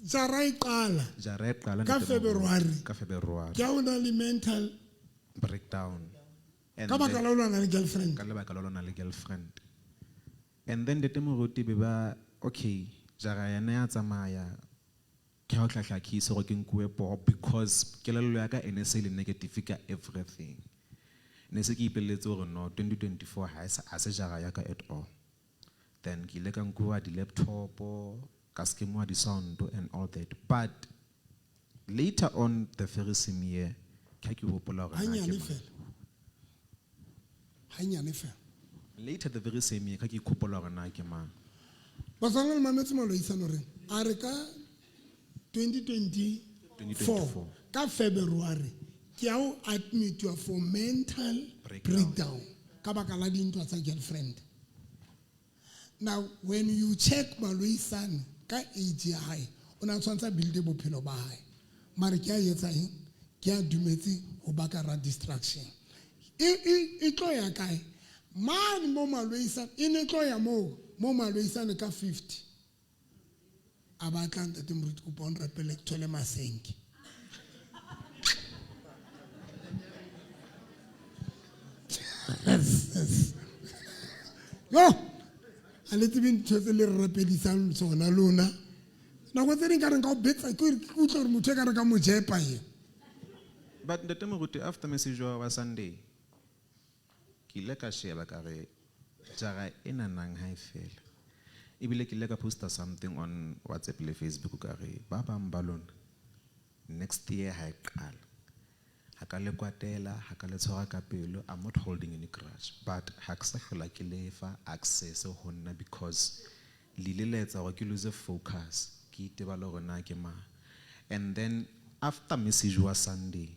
Jara e qala. Jara e qala Ka ntate Moruti. February. Ka February. Ke ha o na le mental breakdown. And Ka baka then la ho lwana le girlfriend. Ka lebaka la ho lwana le girlfriend. And then ntate Moruti be ba okay, jara yena ya tsamaya. Ke ha o tla hlakisa hore ke nkuwe poho because kelello ya ka e ne se le negative ka everything. Ne se ke ipolelletse hore no 2024 ha e sa, ha se jara ya ka at all. Then ke ile ka nkuwa di-laptop, ka skemiwa di-sound and all that. But later on the very same year, ke ha ke hopola hore na ke Hanyane mang. fela. Hanyane fela. Later the very same year, ke ha ke ikgopola hore na ke mang. Batswana le mametse Maloisane hore a re ka 2024, ka February, ke ha o admitiwa for mental Breakdown. breakdown ka baka la dintwa tsa girlfriend. Now, when you check Maloisane ka age ya hae, o na tshwantse a build bophelo ba hae. Mare ke a etsa eng? Ke a dumetse ho baka ra distraction. E tlo ya kae? Mane mo Maloisane, e ne tlo ya moo, mo Maloisane ka 50. A batla ntate moruti kopa o nrapele ke thole masenke. Yo, a le tsebe ntho tse le re rapedisang tsona lona. Nako tse ding ka re nka o betsa, ke utlwe gore motho e ka re ka mo jepa ye. But ntate moruti, after message wa Sunday, ke ile ka sheba ka re jara ena nang ha e fela. Ebile ke ile ka posta something on WhatsApp le Facebook ka re ba bang ba lona next year ha e qala. Ha ka le kwatela, ha ka le tshwara ka pelo, I'm not holding any grudge, but ha ke sa hlola ke lefa access ho nna because le ile la etsa hore ke lose focus, ke itebale hore na ke mang. And then after message wa Sunday,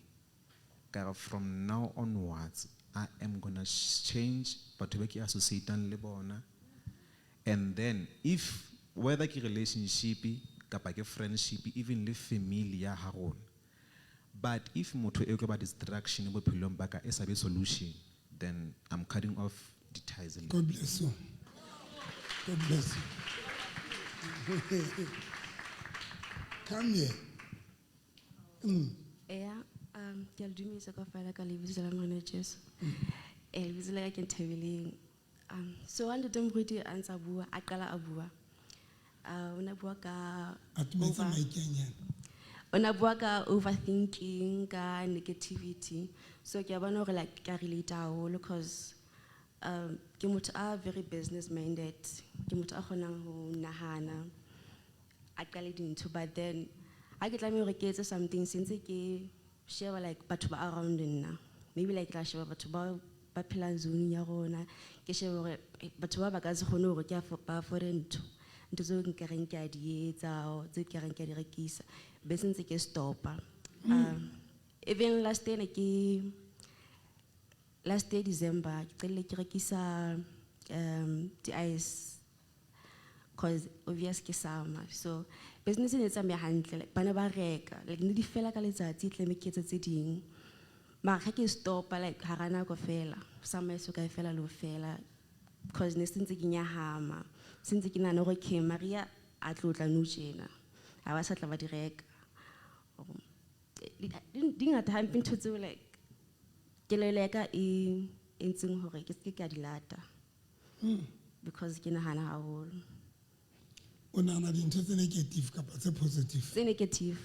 ka re from now onwards I am going to change batho ba ke associatang le bona. And then if whether ke relationship kapa ke friendship, even le family ya ha rona, but if motho e tlo ba distraction bophelong ba ka e sa be solution, then I'm cutting off the ties. God bless you. God bless you. Come here. Yeah, ke a le dumedisa ka fela ka lebitso la Morena Jesu. Lebitso la ka ke Nthabeleng. So ha ntate Moruti a ntsa bua, a qala a bua. O ne a bua ka Atumetsa over mic ya nyana. O ne a bua ka overthinking, ka negativity. So ke a bona hore like ka relate haholo because ke motho a very business minded. Ke motho a kgonang ho nahana, a qale dintho, but then ha ke tlameha hore ke etse something, se ntse ke sheba like batho ba around nna. Maybe like tla sheba batho ba phelang zone ya rona, ke shebe hore batho ba ka se kgone hore ke ba afford ntho. Ntho tseo nka reng ke a di etsa, or tse ke reng ke a di rekisa. Be se ntse ke stopa. Even last year ne ke, last year December, ke qadile ke rekisa, di-ice, because obvious ke summer. So business e ne e tsamaya hantle, like, ba ne ba reka, like ne di fela ka letsatsi, tlameha ke etse tse ding. Mara ha ke stopa, like hara nako fela, summer e so ka e fela le ho fela, because ne se ntse ke nyahama, se ntse ke nahana hore okay, Maria a tlo tla nou tjena, ha ba sa tla ba di reka. Di ngata hampe ntho tseo, like kelello ya ka e entseng hore ke seke ka di lata. Because ke nahana haholo. O nahana dintho tse negative kapa tse positive? Tse negative.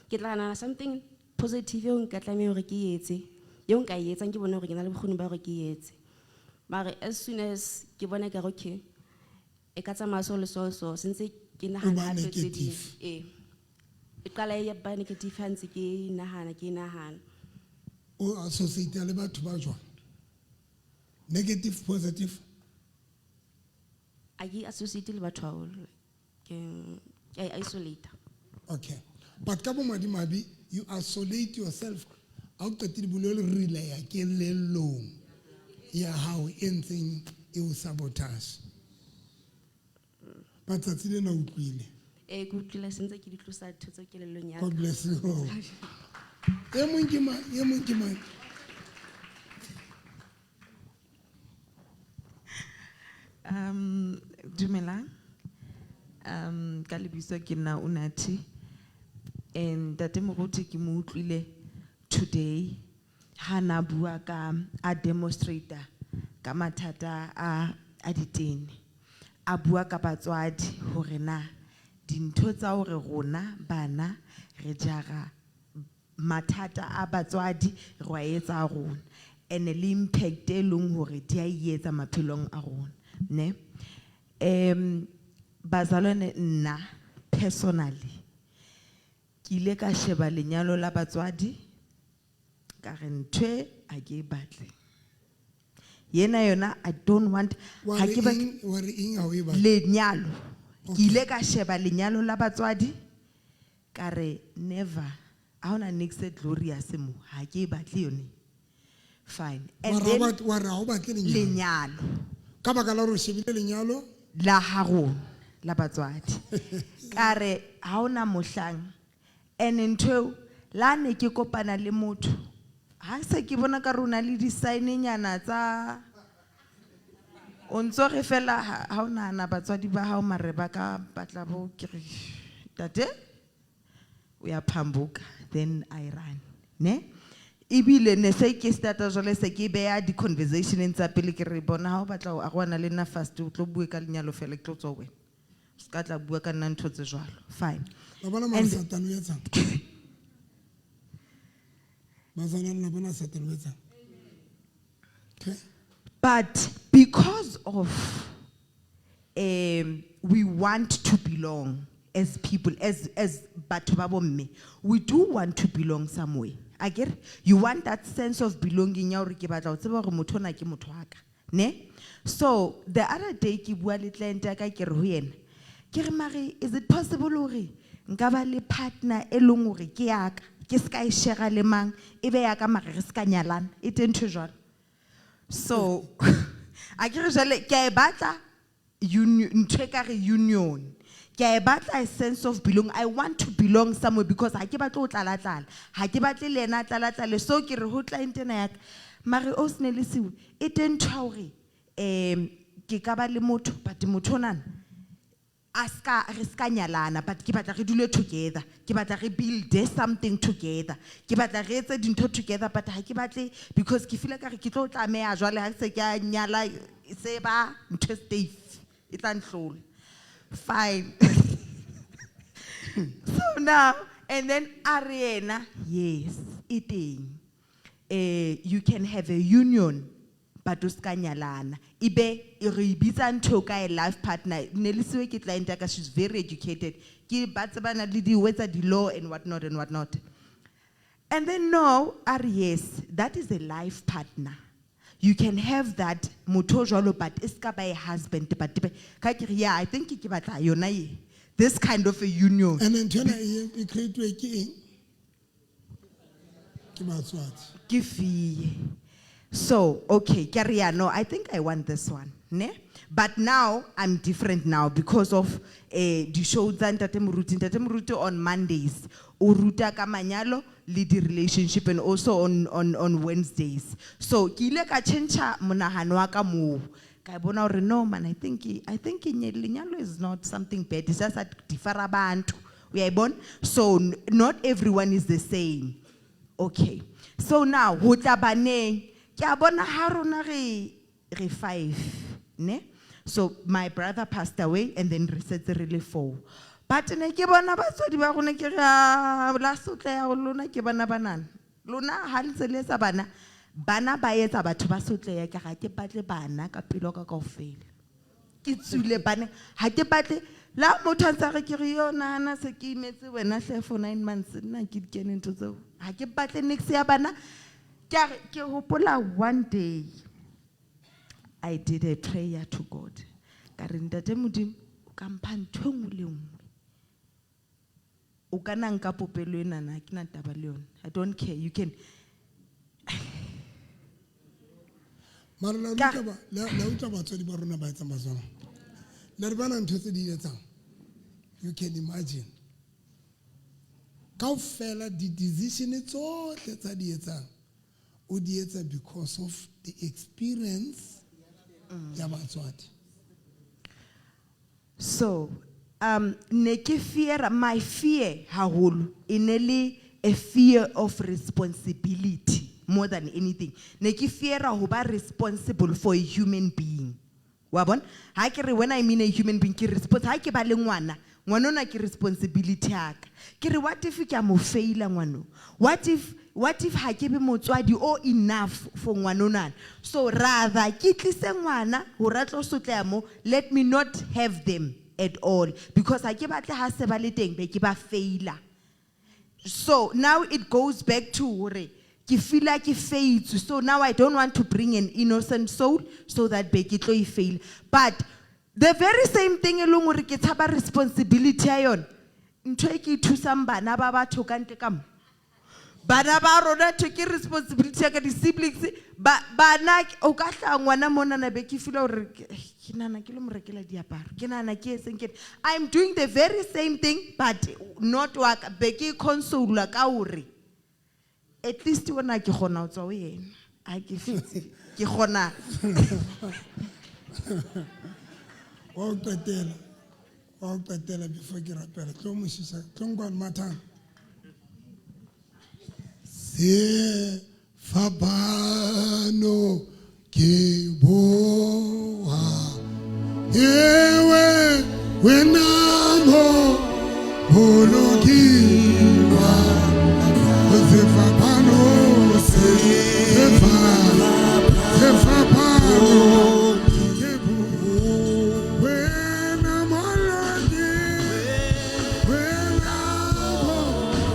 Ke tla nahana something positive eo nka tlameha hore ke e etse, eo nka e etsang ke bone hore ke na le bokgoni ba hore ke e etse. Mare as soon as ke bona ekare okay, e ka tsamaya so le so so, se ntse ke O nahana ba hape tse ding. negative. Ee. E qala e ba negative ha ntse ke nahana, ke nahana. O associate le batho ba jwang? Negative, positive? A ke associate le batho haholo. Ke a isolate. Okay. But ka bomadimabe, you isolate yourself. Ha o qetile bolo le relay ya kelellong ya hao e ntseng e o sabotage. Ba tsatsi lena o utlwile. Ee, ke utlwile se ntse ke di tlosa ntho tseo kelellong ya ka. God bless you. E mong ke mang? E mong ke mang? Dumelang. Ka lebitso ke nna Unathi. And Ntate Moruti ke mo utlwile today ha na bua ka a demonstrator ka mathata a ditene. A bua ka batswadi hore na dintho tsa hore rona bana re jara mathata a batswadi re wa etsa rona. Ene le impact e leng hore di a e etsa maphelong a rona, ne? Bazalwane nna personally ke ile ka sheba lenyalo la batswadi ka re ntho e ha ke e batle. Yena yona I don't want, Wa ha re ke batle eng, wa re eng ha o e batle? Lenyalo. Ke Okay. ile ka sheba lenyalo la batswadi ka re never, ha hona niks e glorious mo, ha ke e batle yone. Fine. And Wa re then ha o batle, wa re ha o batle lenyalo. Lenyalo. Ka baka la hore o shebile lenyalo? La ha rona, la batswadi. Ka re ha hona mohlang. And ntho eo, la ne ke kopana le motho, Ha se ke bona ka rona le di-sign-nyana tsa o ntso re fela ha o nahana batswadi ba hao mare ba ka batla bo ke re tate o ya phambuka, then I run ne. Ebile ne se ke starta jwale, se ke beya di-conversationeng tsa pele, ke re bona ha o batla ho arohana le nna fast, o tlo bue ka lenyalo fela, ke tlo tswa ho wena, o ska tla bua ka nna ntho tse jwalo, fine. Wa bona mare And Satane o etsang? Bazalwane, la bona Satane o etsang? Okay. But because of we want to belong as people, as batho ba bomme, we do want to belong somewhere. Akere? You want that sense of belonging ya hore ke batla ho tseba hore motho ona ke motho wa ka, ne? So the other day ke bua le client ya ka, ke re ho yena, ke re mare is it possible hore nka ba le partner e leng hore ke ya ka, ke ska e share le mang, e be ya ka mare re ska nyalana, e teng ntho e jwalo? So a ke re jwale ke a e batla ntho e ka re union, ke a e batla a sense of belong. I want to belong somewhere because ha ke batle ho tlala-tlala, ha ke batle le yena a tlala-tlale. So ke re ho client ena ya ka, mare o se ne le siwe, e teng ntho ya hore, ke ka ba le motho, but motho onana a ska, re ska nyalana, but ke batla re dule together, ke batla re build something together, ke batla re etse dintho together, but ha ke batle because ke feel ka re ke tlo tlameha jwale ha se ke a nyala, se ba ntho e safe e tla nhlola. Fine. So now, and then a re yena, yes, e teng. You can have a union, but o ska nyalana. Ebe e re bitsa ntho ka e life partner. Ne le siwe ke client ya ka, she's very educated. Ke ba tsebana le di words, di law and what not and what not. And then no, a re yes, that is a life partner. You can have that motho jwalo, but e ska ba a husband, but ka ke re, yeah, I think ke batla yona e. This kind of a union. And then ntho ena e create-uwe ke eng? Ke batswadi. Ke fee. So, okay, ke re, yeah, no, I think I want this one, ne? But now, I'm different now because of the show tsa Ntate Moruti. Ntate Moruti on Mondays, o ruta ka manyalo le di relationship, and also on Wednesdays. So, ke ile ka change monahano wa ka moo. Ka bona hore no man, I think lenyalo is not something bad. It's just that differ abantu. Uyayibona? So, not everyone is the same. Okay. So now, ho tla baneng, ke a bona ha rona re 5, ne? So my brother passed away and then re setse re le 4. But ne ke bona batswadi ba rona ke re, ah, la sotleha ho lona ke bana banana. Lona ha le ntse le etsa bana, bana ba etsa batho ba sotleha, ke ga ke batle bana ka pelo ka kaofela. Ke tswile bana, ha ke batle la motho a ntse a re ke re yo nahana se ke imetse wena hle for 9 months, nna ke di kene ntho tseo. Ha ke batle niks ya bana. Ke a re, ke hopola one day I did a prayer to God. Ka re, Ntate Modimo, o ka mpha ntho e nngwe le nngwe. O ka nna nka popelo ena na, ha ke na taba le yona. I don't care. You can. Mara la Ka utlwa ba, la, la utlwa batswadi ba rona ba etsang batswana. Le re bana ntho tse di etsang. You can imagine. Kaofela di decision tsohle tsa di etsang, o di etsa because of the experience ya batswadi. So, ne ke fear, my fear haholo e ne le a fear of responsibility more than anything. Ne ke fear ho ba responsible for a human being. Wa bona? Ha ke re when I mean a human being, ke ha ke ba le ngwana, ngwana ona ke responsibility ya ka. Ke re what if ke a mo faila ngwano? What if ha ke be motswadi o enough for ngwana ona? So rather ke tlise ngwana hore a tlo sotleha mo, let me not have them at all, because ha ke batle ha se ba le teng be ke ba faila. So now it goes back to hore ke feel like ke failed. So now I don't want to bring an innocent soul so that be ke tlo e fail. But the very same thing e leng hore ke tshaba responsibility ya yona, ntho e ke e thusang bana ba batho ka ntle ka mo. Bana ba rona ntho ke responsibility ya ka, di-siblings, bana, o ka hlaha ngwana monana be ke feel hore ke nahana ke lo mo rekela diaparo, ke nahana ke etseng, ke I'm doing the very same thing, but not wa ka, be ke console ka hore, At least ona ke kgona ho tswa ho yena. Ha ke fitse ke kgona. Wa ho qetela, wa ho qetela before ke rapela. Tlo mosisa, tlo nkwane mathang. Se fapano ke boa. Ewe wena mo bolokiwa. Se fapano se se fapano ke boa. Wena moloki, wena mo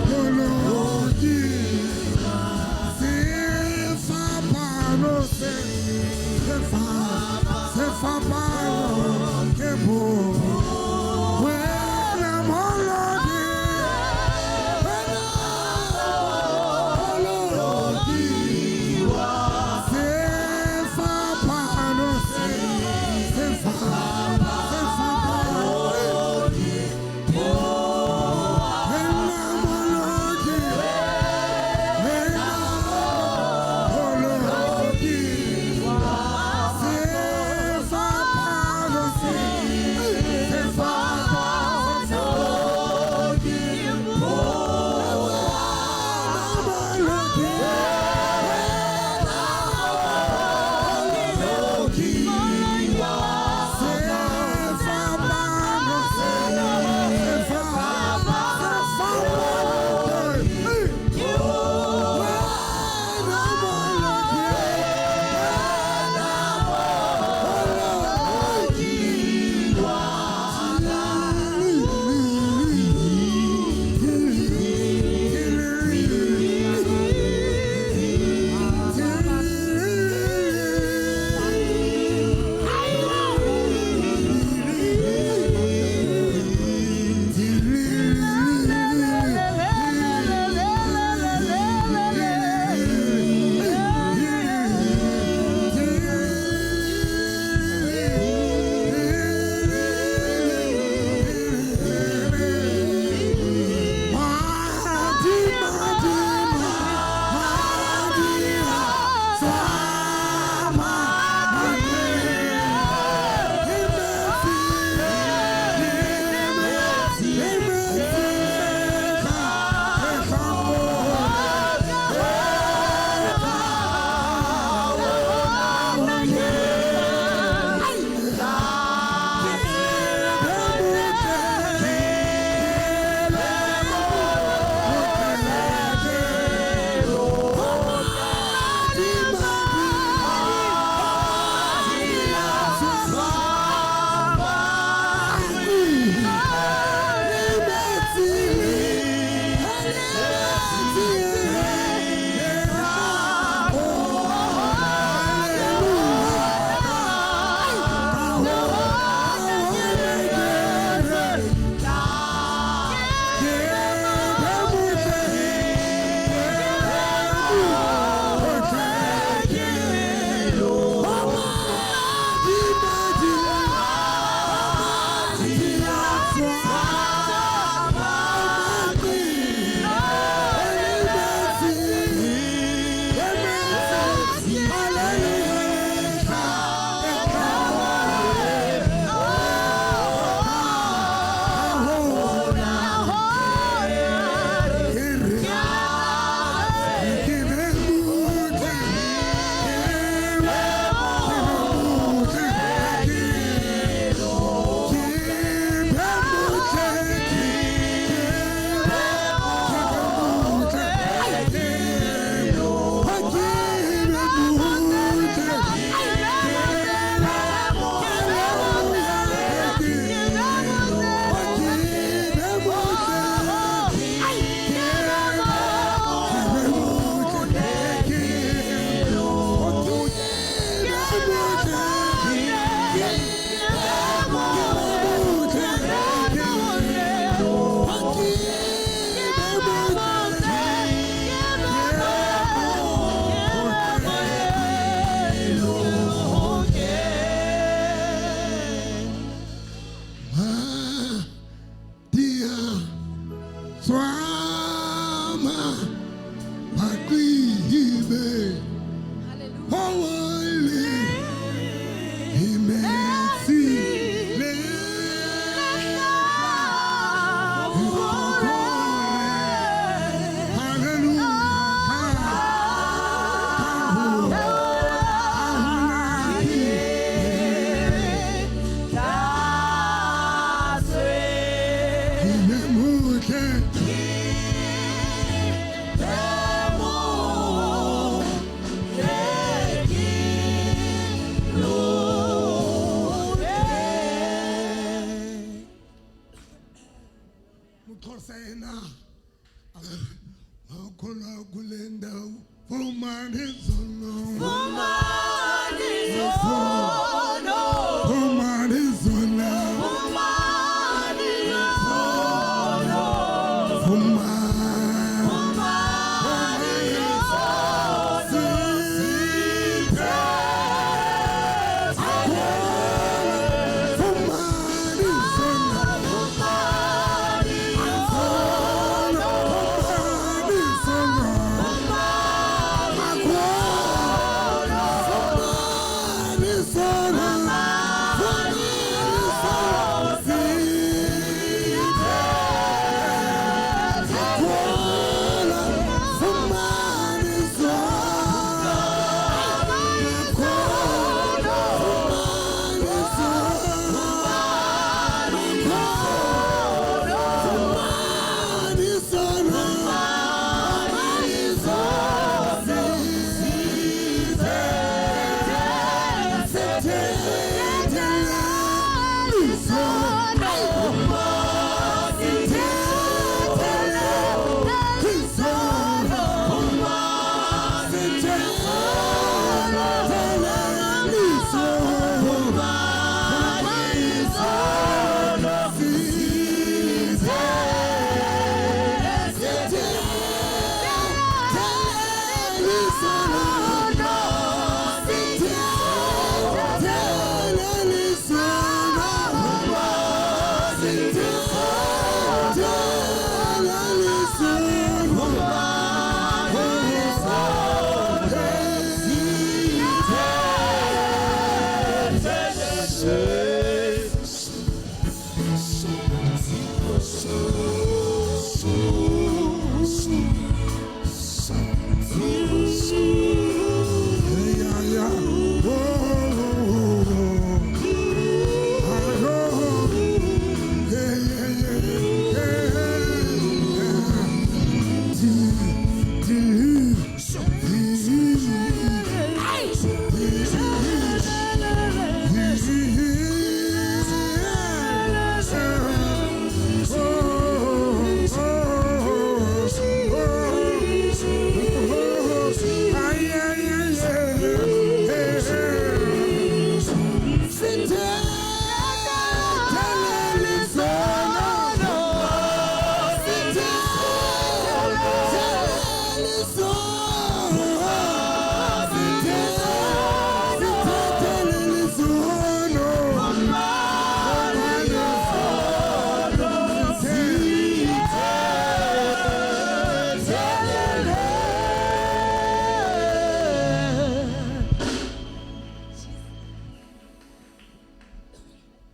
bolokiwa. Se fapano se se fapano ke boa. Wena moloki, wena molokiwa. Se fapano se se fapano ke boa. Wena moloki, wena molokiwa. Se fapano se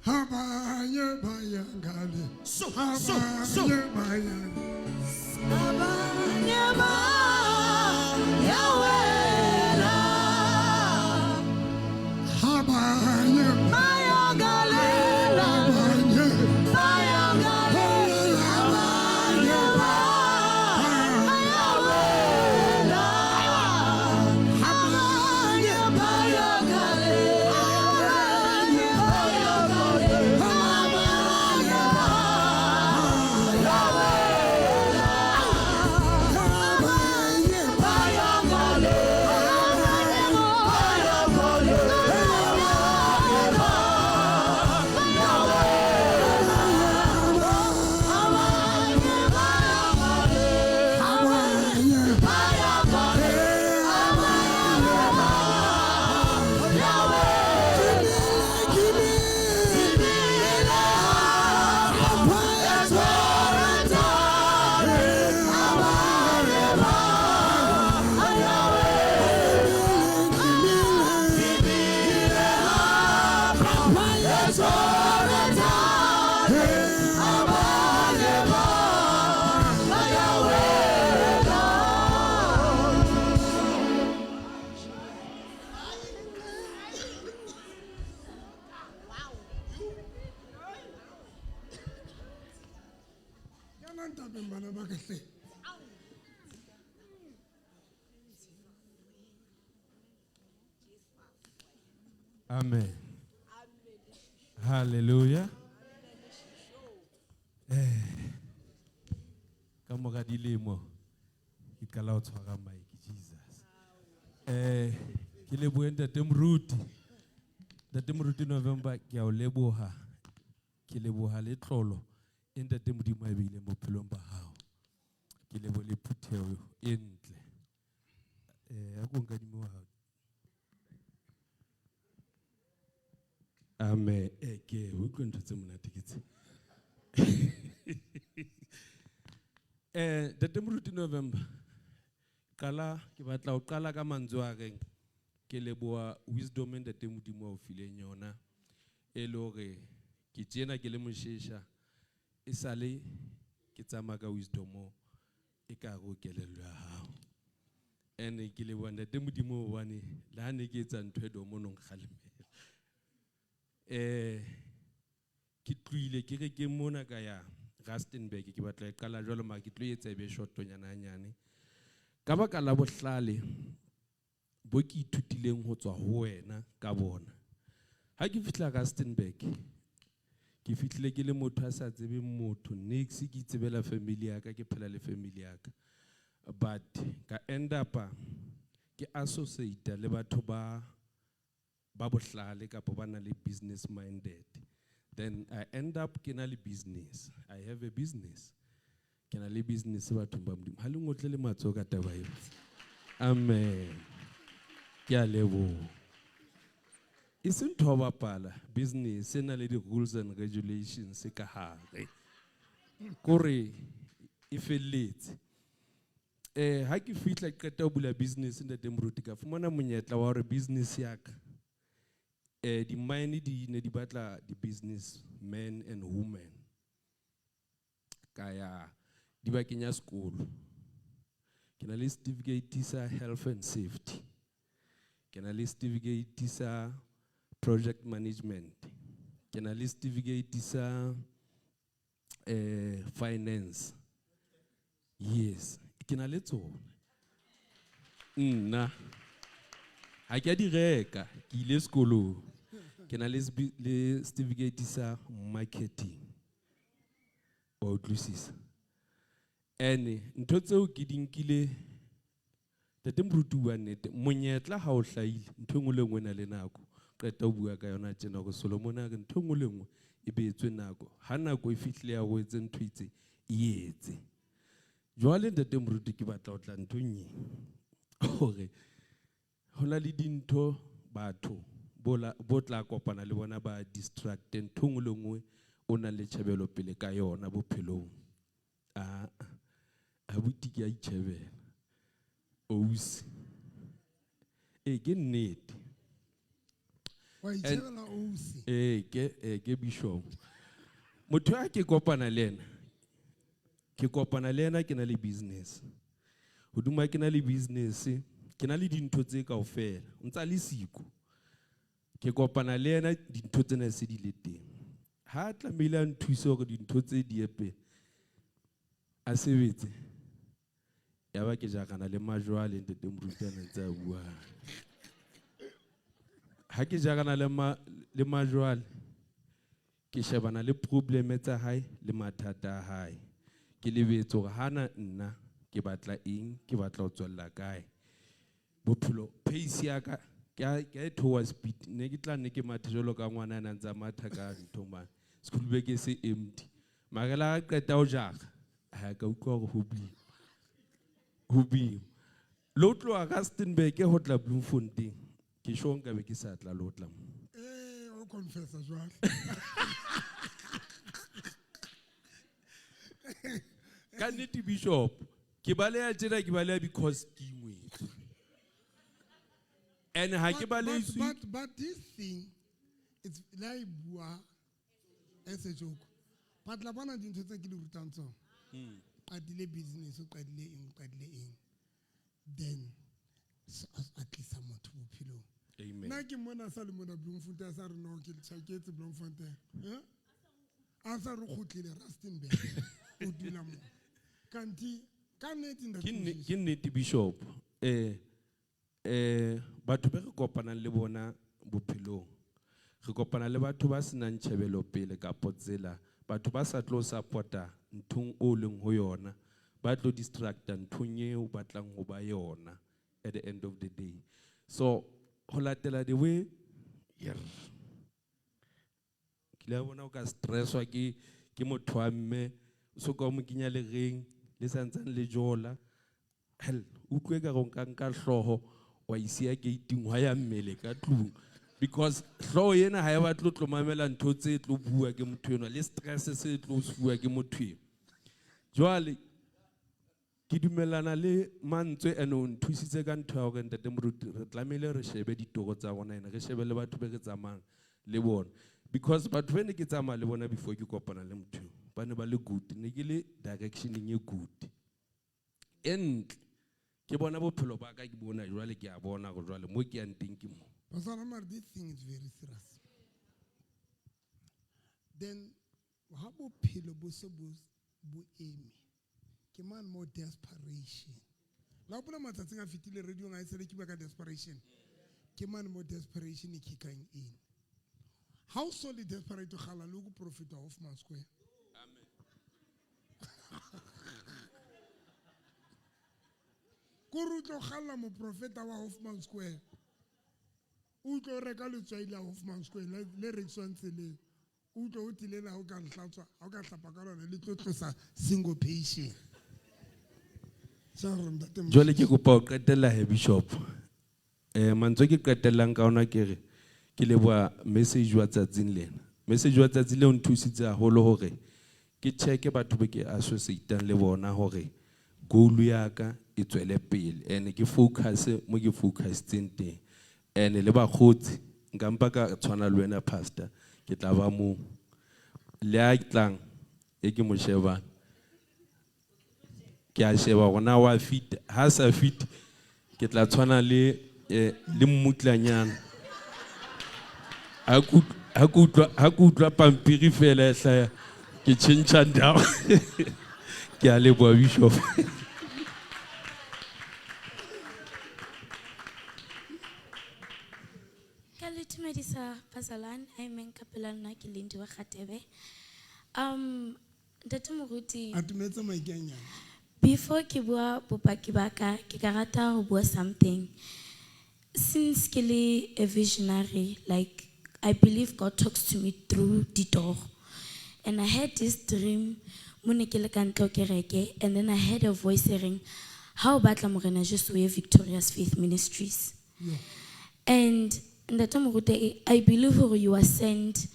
Abanye bayangale. So, so, so. Abanye bayangale. Abanye bayawela. Abanye bayagalela. Abanye bayagalela. Abanye bayawela. Abanye bayagalela. Abanye bayagalela. Abanye bayawela. Abanye bayagalela. Abanye Kenang tabeng bana ba ka hle. Amen. Hallelujah. Ka mora dilemo ke qala ho tshwara mic, Jesus. Ke lebohe Ntate Moruti. Ntate Moruti November, ke a o leboha. Ke leboha letlolo e Ntate Modimo a e beileng bophelong ba hao. Ke lebohe le phutheho e ntle. A ko nkadime wa hao. Amen. Ke utlwe ntho tse monate ke tse. Ntate Moruti November, qala ke batla ho qala ka mantswe a reng ke leboha wisdom e Ntate Modimo a o fileng yona, e le hore ke tjena ke le moshesha e sale ke tsamaya ka wisdom e ka hare ho kelello ya hao. Ene ke leboha Ntate Modimo hobane le ha ne ke etsa ntho e domo no nkgalemela. Ke tlohile ke re ke mona ka ya Rustenburg, ke batla e qala jwalo mara ke tlo etsa e be shortonyana hanyane. Ka baka la bohlale bo ke ithutileng ho tswa ho wena ka bona. Ha ke fihla Rustenburg, ke fihlile ke le motho a sa tsebeng motho, niks, ke itsebela family ya ka, ke phela le family ya ka. But ka end up ke associate le batho ba bohlale kapa ba na le business minded. Then I end up ke na le business. I have a business. Ke na le business bathong ba Modimo. Ha le ngotle le matsoho ka taba eo. Amen. Ke a leboha. E se ntho ya ho bapala, business e na le di-rules and regulations ka hare. Kore e felletse. Ha ke fihla ke qeta ho bula business Ntate Moruti, ka fumana monyetla wa hore business ya ka, di-mine di ne di batla di-businessmen and women. Ka ya dibakeng ya sekolo. Ke na le certificate sa health and safety. Ke na le certificate sa project management. Ke na le certificate sa finance. Yes, ke na le tsona. Nna ha ke a di reka, ke ile sekolong. Ke na le certificate sa marketing. Wa utlwisisa. Ene ntho tseo ke di nkile, Ntate Moruti bua nnete, monyetla ha o hlahile, ntho e nngwe le nngwe e na le nako. Qeta ho bua ka yona tjena hore Solomon a re ntho e nngwe le nngwe e beetswe nako. Ha nako e fihlile ya ho etse ntho e itseng, e etse. Jwale Ntate Moruti ke batla ho tla nthong e hore ho na le dintho batho bo tla kopana le bona ba distract ntho e nngwe le nngwe o nang le tjhebelopele ka yona bophelong. A abuti ke a itjhebela. Ausi. Ke nnete. Wa itjhebela ausi. Ee, ke bishop. Motho a ke kopana le ena, ke kopana le ena ke na le business. Hoduma ke na le business, ke na le dintho tse kaofela, o ntsa le siko. Ke kopana le ena dintho tsena se di le teng. Ha tlamehile a nthuse hore dintho tse di ye pele, a sebetse. Ya ba ke jakana le majwale ntate Moruti a ntse a bua. Ha ke jakana le majwale, ke shebana le problem tsa hae le mathata a hae. Ke lebetse hore hana nna ke batla eng, ke batla ho tswella kae. Bophelo pace ya ka ke a e theoha speed, ne ke tla nne ke mathe jwalo ka ngwana a nang ntse a matha ka ntho mane. School bag e se empty. Mara le ha qeta ho jara, ha ka utlwa hore ho boima. Ho boima. Le ho tloha Rustenburg ho tla Bloemfontein, ke sure nka be ke sa tla le ho tla mo. O confessa jwale. Ka nnete Bishop, ke baleha tjena, ke baleha because ke ingwetswe. And ha ke But balehiswe this thing, it's like bua as a joke. But la bona dintho tse ke di rutang tsona. Qadile business, o qadile eng, o qadile eng. Then a tlisa motho bophelong. Amen. Nna ke mona sa le mona Bloemfontein, a sa re no, ke tjhaketse Bloemfontein. A sa re kgutlile Rustenburg. O dula moo. Kanti ka nnete ntate Ke Mosisi. nnete Bishop. Batho be re kopanang le bona bophelong, re kopana le batho ba senang tjhebelo pele kapo tsela, batho ba sa tlo support-a nthong o leng ho yona, ba tlo distracta nthong eo o batlang ho ba yona at the end of the day. So ho latela the way, yer. Ke ile bona o ka stresswa ke motho wa mme, o so ka o mo kenya lereng le sa ntsane le jola. Hell, utlwe ka re o nka nka hlooho wa isiya gate-ing wa ya mmele ka tlung. Because hlooho ena ha e batle ho tlo mamela ntho tse tlo bua ke motho enwa, le stress se tlo fuwa ke motho enwa. Jwale ke dumellana le mantswe ene o nthusitse ka ntho ya hore ntate Moruti re tlamehile re shebe ditoro tsa rona ene, re shebe le batho be re tsamayang le bona. Because batho be ne ke tsamaya le bona before ke kopana le motho eo, ba ne ba le good, ne ke le direction-eng e good. E ntle. Ke bona bophelo ba ka ke bona jwale, ke a bona hore jwale mo ke yang teng ke mo. Pastor Amar, this thing is very serious. Then ha bophelo bo se bo eme, ke mane mo desperation. La hopola matsatsing a fetile radio-ong ha esale ke bua ka desperation. Ke mane mo desperation e kick-ang in. Ha o so le desperate, o kgala le ho profita Hoffman Square. Amen. Kore o tlo kgalla moprofeta wa Hoffman Square. O tlo reka letswai la Hoffman Square le rekiswang tseleng. O tlo o tlile la o ka hlatswa, ha o ka hlapa ka lona le tlo tlosa single patient. Sorry, ntate Moshe. Jwale ke kopa ho qetella he Bishop. Mantswe ke qetellang ka ona ke re ke leboha message wa tsatsing lena. Message wa tsatsi leo nthusitse haholo hore ke check batho be ke associate-ang le bona hore goal ya ka e tswele pele and ke focus mo ke focusitseng teng. And le bakgotsi nka mpa ka tshwana le wena pastor, ke tla ba mo le a tlang e ke mo shebang. Ke a sheba hore na wa fit, ha sa fit ke tla tshwana le mmutlanyana. Ha ke utlwa pampiri fela e hlaya, ke tjhentjha ndaba. Ke a leboha Bishop. Ka le dumedisa bazalwane, amen ka pela lona ke Lindiwe Kgatebe. Ntate Moruti, Atumetse maikanyana. Before ke bua bopaki ba ka, ke ka rata ho bua something. Since ke le a visionary, I believe God talks to me through the door. And I had this dream, mo ne ke le ka ntlo kereke, and then I heard a voice saying, Ha o batla Morena Jesu o ye Victorious Faith Ministries. And Ntate Moruti, I believe hore you are sent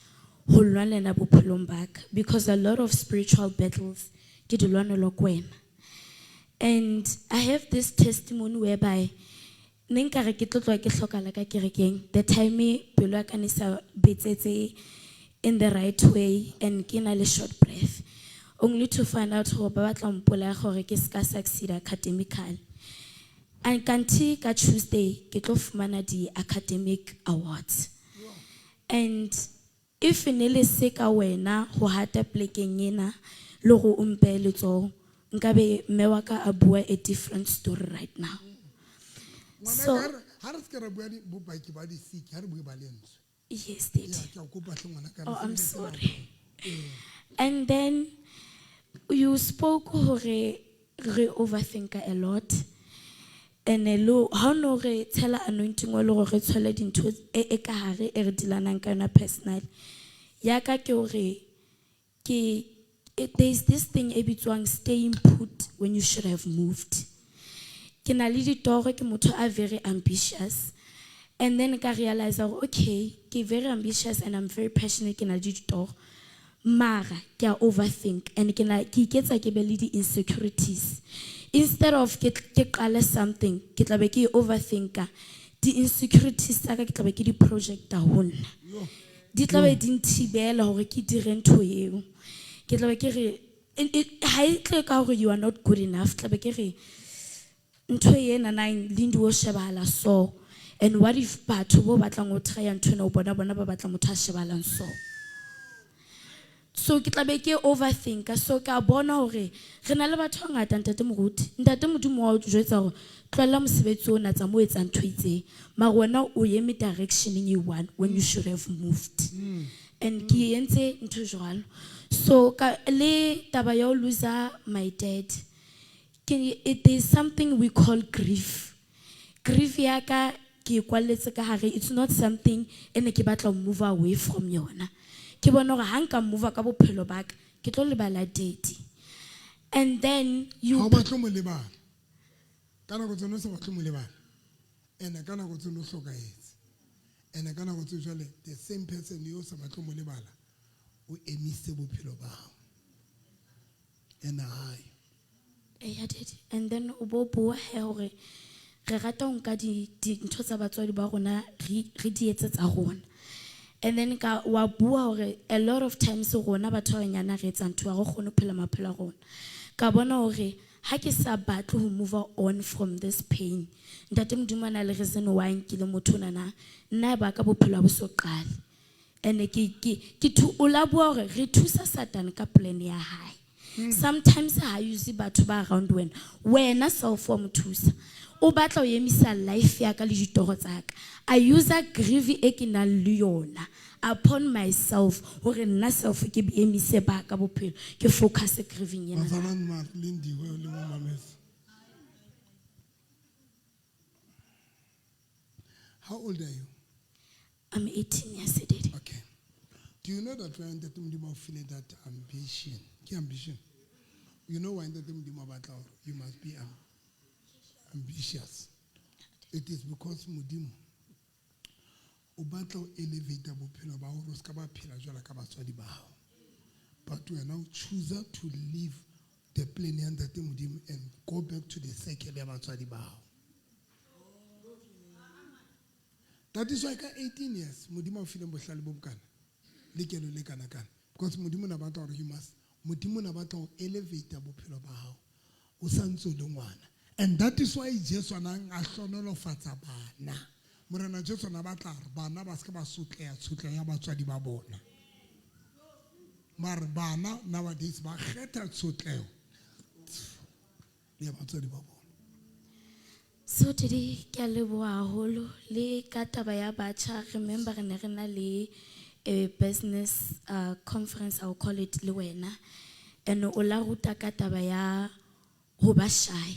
ho lwanela bophelong ba ka, because a lot of spiritual battles ke di lwanelwa ke wena. And I have this testimony whereby Ne nkare ke tlo tloha ke hlokahala ka kerekeng. The time pelo ya ka ne sa betsetse in the right way and ke na le short breath. Only to find out hore ba batla ho mpolaya gore ke ska succeed academically. And kanti ka Tuesday ke tlo fumana di academic awards. And if ne le se ka wena ho hata plekeng ena le go o mpehe letsoho, nkabe mme wa ka a bua a different story right now. Ngwana So ka ha re se ke ra bua bopaki ba di-sick, ha re bue ba lentswe. Yes, Daddy. Yeah, ke a o kopa hle ngwana ka, re Oh, I'm sebeletse sorry. nako. Ee. And then you spoke hore re overthink a lot. And lo ha no re tshela anointing oil hore re tshwele dintho e ka hare e re dilanang ka yona personally. Ya ka ke hore ke there is this thing e bitswang staying put when you should have moved. Ke na le ditoro, ke motho a very ambitious. And then ka realize hore okay, ke very ambitious and I'm very passionate, ke na le ditoro. Mara ke a overthink and ke na ke iketsa ke be le di insecurities. Instead of ke qale something, ke tla be ke overthinka. Di insecurities tsa ka ke tla be ke di projecta ho nna. Di tla be di nthibela hore ke dire ntho eo. Ke tla be ke re, ha e tle ka hore you are not good enough, tla be ke re ntho ena nang le ndi o shebahala so. And what if batho bo batlang ho try ntho ena o bona ba batla motho a shebahalang so. So ke tla be ke overthinka, so ka bona hore re na le batho ba ngata ntate Moruti. Ntate Modimo wa o jwetsa hore tlohella mosebetsi ona, tsa mo etsa ntho e itseng. Mara wena o eme direction e one when you should have moved. And ke entse ntho jwalo. So ka le taba ya ho lose my dad, ke it is something we call grief. Grief ya ka ke e kwalletse ka hare, it's not something e ne ke batla ho move away from yona. Ke bona hore ha nka move ka bophelo ba ka, ke tlo lebala daddy. And then you Ha o batle mo lebala. Ka nako tseno o sa batle mo lebala. Ene ka nako tseno o hlokahetse. Ene ka nako tseo jwale the same person yo o sa batle mo lebala, o emisitse bophelo ba hao. Ene hayo. Eya, daddy. And then o bo bua he hore re rata ho nka dintho tsa batswadi ba rona, re di etse tsa rona. And then ka wa bua hore a lot of times rona batho ba banyana re etsa ntho, ha re kgone ho phela maphelo a rona. Ka bona hore ha ke sa batle ho move on from this pain, ntate Modimo a na le reason why nkile motho ona na, nna ba ka bophelo ha bo so qale. And ke o la bua hore re thusa Satan ka plan ya hae. Sometimes ha use batho ba around wena, wena self wa mo thusa. O batla ho emisa life ya ka le ditoro tsa ka. I use a grief e ke nang le yona upon myself hore nna self ke emise ba ka bophelo, ke focus grieving ena. Bazalwane ma Lindiwe le mo mametse. How old are you? I'm 18 years old. Okay. Do you know that when Ntate Modimo o file that ambition? Ke ambition. You know why Ntate Modimo o batla hore you must be ambitious. It is because Modimo o batla ho elevate bophelo ba hore o ska ba phela jwalo ka batswadi ba hao. But wena o choose to leave the plan ya Ntate Modimo and go back to the circle ya batswadi ba hao. That is why ka 18 years Modimo o file bohlale bo bokana le kelo le kana kana, because Modimo na batla hore you must, Modimo na batla ho elevate bophelo ba hao o sa ntse o le ngwana. And that is why Jesu a nang a hlonolofatsa bana. Morena Jesu na batla hore bana ba se ke ba sotleha tshotleho ya batswadi ba bona. Mare bana nowadays ba kgetha tshotleho ya batswadi ba bona. So today ke a leboha haholo le ka taba ya batjha. Remember re ne re na le a business conference, I'll call it, le wena. And o la ruta ka taba ya ho ba shy.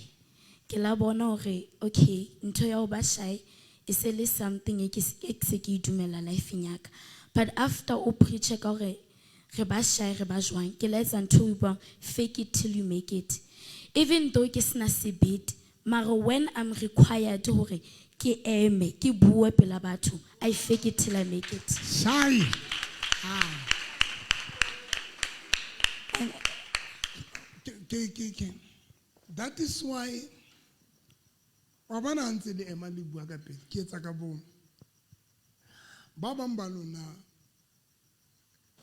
Ke la bona hore okay, ntho ya ho ba shy e se le something e ke e ke se ke e dumela life-eng ya ka. But after o preach ka hore re ba shy, re ba jwang, ke la etsa ntho e buang fake it till you make it. Even though ke sena sebete, mara when I'm required hore ke eme, ke bue pela batho, I fake it till I make it. Shy. Ke. That is why Wa bona ha ntse le ema le bua ka pele, ke etsa ka bomo. Ba bang ba lona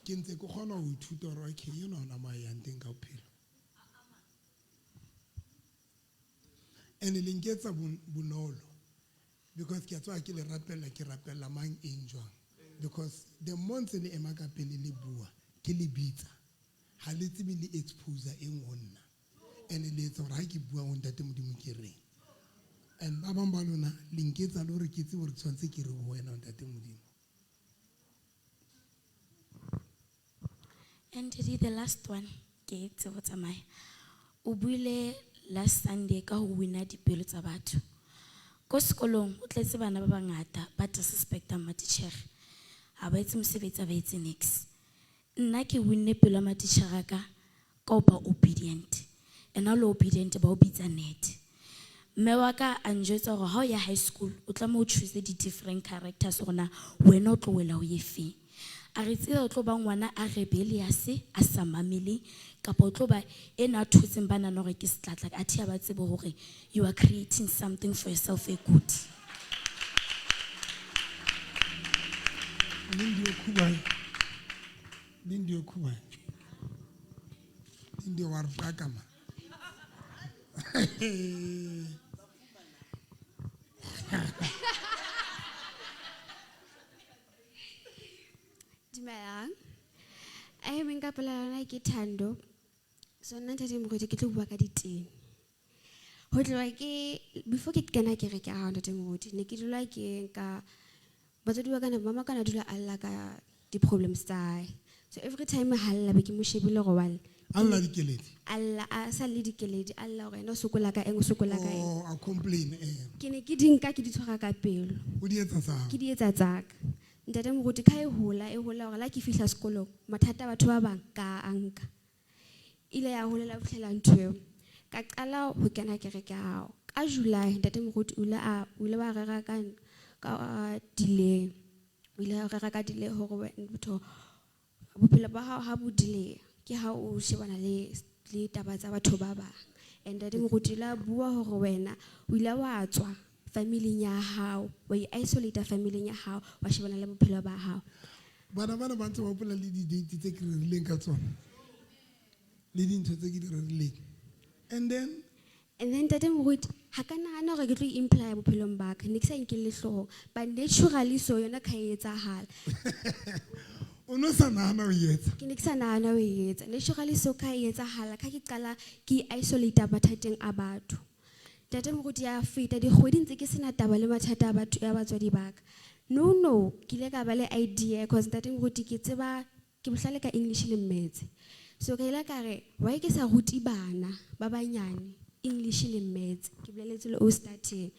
ke ntse ke kgona ho ithuta hore okay, enwa hona mo a yang teng ka bophelo. And le nketsa bonolo because ke a tswa ke le rapella, ke rapella mang eng jwang. Because the more ntse le ema ka pele le bua, ke le bitsa, ha le tsebe le expose eng ho nna. And le etsa hore ha ke bua ho Ntate Modimo ke reng. And ba bang ba lona le nketsa le hore ke tsebe hore ke tshwanetse ke re ho wena Ntate Modimo. And Daddy, the last one, ke tsebo tsamaya. O buile last Sunday ka ho wina dipelo tsa batho. Ko sekolong o tletse bana ba bangata ba disrespectang matitjhere. Ha ba etse mosebetsi, ha ba etse niks. Nna ke winne pelo ya matitjhere a ka ka ho ba obedient. And ha o le obedient ba o bitsa nerd. Mme wa ka a njwetsa hore ha o ya high school o tlameha o choose di-different characters hore na wena o tlo wela ho efeng. A re tseba o tlo ba ngwana a rebellious, a sa mameleng, kapa o tlo ba ena a thotseng ba nahana hore ke setlatla, athe ha ba tsebe hore you are creating something for yourself e good. Lindiwe Khubane. Lindiwe Khubane. Lindiwe wa re paka ma. Dumelang. Ai meng ka pela yona ke Thando. So nna Ntate Moruti ke tlo bua ka ditene. Ho tloha ke before ke kena kereke ya hao Ntate Moruti, ne ke dula ke nka batswadi ba ka na, mama ka na dula a lla ka di-problems tsa hae. So every time ha lla be ke mo shebile gore wa lla. A lla dikeledi? A lla, a sa lle dikeledi, a lla hore yena o sokola ka eng, o sokola ka eng. Oh, a complain, eh. Ke ne ke di nka ke di tshwara ka pelo. O di etsa tsa hao? Ke di etsa tsa ka. Ntate Moruti, ka e hola, e hola hore la ke fihla sekolong, mathata a batho ba bang ka a nka. Ile ya holela ho fihlela ntho eo. Ka qala ho kena kereke ya hao. Ka July, Ntate Moruti o ile a, o ile wa rera ka, ka delay. O ile a rera ka delay hore motho bophelo ba hao ha bo delay, ke ha o shebana le taba tsa batho ba bang. And Ntate Moruti o ile a bua hore wena o ile wa tswa familing ya hao, wa i-isolate familing ya hao, wa shebana le bophelo ba hao. Bana bana ba ntse ba hopola le di-date tse ke rerileng ka tsona. Le dintho tse ke di rerileng. And then? And then Ntate Moruti, ha ka nahana hore ke tlo i-imply bophelong ba ka, ne ke sa nkelle hloohong, but naturally so yona ka e etsahala. O no sa nahana ho e etsa? Ke ne ke sa nahana ho e etsa. Naturally so ka e etsahala, ka ke qala ke i-isolate mathateng a batho. Ntate Moruti ya feta dikgwedi ntse ke sena taba le mathata a batho ya batswadi ba ka. No, no, ke ile ka ba le idea because Ntate Moruti ke tseba ke bohlale ka English le Maths. So ka ile ka re why ke sa rute bana ba banyane English le Maths? Ke boleletse le o starting.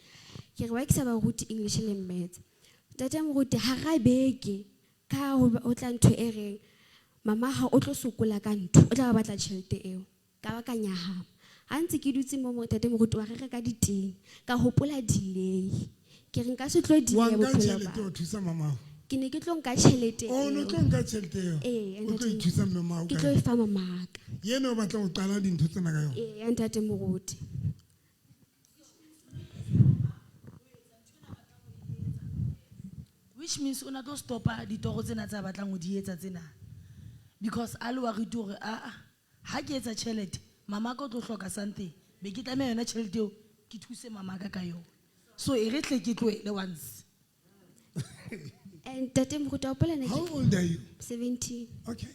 Ke re why ke sa ba rute English le Maths? Ntate Moruti hara beke ka ho tla ntho e reng mama ha o tlo sokola ka ntho, o tla ba batla tjhelete eo. Ka ba ka nyahama. Ha ntse ke dutse mo mo Ntate Moruti wa re ka ditene, ka hopola delay. Ke re nka se tlo delay Wa nka bophelo tjhelete ba. ho thusa mama hao? Ke ne ke tlo nka tjhelete Oh, no eo. tlo nka tjhelete eo? Ee, O tlo Ntate ithusa mme mao Ke ka tlo yona? e fa mama ka. Yena o batla ho qala dintho tsena ka yona? Ee, Ntate Moruti. Which means o na tlo stopa ditoro tsena tsa batlang ho di etsa tsena. Because a le wa re hore a ha ke etsa tjhelete, mama ka o tlo hloka something, be ke tlameha yona tjhelete eo ke thuse mama ka ka yona. So e re tle ke tlohele once. And Ntate Moruti, wa hopola ne ke How old are you? 17. Okay.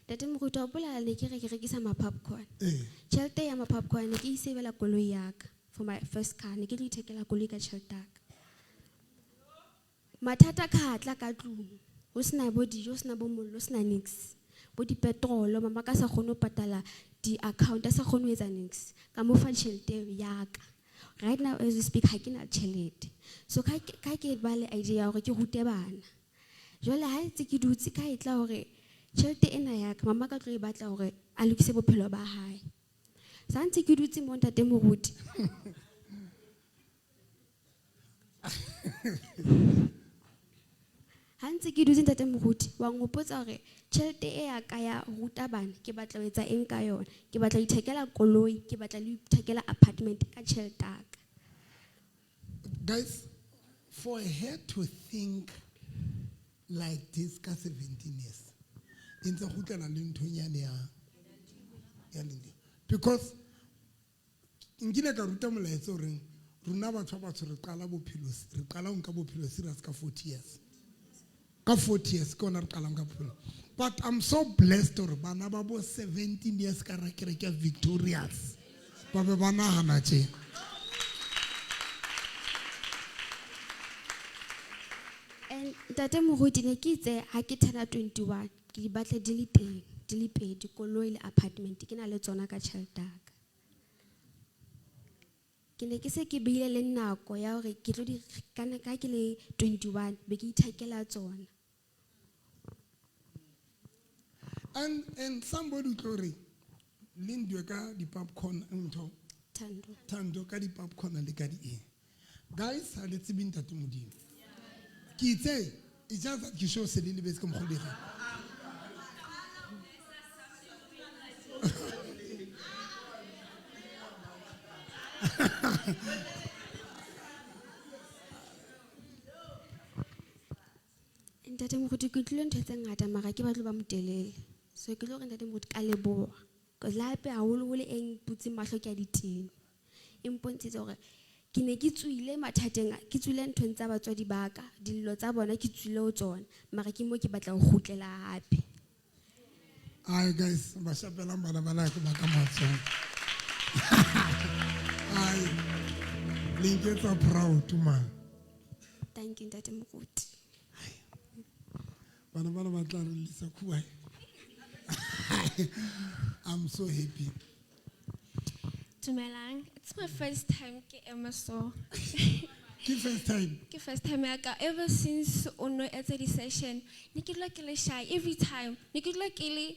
Ntate Moruti, wa hopola ne ke re ke rekisa ma-popcorn. Eh. Tjhelete ya ma-popcorn ne ke e sebela koloi ya ka for my first car, ne ke tlo ithekela koloi ka tjhelete ya ka. Mathata ka tla ka tlung, ho sena bo dijo, ho sena bo mollo, ho sena niks. Bo di-petrol, mama ka sa kgone ho patala di-account, a sa kgone ho etsa niks. Ka mo fa tjhelete ya ka. Right now as we speak, ha ke na tjhelete. So ka ke ba le idea ya hore ke rute bana. Jwale ha ntse ke dutse ka e tla hore tjhelete ena ya ka, mama ka tlo e batla hore a lokise bophelo ba hae. Sa ntse ke dutse mo Ntate Moruti. Ha ntse ke dutse Ntate Moruti, wa nghopotsa hore tjhelete e ya ka ya ruta bana, ke batla ho etsa eng ka yona? Ke batla ho ithekela koloi, ke batla le ho ithekela apartment ka tjhelete ya ka. Guys, for her to think like this ka 17 years, e ntse kgutlela le nthong yane ya Lindiwe. Because nkile ka ruta molaetsa o reng rona batho ba batsho re qala bophelo, re qala ho nka bophelo serious ka 40 years. Ka 40 years ke ona re qalang ka bophelo. But I'm so blessed hore bana ba bo 17 years ka ra kereke ya Victorious ba be ba nahana tje. And Ntate Moruti, ne ke itse ha ke turna 21, ke di batle di le teng, di le pedi, koloi le apartment, ke na le tsona ka tjhelete ya ka. Ke ne ke se ke beile le nako ya hore ke tlo di kana ka ke le 21, be ke ithekela tsona. And somebody tlo re Lindiwe ka di popcorn ntho. Thando. Thando ka di popcorn le ka di eng. Guys, ha le tsebe Ntate Modimo. Ke itse, it's just that ke show se le lebetse ka mokgwa o le reng. Ntate Moruti, ke utlwile ntho tse ngata mara ke batle ba motelele. So ke tlo re Ntate Moruti ka leboha. Because le hape haholoholo e mputseng mahlo ke a ditene. E mpontshitse hore ke ne ke tswile mathateng, ke tswile nthong tsa batswadi ba ka, dillo tsa bona ke tswile ho tsona, mara ke mo ke batla ho kgutlela hape. Ai guys, ba shapelang bana ba ka ba ka matsoho. Ai, le nketsa proud man. Thank you Ntate Moruti. Bana ba ba tla re lisa khuai. I'm so happy. Dumelang, it's my first time ke ema so. Ke first time? Ke first time ya ka. Ever since o no etsa di session, ne ke dula ke le shy every time. Ne ke dula ke le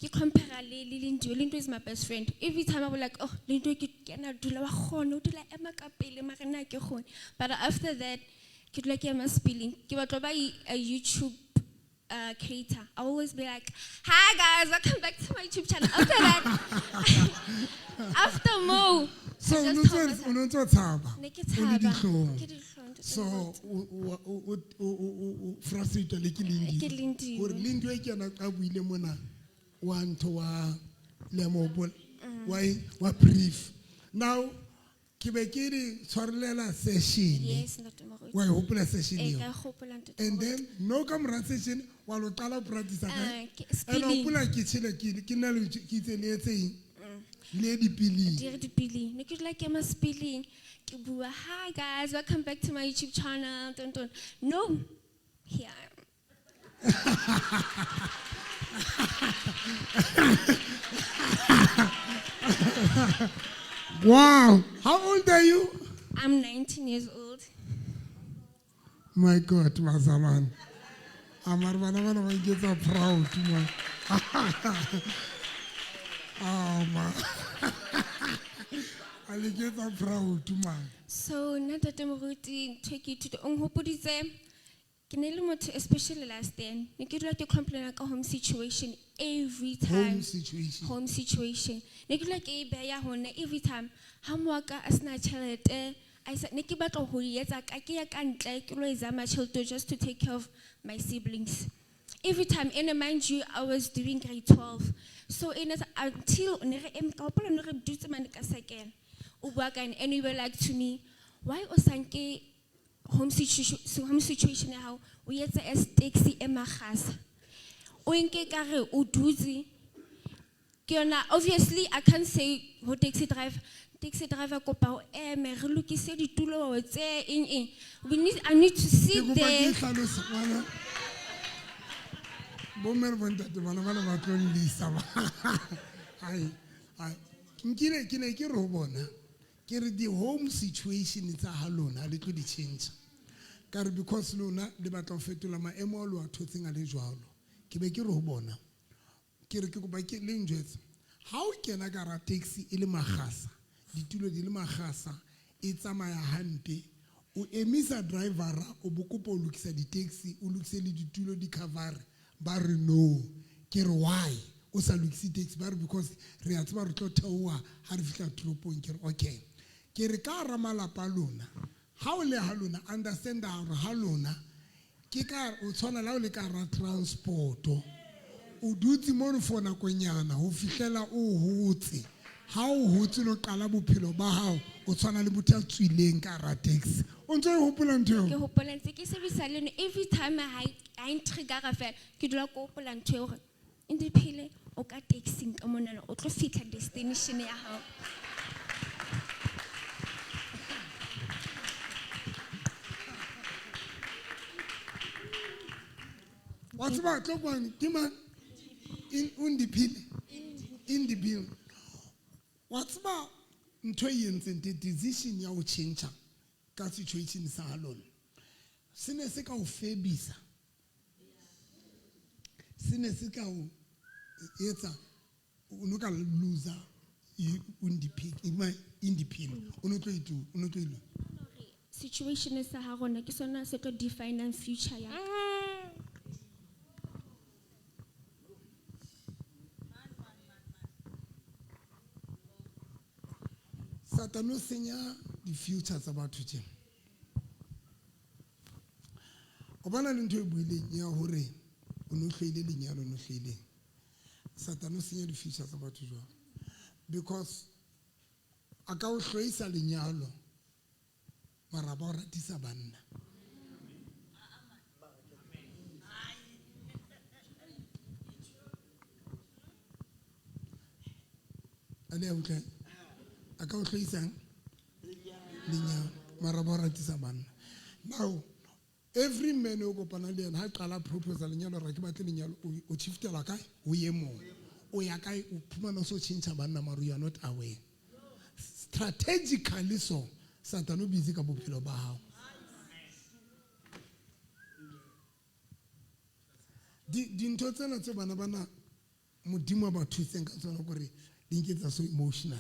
ke compare le Lindiwe. Lindiwe is my best friend. Every time I was like, oh, Lindiwe ke kena dula wa kgona, o dula ema ka pele mara nna ke kgone. But after that, ke dula ke ema spilling. Ke batla ba a YouTube creator. I always be like, hi guys, welcome back to my YouTube channel. After that, after Mo, so I o just told myself, no ntse tshaba. Ne ke O le tshaba. dihlong. Ke dihlong, Ntate So Moruti. o frustrated le ke Lindiwe. Ke Lindiwe. Hore Lindiwe ke yena a buile mona wa ntho wa lemobo wa brief. Now ke be ke di tshwarelela session. Yes, Ntate Moruti. Wa e hopola session Eh, eo? ka e hopola, Ntate And Moruti. then no ka mora session wa lo qala ho practice ka. Ah, ke And spilling. hopola ke tshele ke na le ke itse le etse eng? Le dipiling. Di re dipiling. Ne ke dula ke ema spilling. Ke bua, hi guys, welcome back to my YouTube channel. Don, don. No. Here I am. Wow. How old are you? I'm 19 years old. My God, Mazaman. Amar bana bana ba nketsa proud man. Oh man. A le ketsa proud man. So nna Ntate Moruti, ntho e ke ithuta, o nhopoditse, ke ne le motho especially last year, ne ke dula ke complaina ka home situation every time. Home situation. Home situation. Ne ke dula ke e beya ho nna every time. Ha mo wa ka a sena tjhelete, a sa, ne ke batla ho e etsa ka, ke ya ka ntle, ke lo e zama tjhelete just to take care of my siblings. Every time, and mind you, I was doing grade 12. So in as, until ne re em, ka hopola ne re dutse mane ka sekela. O bua ka ene, and you were like to me, why o sa nke home situation, home situation ya hao, o etse as taxi e makgasa. O nke ka re o dutse. Ke yona, obviously, I can't say ho taxi driver. Taxi driver kopa o eme, re lokise ditulo tse eng eng. We need, I need to sit Ke kopa ke there. hlalose ngwana. Bo mme le bo ntate bana ba le ba tlo nlisa ba. Ai, ai. Nkile ke ne ke re ho bona, ke re di home situation tsa ha lona ha le tlo di change. Ka re because lona le batla ho fetola maemo a lo a thotseng a le jwalo. Ke be ke re ho bona, ke re ke kopa ke le njwetse. Ha o kena ka hara taxi e le makgasa, ditulo di le makgasa, e tsamaya hampe, o emisa drivera, o bo kopa ho lokisa di-taxi, o lokise le ditulo di cover, ba re no. Ke re why o sa lokise taxi? Ba re because re a tseba re tlo theoha ha re fihla toropong. Ke re okay. Ke re ka hara malapa a lona, Ha o le ha lona, understand hore ha lona ke ka o tshwana le ha o le ka hara transport-o. O dutse mono for nakonyana ho fihlela o hotse. Ha o hotse lo qala bophelo ba hao, o tshwana le motho ya tswileng ka hara taxi. O ntso e hopola ntho eo? Ke hopola ntse ke sebedisa le no every time ha e ntriggera fela ke dula ke hopola ntho eo hore Indiphile o ka taxing ka monana o tlo fihla destination ya hao. Wa tseba tlo kwano ke mang? Undiphile. Indiphile. Wa tseba ntho e entseng the decision ya ho tjhentjha ka situation sa lona. Se ne se ka o febisa. Se ne se ka o etsa o no ka loser Indiphile. O no tlo itu, o no tlo ilo. Situation sa ha rona ke sona se tlo define future ya. Satan o senya di-future tsa batho tje. O bona le ntho e buileng ya hore o no hloile lenyalo, o no hloileng. Satan o senya di-future tsa batho jwang? Because a ka o hloisa lenyalo, mara ba o ratisa banna. A le a utlwa? A ka o hloisang lenyalo, mara ba o ratisa banna. Now, every man o kopana le yena ha qala proposal lenyalo, ra ke batle lenyalo, o shiftela kae? O ye mong. O ya kae? O phumana o so tjhentjha banna, mara you are not aware. Strategically so, Satan o busy ka bophelo ba hao. Dintho tsena tse bana bana Modimo a ba thuseng ka tsona kore di nketsa so emotional.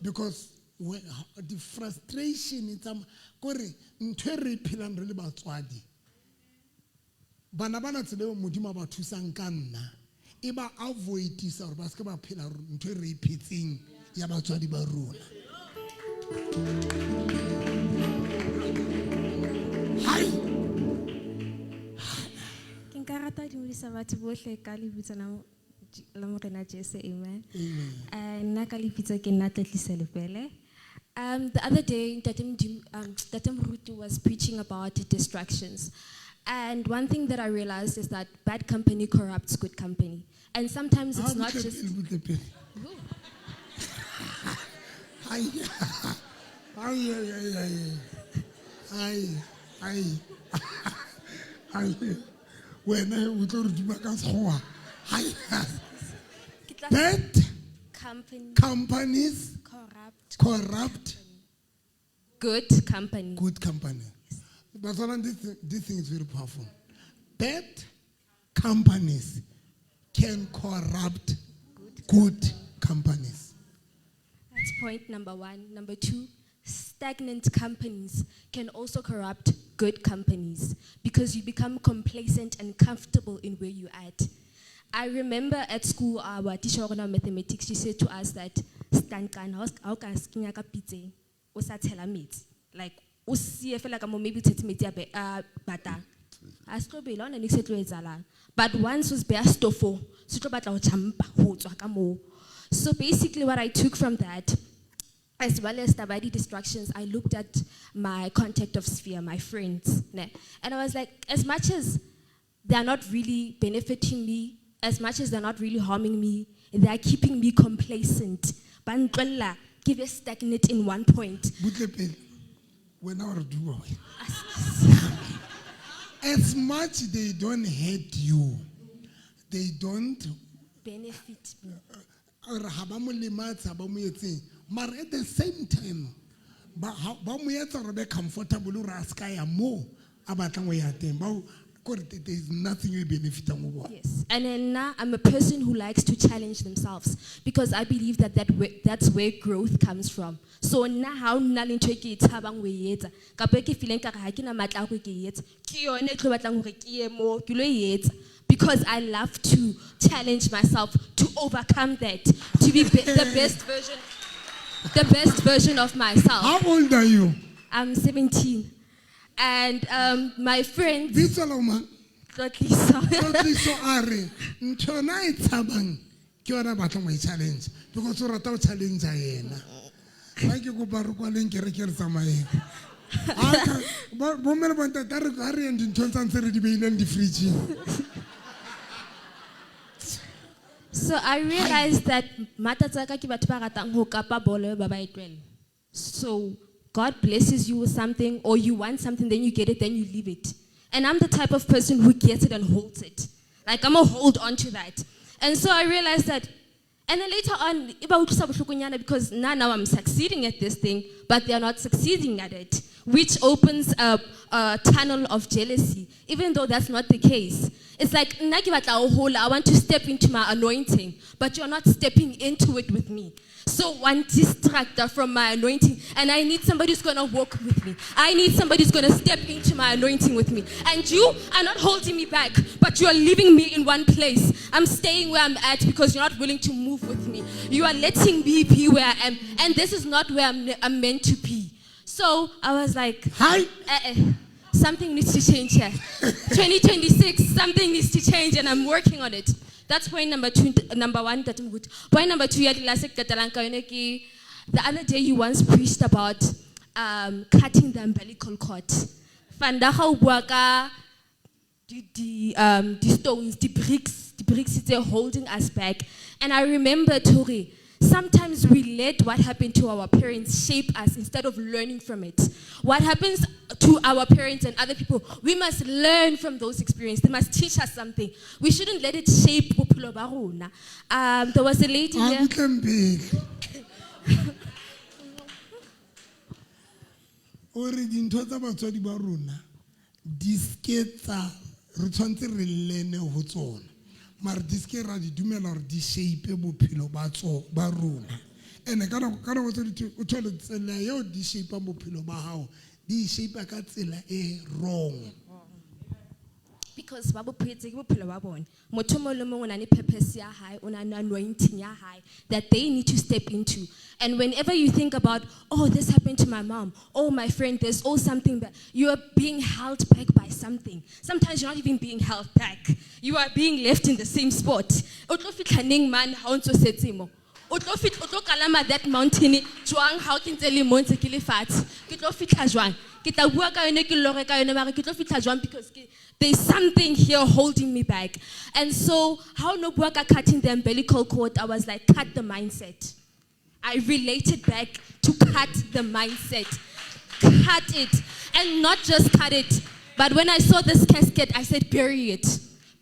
Because the frustration tsa kore ntho e re phelang re le batswadi. Bana bana tsela eo Modimo a ba thusang ka nna, e ba avoidisa hore ba se ke ba phela ntho e re e phetseng ya batswadi ba rona. Hai! Ke nka rata ho dumedisa batho bohle ka lebitso la Morena Jesu, amen. Amen. Nna ka lebitso ke nna Tletlisa Lepele. The other day, Ntate Moruti was preaching about distractions. And one thing that I realized is that bad company corrupts good company. And sometimes it's not just... Ai, ai, ai, ai, ai, ai, ai, wena o tlo re duma ka sekgowa. Ai. Bad companies corrupt good company. Good company. But this thing is very powerful. Bad companies can corrupt good companies. That's point number one. Number two, stagnant companies can also corrupt good companies because you become complacent and comfortable in where you're at. I remember at school, our teacher of mathematics, she said to us that stankan how can skinya ka pitse o sa tshela metsi, like o siye fela ka mo maybe tshetse metsi a batang a se tlo bela, ona niks e tlo etsahalang. But once was beya stofo se tlo batla ho tjhampa ho tswa ka moo. So basically what I took from that, as well as the body distractions, I looked at my contact of sphere, my friends, ne? And I was like, as much as they're not really benefiting me, as much as they're not really harming me, they're keeping me complacent. Ba ntlwella, ke be stagnant in one point. Butle pele, wena wa re duma wena. As much they don't hate you, they don't benefit me. Or ha ba mo lematse, ha ba mo etseng. Mara at the same time, ba mo etsa hore be comfortable hore a ska ya moo a batlang ho ya teng. Ba kore there is nothing you benefit ho bona. Yes. And then now I'm a person who likes to challenge themselves because I believe that that's where growth comes from. So now how nna le ntho e ke e tshabang ho e etsa, kapa e ke feeling ka re ha ke na matla a hore ke e etse, ke yone e tlo batlang hore ke ye moo, ke lo e etsa. Because I love to challenge myself to overcome that, to be the best version, the best version of myself. How old are you? I'm 17. And my friends. Bitso la o mang? Tlotliso. Tlotliso a re ntho yona e tshabang ke yona a batlang go e challenge because o rata go challenge yena. Nna ke kopa re kwaleng kereke re tsamayeng. Bomme le bontate a re yeng dinthong tsa ntse re di beileng di-fridgeng. So I realized that mata tsa ka ke batho ba ratang ho kapa bolo ba ba e tlohella. So God blesses you with something, or you want something, then you get it, then you leave it. And I'm the type of person who gets it and holds it. Like, I'm going to hold on to that. And so I realized that, and then later on, e ba utlwisa bohlokonyana because now I'm succeeding at this thing, but they are not succeeding at it, which opens up a tunnel of jealousy, even though that's not the case. It's like, nna ke batla ho hola, I want to step into my anointing, but you're not stepping into it with me. So one distractor from my anointing, and I need somebody who's going to walk with me. I need somebody who's going to step into my anointing with me. And you are not holding me back, but you are leaving me in one place. I'm staying where I'm at because you're not willing to move with me. You are letting me be where I am, and this is not where I'm meant to be. So I was like, Hi. Something needs to change here. 2026, something needs to change, and I'm working on it. That's point number two, number one. That I'm good. Point number two, ya di last ke qetalang ka yone ke, the other day you once preached about cutting the umbilical cord. Fanda ga o bua ka di stones, di bricks tse holding us back. And I remember, Tori, sometimes we let what happened to our parents shape us instead of learning from it. What happens to our parents and other people, we must learn from those experiences. They must teach us something. We shouldn't let it shape bophelo ba rona. There was a lady A here. butleng pele. O re dintho tsa batswadi ba rona di ske tsa, re tshwanetse re lene ho tsona. Mara di ske ra di dumela hore di shape bophelo ba tso, ba rona. Ene ka nako, ka nako tse di, o thole tsela eo di shapeang bophelo ba hao, di shape ka tsela e wrong. Because ba bophetse ke bophelo ba bona. Motho mong le mong o na le purpose ya hae, o na le anointing ya hae that they need to step into. And whenever you think about, oh, this happened to my mom, oh, my friend, there's oh something, but you are being held back by something. Sometimes you're not even being held back. You are being left in the same spot. O tlo fihla neng man ha o ntso setse mo? O tlo fihla, o tlo kalama that mountain jwang ha o ke ntse le mo ntse ke le fatshe? Ke tlo fihla jwang? Ke tla bua ka yone, ke lore ka yone, mara ke tlo fihla jwang? Because there's something here holding me back. And so, how no bua ka cutting the umbilical cord, I was like, cut the mindset. I related back to cut the mindset. Cut it. And not just cut it, but when I saw this casket, I said, bury it.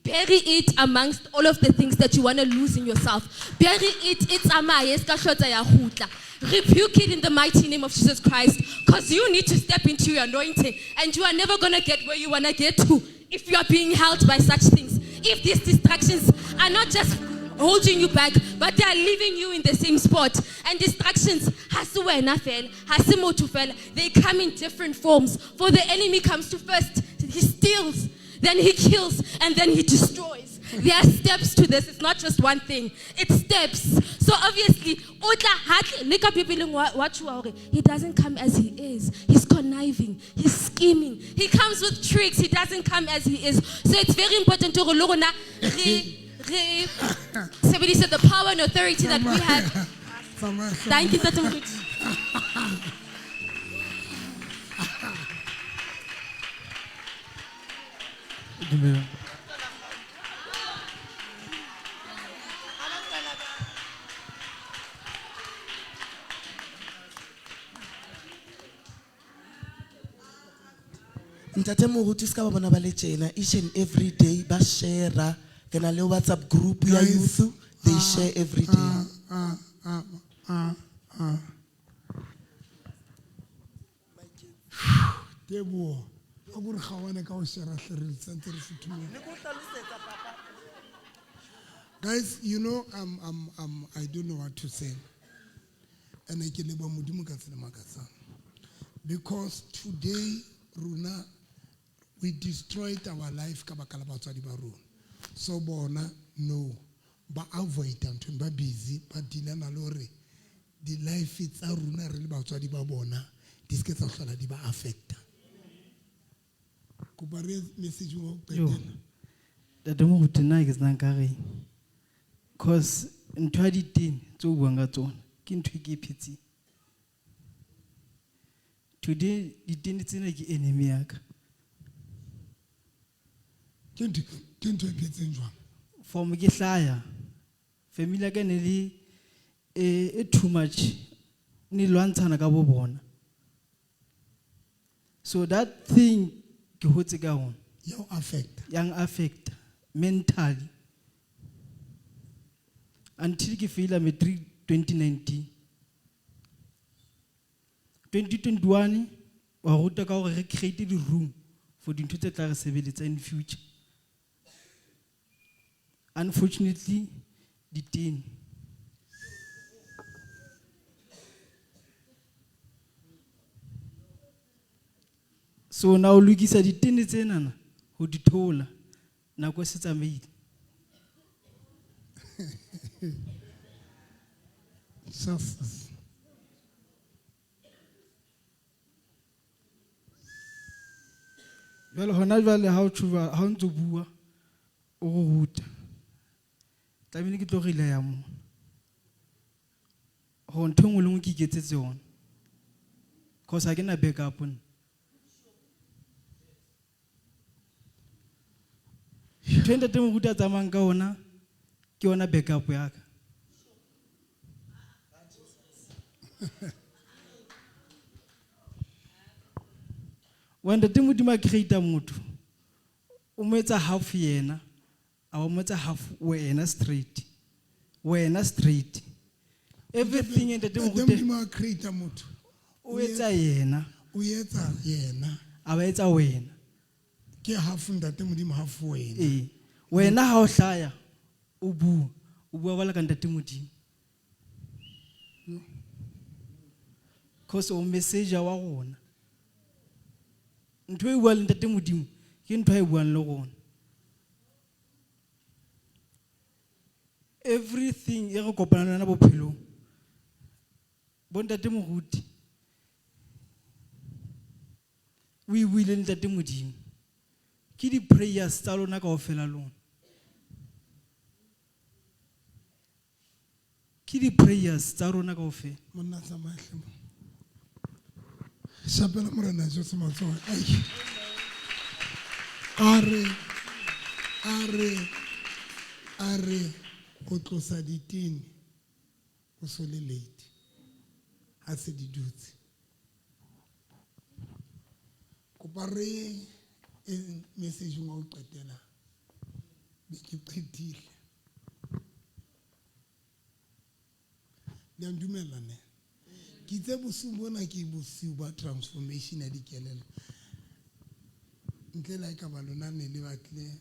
Bury it amongst all of the things that you want to lose in yourself. Bury it. It's amaye, ska hlotsa ya kgutla. Rebuke it in the mighty name of Jesus Christ, because you need to step into your anointing, and you are never going to get where you want to get to if you are being held by such things. If these distractions are not just holding you back, but they are leaving you in the same spot. And distractions, ha se wena fela, ha se motho fela, they come in different forms. For the enemy comes to first, he steals, then he kills, and then he destroys. There are steps to this. It's not just one thing. It's steps. So obviously, o tla hatle, le ka Bibeleng wa tjhuwa hore he doesn't come as he is. He's conniving. He's scheming. He comes with tricks. He doesn't come as he is. So it's very important to re le rona re sebedise the power and authority that we have. Thank you, Ntate Moruti. Dumela. Ntate Moruti, se ka ba bona ba le tjena, each and every day ba share-a. Ke na le WhatsApp group ya Guys, youth, they share every day. Teboho, a ko re kgaohane ka ho share-a hle, re santse re futhumele. Guys, I don't know what to say. And I ke leboha Modimo ka tsela e makatsang. Because today, rona, we destroyed our life ka baka la batswadi ba rona. So bona, no, ba avoid ntho, ba busy, ba dealana le hore di-life tsa rona re le batswadi ba bona Di se ke tsa hlola di ba affecta. Kopa re message wa ho Yo. qetela. Ntate Moruti, nna ke tsena nka reng, cause ntho ya ditene tse o buang ka tsona ke ntho e ke e phetseng. Today ditene tsena ke enemy ya ka. Ke ntho e phetseng jwang? From ke hlaya, family ya ka ne le e too much, ne lwantshana ka bo bona. So that thing ke hotse ka hona. Ya o affect. Yang affect mentally. Until ke faila matric 2019. 2021 wa ruta ka hore re create di room for dintho tse tla re sebeletsa in future. Unfortunately, ditene. So now o lokisa ditene tsenana ho di thola nako e se tsamaile. Jesus. Jwale hona jwale ha o tjho ha o ntso bua o re ruta. Tlamehile ke tlo re ya mo. Ho ntho e nngwe le nngwe ke iketsetse yona. Cause ha ke na backup nna. Ntho e ntate Moruti a tsamayang ka ona ke yona backup ya ka. Wa ntate Modimo a create motho, o mo etsa half yena, a wa mo etsa half wena straight. Wena straight. Everything ntate Ntate Moruti Modimo a create motho, o etsa yena. O etsa yena. A ba etsa wena. Ke half ntate Modimo, half wena. Ee. Wena ha o hlaya, o bua, o bua jwalo ka ntate Modimo. Cause o messenger wa rona. Ntho e buang le ntate Modimo ke ntho e buang le rona. Everything e re kopanang le yona bophelong. Bo ntate Moruti o e buile le ntate Modimo. Ke di prayers tsa lona kaofela lona. Ke di prayers tsa rona kaofela. Monna tsamaya hle mo. Shapela Morena Jesu matsoho. Ai. A re, a re, a re go tlosa ditene o so le late. Ha se di dutse. Kopa re e message wa ho qetela. Be ke qetile. Le a ntumella ne? Ke itse bosiu bona ke bosiu ba transformation ya dikelello. Ntle le ha ekaba lona ne le batlile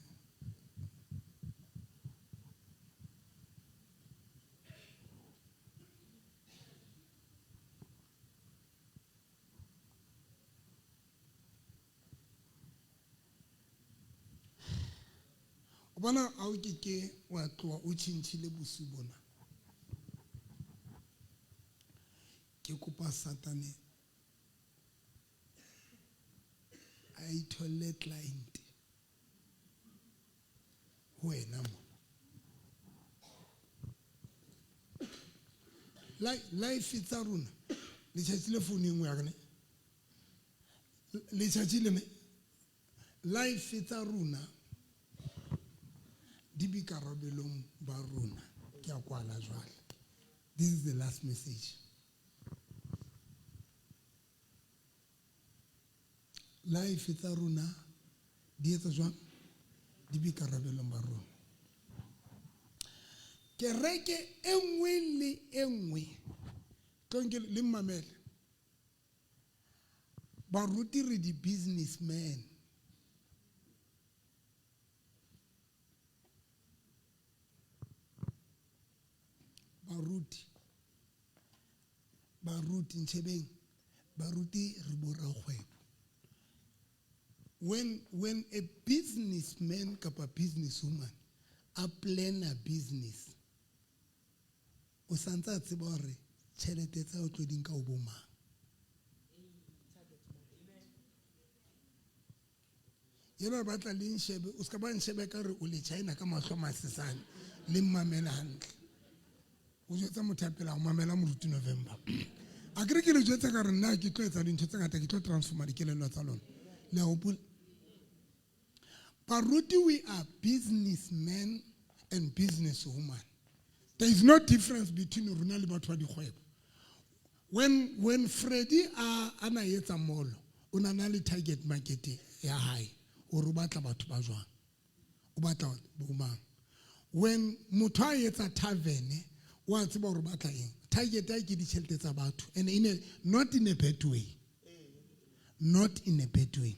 O bona ha o ke ke wa tloha o tjhentjhile bosiu bona. Ke kopa Satane a itholle client ho wena mo. Life tsa rona letjhatsi le phone e nngwe ya ka ne? Letjhatsi le ne? Life tsa rona di boikarabelong ba rona. Ke a kwala jwale. This is the last message. Life tsa rona di etsa jwang? Di boikarabelong ba rona. Kereke e nngwe le e nngwe, tlong ke le mmamele. Baruti re di-businessmen. Baruti, baruti ntshebeng, baruti re borakgwebo. When a businessman kapa businesswoman a plan a business, o santse a tseba hore tjhelete tsa o tlo di nka ho bo mang. Yena batla le nshebe, o ska ba nshebe ka re o le China ka mahlo a masesane. Le mmamele hantle. O jwetsa motho a pela ho mamela moruti November. A kere ke le jwetsa ka re nna ke tlo etsa dintho tse ngata, ke tlo transforma dikelello tsa lona. Le a hopola? Baruti, we are businessmen and businesswomen. There is no difference between rona le batho ba dikgwebo. When Freddy a na etsa mall, o na na le target market ya hae, hore o batla batho ba jwang, o batla bo mang. When motho a etsa tavern, o a tseba hore o batla eng. Target ya ke ditjhelete tsa batho, and not in a bad way. Not in a bad way.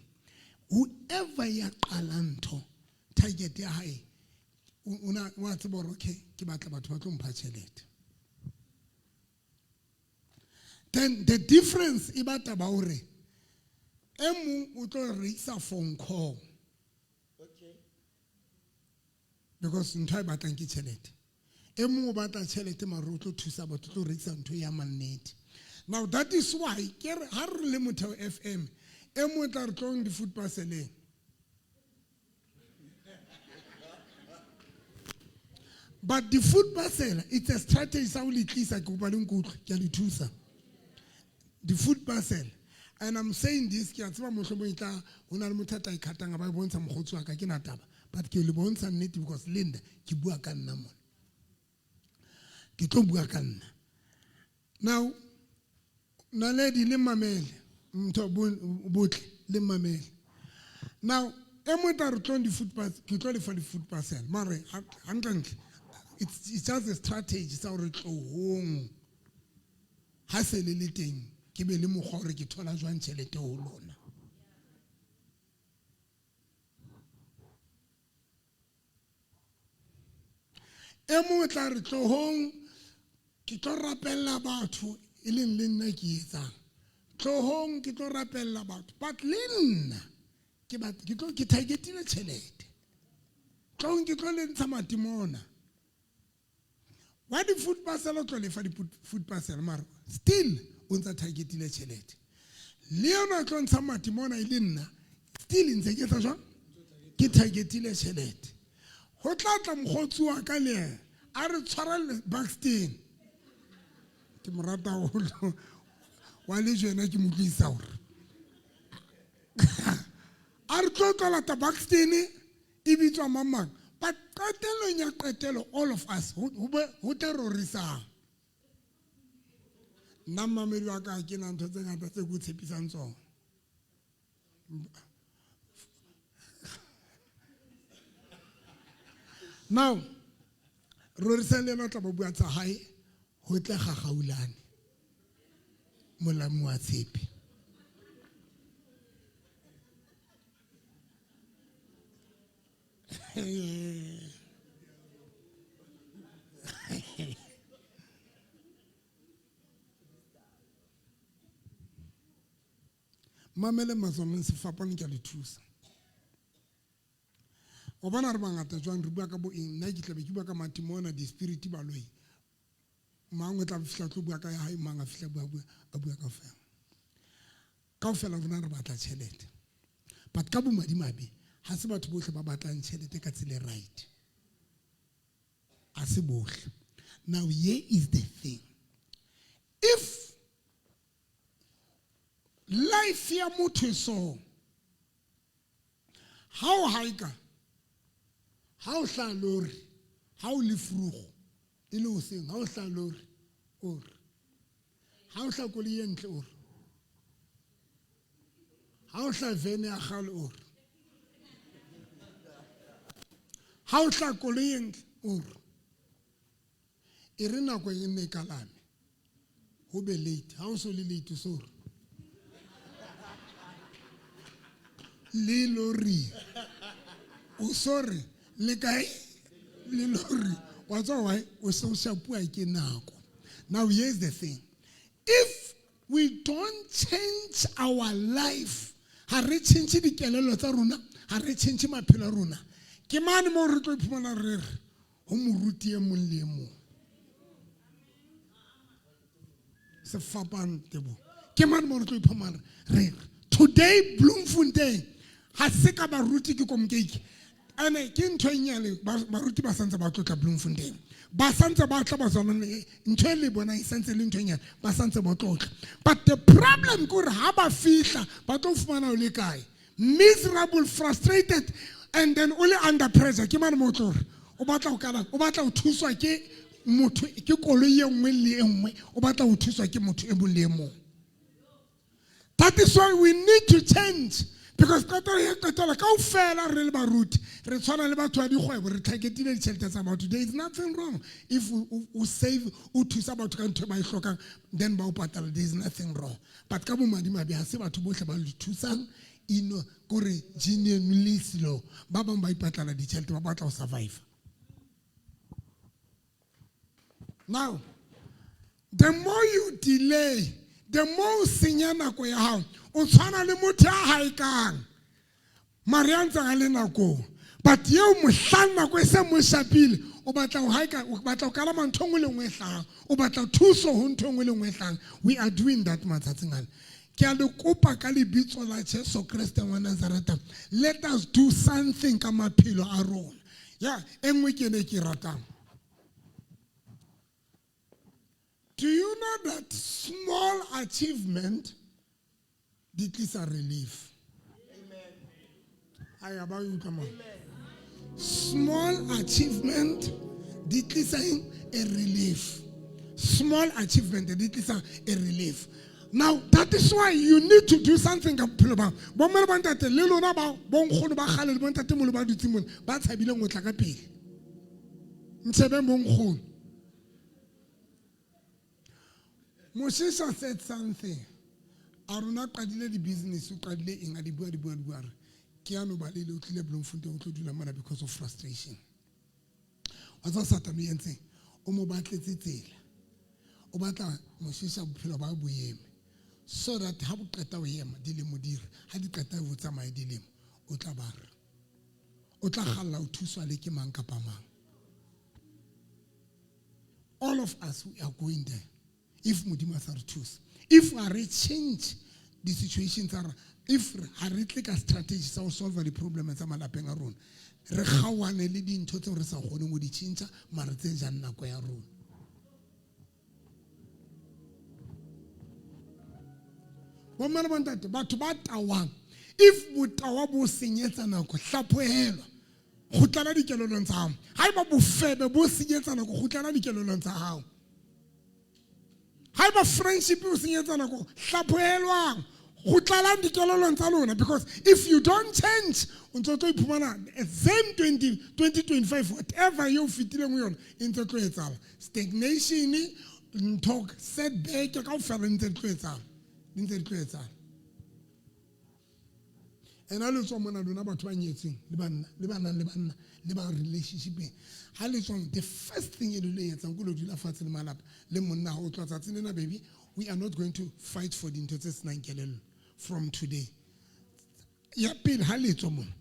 Whoever ya qalang ntho, target ya hae, o na, wa tseba hore okay, ke batla batho ba tlo mpha tjhelete. Then the difference e batla ba hore e mong o tlo rekisa phone call. Okay. Because ntho e batlang ke tjhelete. E mong o batla tjhelete mare o tlo thusa batho, o tlo rekisa ntho ya mannete. Now that is why ke re ha re le Motheo FM, e mong o tla re tlong di-food parceleng. But the food parcel, it's a strategy sa ho le tlisa, ke kopa le nkutlwe, ke a le thusa. The food parcel. And I'm saying this, ke a tseba mohlomong e tla, ho na le motho a tla ikhatang a ba e bontsha mokgotsi wa ka, ke na taba. But ke le bontsha nnete because le nna ke bua ka nna mona. Ke tlo bua ka nna. Now, naledi le mamele, ntho botle le mamele. Now, e mong tla re tlong di-food parcel, ke tlo lefa di-food parcel. Mare, hantlentle, it's just a strategy sa hore tlohong. Ha se le le teng, ke be le mokgwa hore ke thola jwang tjhelete ho lona. E mong o tla re tlohong, ke tlo rapella batho, e leng le nna ke etsang. Tlohong ke tlo rapella batho, but le nna ke batla, ke tlo, ke targetile tjhelete. Tlohong ke tlo le ntsha matimona. Wa di-food parcel o tlo lefa di-food parcel, mara still o ntsa targetile tjhelete. Le yona o tlo ntsha matimona e le nna, still ntse ke etsa jwang? Ke targetile tjhelete. Ho tla tla mokgotsi wa ka le yena, a re tshwara le Buxton. Ke mo rata haholo. Wa lejwe yena ke mo utlwisisa hore. A re tlo tla lata Buxton, e bitswa mang mang. But qetellong ya qetelo, all of us, ho tla rorisang. Nna mmamedi wa ka ha ke na ntho tse ngata tse ke o tshepisang tsona. Now, rorisang le yena o tla ba bua tsa hae, ho tle gagaulane. Molamu wa tshepe. Mamele matswaneng sefapano ke a le thusa. O bona re bangata jwang re bua ka bo eng, nna ke tlabe ke bua ka matimona, di-spirit, baloi. Mang o tla fihla tlo bua ka ya hae, mang a fihla bua, bua, a bua kaofela. Kaofela rona re batla tjhelete. But ka bomadimabe, ha se batho bohle ba batlang tjhelete ka tsela e right. Ha se bohle. Now here is the thing. If life ya motho e so, ha o haika, ha o hlaha lori, ha o le frugo, e le hoseng, ha o hlaha lori, o re. Ha o hlaha koloi e ntle, o re. Ha o hlaha vene ya kgale, o re. Ha o hlaha koloi e ntle, o re. E re nako e nne e kalame, ho be late. Ha o so le late, o so re. Le lori. O so re, le kae? Le lori. Wa tswa why? O se o shapuwa ke nako. Now here's the thing. If we don't change our life, ha re change dikelello tsa rona, ha re change maphelo a rona, ke mane moo re tlo iphumana re re ho moruti e mong le e mong. Sefapano tebo. Ke mane moo re tlo iphumana re re today Bloemfontein, Ha se ka baruti ke komkeike. Ene ke ntho e nyane baruti ba santse ba tlotla Bloemfontein. Ba santse ba tla ba tswana ntho e le bona e santse le ntho e nyane ba santse ba tlotla. But the problem ke hore ha ba fihla ba tlo fumana o le kae? Miserable, frustrated, and then o le under pressure. Ke mane mo tlo re o batla ho kala, o batla ho thuswa ke motho, ke koloi e nngwe le e nngwe, o batla ho thuswa ke motho e mong le e mong. That is why we need to change. Because qetelo kaofela re le baruti re tshwana le batho ba dikgwebo, re tlhaketile ditjhelete tsa batho. There is nothing wrong if o save, o thusa batho ka ntho e ba e hlokang, then ba o patala. There is nothing wrong. But ka bomadimabe ha se batho bohle ba le thusang ino kore genuinely slow. Ba bang ba ipatlela ditjhelete, ba batla ho survive. Now, the more you delay, the more o senya nako ya hao. O tshwana le motho ya haekang mare ya ntseng a le nakong, but eo mohlang nako e se mo shapile, o batla ho haeka, o batla ho kalama ntho e nngwe le nngwe e hlahang, o batla thuso ho ntho e nngwe le nngwe e hlahang. We are doing that matsatsing ana. Ke a le kopa ka lebitso la Jesu Kreste wa Nazareta, let us do something ka maphelo a rona. Ya e nngwe ke ene e ke e ratang. Do you know that small achievement di tlisa relief? Amen. Ba utlwa mo. Small achievement di tlisa eng? A relief. Small achievement di tlisa a relief. Now that is why you need to do something ka bophelo ba bo mme le bontate le lona ba bonkgono ba kgale le bontate molo ba dutse mona ba tshabileng ho tla ka pele. Ntshebe bonkgono. Moshisha said something. A rona qadile di business, o qadile eng, a di bua, di bua, di bua, re ke ya no ba le o tlile Bloemfontein, o tlo dula mona because of frustration. Wa tseba Satane o entseng? O mo batletse tsela. O batla Moshisha bophelo ba bo eme. So that ha bo qeta ho ema dilemo di re, ha di qeta ho tsamaya dilemo, o tla ba re. O tla kgalla ho thuswa le ke mang kapa mang. All of us, we are going there. If Modimo a sa re thuse, if ha re change the situation tsa rona, if ha re tle ka strategy sa ho solve di-problem tsa malapeng a rona, re kgaohane le dintho tseo re sa kgoneng ho di tjhentjha, mare tse jang nako ya rona. Bomme le bontate, batho ba tawang, if botawa bo senyetsa nako, hlaphohelwa, kgutlela dikelellong tsa hao. Haeba bofebe bo senyetsa nako, kgutlela dikelellong tsa hao. Haeba friendship o senyetsa nako, hlaphohelwang, kgutlelang dikelellong tsa lona. Because if you don't change, o ntso tlo iphumana same 2025, whatever eo fetileng ho yona e ntse tlo etsahala. Stagnation, ntho setback kaofela ntse di tlo etsahala, di ntse di tlo etsahala. Ena le tswa mona lona batho ba nyetseng le banna le ba nang le banna le ba relationshipeng, ha le tswang, the first thing e le lo etsang ke lo dula fatshe le malapa le monna ha o tloha tsatsing lena, baby, we are not going to fight for dintho tse senang kelello from today. Ya pele ha le tswa mona,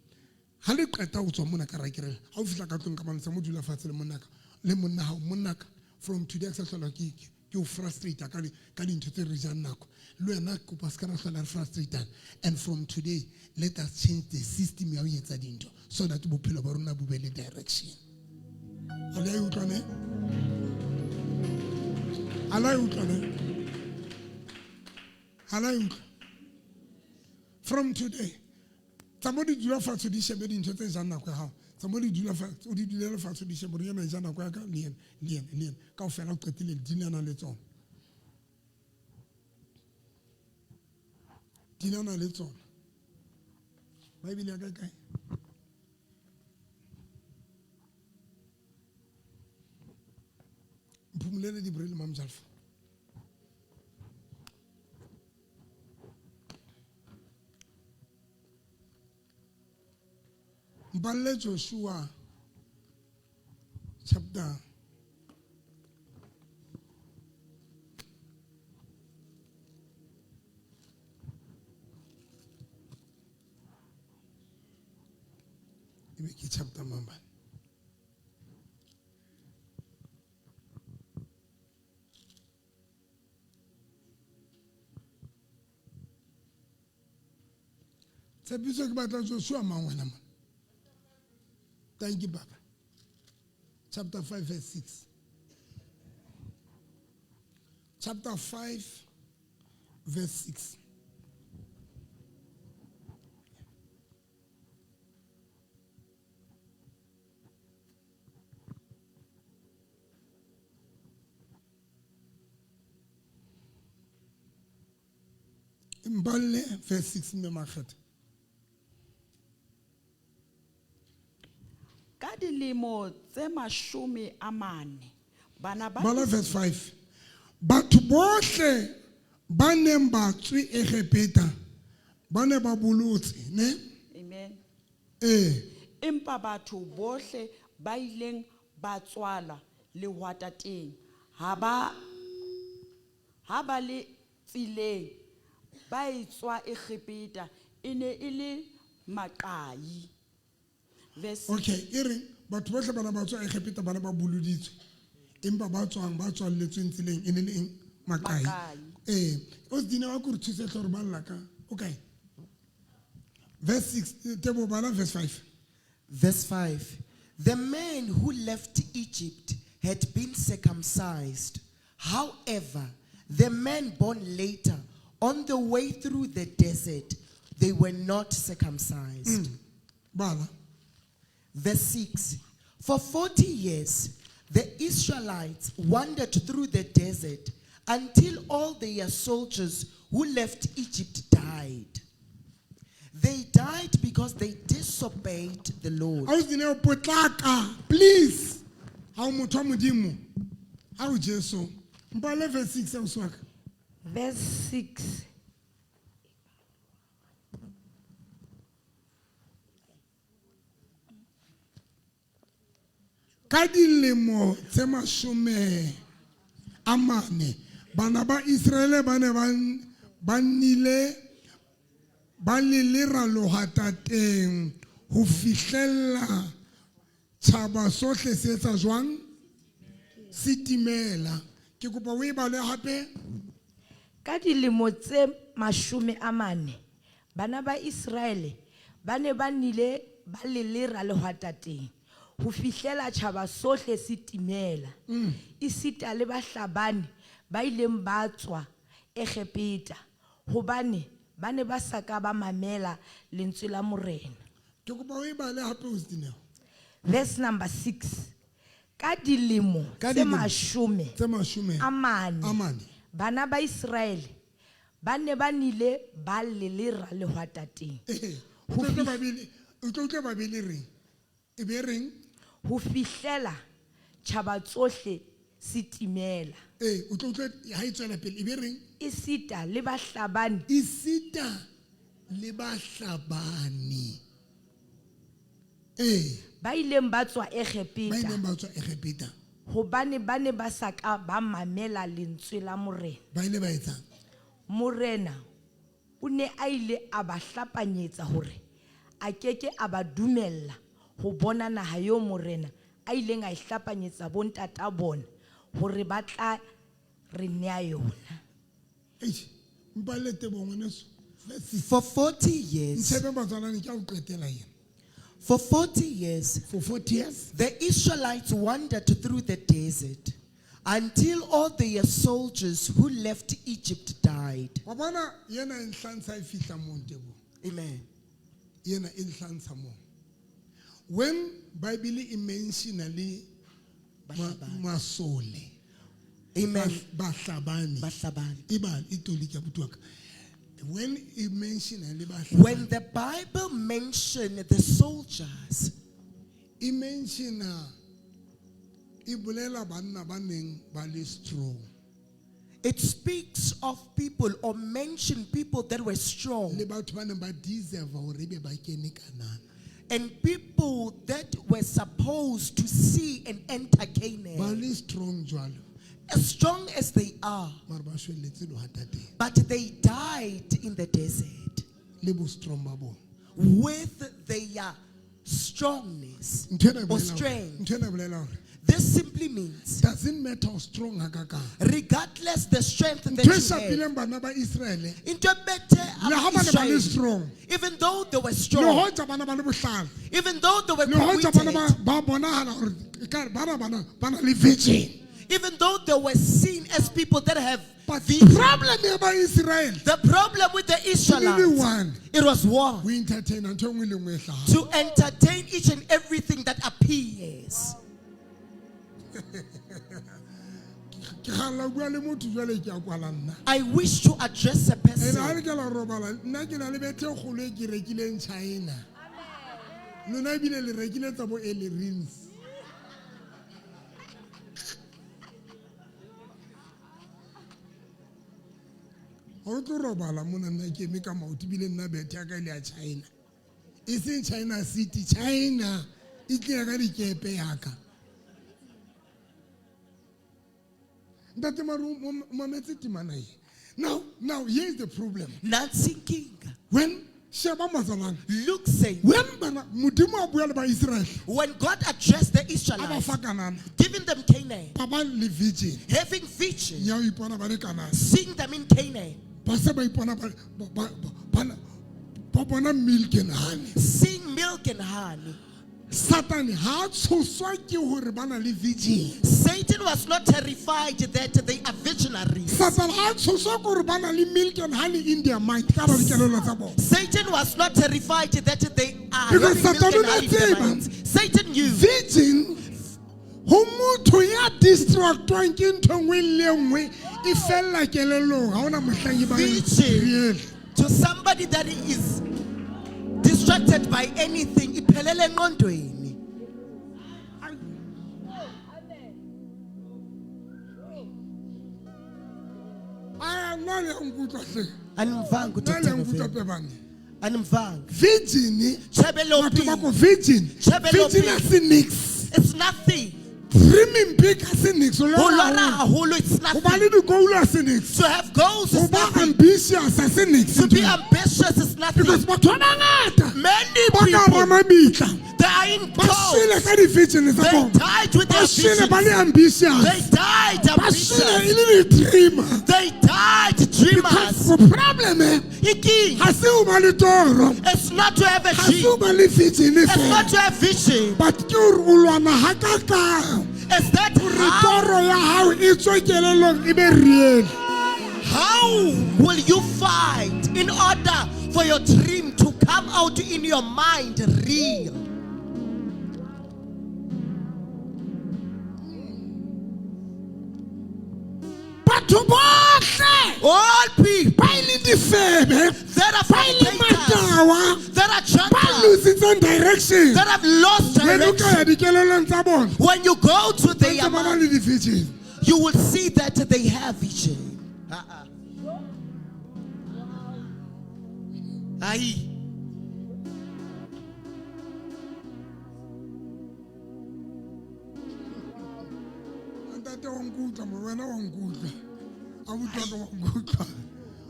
ha le qeta ho tswa mona ka rakerela, ha o fihla ka tlung ka mane, mo dula fatshe le monna ka le monna hao, monna ka, from today a sa hlola ke o frustrate ka dintho tse re jang nako le wena, kopa se ka ra hlola re frustrateana. And from today let us change the system ya ho etsa dintho so that bophelo ba rona bo be le direction. A le a e utlwa ne? A le a e utlwa ne? A le a e utlwa? From today, tsa mo di dula fatshe di shebe dintho tse jang nako ya hao. Tsa mo di dula fatshe, o di dulele fatshe di shebe hore ena e ja nako ya ka, le ena, le ena, le ena. Kaofela o qetile dinana le tsona. Dinana le tsona. Bible ya ka kae? Mphumulele dibrele Mamjalfa. Mpalle Joshua chapter 4 ebe ke chapter mambane. Tshepiso ke batla Joshua mang wena mona? Thank you, Baba. Chapter 5 verse 6. Chapter 5 verse 6. Mballe verse 6 mme Makgetho. Ka dilemo tse 40 bana ba Bala verse 5. Batho bohle ba neng ba tswe Egepeta ba ne ba bolotse, ne? Amen. Eh. Empa batho bohle ba ileng ba tswalwa lehwatateng ha ba le tseleng ba etswa Egepeta e ne e le maqai. Verse Okay, e reng batho bohle ba ne ba tswa Egepeta ba ne ba boloditswe. Empa ba tswang ba tswalletsweng tseleng e ne le eng? Maqai. Eh, o se dina wa ko re thuse hle hore balla ka. Okay. Verse 6, Tebo bala verse 5. Verse 5. The men who left Egypt had been circumcised. However, the men born later, on the way through the desert, they were not circumcised. Bala. Verse 6. For 40 years, the Israelites wandered through the desert until all their soldiers who left Egypt died. They died because they disobeyed the Lord. Ausi Dineo, potlaka, please. Ha o motho wa Modimo. Ha o Jesu. Mpale verse 6 ausi wa ka. Verse 6. Ka dilemo tse 40 bana ba Israele ba ne ba nnile ba lelera lehwatateng ho fihlella tjhaba sohle se etsa jwang? Se timela. Ke kopa o e bale hape. Ka dilemo tse 40 bana ba Israele ba ne ba nnile ba lelera lehwatateng ho fihlela tjhaba sohle se timela. Esita le bahlabani ba ileng ba tswa Egepeta hobane ba ne ba sa ka ba mamela lentswe la Morena. Ke kopa o e bale hape o se Dineo. Verse number 6. Ka dilemo Ka tse dilemo mashome tse mashome a mane, a mane. bana ba Israele ba ne ba nile ba lelera lehwatateng. O tlo utlwa ba bele, o tlo utlwa ba bele reng? E be reng? Ho fihlela tjhaba tsohle se timela. Eh, o tlo utlwa ha e tswela pele, e be reng? Esita le bahlabani. Esita le bahlabani. Eh. Ba ileng ba tswa Egepeta. Ba ileng ba tswa Egepeta. Hobane ba ne ba sa ka ba mamela lentswe la Morena. Ba ile ba etsang? Morena o ne a ile a ba hlapanyetsa hore a keke a ba dumella ho bona naha eo Morena a ileng a e hlapanyetsa bontata bona hore ba tla re nea yona. Eish, mpalle Tebo ngwaneso. For 40 years. Ntshebe batswalane ke a o qetela yena. For 40 years. For 40 years. The Israelites wandered through the desert until all their soldiers who left Egypt died. Wa bona yena e nhlantsha e fihla moo Tebo. Amen. Yena e nhlantsha moo. When Bible e mention le masole. Amen. Bahlabani. Bahlabani. E ba e tolika buti wa ka. When it mention le bahlabani. When the Bible mentioned the soldiers, e mention e bolela banna ba neng ba le strong. It speaks of people or mention people that were strong. Le batho ba neng ba deserve hore ebe ba kene Kanana. And people that were supposed to see and enter Canaan. Ba le strong jwalo. As strong as they are, Mara ba shwelletse lehwatateng. but they died in the desert. Le bo strong ba bona. With their strongness Ntho ena e or bolela hore- strength. ntho ena e bolela hore This simply means doesn't matter how strong hakakang. Regardless the strength that Ntho e you have. shapileng bana ba Israele Into ebethe le ha ba ne ba le ama-Israel, strong, even though they were le strong, hoja bana ba le bohlale, even though they were le hoja bana ba quick-witted, ba bonahala hore ekare bana ba na le vision. Even though they were seen as people that have But vision. problem ya ba Israel The problem with the e le Israelites, one, it was war. we entertain ntho e nngwe le nngwe e hlahang. To entertain each and everything that appears. Ke kgalla ho bua le motho jwale ke a kwala nna. I wish to address a And ha person. le ke la robala, nna ke na le bethe e kgolo e ke rekileng China. Lona ebile le rekile tsa bo Ellerines. Ha o tlo robala mona nna ke eme ka maoto ebile nna bethe ya ka e le ya China. E seng China City, China e tlile ka dikepe ya ka. Ntate Maru, o mametse temana e. Now here is the problem. Nancy King. When sheba mazalane. Luke saying, When bana Modimo a bua le ba Israel, when God addressed the a ba Israelites, fa Kanana, giving them Canaan, ba ba le vision having vision, ya ho ipona ba le Kanana. Seeing them in Canaan, Ba se ba ipona ba bona milk and honey. Seeing milk and honey. Satan ha a tshoswa ke hore ba na le vision. Satan was not terrified that they are visionaries. Satan ha a tshoswa ke hore ba na le milk and honey in their mind ka ba dikelello tsa bona. Satan was not terrified that they are Because having milk Satan and o ne honey in their tseba. minds. Satan knew. Vision ho motho ya distractwang ke ntho e nngwe le e nngwe e fella kelellong ha hona mohlang e bang Vision real. to somebody that is distracted by anything, iphelele engqondweni. Ah, nna le ya nkutlwa hle. Animvanga Nna le ya uDr. nkutlwa November. Pebane. Animvanga. Vision, Tshebelo batho ba pele. ko vision. Tshebelo Vision pele. ha se niks. It's nothing. Dreaming big ha se niks. O Ho lora lora haholo. haholo, it's Ho ba nothing. le di-goal ha se niks. To have goals Ho is ba nothing. ambitious ha se niks. To be ambitious is nothing. Because batho ba bangata Many ba ka people, hara mabitla they are in ba shwele cults. ka di-vision tsa They bona. died with Ba their shwele ba le visions. ambitious. They died Ba shwele e ambitious. le di-dreamer. They died dreamers. Because the problem Inkinga. ha se ho ba le toro. It's not to have a Ha se dream. ho ba le vision It's feela. not to have vision. But ke hore o lwana hakakang It's that hore how, toro ya hao e tswe kelellong e be real. how will you fight in order for your dream to come out in your mind real? Batho bohle All people ba e leng difebe, that are ba e leng fornicators, matawa, that are ba drunkards, lositseng direction. that have lost When o ka ya direction. dikelellong tsa bona, When you go to ba their ntse ba na mind, le di-vision. you will see that they have vision. Uh-uh. Aye. Ntate wa nkutlwa mo, wena wa nkutlwa. Abuti wa ka wa nkutlwa.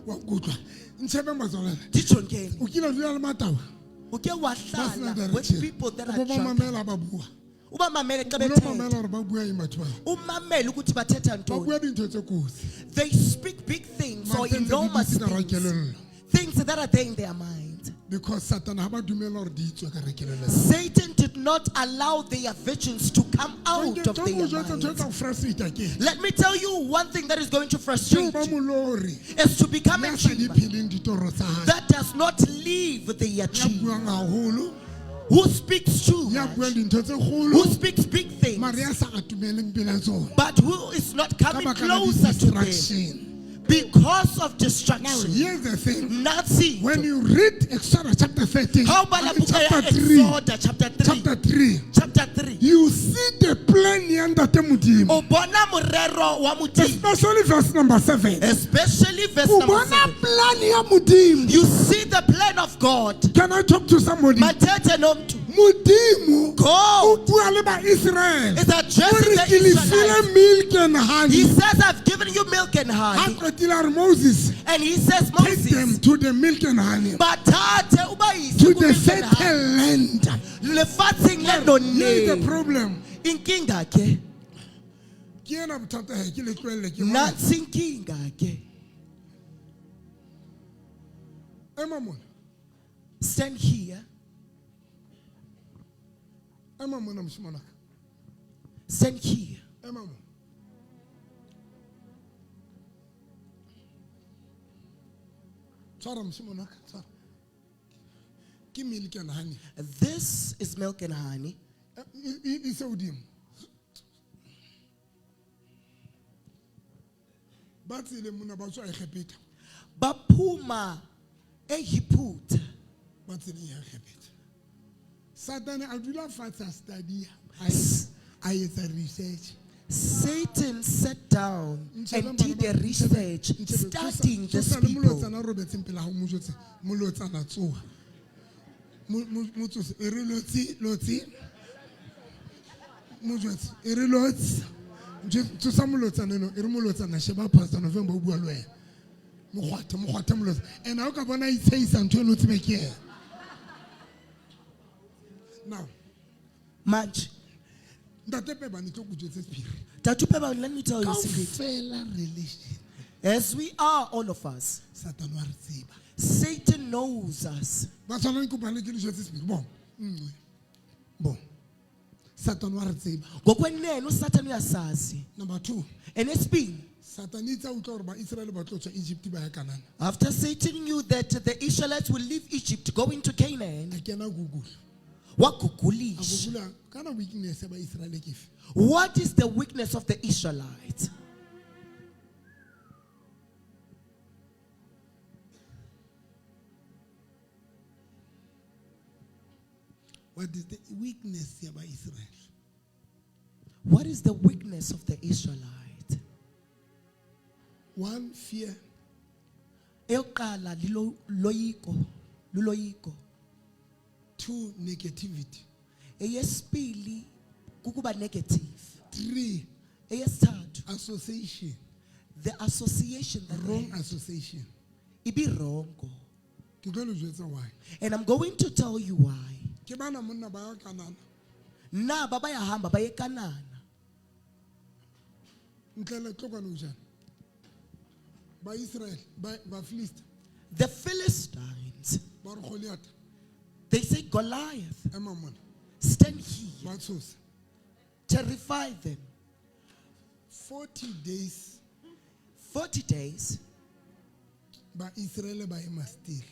Wa nkutlwa. Ntshebe mazalwane. Ditjhonkeng. O kile wa dula le matawa? O ke wa Ba sena hlala with direction. people that O are bo ba drunk. mamela ba bua. O ba mamele xa O lo bethetha. mamela hore ba bua eng batho ba. Umamele ukuthi bathetha Ba ntoni. bua dintho tse kotsi. They speak big things or Mare tse ntse di enormous dutse ka hara things. kelello. Things that are there in their mind. Because Satan ha ba dumela hore di tswe ka hara kelello. Satan did not allow their visions to come out of Tlo their o jwetsa ntho e minds. tla o frustrate ke. Let me tell you one thing that is going to Ke ho frustrate ba you molori is to become a ya sa di dreamer pheleng ditoro tsa hae. that does not live their Ya dream, buang haholo, who speaks too ya much, buang dintho tse who kgolo, speaks big things, mare ya sa atomeleng pela tsona. but who is not Ka coming baka la closer to them di-distraction. because of Now, destruction. here's the thing. Nazi. When you read Exodus chapter 13, How about I mean, chapter 3, Exodus chapter 3? chapter 3, Chapter 3. you see the plan ya Ntate Modimo. O bona morero wa Modimo. Especially verse number 7. Especially verse O number bona 7. plan ya Modimo. You see the plan of God. Can I talk to somebody? Mathethe nomntu. Modimo God o bua le ba-Israel. is O addressing re the ke le file Israelites. milk and honey. He says, I've given you milk and Ha honey. qetile a re Moses, And he says, take them Moses, to the milk and honey. bathathe ubayise To ku the milk and honey. fertile land. Lefatsheng le Here is the nonneng. problem. Inkinga ke Ke ena bothata he ke le tlohelle ke bona. nansi inkinga ke. Ema mona. Stand here. Ema mona moshimane wa ka. Stand here. Ema mona. Tshwara moshimane wa ka, tshwara. Ke milk and honey. This is milk and honey. E se hodimo. Ba tsele mona ba tswa Egepeta. Baphuma eYiphutha. Ba tseleng ya Egepeta. Satane a dula fatshe a study a etsa research. Satan sat down Ntjhebe and bana did a ba- research, Ntjhebe, studying tsosa these le people. molotsana a robetseng pela hao, mo jwetse, molotsana tsoha. Mo tsose, e re lotsi, lotsi. Mo jwetse, e re lotsi. Tsosa molotsana eno, e re molotsana sheba Pastor November o bua le wena. Mo kgwathe, mo kgwathe molotsana. And ha o ka bona a itshehisa ntho eno o tsebe ke yena. Now, Manje, Ntate Pebane, tlo ko jwetse sephiri. Tatu Pebane, let me tell you a secret. Kaofela re le As we are, all of us, Satan wa re tseba. Satan knows us. Ba tshwanang ke kopane ke le jwetse sephiri. Bon, nngwe. Bon. Satan wa re tseba. Ngokwenene uSatan uyasazi. Number 2. And esibini, Satan itse a utlwa hore ba-Israel ba tlo tswa Egypt ba ya Kanana. after Satan knew that the Israelites will leave Egypt going to Canaan, A kena Google. wagugulisha. A Google kana weakness ya ba-Israel ke efe? What is the weakness of the Israelites? What is the weakness ya ba-Israel? What is the weakness of the Israelite? One, fear. Eyokuqala loyiko, luloyiko. 2, negativity. Eyesibili kukuba negative. 3, Eyesithathu, association. the association that they Wrong had. association. Ibi wrong. Ke tlo le jwetsa why. And I'm going to tell you why. Ke bana monna ba ya Kanana. Naba bayahamba baye eKanana. Ntle le tlo kwano jana. Ba Israel, ba Philist. The Philistines, Ba re Goliath. they say Goliath, Ema mona. stand here. Ba tshosa. Terrify them. 40 days. 40 days. Ba Israel ba ema still.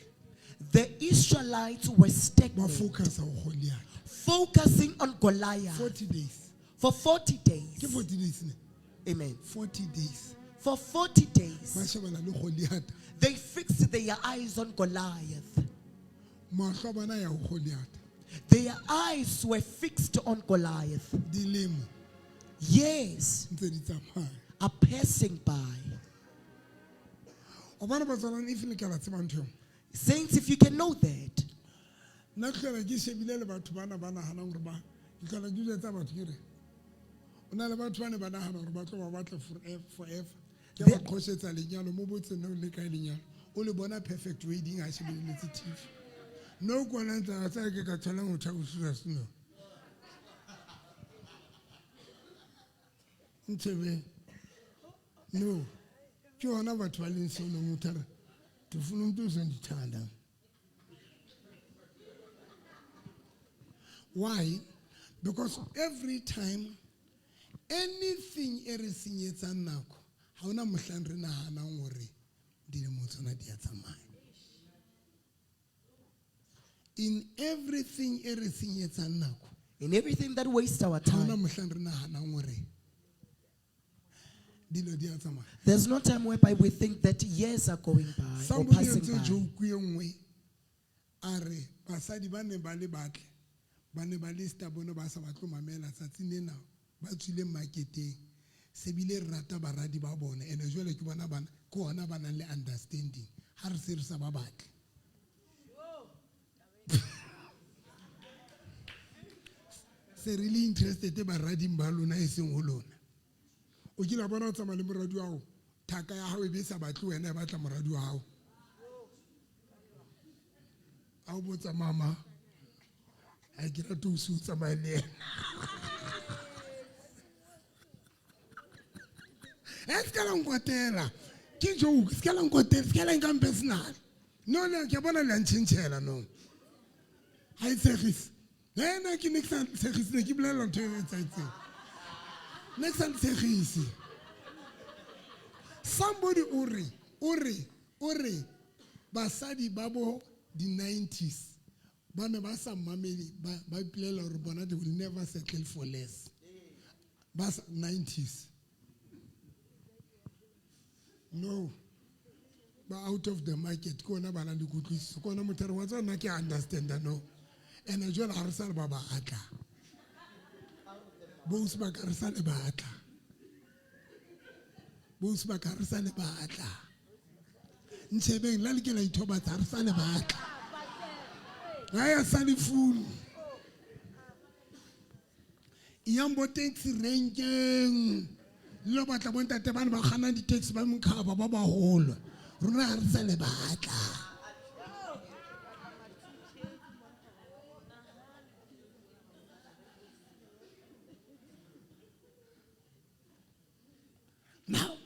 The Israelites were stagnant. Ba focus on Goliath. Focusing on Goliath. 40 days. For 40 days. Ke 40 days ne? Amen. 40 days. For 40 days. Ba shebana le Goliath. They fixed their eyes on Goliath. Mahlo a bona ya ho Goliath. Their eyes were fixed on Goliath. Dilemo. Years Ntse di tsamaya. are passing by. O bona batswalane if le ka la tseba ntho eo. Saints, if you can know that. Nna ke hlola ke shebile le batho bana ba nahanang hore ba, ke hlola ke jwetsa batho ke re, o na le batho ba ne ba nahana hore ba tlo ba batla forever. Ke a ba qhosetsa lenyalo, mo botse no le kae lenyalo. O le bona perfect wedding ha shebeletse TV. No kwana ntse a tsaya ke ka thola motho a o serious no. Ntshebe. No. Ke hona batho ba leng solo motho a re, ke funa umuntu ozondithanda. Why? Because every time anything e re senyetsang nako, ha hona mohlang re nahanang hore dilemo tsona di a tsamaya. In everything e re senyetsang nako, In everything that wastes our ha hona time, mohlang re nahanang hore dilo di a tsamaya. there's no time whereby we think that years are going by or Somebody passing entse by. joke e nngwe a re basadi ba ne ba le batle, ba ne ba le stubborn, ba sa batle ho mamela tsatsing lena ba tswile marketeng, se bile re rata baradi ba bona, ene jwale ke bona bana, ke hona ba nang le understanding, ha re se re sa ba batle. Se re le interested barading ba lona e seng ho lona. O kile wa bona o tsamaya le moradi wa hao, thaka ya hao e be e sa batle wena, e batla moradi wa hao. A o botsa mama, ha ke rate o se o tsamaye le yena. E se ka la nkwatela. Ke joke, se ka la nkwatela, se ka la nkang personal. No, no, ke a bona le a ntšhentšhela no. Ha e tshegise. Le nna ke ne ke sa tshegise, ne ke bolela ntho e etsahetseng. Ne ke sa tshegise. Somebody o re, o re, o re basadi ba bo di-90s ba ne ba sa mamele, ba ipolela hore bona they will never settle for less. Ba 90s. No. Ba out of the market ke ona ba nang le kutlwisiso, ke ona motho a re wa tseba nna ke a understanda no. Ene jwale ha re sa le ba batla. Bo ausi ba ka re sa le batla. Bo ausi ba ka re sa le batla. Ntshebeng la le ke la ithobatsa ha re sa le batla. Ha ya sa le funu. Yang bo taxi renkeng. Le batla bo ntate bana ba kganna di-taxi ba mokhaba ba baholo. Rona ha re sa le batla. Now,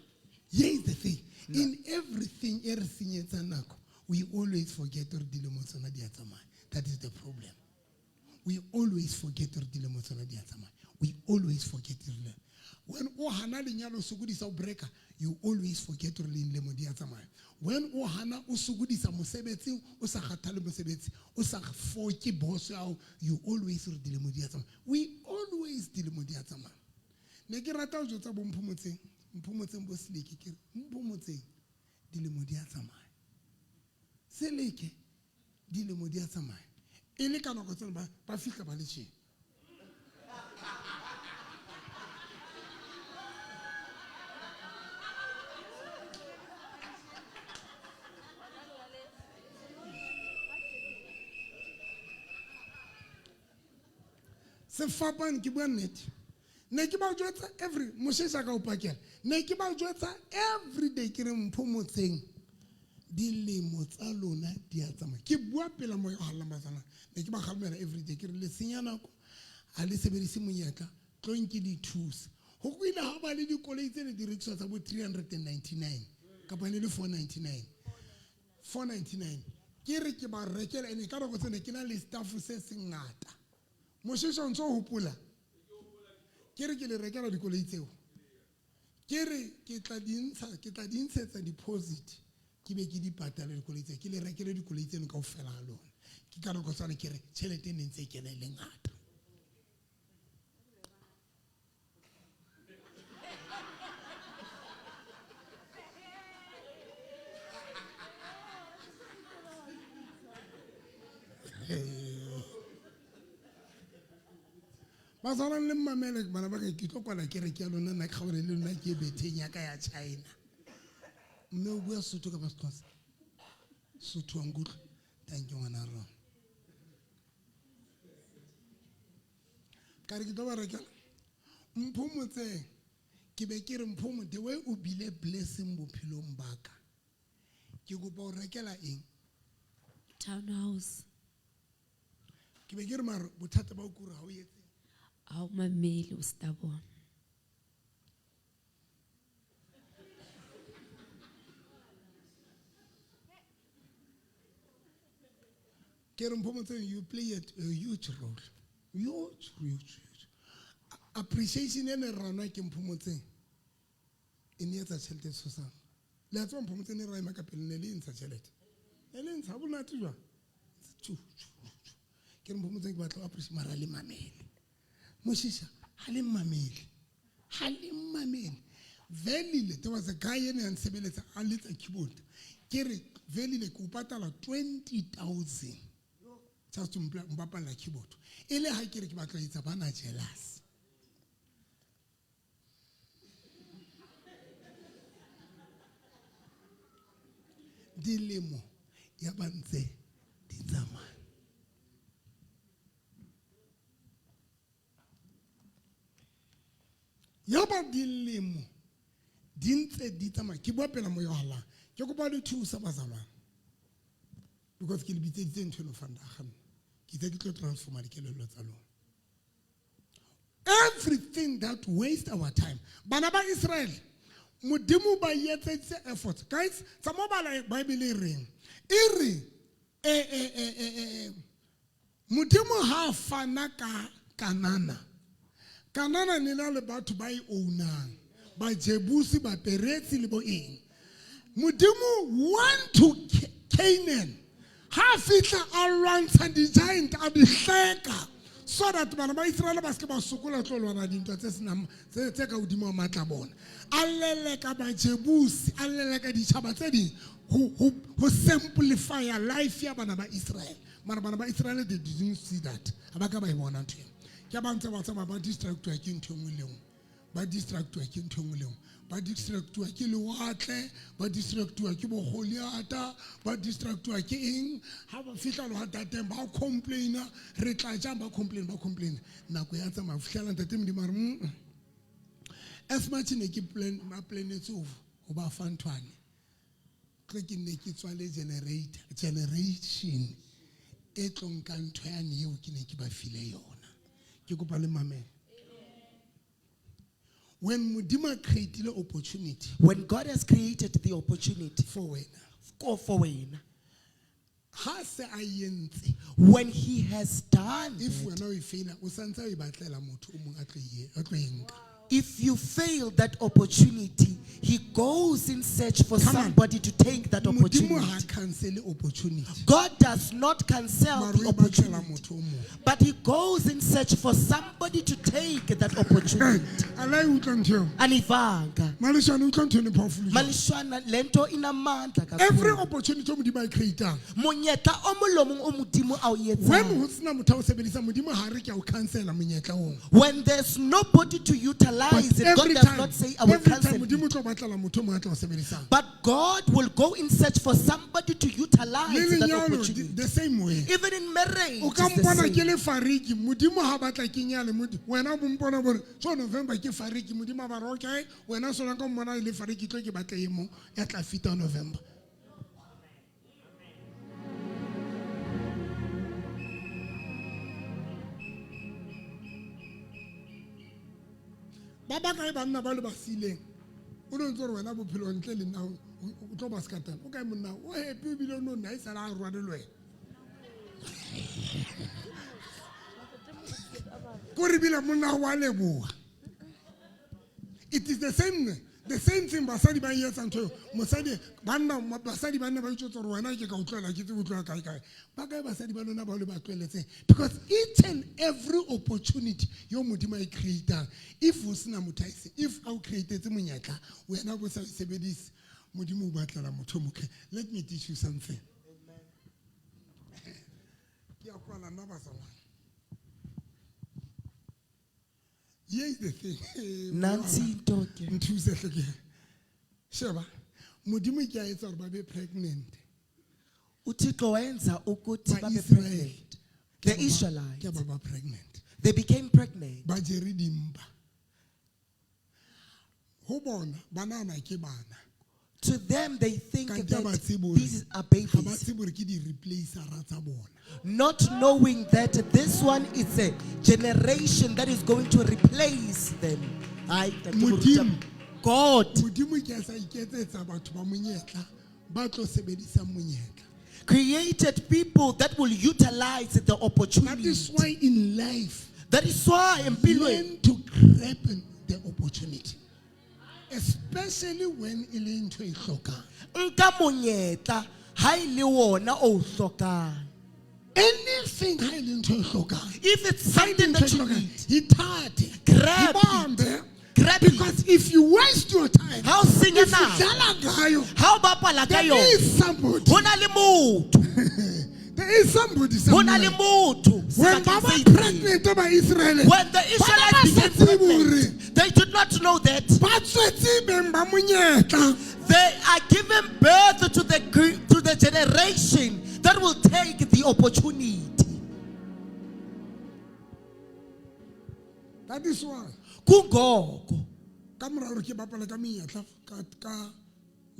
here is the thing. In everything e re senyetsa nako, we always forget hore dilemo tsona di a tsamaya. That is the problem. We always forget hore dilemo tsona di a tsamaya. We always forget hore when o hana lenyalo o sokodisa o breaker, you always forget hore dilemo di a tsamaya. When o hana o sokodisa mosebetsing, o sa kgathale mosebetsi, o sa foke boss ya hao, you always hore dilemo di a tsamaya. We always dilemo di a tsamaya. Ne ke rata ho jwetsa bo Mphomotseng, Mphomotseng bo Seleke, ke re Mphomotseng dilemo di a tsamaya. Seleke dilemo di a tsamaya. E le ka nako tsena ba fihla ba le tjena. Sefapano ke bua nnete. Ne ke ba jwetsa every moshesha ka o pakela. Ne ke ba jwetsa every day ke re Mphomotseng dilemo tsa lona di a tsamaya. Ke bua pela moya o halala matsana. Ne ke ba kgalemela every day ke re le senya nako, ha le sebedise monyetla, tlong ke di thuse. Ho ile ha ba le dikoloi tse ne di rekiswa tsa bo 399 kapa ne le 499. 499. Ke re ke ba rekela ene ka nako tsene ke na le staff se sengata. Moshesha o ntso hopola. Ke re ke le rekela dikoloi tseo. Ke re ke tla di ntsha, ke tla di ntshetsa deposit. Ke be ke di patale dikoloi tseo, ke le rekele dikoloi tseno kaofela ha lona. Ke ka nako tsane ke re tjhelete e ne ntse e kena e le ngata. Ba tshwarang le mmamele bana ba ka ke tlo kwala kereke ya lona nna ke kgaone le lona ke betheng ya ka ya China. Mme o bua Sesotho kapa Sexhosa? Sesotho wa nkutlwa? Thank you ngwana rona. Ka re ke tlo ba rekela Mphomotseng. Ke be ke re Mphomo, the way o bile blessing bophelong ba ka, ke kopa o rekela eng? Townhouse. Ke be ke re mara bothata ba o kore ha o etse. Ha o mamele, o stubborn. Ke re Mphomotseng, you play a huge role. Huge, huge, huge. Appreciation e ne ranwa ke Mphomotseng e ne etsa tjhelete e tshosang. Le a tseba Mphomotseng e ra ema ka pele, ne le ntsha tjhelete. Ne le ntsha, ha monate jwang? Tjhu, tjhu, tjhu. Ke re Mphomotseng ke batla ho appreciate, mara le mamele. Moshisha, ha le mamele. Ha le mamele. Velile, there was a guy e ne a ntshebeletsa, a letsa keyboard. Ke re, Velile, ke o patala 20,000. Just to mpapalla keyboard. E le ha ke re ke batla ho etsa bana jealous. Dilemo ya ba ntse di tsamaya. Ya ba dilemo di ntse di tsamaya. Ke bua pela moya wa Allah. Ke kopa le thusa bazalwane. Because ke le bitseditse ntho eno fanda ga nna. Ke itse ke tlo transforma dikelello tsa lona. Everything that waste our time. Bana ba Israel Modimo ba etseditse effort. Guys, tsa mo bala Bible e reng? E re Modimo ha fana ka Kanana. Kanana ne na le batho ba e ownang. Ba Jebusi, ba Peretsi le bo eng. Modimo went to Canaan. Ha fihla a lwantsha di-giant a di hleka so that bana ba Israel ba se ke ba sokola tlo lwana dintwa tse senang tse ka hodimo ha matla bona. A leleka ba Jebusi, a leleka ditjhaba tse ding ho simplify life ya bana ba Israel. Mara bana ba Israel they didn't see that. Ha ba ka ba e bona ntho eo. Ke ba ntse ba tsamaya ba distractwa ke ntho e nngwe le nngwe. Ba distractwa ke ntho e nngwe le nngwe. Ba distractwa ke lewatle, ba distractwa ke bo Goliata, ba distractwa ke eng. Ha ba fihla lehwatateng ba complaina, re tla jang, ba complain, ba complain. Nako ya tsamaya ho fihlela Ntate Modimo a re, As much ne ke plan, ba planetse ho ba fa nthwane. Tlo ke nne ke tswale generation e tlo nka ntho yane eo ke ne ke ba file yona. Ke kopa le mamele. When Modimo created opportunity, when God has created the opportunity for wena, for wena, ha se a entse, when he has done if that, wena o e faila, o santse o e batlela motho o mong a tlo e, a tlo e nka. If you fail that opportunity, he goes in search for Come on. somebody to take that Modimo opportunity. ha cancel opportunity. God does not cancel Mara the o e batlela opportunity, motho o mong. but he goes in search for somebody to take that opportunity. A la e utlwa ntho eo? Anivanga. Maleshwane, utlwa ntho eno e powerful jwang? Maleshwana, lento inamandla kakhulu. Every opportunity o Modimo a e create-ang. Monyetla o mong le o mong o Modimo a o etsang. When ho sena motho a o sebedisang, Modimo ha re ke a o cancela monyetla oo. When there's nobody to utilize But it, God every does time, not say, I will every time cancel Modimo it. o tlo batlela motho o mong a tla o sebedisang. But God will go in search for somebody to utilize Le that lenyalo, opportunity. the same way. Even in marriage, O ka it's the mpona same. ke le fariki, Modimo ha batla ke nyale, wena o mpona bore, so November ke fariki, Modimo a ba re, okay, wena sona ka mmona e le fariki, tlo ke batle e mong ya tla fita November. Ba ba kae banna ba le ba sileng? O no ntse o re wena bophelo ntle le nna, o tlo ba sekatana. O kae monna? O happy ebile o no nna e sala a rwale le wena. Ko re bile monna wa leboha. It is the same thing basadi ba e etsang ntho eo. Mosadi, banna, basadi ba nna ba itjwetsa hore wena ke ka utlwela, ke tsebe utlwela kae kae. Ba kae basadi ba lona ba le ba tlohelletseng? Because each and every opportunity yo Modimo a e create-ang, if o sena motho a e se, if a o create-etse monyetla, wena bo sa e sebedise, Modimo o batlela motho o motle. Let me teach you something. Ke a kwala nna bazalwane. Here is the thing. Nansi into ke. Nthuse hle ke. Sheba, Modimo ke a etsa hore ba be pregnant. uThixo wenza ukuthi Ba babe Israel. pregnant. The Ke ba Israelites. Ke ba pregnant. They became pregnant. Ba jere dimpa. Ho bona, ba nahana ke bana. To them, they think Kanti that ha ba tsebe hore these are babies. Ha ba tsebe hore ke di-replacer-a tsa bona. Not knowing that this one is a generation that is going to replace them. Ai, Ntate Moruti, Modimo. God. Modimo ke a sa iketsetsa batho ba monyetla, ba tlo sebedisang monyetla. Created people that will utilize the opportunity. That is why in life, That is why in Pilwe, learn to grab the opportunity. Especially when e le ntho e hlokang. Nka monyetla ha e le wona o hlokang. Anything ha e le ntho e hlokang. If it's Ha e le something ntho that e you hlokang, need, ithathe. Grab it. Ibambe. Grab it. Because if you waste your time, Ha o senya if you nako, dlala ngayo, ha o bapala ka there yona, is somebody. ho na le motho. There is somebody Ho na le somewhere. motho When sebakeng ba ba se itseng. pregnant ba Israel, When the ba ne Israelites ba sa became tsebe pregnant, hore they did not know that ba tswetse beng ba monyetla. they are giving birth to the generation that will take the opportunity. That is why Kungoko ka mora hore ke bapala ka menyetla ka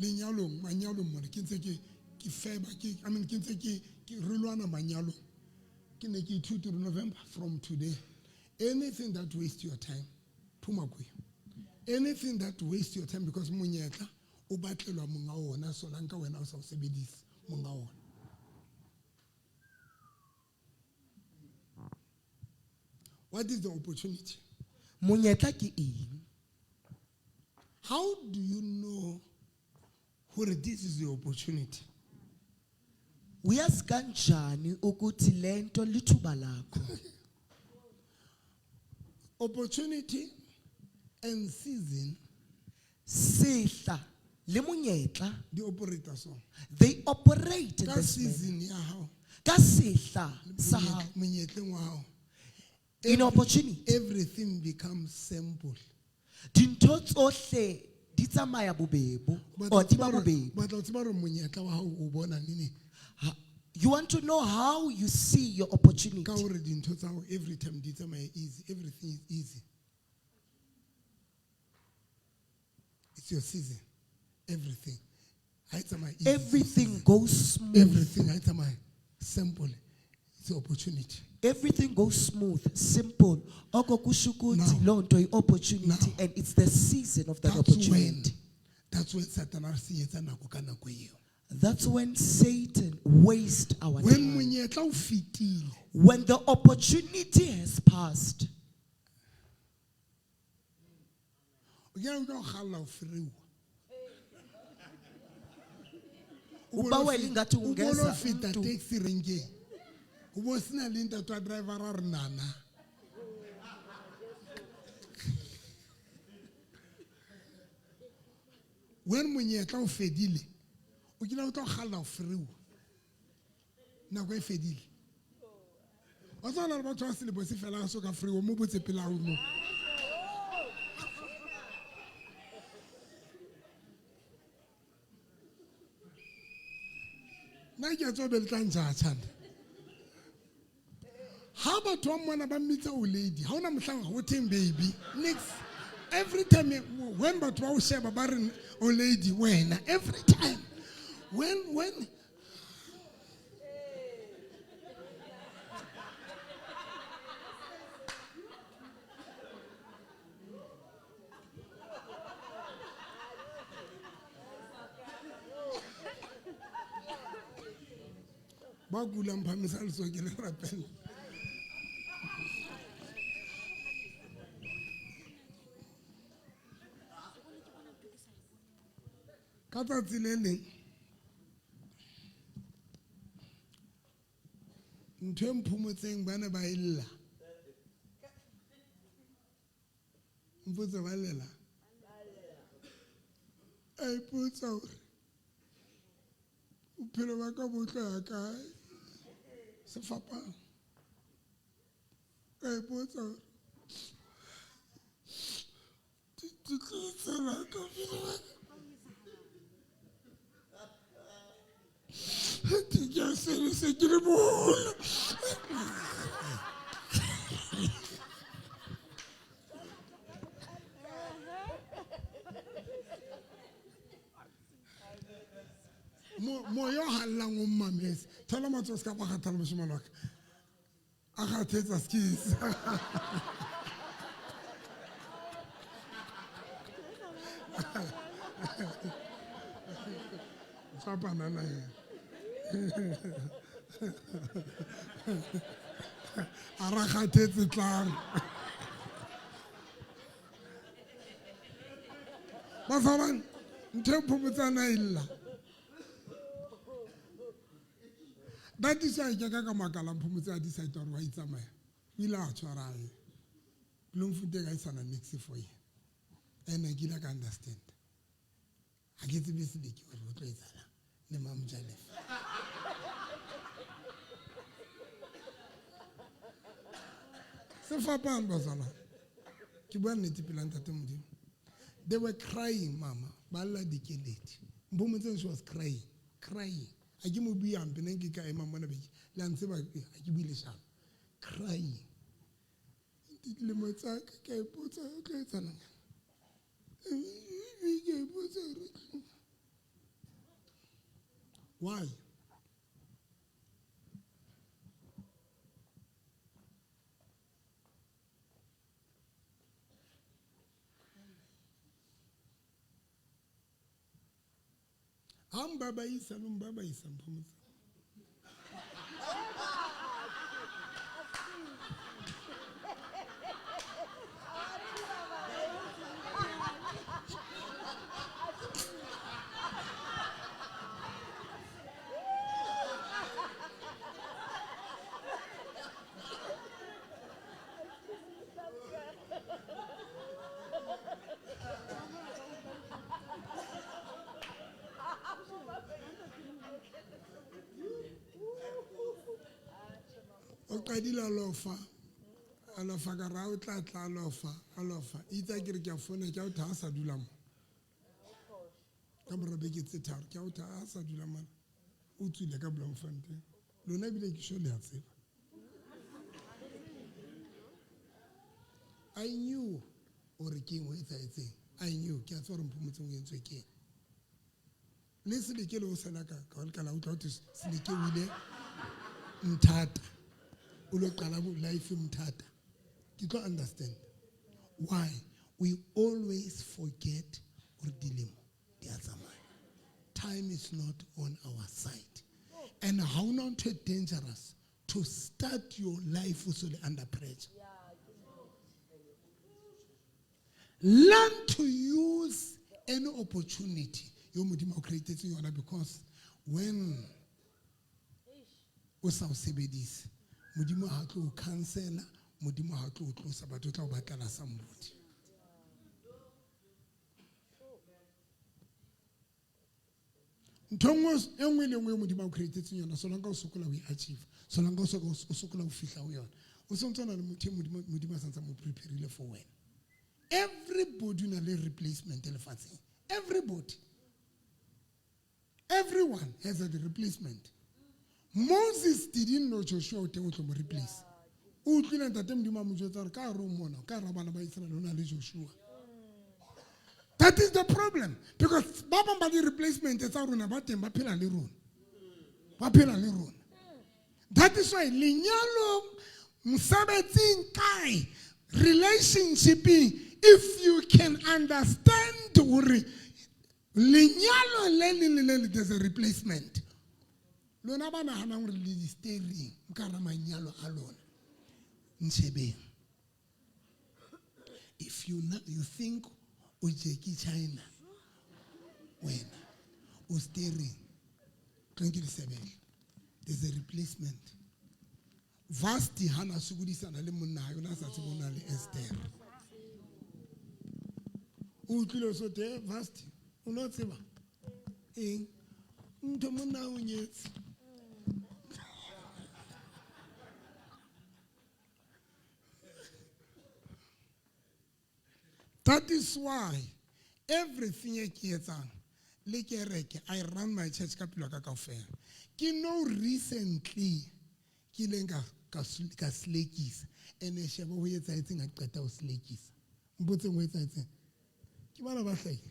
lenyalong, manyalong mona, ke ntse ke feba, ke, I mean, ke ntse ke re lwana manyalong. Ke ne ke ithute hore November from today, anything that wastes your time, phuma kuyo. Anything that wastes your time, because monyetla o batlelwa monga ona, solanka wena o sa o sebedise monga ona. What is the opportunity? Monyetla ke eng? How do you know hore this is the opportunity? Uyazi kanjani ukuthi lento lithuba lakho? Opportunity and season, sehla le monyetla, di operate so. They operate in Ka this manner. season ya hao. Ka sehla sa hao. Monyetleng wa hao. In opportunity. Everything becomes simple. Dintho tsohle di tsamaya bobebo, or di ba bobebo. Batla ho tseba hore monyetla wa hao o bona neng? You want to know how you see your opportunity. Ka hore dintho tsa hao every time di tsamaya easy, everything is easy. It's your season. Everything. Ha e tsamaye easy. Everything goes smooth. Everything ha e tsamaye simple. It's your opportunity. Everything goes smooth, simple. Oko kusho ukuthi loo nto i-opportunity, and it's the season of that That's opportunity. when Satan a re senyetsa nako ka nako eo. That's when Satan wastes our When time. monyetla o fetile. When the opportunity has passed. O kena o tlo kgalla ho ferewa. Ubawela ingathi O bone ungeza ho feta umntu. taxi renkeng. O bo sena le ntate wa driver a re nana. When monyetla o fedile, o kile o tlo kgalla ho ferewa. Nako e fedile. Wa tseba hore batho ba selemo se felang so ka ferewa, mo botse pela hao mo. Nna ke a tseba be le tla ntjhatjhana. Ha batho ba mmona ba mmitsa o lady, ha hona mohlang ho theng baby. Next, every time when batho ba o sheba ba re o lady wena, every time. When ba kulang phamisa letsoho ke le rapela. Ka tsatsi le leng, ntho e mphomotseng ba ne ba e lla. Mpotse ba lela. A ipotsa hore bophelo ba ka bo tlo ya kae. Sefapano. Ka ipotsa hore di tlo etsahala ka bophelo ba ka. Ke a se ke le moholo. Moya o hallang o mmametse. Thola matsoho se ka ba kgathala moshemane wa ka. A kgathetsa skis. Fapana le yena. A ra kgathetse tlang. Bazalwane, ntho e phomotsana e lla. That is why ke ka makala Mphomotse a decide hore wa itsamaya. O ile a tshwara aye. Bloemfontein ha e sana niks for yena. Ene ke ile ka understand. Ha ke tsebe Seleke hore ho tlo etsahalang le Mamojalefa. Sefapano bazalwane. Ke bua nnete pela ntate Modimo. They were crying, mama. Ba lla dikeledi. Mphomotse she was crying, crying. Ha ke mo bue hampe, ne nke ka ema mona beke. Le a ntseba, ha ke bue leshano. Crying. Dilemo tsa ka, ke a ipotsa ho tlo etsahalang. Ke a ipotsa hore why? Ha mbabaisa lo mbabaisa Mphomotse. O qadile a lofa, a lofa ka ra o tla tla a lofa, a lofa. Itse ha ke re ke a founa ke a o tha a sa dula mo. Ka mora beke tse tharo ke a o tha a sa dula mona. O tswile ka Bloemfontein. Lona ebile ke sure le a tseba. I knew hore ke eng ho etsahetseng. I knew ke a tseba hore Mphomotseng o entswe ke eng. Le Seleke le ho sena ka ka la utlwa ho thwe Seleke o ile Mthata. O lo qala life Mthata. Ke tlo understand why we always forget hore dilemo di a tsamaya. Time is not on our side. And ha hona ntho e dangerous to start your life o so le under pressure. Learn to use any opportunity yo Modimo o createtseng yona, because when o sa o sebedise, Modimo ha tlo o cancela, Modimo ha tlo o tlosa, batho o tla o batlela somebody. Ntho e nngwe le nngwe e Modimo a o createtseng yona, solanka o sokola ho e achieve, solanka o sokola ho fihla ho yona, o santse o na le motho e Modimo a santse a mo prepareile for wena. Everybody o na le replacement lefatsheng. Everybody. Everyone has a replacement. Moses didn't know Joshua o teng o tlo mo replace. O utlwile ntate Modimo a mo jwetsa hore ka hare ho mona, ka hara bana ba Israel ho na le Joshua. That is the problem. Because ba bang ba di-replacement tsa rona ba teng ba phela le rona. Ba phela le rona. That is why lenyalong, mosebetsing kae, relationshipeng, if you can understand hore lenyalo le leng le le leng there's a replacement. Lona ba nahanang hore le di-steering ka hara manyalo a lona. Ntshebeng. If you na, you think o Jackie China, wena o steering, tlo nke disebele. There's a replacement. Vasti hana sokodisana le monna hae, o na sa tsebe o na le Esther. O utlwile so te Vasti, o no tseba eng? Ntho monna o nyetse. That is why everything e ke etsang le kereke, I run my church ka pelo ya ka kaofela. Ke no recently ke ileng ka slekisa. Ene sheba ho etsahetseng ha ke qeta ho slekisa. Mpotseng ho etsahetseng. Ke bana ba hlahile.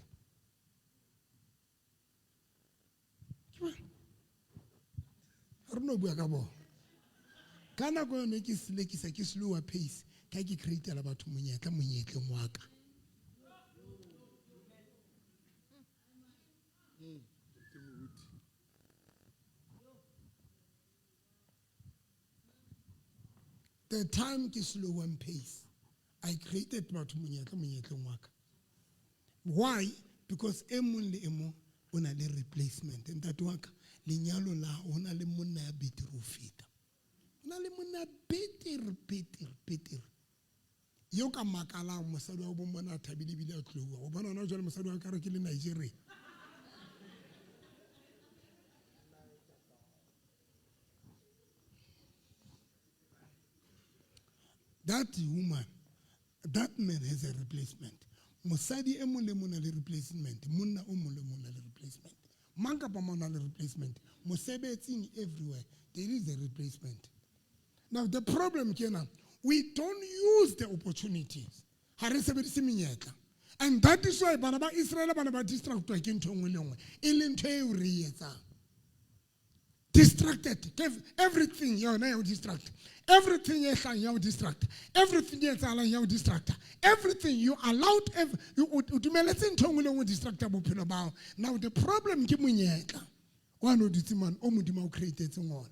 Ke bana. Ha re no bua ka bona. Ka nako yone ke slekisa, ke slower pace, ka ke createla batho monyetla monyetleng wa ka. The time ke slow and pace, I created batho monyetla monyetleng wa ka. Why? Because e mong le e mong o na le replacement. Ntate wa ka, lenyalo la ho na le monna ya betere ho feta. Ho na le monna ya betere, betere, betere. Eo ka makalang mosadi wa bo mona a thabile ebile a tloha. O bona hona jwale mosadi wa ka re ke le Nigeria. That woman, that man has a replacement. Mosadi e mong le mong o na le replacement. Monna o mong le mong o na le replacement. Mang kapa mang o na le replacement. Mosebetsing everywhere, there is a replacement. Now the problem ke ena, we don't use the opportunities. Ha re sebedise menyetla. And that is why bana ba Israel ba ne ba distractwa ke ntho e nngwe le nngwe, e leng ntho eo re e etsang. Distracted. Everything yona ya o distract. Everything e hlang ya o distract. Everything e etsahalang ya o distract. Everything you allowed, you o dumeletse ntho e nngwe le nngwe distracta bophelo ba hao. Now the problem ke monyetla wa no dutse mane o Modimo a o createtseng ona.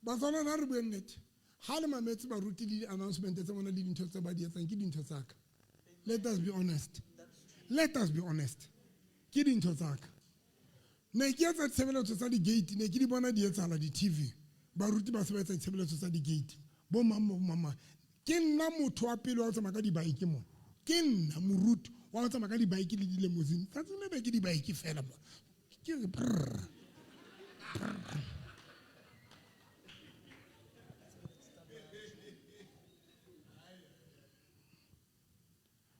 Batswana na re bueng nnete. Ha le mametse baruti le di-announcement tsa bona le dintho tse ba di etsang ke dintho tsa ka. Let us be honest. Let us be honest. Ke dintho tsa ka. Ne ke etsa ditshebeletso tsa di-gate, ne ke di bona di etsahala di-T V. Baruti ba se ba etsa ditshebeletso tsa di-gate. Bo mang, bo mang, mang. Ke nna motho wa pele wa ho tsamaya ka di-bike mona. Ke nna moruti wa ho tsamaya ka di-bike le di-limousine. Tsatsi le be ke di-bike fela mona. Ke re brrr. Brrr.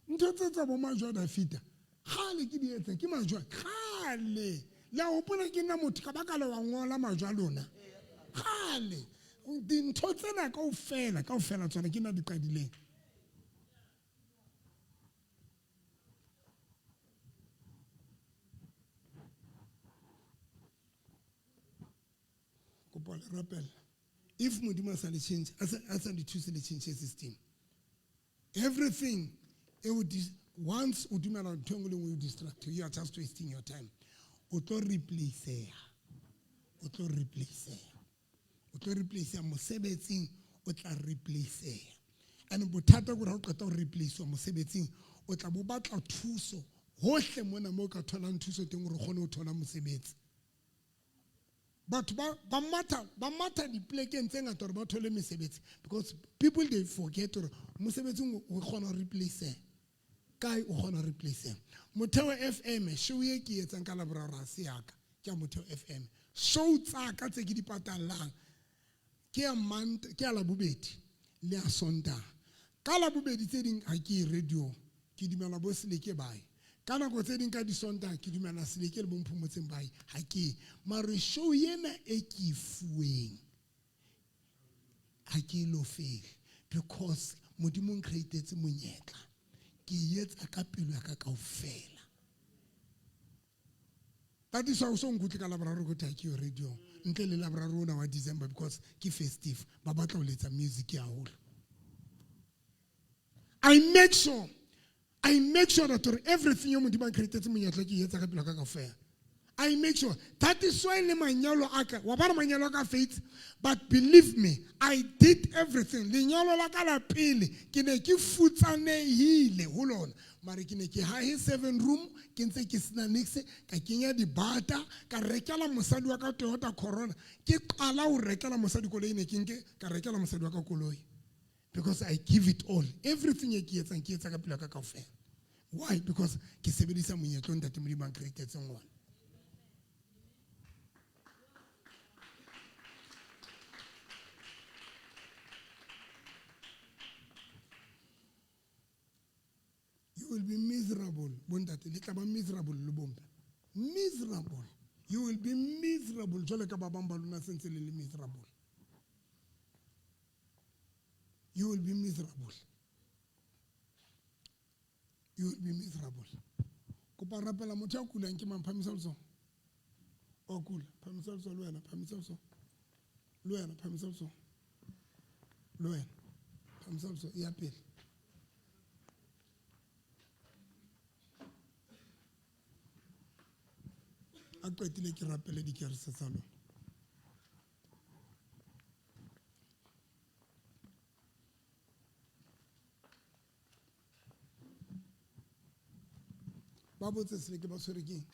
Ntho tse tsa bo majwe a Dafita, kgale ke di etsa, ke majwe, kgale. Le a hopola ke nna motho ka baka la wa ngola majwe a lona. Kgale. Dintho tsena kaofela, kaofela tsona ke nna di qadileng. Kopa le rapela. If Modimo a sa le change, a sa le thuse le change system. Everything e o once o dumela ntho e nngwe le nngwe e o distract, you are just wasting your time. O tlo replaceha. O tlo replaceha. O tlo replaceha mosebetsing, o tla replaceha. And bothata ke hore ha o qeta ho replacewa mosebetsing, o tla bo batla thuso hohle mona moo o ka tholang thuso teng hore o kgone ho thola mosebetsi. Batho ba matha, ba matha dipolekeng tse ngata hore ba thole mesebetsi, because people they forget hore mosebetsing o kgona ho replaceha. Kae o kgona ho replaceha? Motheo FM, show e ke etsang ka Laboraro ha se ya ka, ke ya Motheo FM. Show tsa ka tse ke di patallang ke ya ke ya Labobedi le ya Sontaha. Ka Labobedi tse ding ha ke ye radio, ke dumela bo Seleke bae. Ka nako tse ding ka di Sontaha ke dumela Seleke le bo Mphomotseng bae, ha ke ye. Mare show ena e ke e fuweng ha ke e lofele, because Modimo o ncreatetse monyetla. Ke e etsa ka pelo ya ka kaofela. That is why o so nkutlwe ka Laboraro ko thwe ha ke yo radio, ntle le Laboraro ona wa December, because ke festive, ba batla ho letsa music haholo. I make sure that everything yo Modimo a ncreatetse monyetla ke e etsa ka pelo ya ka kaofela. I make sure. That is why le manyalo a ka, wa bona manyalo a ka faith, but believe me, I did everything. Lenyalo la ka la pele, ke ne ke futsanehile ho lona. Mare ke ne ke hahe 7 room, ke ntse ke sena niks, ka kenya dibata, ka rekela mosadi wa ka Toyota Corona. Ke qala ho rekela mosadi koloi, ne ke nke, ka rekela mosadi wa ka koloi. Because I give it all. Everything e ke etsang, ke etsa ka pelo ya ka kaofela. Why? Because ke sebedisa monyetla o Ntate Modimo a ncreatetseng ona. You will be miserable. Bontate, le tla ba miserable le bompe. Miserable. You will be miserable. Jwale ka ba bang ba lona sentse le le miserable. You will be miserable. You will be miserable. Kopa rapela motho ya kulang ke mang? Phamisa letsoho. O kula, phamisa letsoho le wena, phamisa letsoho. Le wena, phamisa letsoho. Le wena, phamisa letsoho, ya pele. A qetile ke rapele dikerese tsa lona. Ba botse sele ke ba tshwere keng?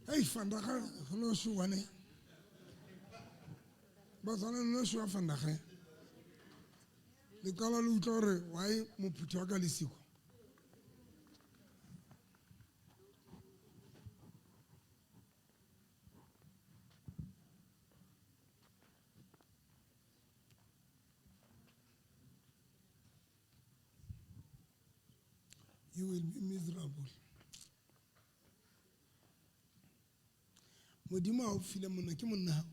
Hey, vandag no shuwa ne. Batswana no shuwa vandag he. Le qala le utlwa hore why mophutho wa ka le siko. You will be miserable. Modimo a o file monna ke monna hao.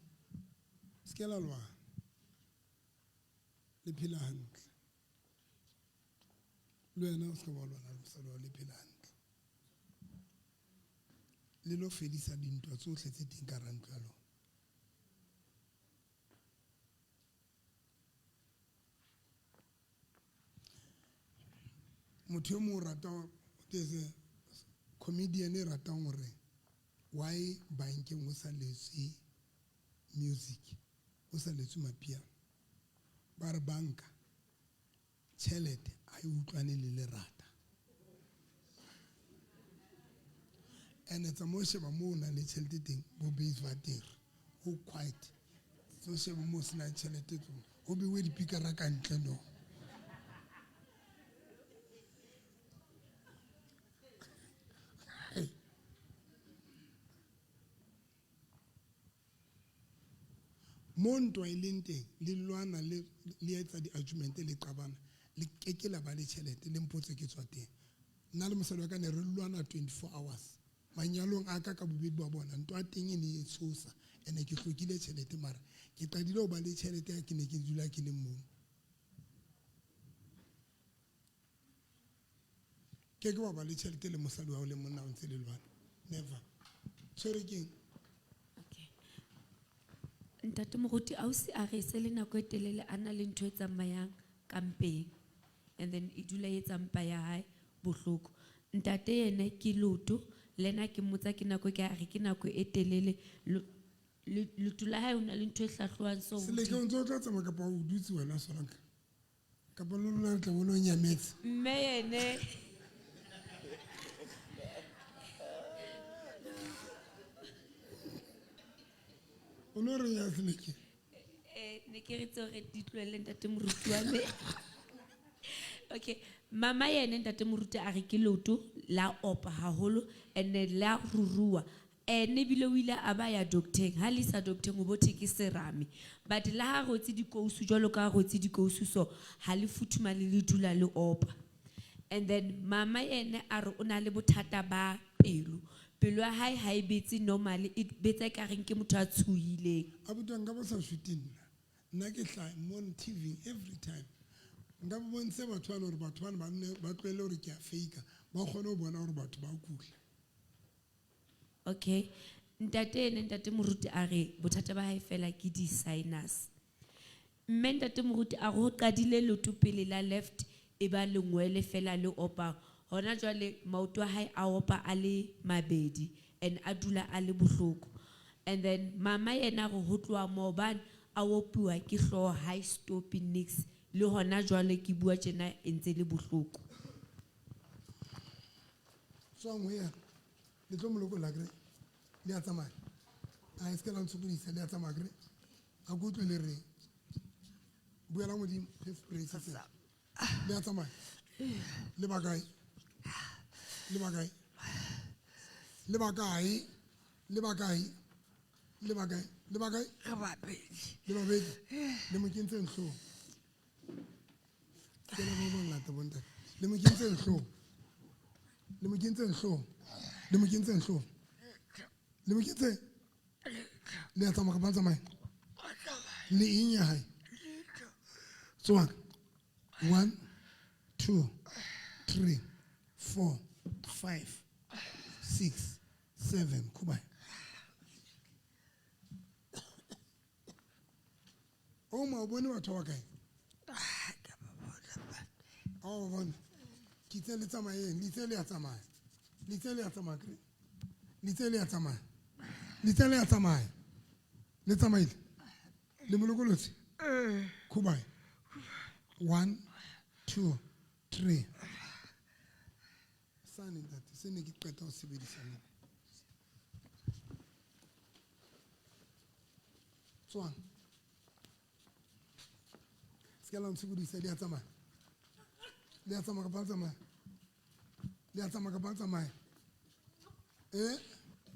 Se ke la lwana. Le phela hantle. Le wena o se ke wa lwana le mosadi wa hao, le phela hantle. Le lo fedisa dintwa tsohle tse teng ka hara ntlo ya lona. Motho e mong o rata, there's a comedian e ratang hore why bankeng ho sa letswe music, ho sa letswe mapiano. Ba re banka tjhelete ha e utlwane le lerata. Ene tsamaya o sheba moo o nang le tjhelete teng, bo Bayswater, ho quiet. Tso sheba moo o senang tjhelete teng, ho beuwe dipikara ka ntle no. Mo ntwa e leng teng, le lwana le etsa di-argument le qabana, le keke la ba le tjhelete, le mpotse ke tswa teng. Nna le mosadi wa ka ne re lwana 24 hours. Manyalong a ka ka bobedi ba bona, ntwa teng e ne e tshosa, ene ke hlokile tjhelete mara ke qadile ho ba le tjhelete ha ke ne ke dula ke le mong. Ke ke wa ba le tjhelete le mosadi wa hao le monna o ntse le lwana. Never. Tshwere keng? Ntate Moruti, ausi a re se le nako e telele a na le ntho e tsamayang ka mpeng, and then e dula e etsa mpa ya hae bohloko. Ntate yena ke leoto, le yena ke mmotsa ke nako e kae, a re ke nako e telele. Leoto la hae ho na le ntho e hlahlohang so Seleke hodimo. o ntse o tla tsamaya kapa o dutse wena Solanka? Kapa le lona le tla bo le o nyametse? Mme yene O no re ya Seleke? Ne ke re tseo re di tlohelle ntate Moruti wa me. Okay, mama yene ntate Moruti a re ke leoto la opa haholo and then la ruruwa. Ene ebile o ile a ba ya docteng, ha le isa docteng o bo thwe ke serame. But le ha rotse dikousu jwalo ka ha rotse dikousu so, ha le futhumale le dula le opa. And then mama yene a re o na le bothata ba pelo. Pelo ya hae ha e betse normally, e betsa ekareng ke motho a tshohileng. Abuti nka ba sa shoot nna. Nna ke hlaha mo TV every time. Nka ba bontshe batho bana hore batho bana ba nne ba tlohelle hore ke a fake-a, ba kgone ho bona hore batho ba kula. Okay. Ntate ene ntate Moruti a re bothata ba hae fela ke di-sinus. Mme ntate Moruti a re ho qadile leoto pele la left e ba lengwele fela le opang. Hona jwale maoto a hae a opa a le mabedi and a dula a le bohloko. And then mama yena re ho tloha maobane a opiwa ke hlooho ha e stope niks. Le hona jwale ke bua tjena e ntse le bohloko. Tswang ho yena. Le tlo molokolla akere? Le a tsamaya. A e se ke la ntshokodisa, le a tsamaya akere? A ke utlwe le reng. Buela Modimo, praise se. Le a tsamaya. Le ba kae? Le ba kae? Le ba kae? Le ba kae? Le ba kae? Le ba kae? Re babedi. Le babedi. Le mo kentseng hloohong. Ke le ba bangata bontate. Le mo kentseng hloohong. Le mo kentseng hloohong. Le mo kentseng hloohong. Le mo kentseng. Le a tsamaya kapa ha le tsamaye? Le eng ya hae? Tswang. 1, 2, 3, 4, 5, 6, 7. Khuba. O ma o bone batho ba kae? Ha o ba bone. Ke itse le tsamayeng, le itse le a tsamaya. Le itse le a tsamaya, kere? Le itse le a tsamaya. Le itse le a tsamaya. Le tsamaile. Le mo lokolotse? Khuba. 1, 2, 3. Sane ntate, se ne ke qeta ho sebedisa mona. Tswang. Se ke la ntshokodisa, le a tsamaya. Le a tsamaya kapa le tsamaya? Le a tsamaya kapa le tsamaya?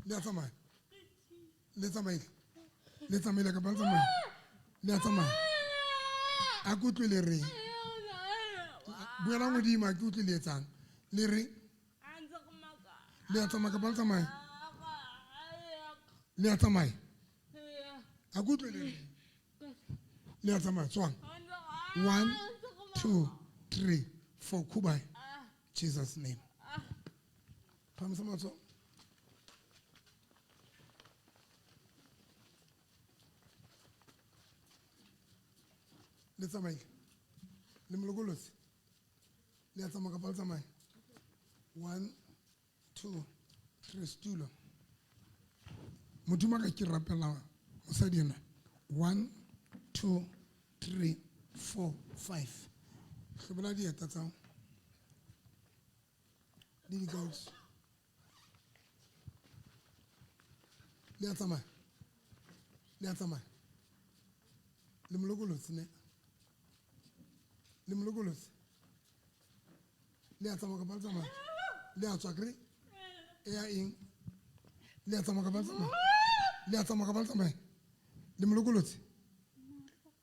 Le a tsamaya? Le tsamaile? Le tsamaile kapa le tsamaya? Le a tsamaya? A ke utlwe le reng? Buela modimo, a ke utlwe le etsang. Le reng? Le a tsamaya kapa le tsamaya? Le a tsamaya? A ke utlwe le reng? Le a tsamaya, tswang. 1 2 3 4 Kubai. Jesus name. Phamisa matsoho. Le tsamaile. Le mo lokolotse. Le a tsamaya kapa le tsamaya? 1 2 3 setulo. Modimo a ka ke rapela mosadi enwa. 1 2 3 4 5. Hlobola dieta tsa hao. Le dikausi. Le a tsamaya. Le a tsamaya. Le mo lokolotse ne. Le mo lokolotse. Le a tsamaya kapa le tsamaya? Le a tswa kere? E ya eng? Le a tsamaya kapa le tsamaya? Le a tsamaya kapa le tsamaya? Le mo lokolotse?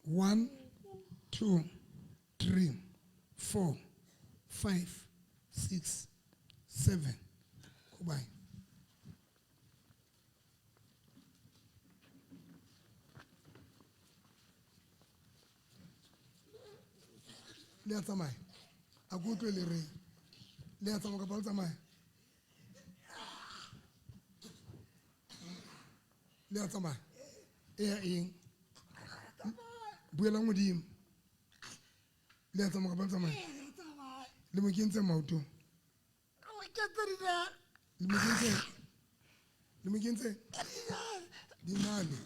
1 2 3 4 5 6 7. Goodbye. Le a tsamaya. A ke utlwe le reng? Le a tsamaya kapa le tsamaya? Le a tsamaya. E ya eng? Buelang modimo. Le a tsamaya kapa le tsamaya? Le mo kentse maotong. Le mo kentse. Le mo kentse. Dinale.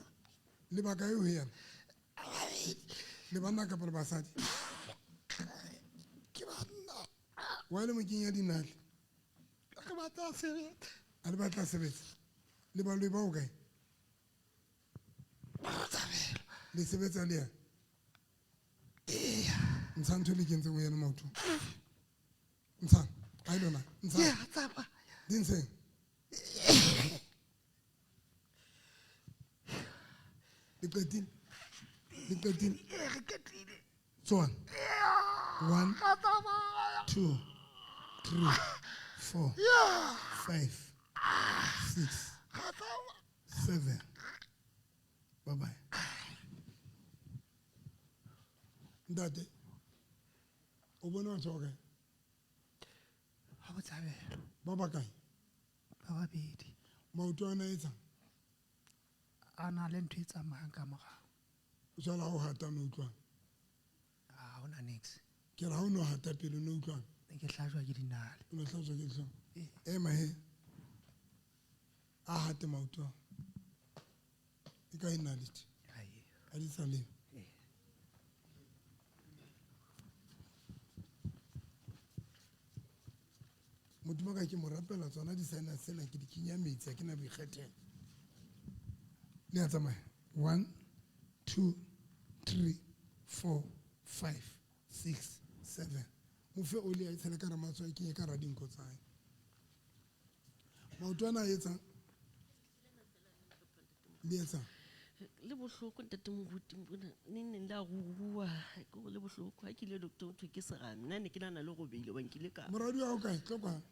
Le ba kae ho yena? Le banna kapa le basadi? Ke banna. Wa le mo kenya dinale? Re batla sebetsa. A le batla sebetsa. Le baloi ba ho kae? Le sebetsa le yena? Eya. Ntsha ntho e le kentseng ho yena maotong. Ntsha. Ai lona. Ntsha. Ke a tsamaya. Di ntsheng. Le qetile? Le qetile? Ee, re qetile. Tswang. 1 2 3 4 5 6 7. Bye bye. Ntate, o bone batho ba kae? Ha Botshabelo. Ba ba kae? Ba babedi. Maoto ana a etsang? A na le ntho e tsamayang ka morao. Jwale ha o hata o no utlwang? Ha hona niks. Ke re ha o no hata pele o no utlwang? Ne ke hlajwa ke dinale. O no hlajwa ke dihlong? Ema he. A hate maoto ao. E kae nalete? Ha di sa le. Modimo ka ke mo rapela tsona di-sinus tsena ke di kenya metsi, ha ke na boikgethelo. Le a tsamaya. 1 2 3 4 5 6 7. Mo fe oli a e tshele ka hara matsoho, a e kenye ka hara dinko tsa hae. Maoto ana a etsang? Le etsang? Le bohloko ntate moruti mona, neng neng la rua, ke hore le bohloko. Ha ke ile doctor ho thwe ke serame. Nna ne ke nahana le robehile hobane ke ile ka Moradi wa hao kae? Tlo kwano.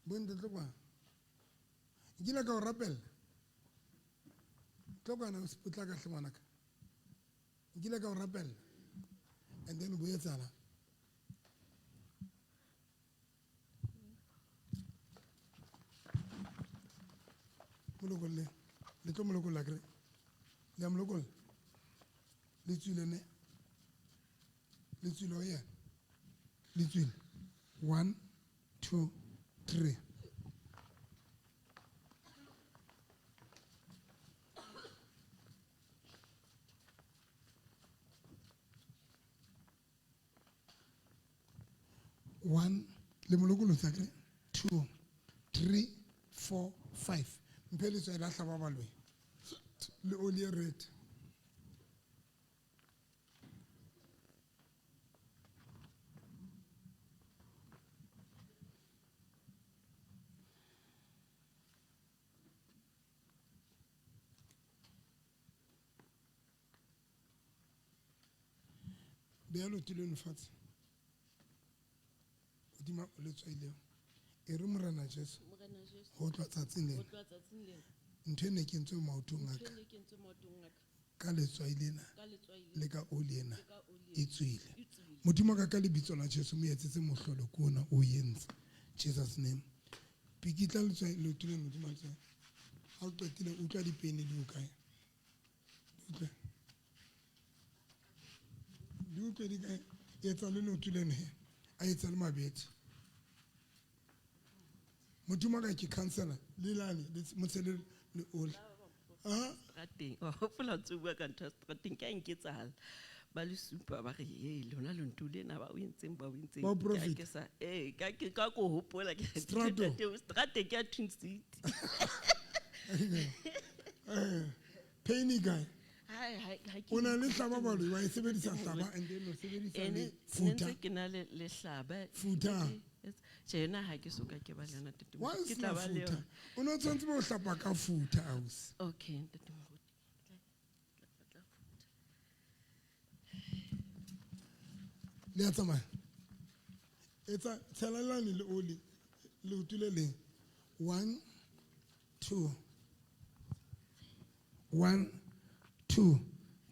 Bontle, tlo kwano. Nkile ka o rapella. Tlo kwano, o se potlaka hle ngwanaka. Nkile ka o rapella. And then bo etsahala. Mo lokolle. Le tlo mo lokolla kere? Le a mo lokolla? Le tswile ne? Le tswile ho yena? Le tswile. 1 2 3. 1 le mo lokolotse akere? 2 3 4 5. Mphe letswai la hlaba baloi. Le oli e red. Beha leoto leno fatshe. Hodima letswai leo. E re Morena Jesu, Morena Jesu, ho tloha tsatsing ho lena, tloha tsatsing lena, ntho e ne kentswe maotong a ntho ka e ne kentswe maotong a ka, ka letswai lena ka letswai le ka oli ena le ka oli e ena, tswile. e tswile. Modimo wa ka, ka lebitso la Jesu, mo etsetse mohlolo ke ona o entse. Jesus name. Pikitla letswai leoto lena hodima letswai. Ha o qetile utlwa dipene di hokae. Utlwe. Di utlwe di kae. Etsa le leoto lena he. A etsa le mabetse. Modimo wa ka, ke cancela le lane le mo tshele le oli. Ah? Strateng. Wa hopola o ntso bua ka ntho ya strateng, ke a nketsahala. Ba le supa ba re, "Hey, lona lento lena ba o entseng, ba o entseng." Ba o Ke a profit. ke sa, ee, ka ke ka ko hopola ke re, Strato. "Ntate, strateng ke ya Twin City." Pain e kae? Hai, hai, ha ke O na le utlwe hlaba ntate baloi, wa e Moruti. sebedisa Ntate hlaba Moruti. and then o sebedisa Eh, le ne futa. ntse ke na le hlaba. Futa. Tjhe, yona ha ke soka ke ba le yona, ntate Wa Moruti. Ke sena tla ba le futa. yona. O no tshwanetse bo hlapa ka futa, ausi. Okay, ntate Moruti. Le a tsamaya. Etsa tshelalane le oli leoto le leng. 1 2 1 2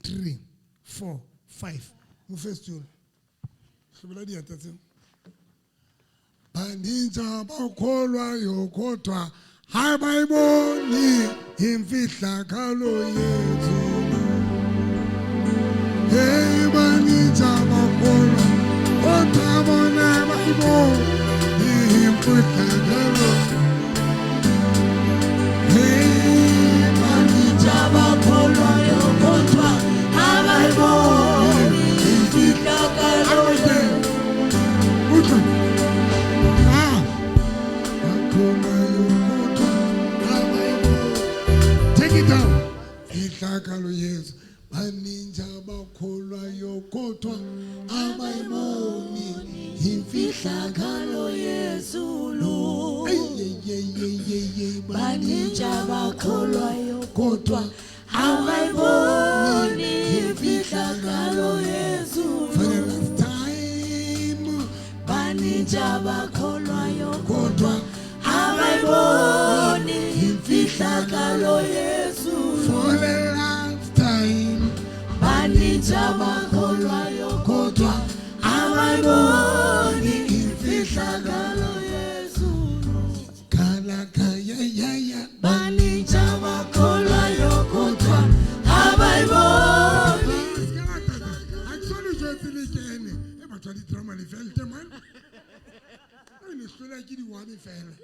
3 4 5. Mo fe setulo. Hlobola dieta tseo. Baninzi abakholwayo kodwa abayiboni imfihlakalo yethu. Hey, baninzi abakholwa kodwa bona abayiboni imfihlakalo. Hey, baninzi abakholwayo kodwa abayiboni imfihlakalo yethu. Utlwe. Ah. Bakholwayo kodwa abayiboni. Take it down. Imfihlakalo yethu. Baninzi abakholwayo kodwa abayiboni imfihlakalo yezulu. Eyeyeyeyeye, Baninzi abakholwayo kodwa abayiboni imfihlakalo yezulu. For the last time. Baninzi abakholwayo kodwa abayiboni imfihlakalo yezulu. For the last time. Baninzi abakholwayo kodwa abayiboni imfihlakalo yezulu. Kalakayayaya. Baninzi abakholwayo kodwa abayiboni. Ha ke so le jwetse le kene. E batho ba di-drama le felte, man. E le hlola ke di-one fela.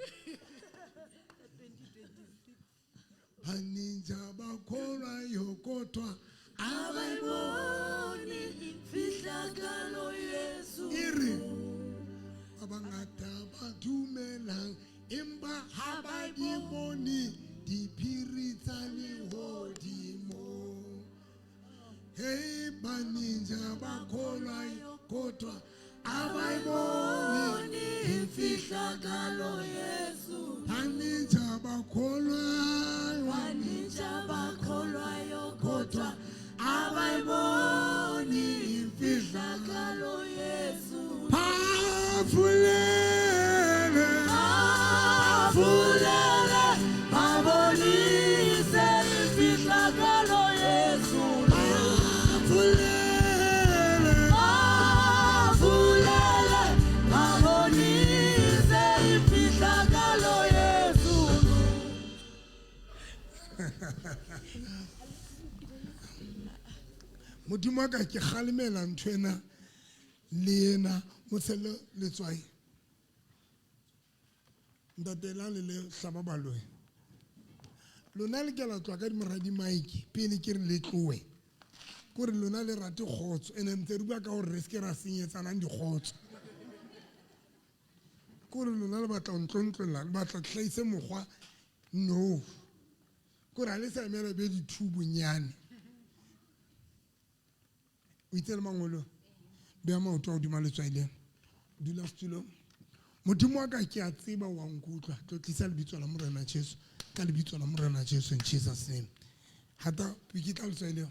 Baninzi abakholwayo kodwa Abayiboni imfihlakalo yezulu. E re ba bangata ba dumelang empa ha ba di bone diphiri tsa lehodimo. Hey, baninzi abakholwayo kodwa abayiboni imfihlakalo yezulu. Baninzi abakholwayo. Baninzi abakholwayo kodwa abayiboni imfihlakalo yezulu. Phafulele. Phafulele, babonise imfihlakalo yezulu. Phafulele. Phafulele, babonise imfihlakalo yezulu. Modimo wa ka, ke kgalemela ntho ena le ena, mo tshele letswai. Ntate la le le hlaba baloi. Lona le ke la tloha ka dimora di-mic pele ke re le tlohe. Kore lona le rate kgotso, ene ntse re bua ka hore re se ke ra senyetsanang dikgotso. Kore lona le batla ho ntlontlolla, le batla ke hlahise mokgwa, no. Kore ha le sa emela be di-two bonyane. O itse le mangolo, beha maoto a hodima letswai lena. Dula setulong. Modimo wa ka, ke a tseba wa nkutlwa. Tlotlisa lebitso la Morena Jesu. Ka lebitso la Morena Jesu, in Jesus name. Hata pikitla letswai leo.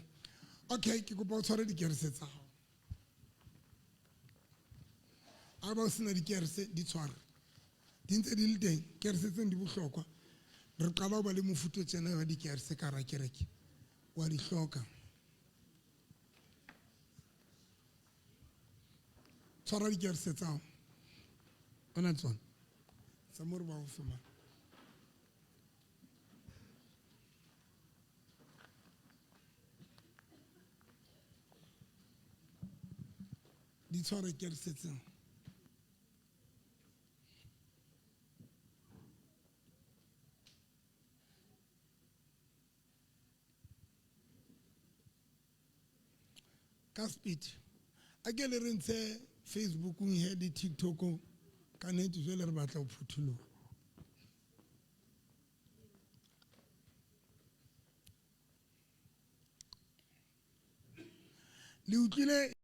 Okay, ke kopa o tshware dikerese tsa hao. Ha ba o sena dikerese, di tshware. Di ntse di le teng, kerese tseno di bohlokwa. Re qala ho ba le mofuta o tjena wa dikerese ka hara kereke. Wa di hloka. Tshwara dikerese tsa hao. O na le tsona? Tsa mo re ba go fe mane. Di tshware kerese tseo. Ka speed. A ke le re ntshe Facebookong he le TikTokong, ka nnete jwale re batla ho phutholoha. Le utlwile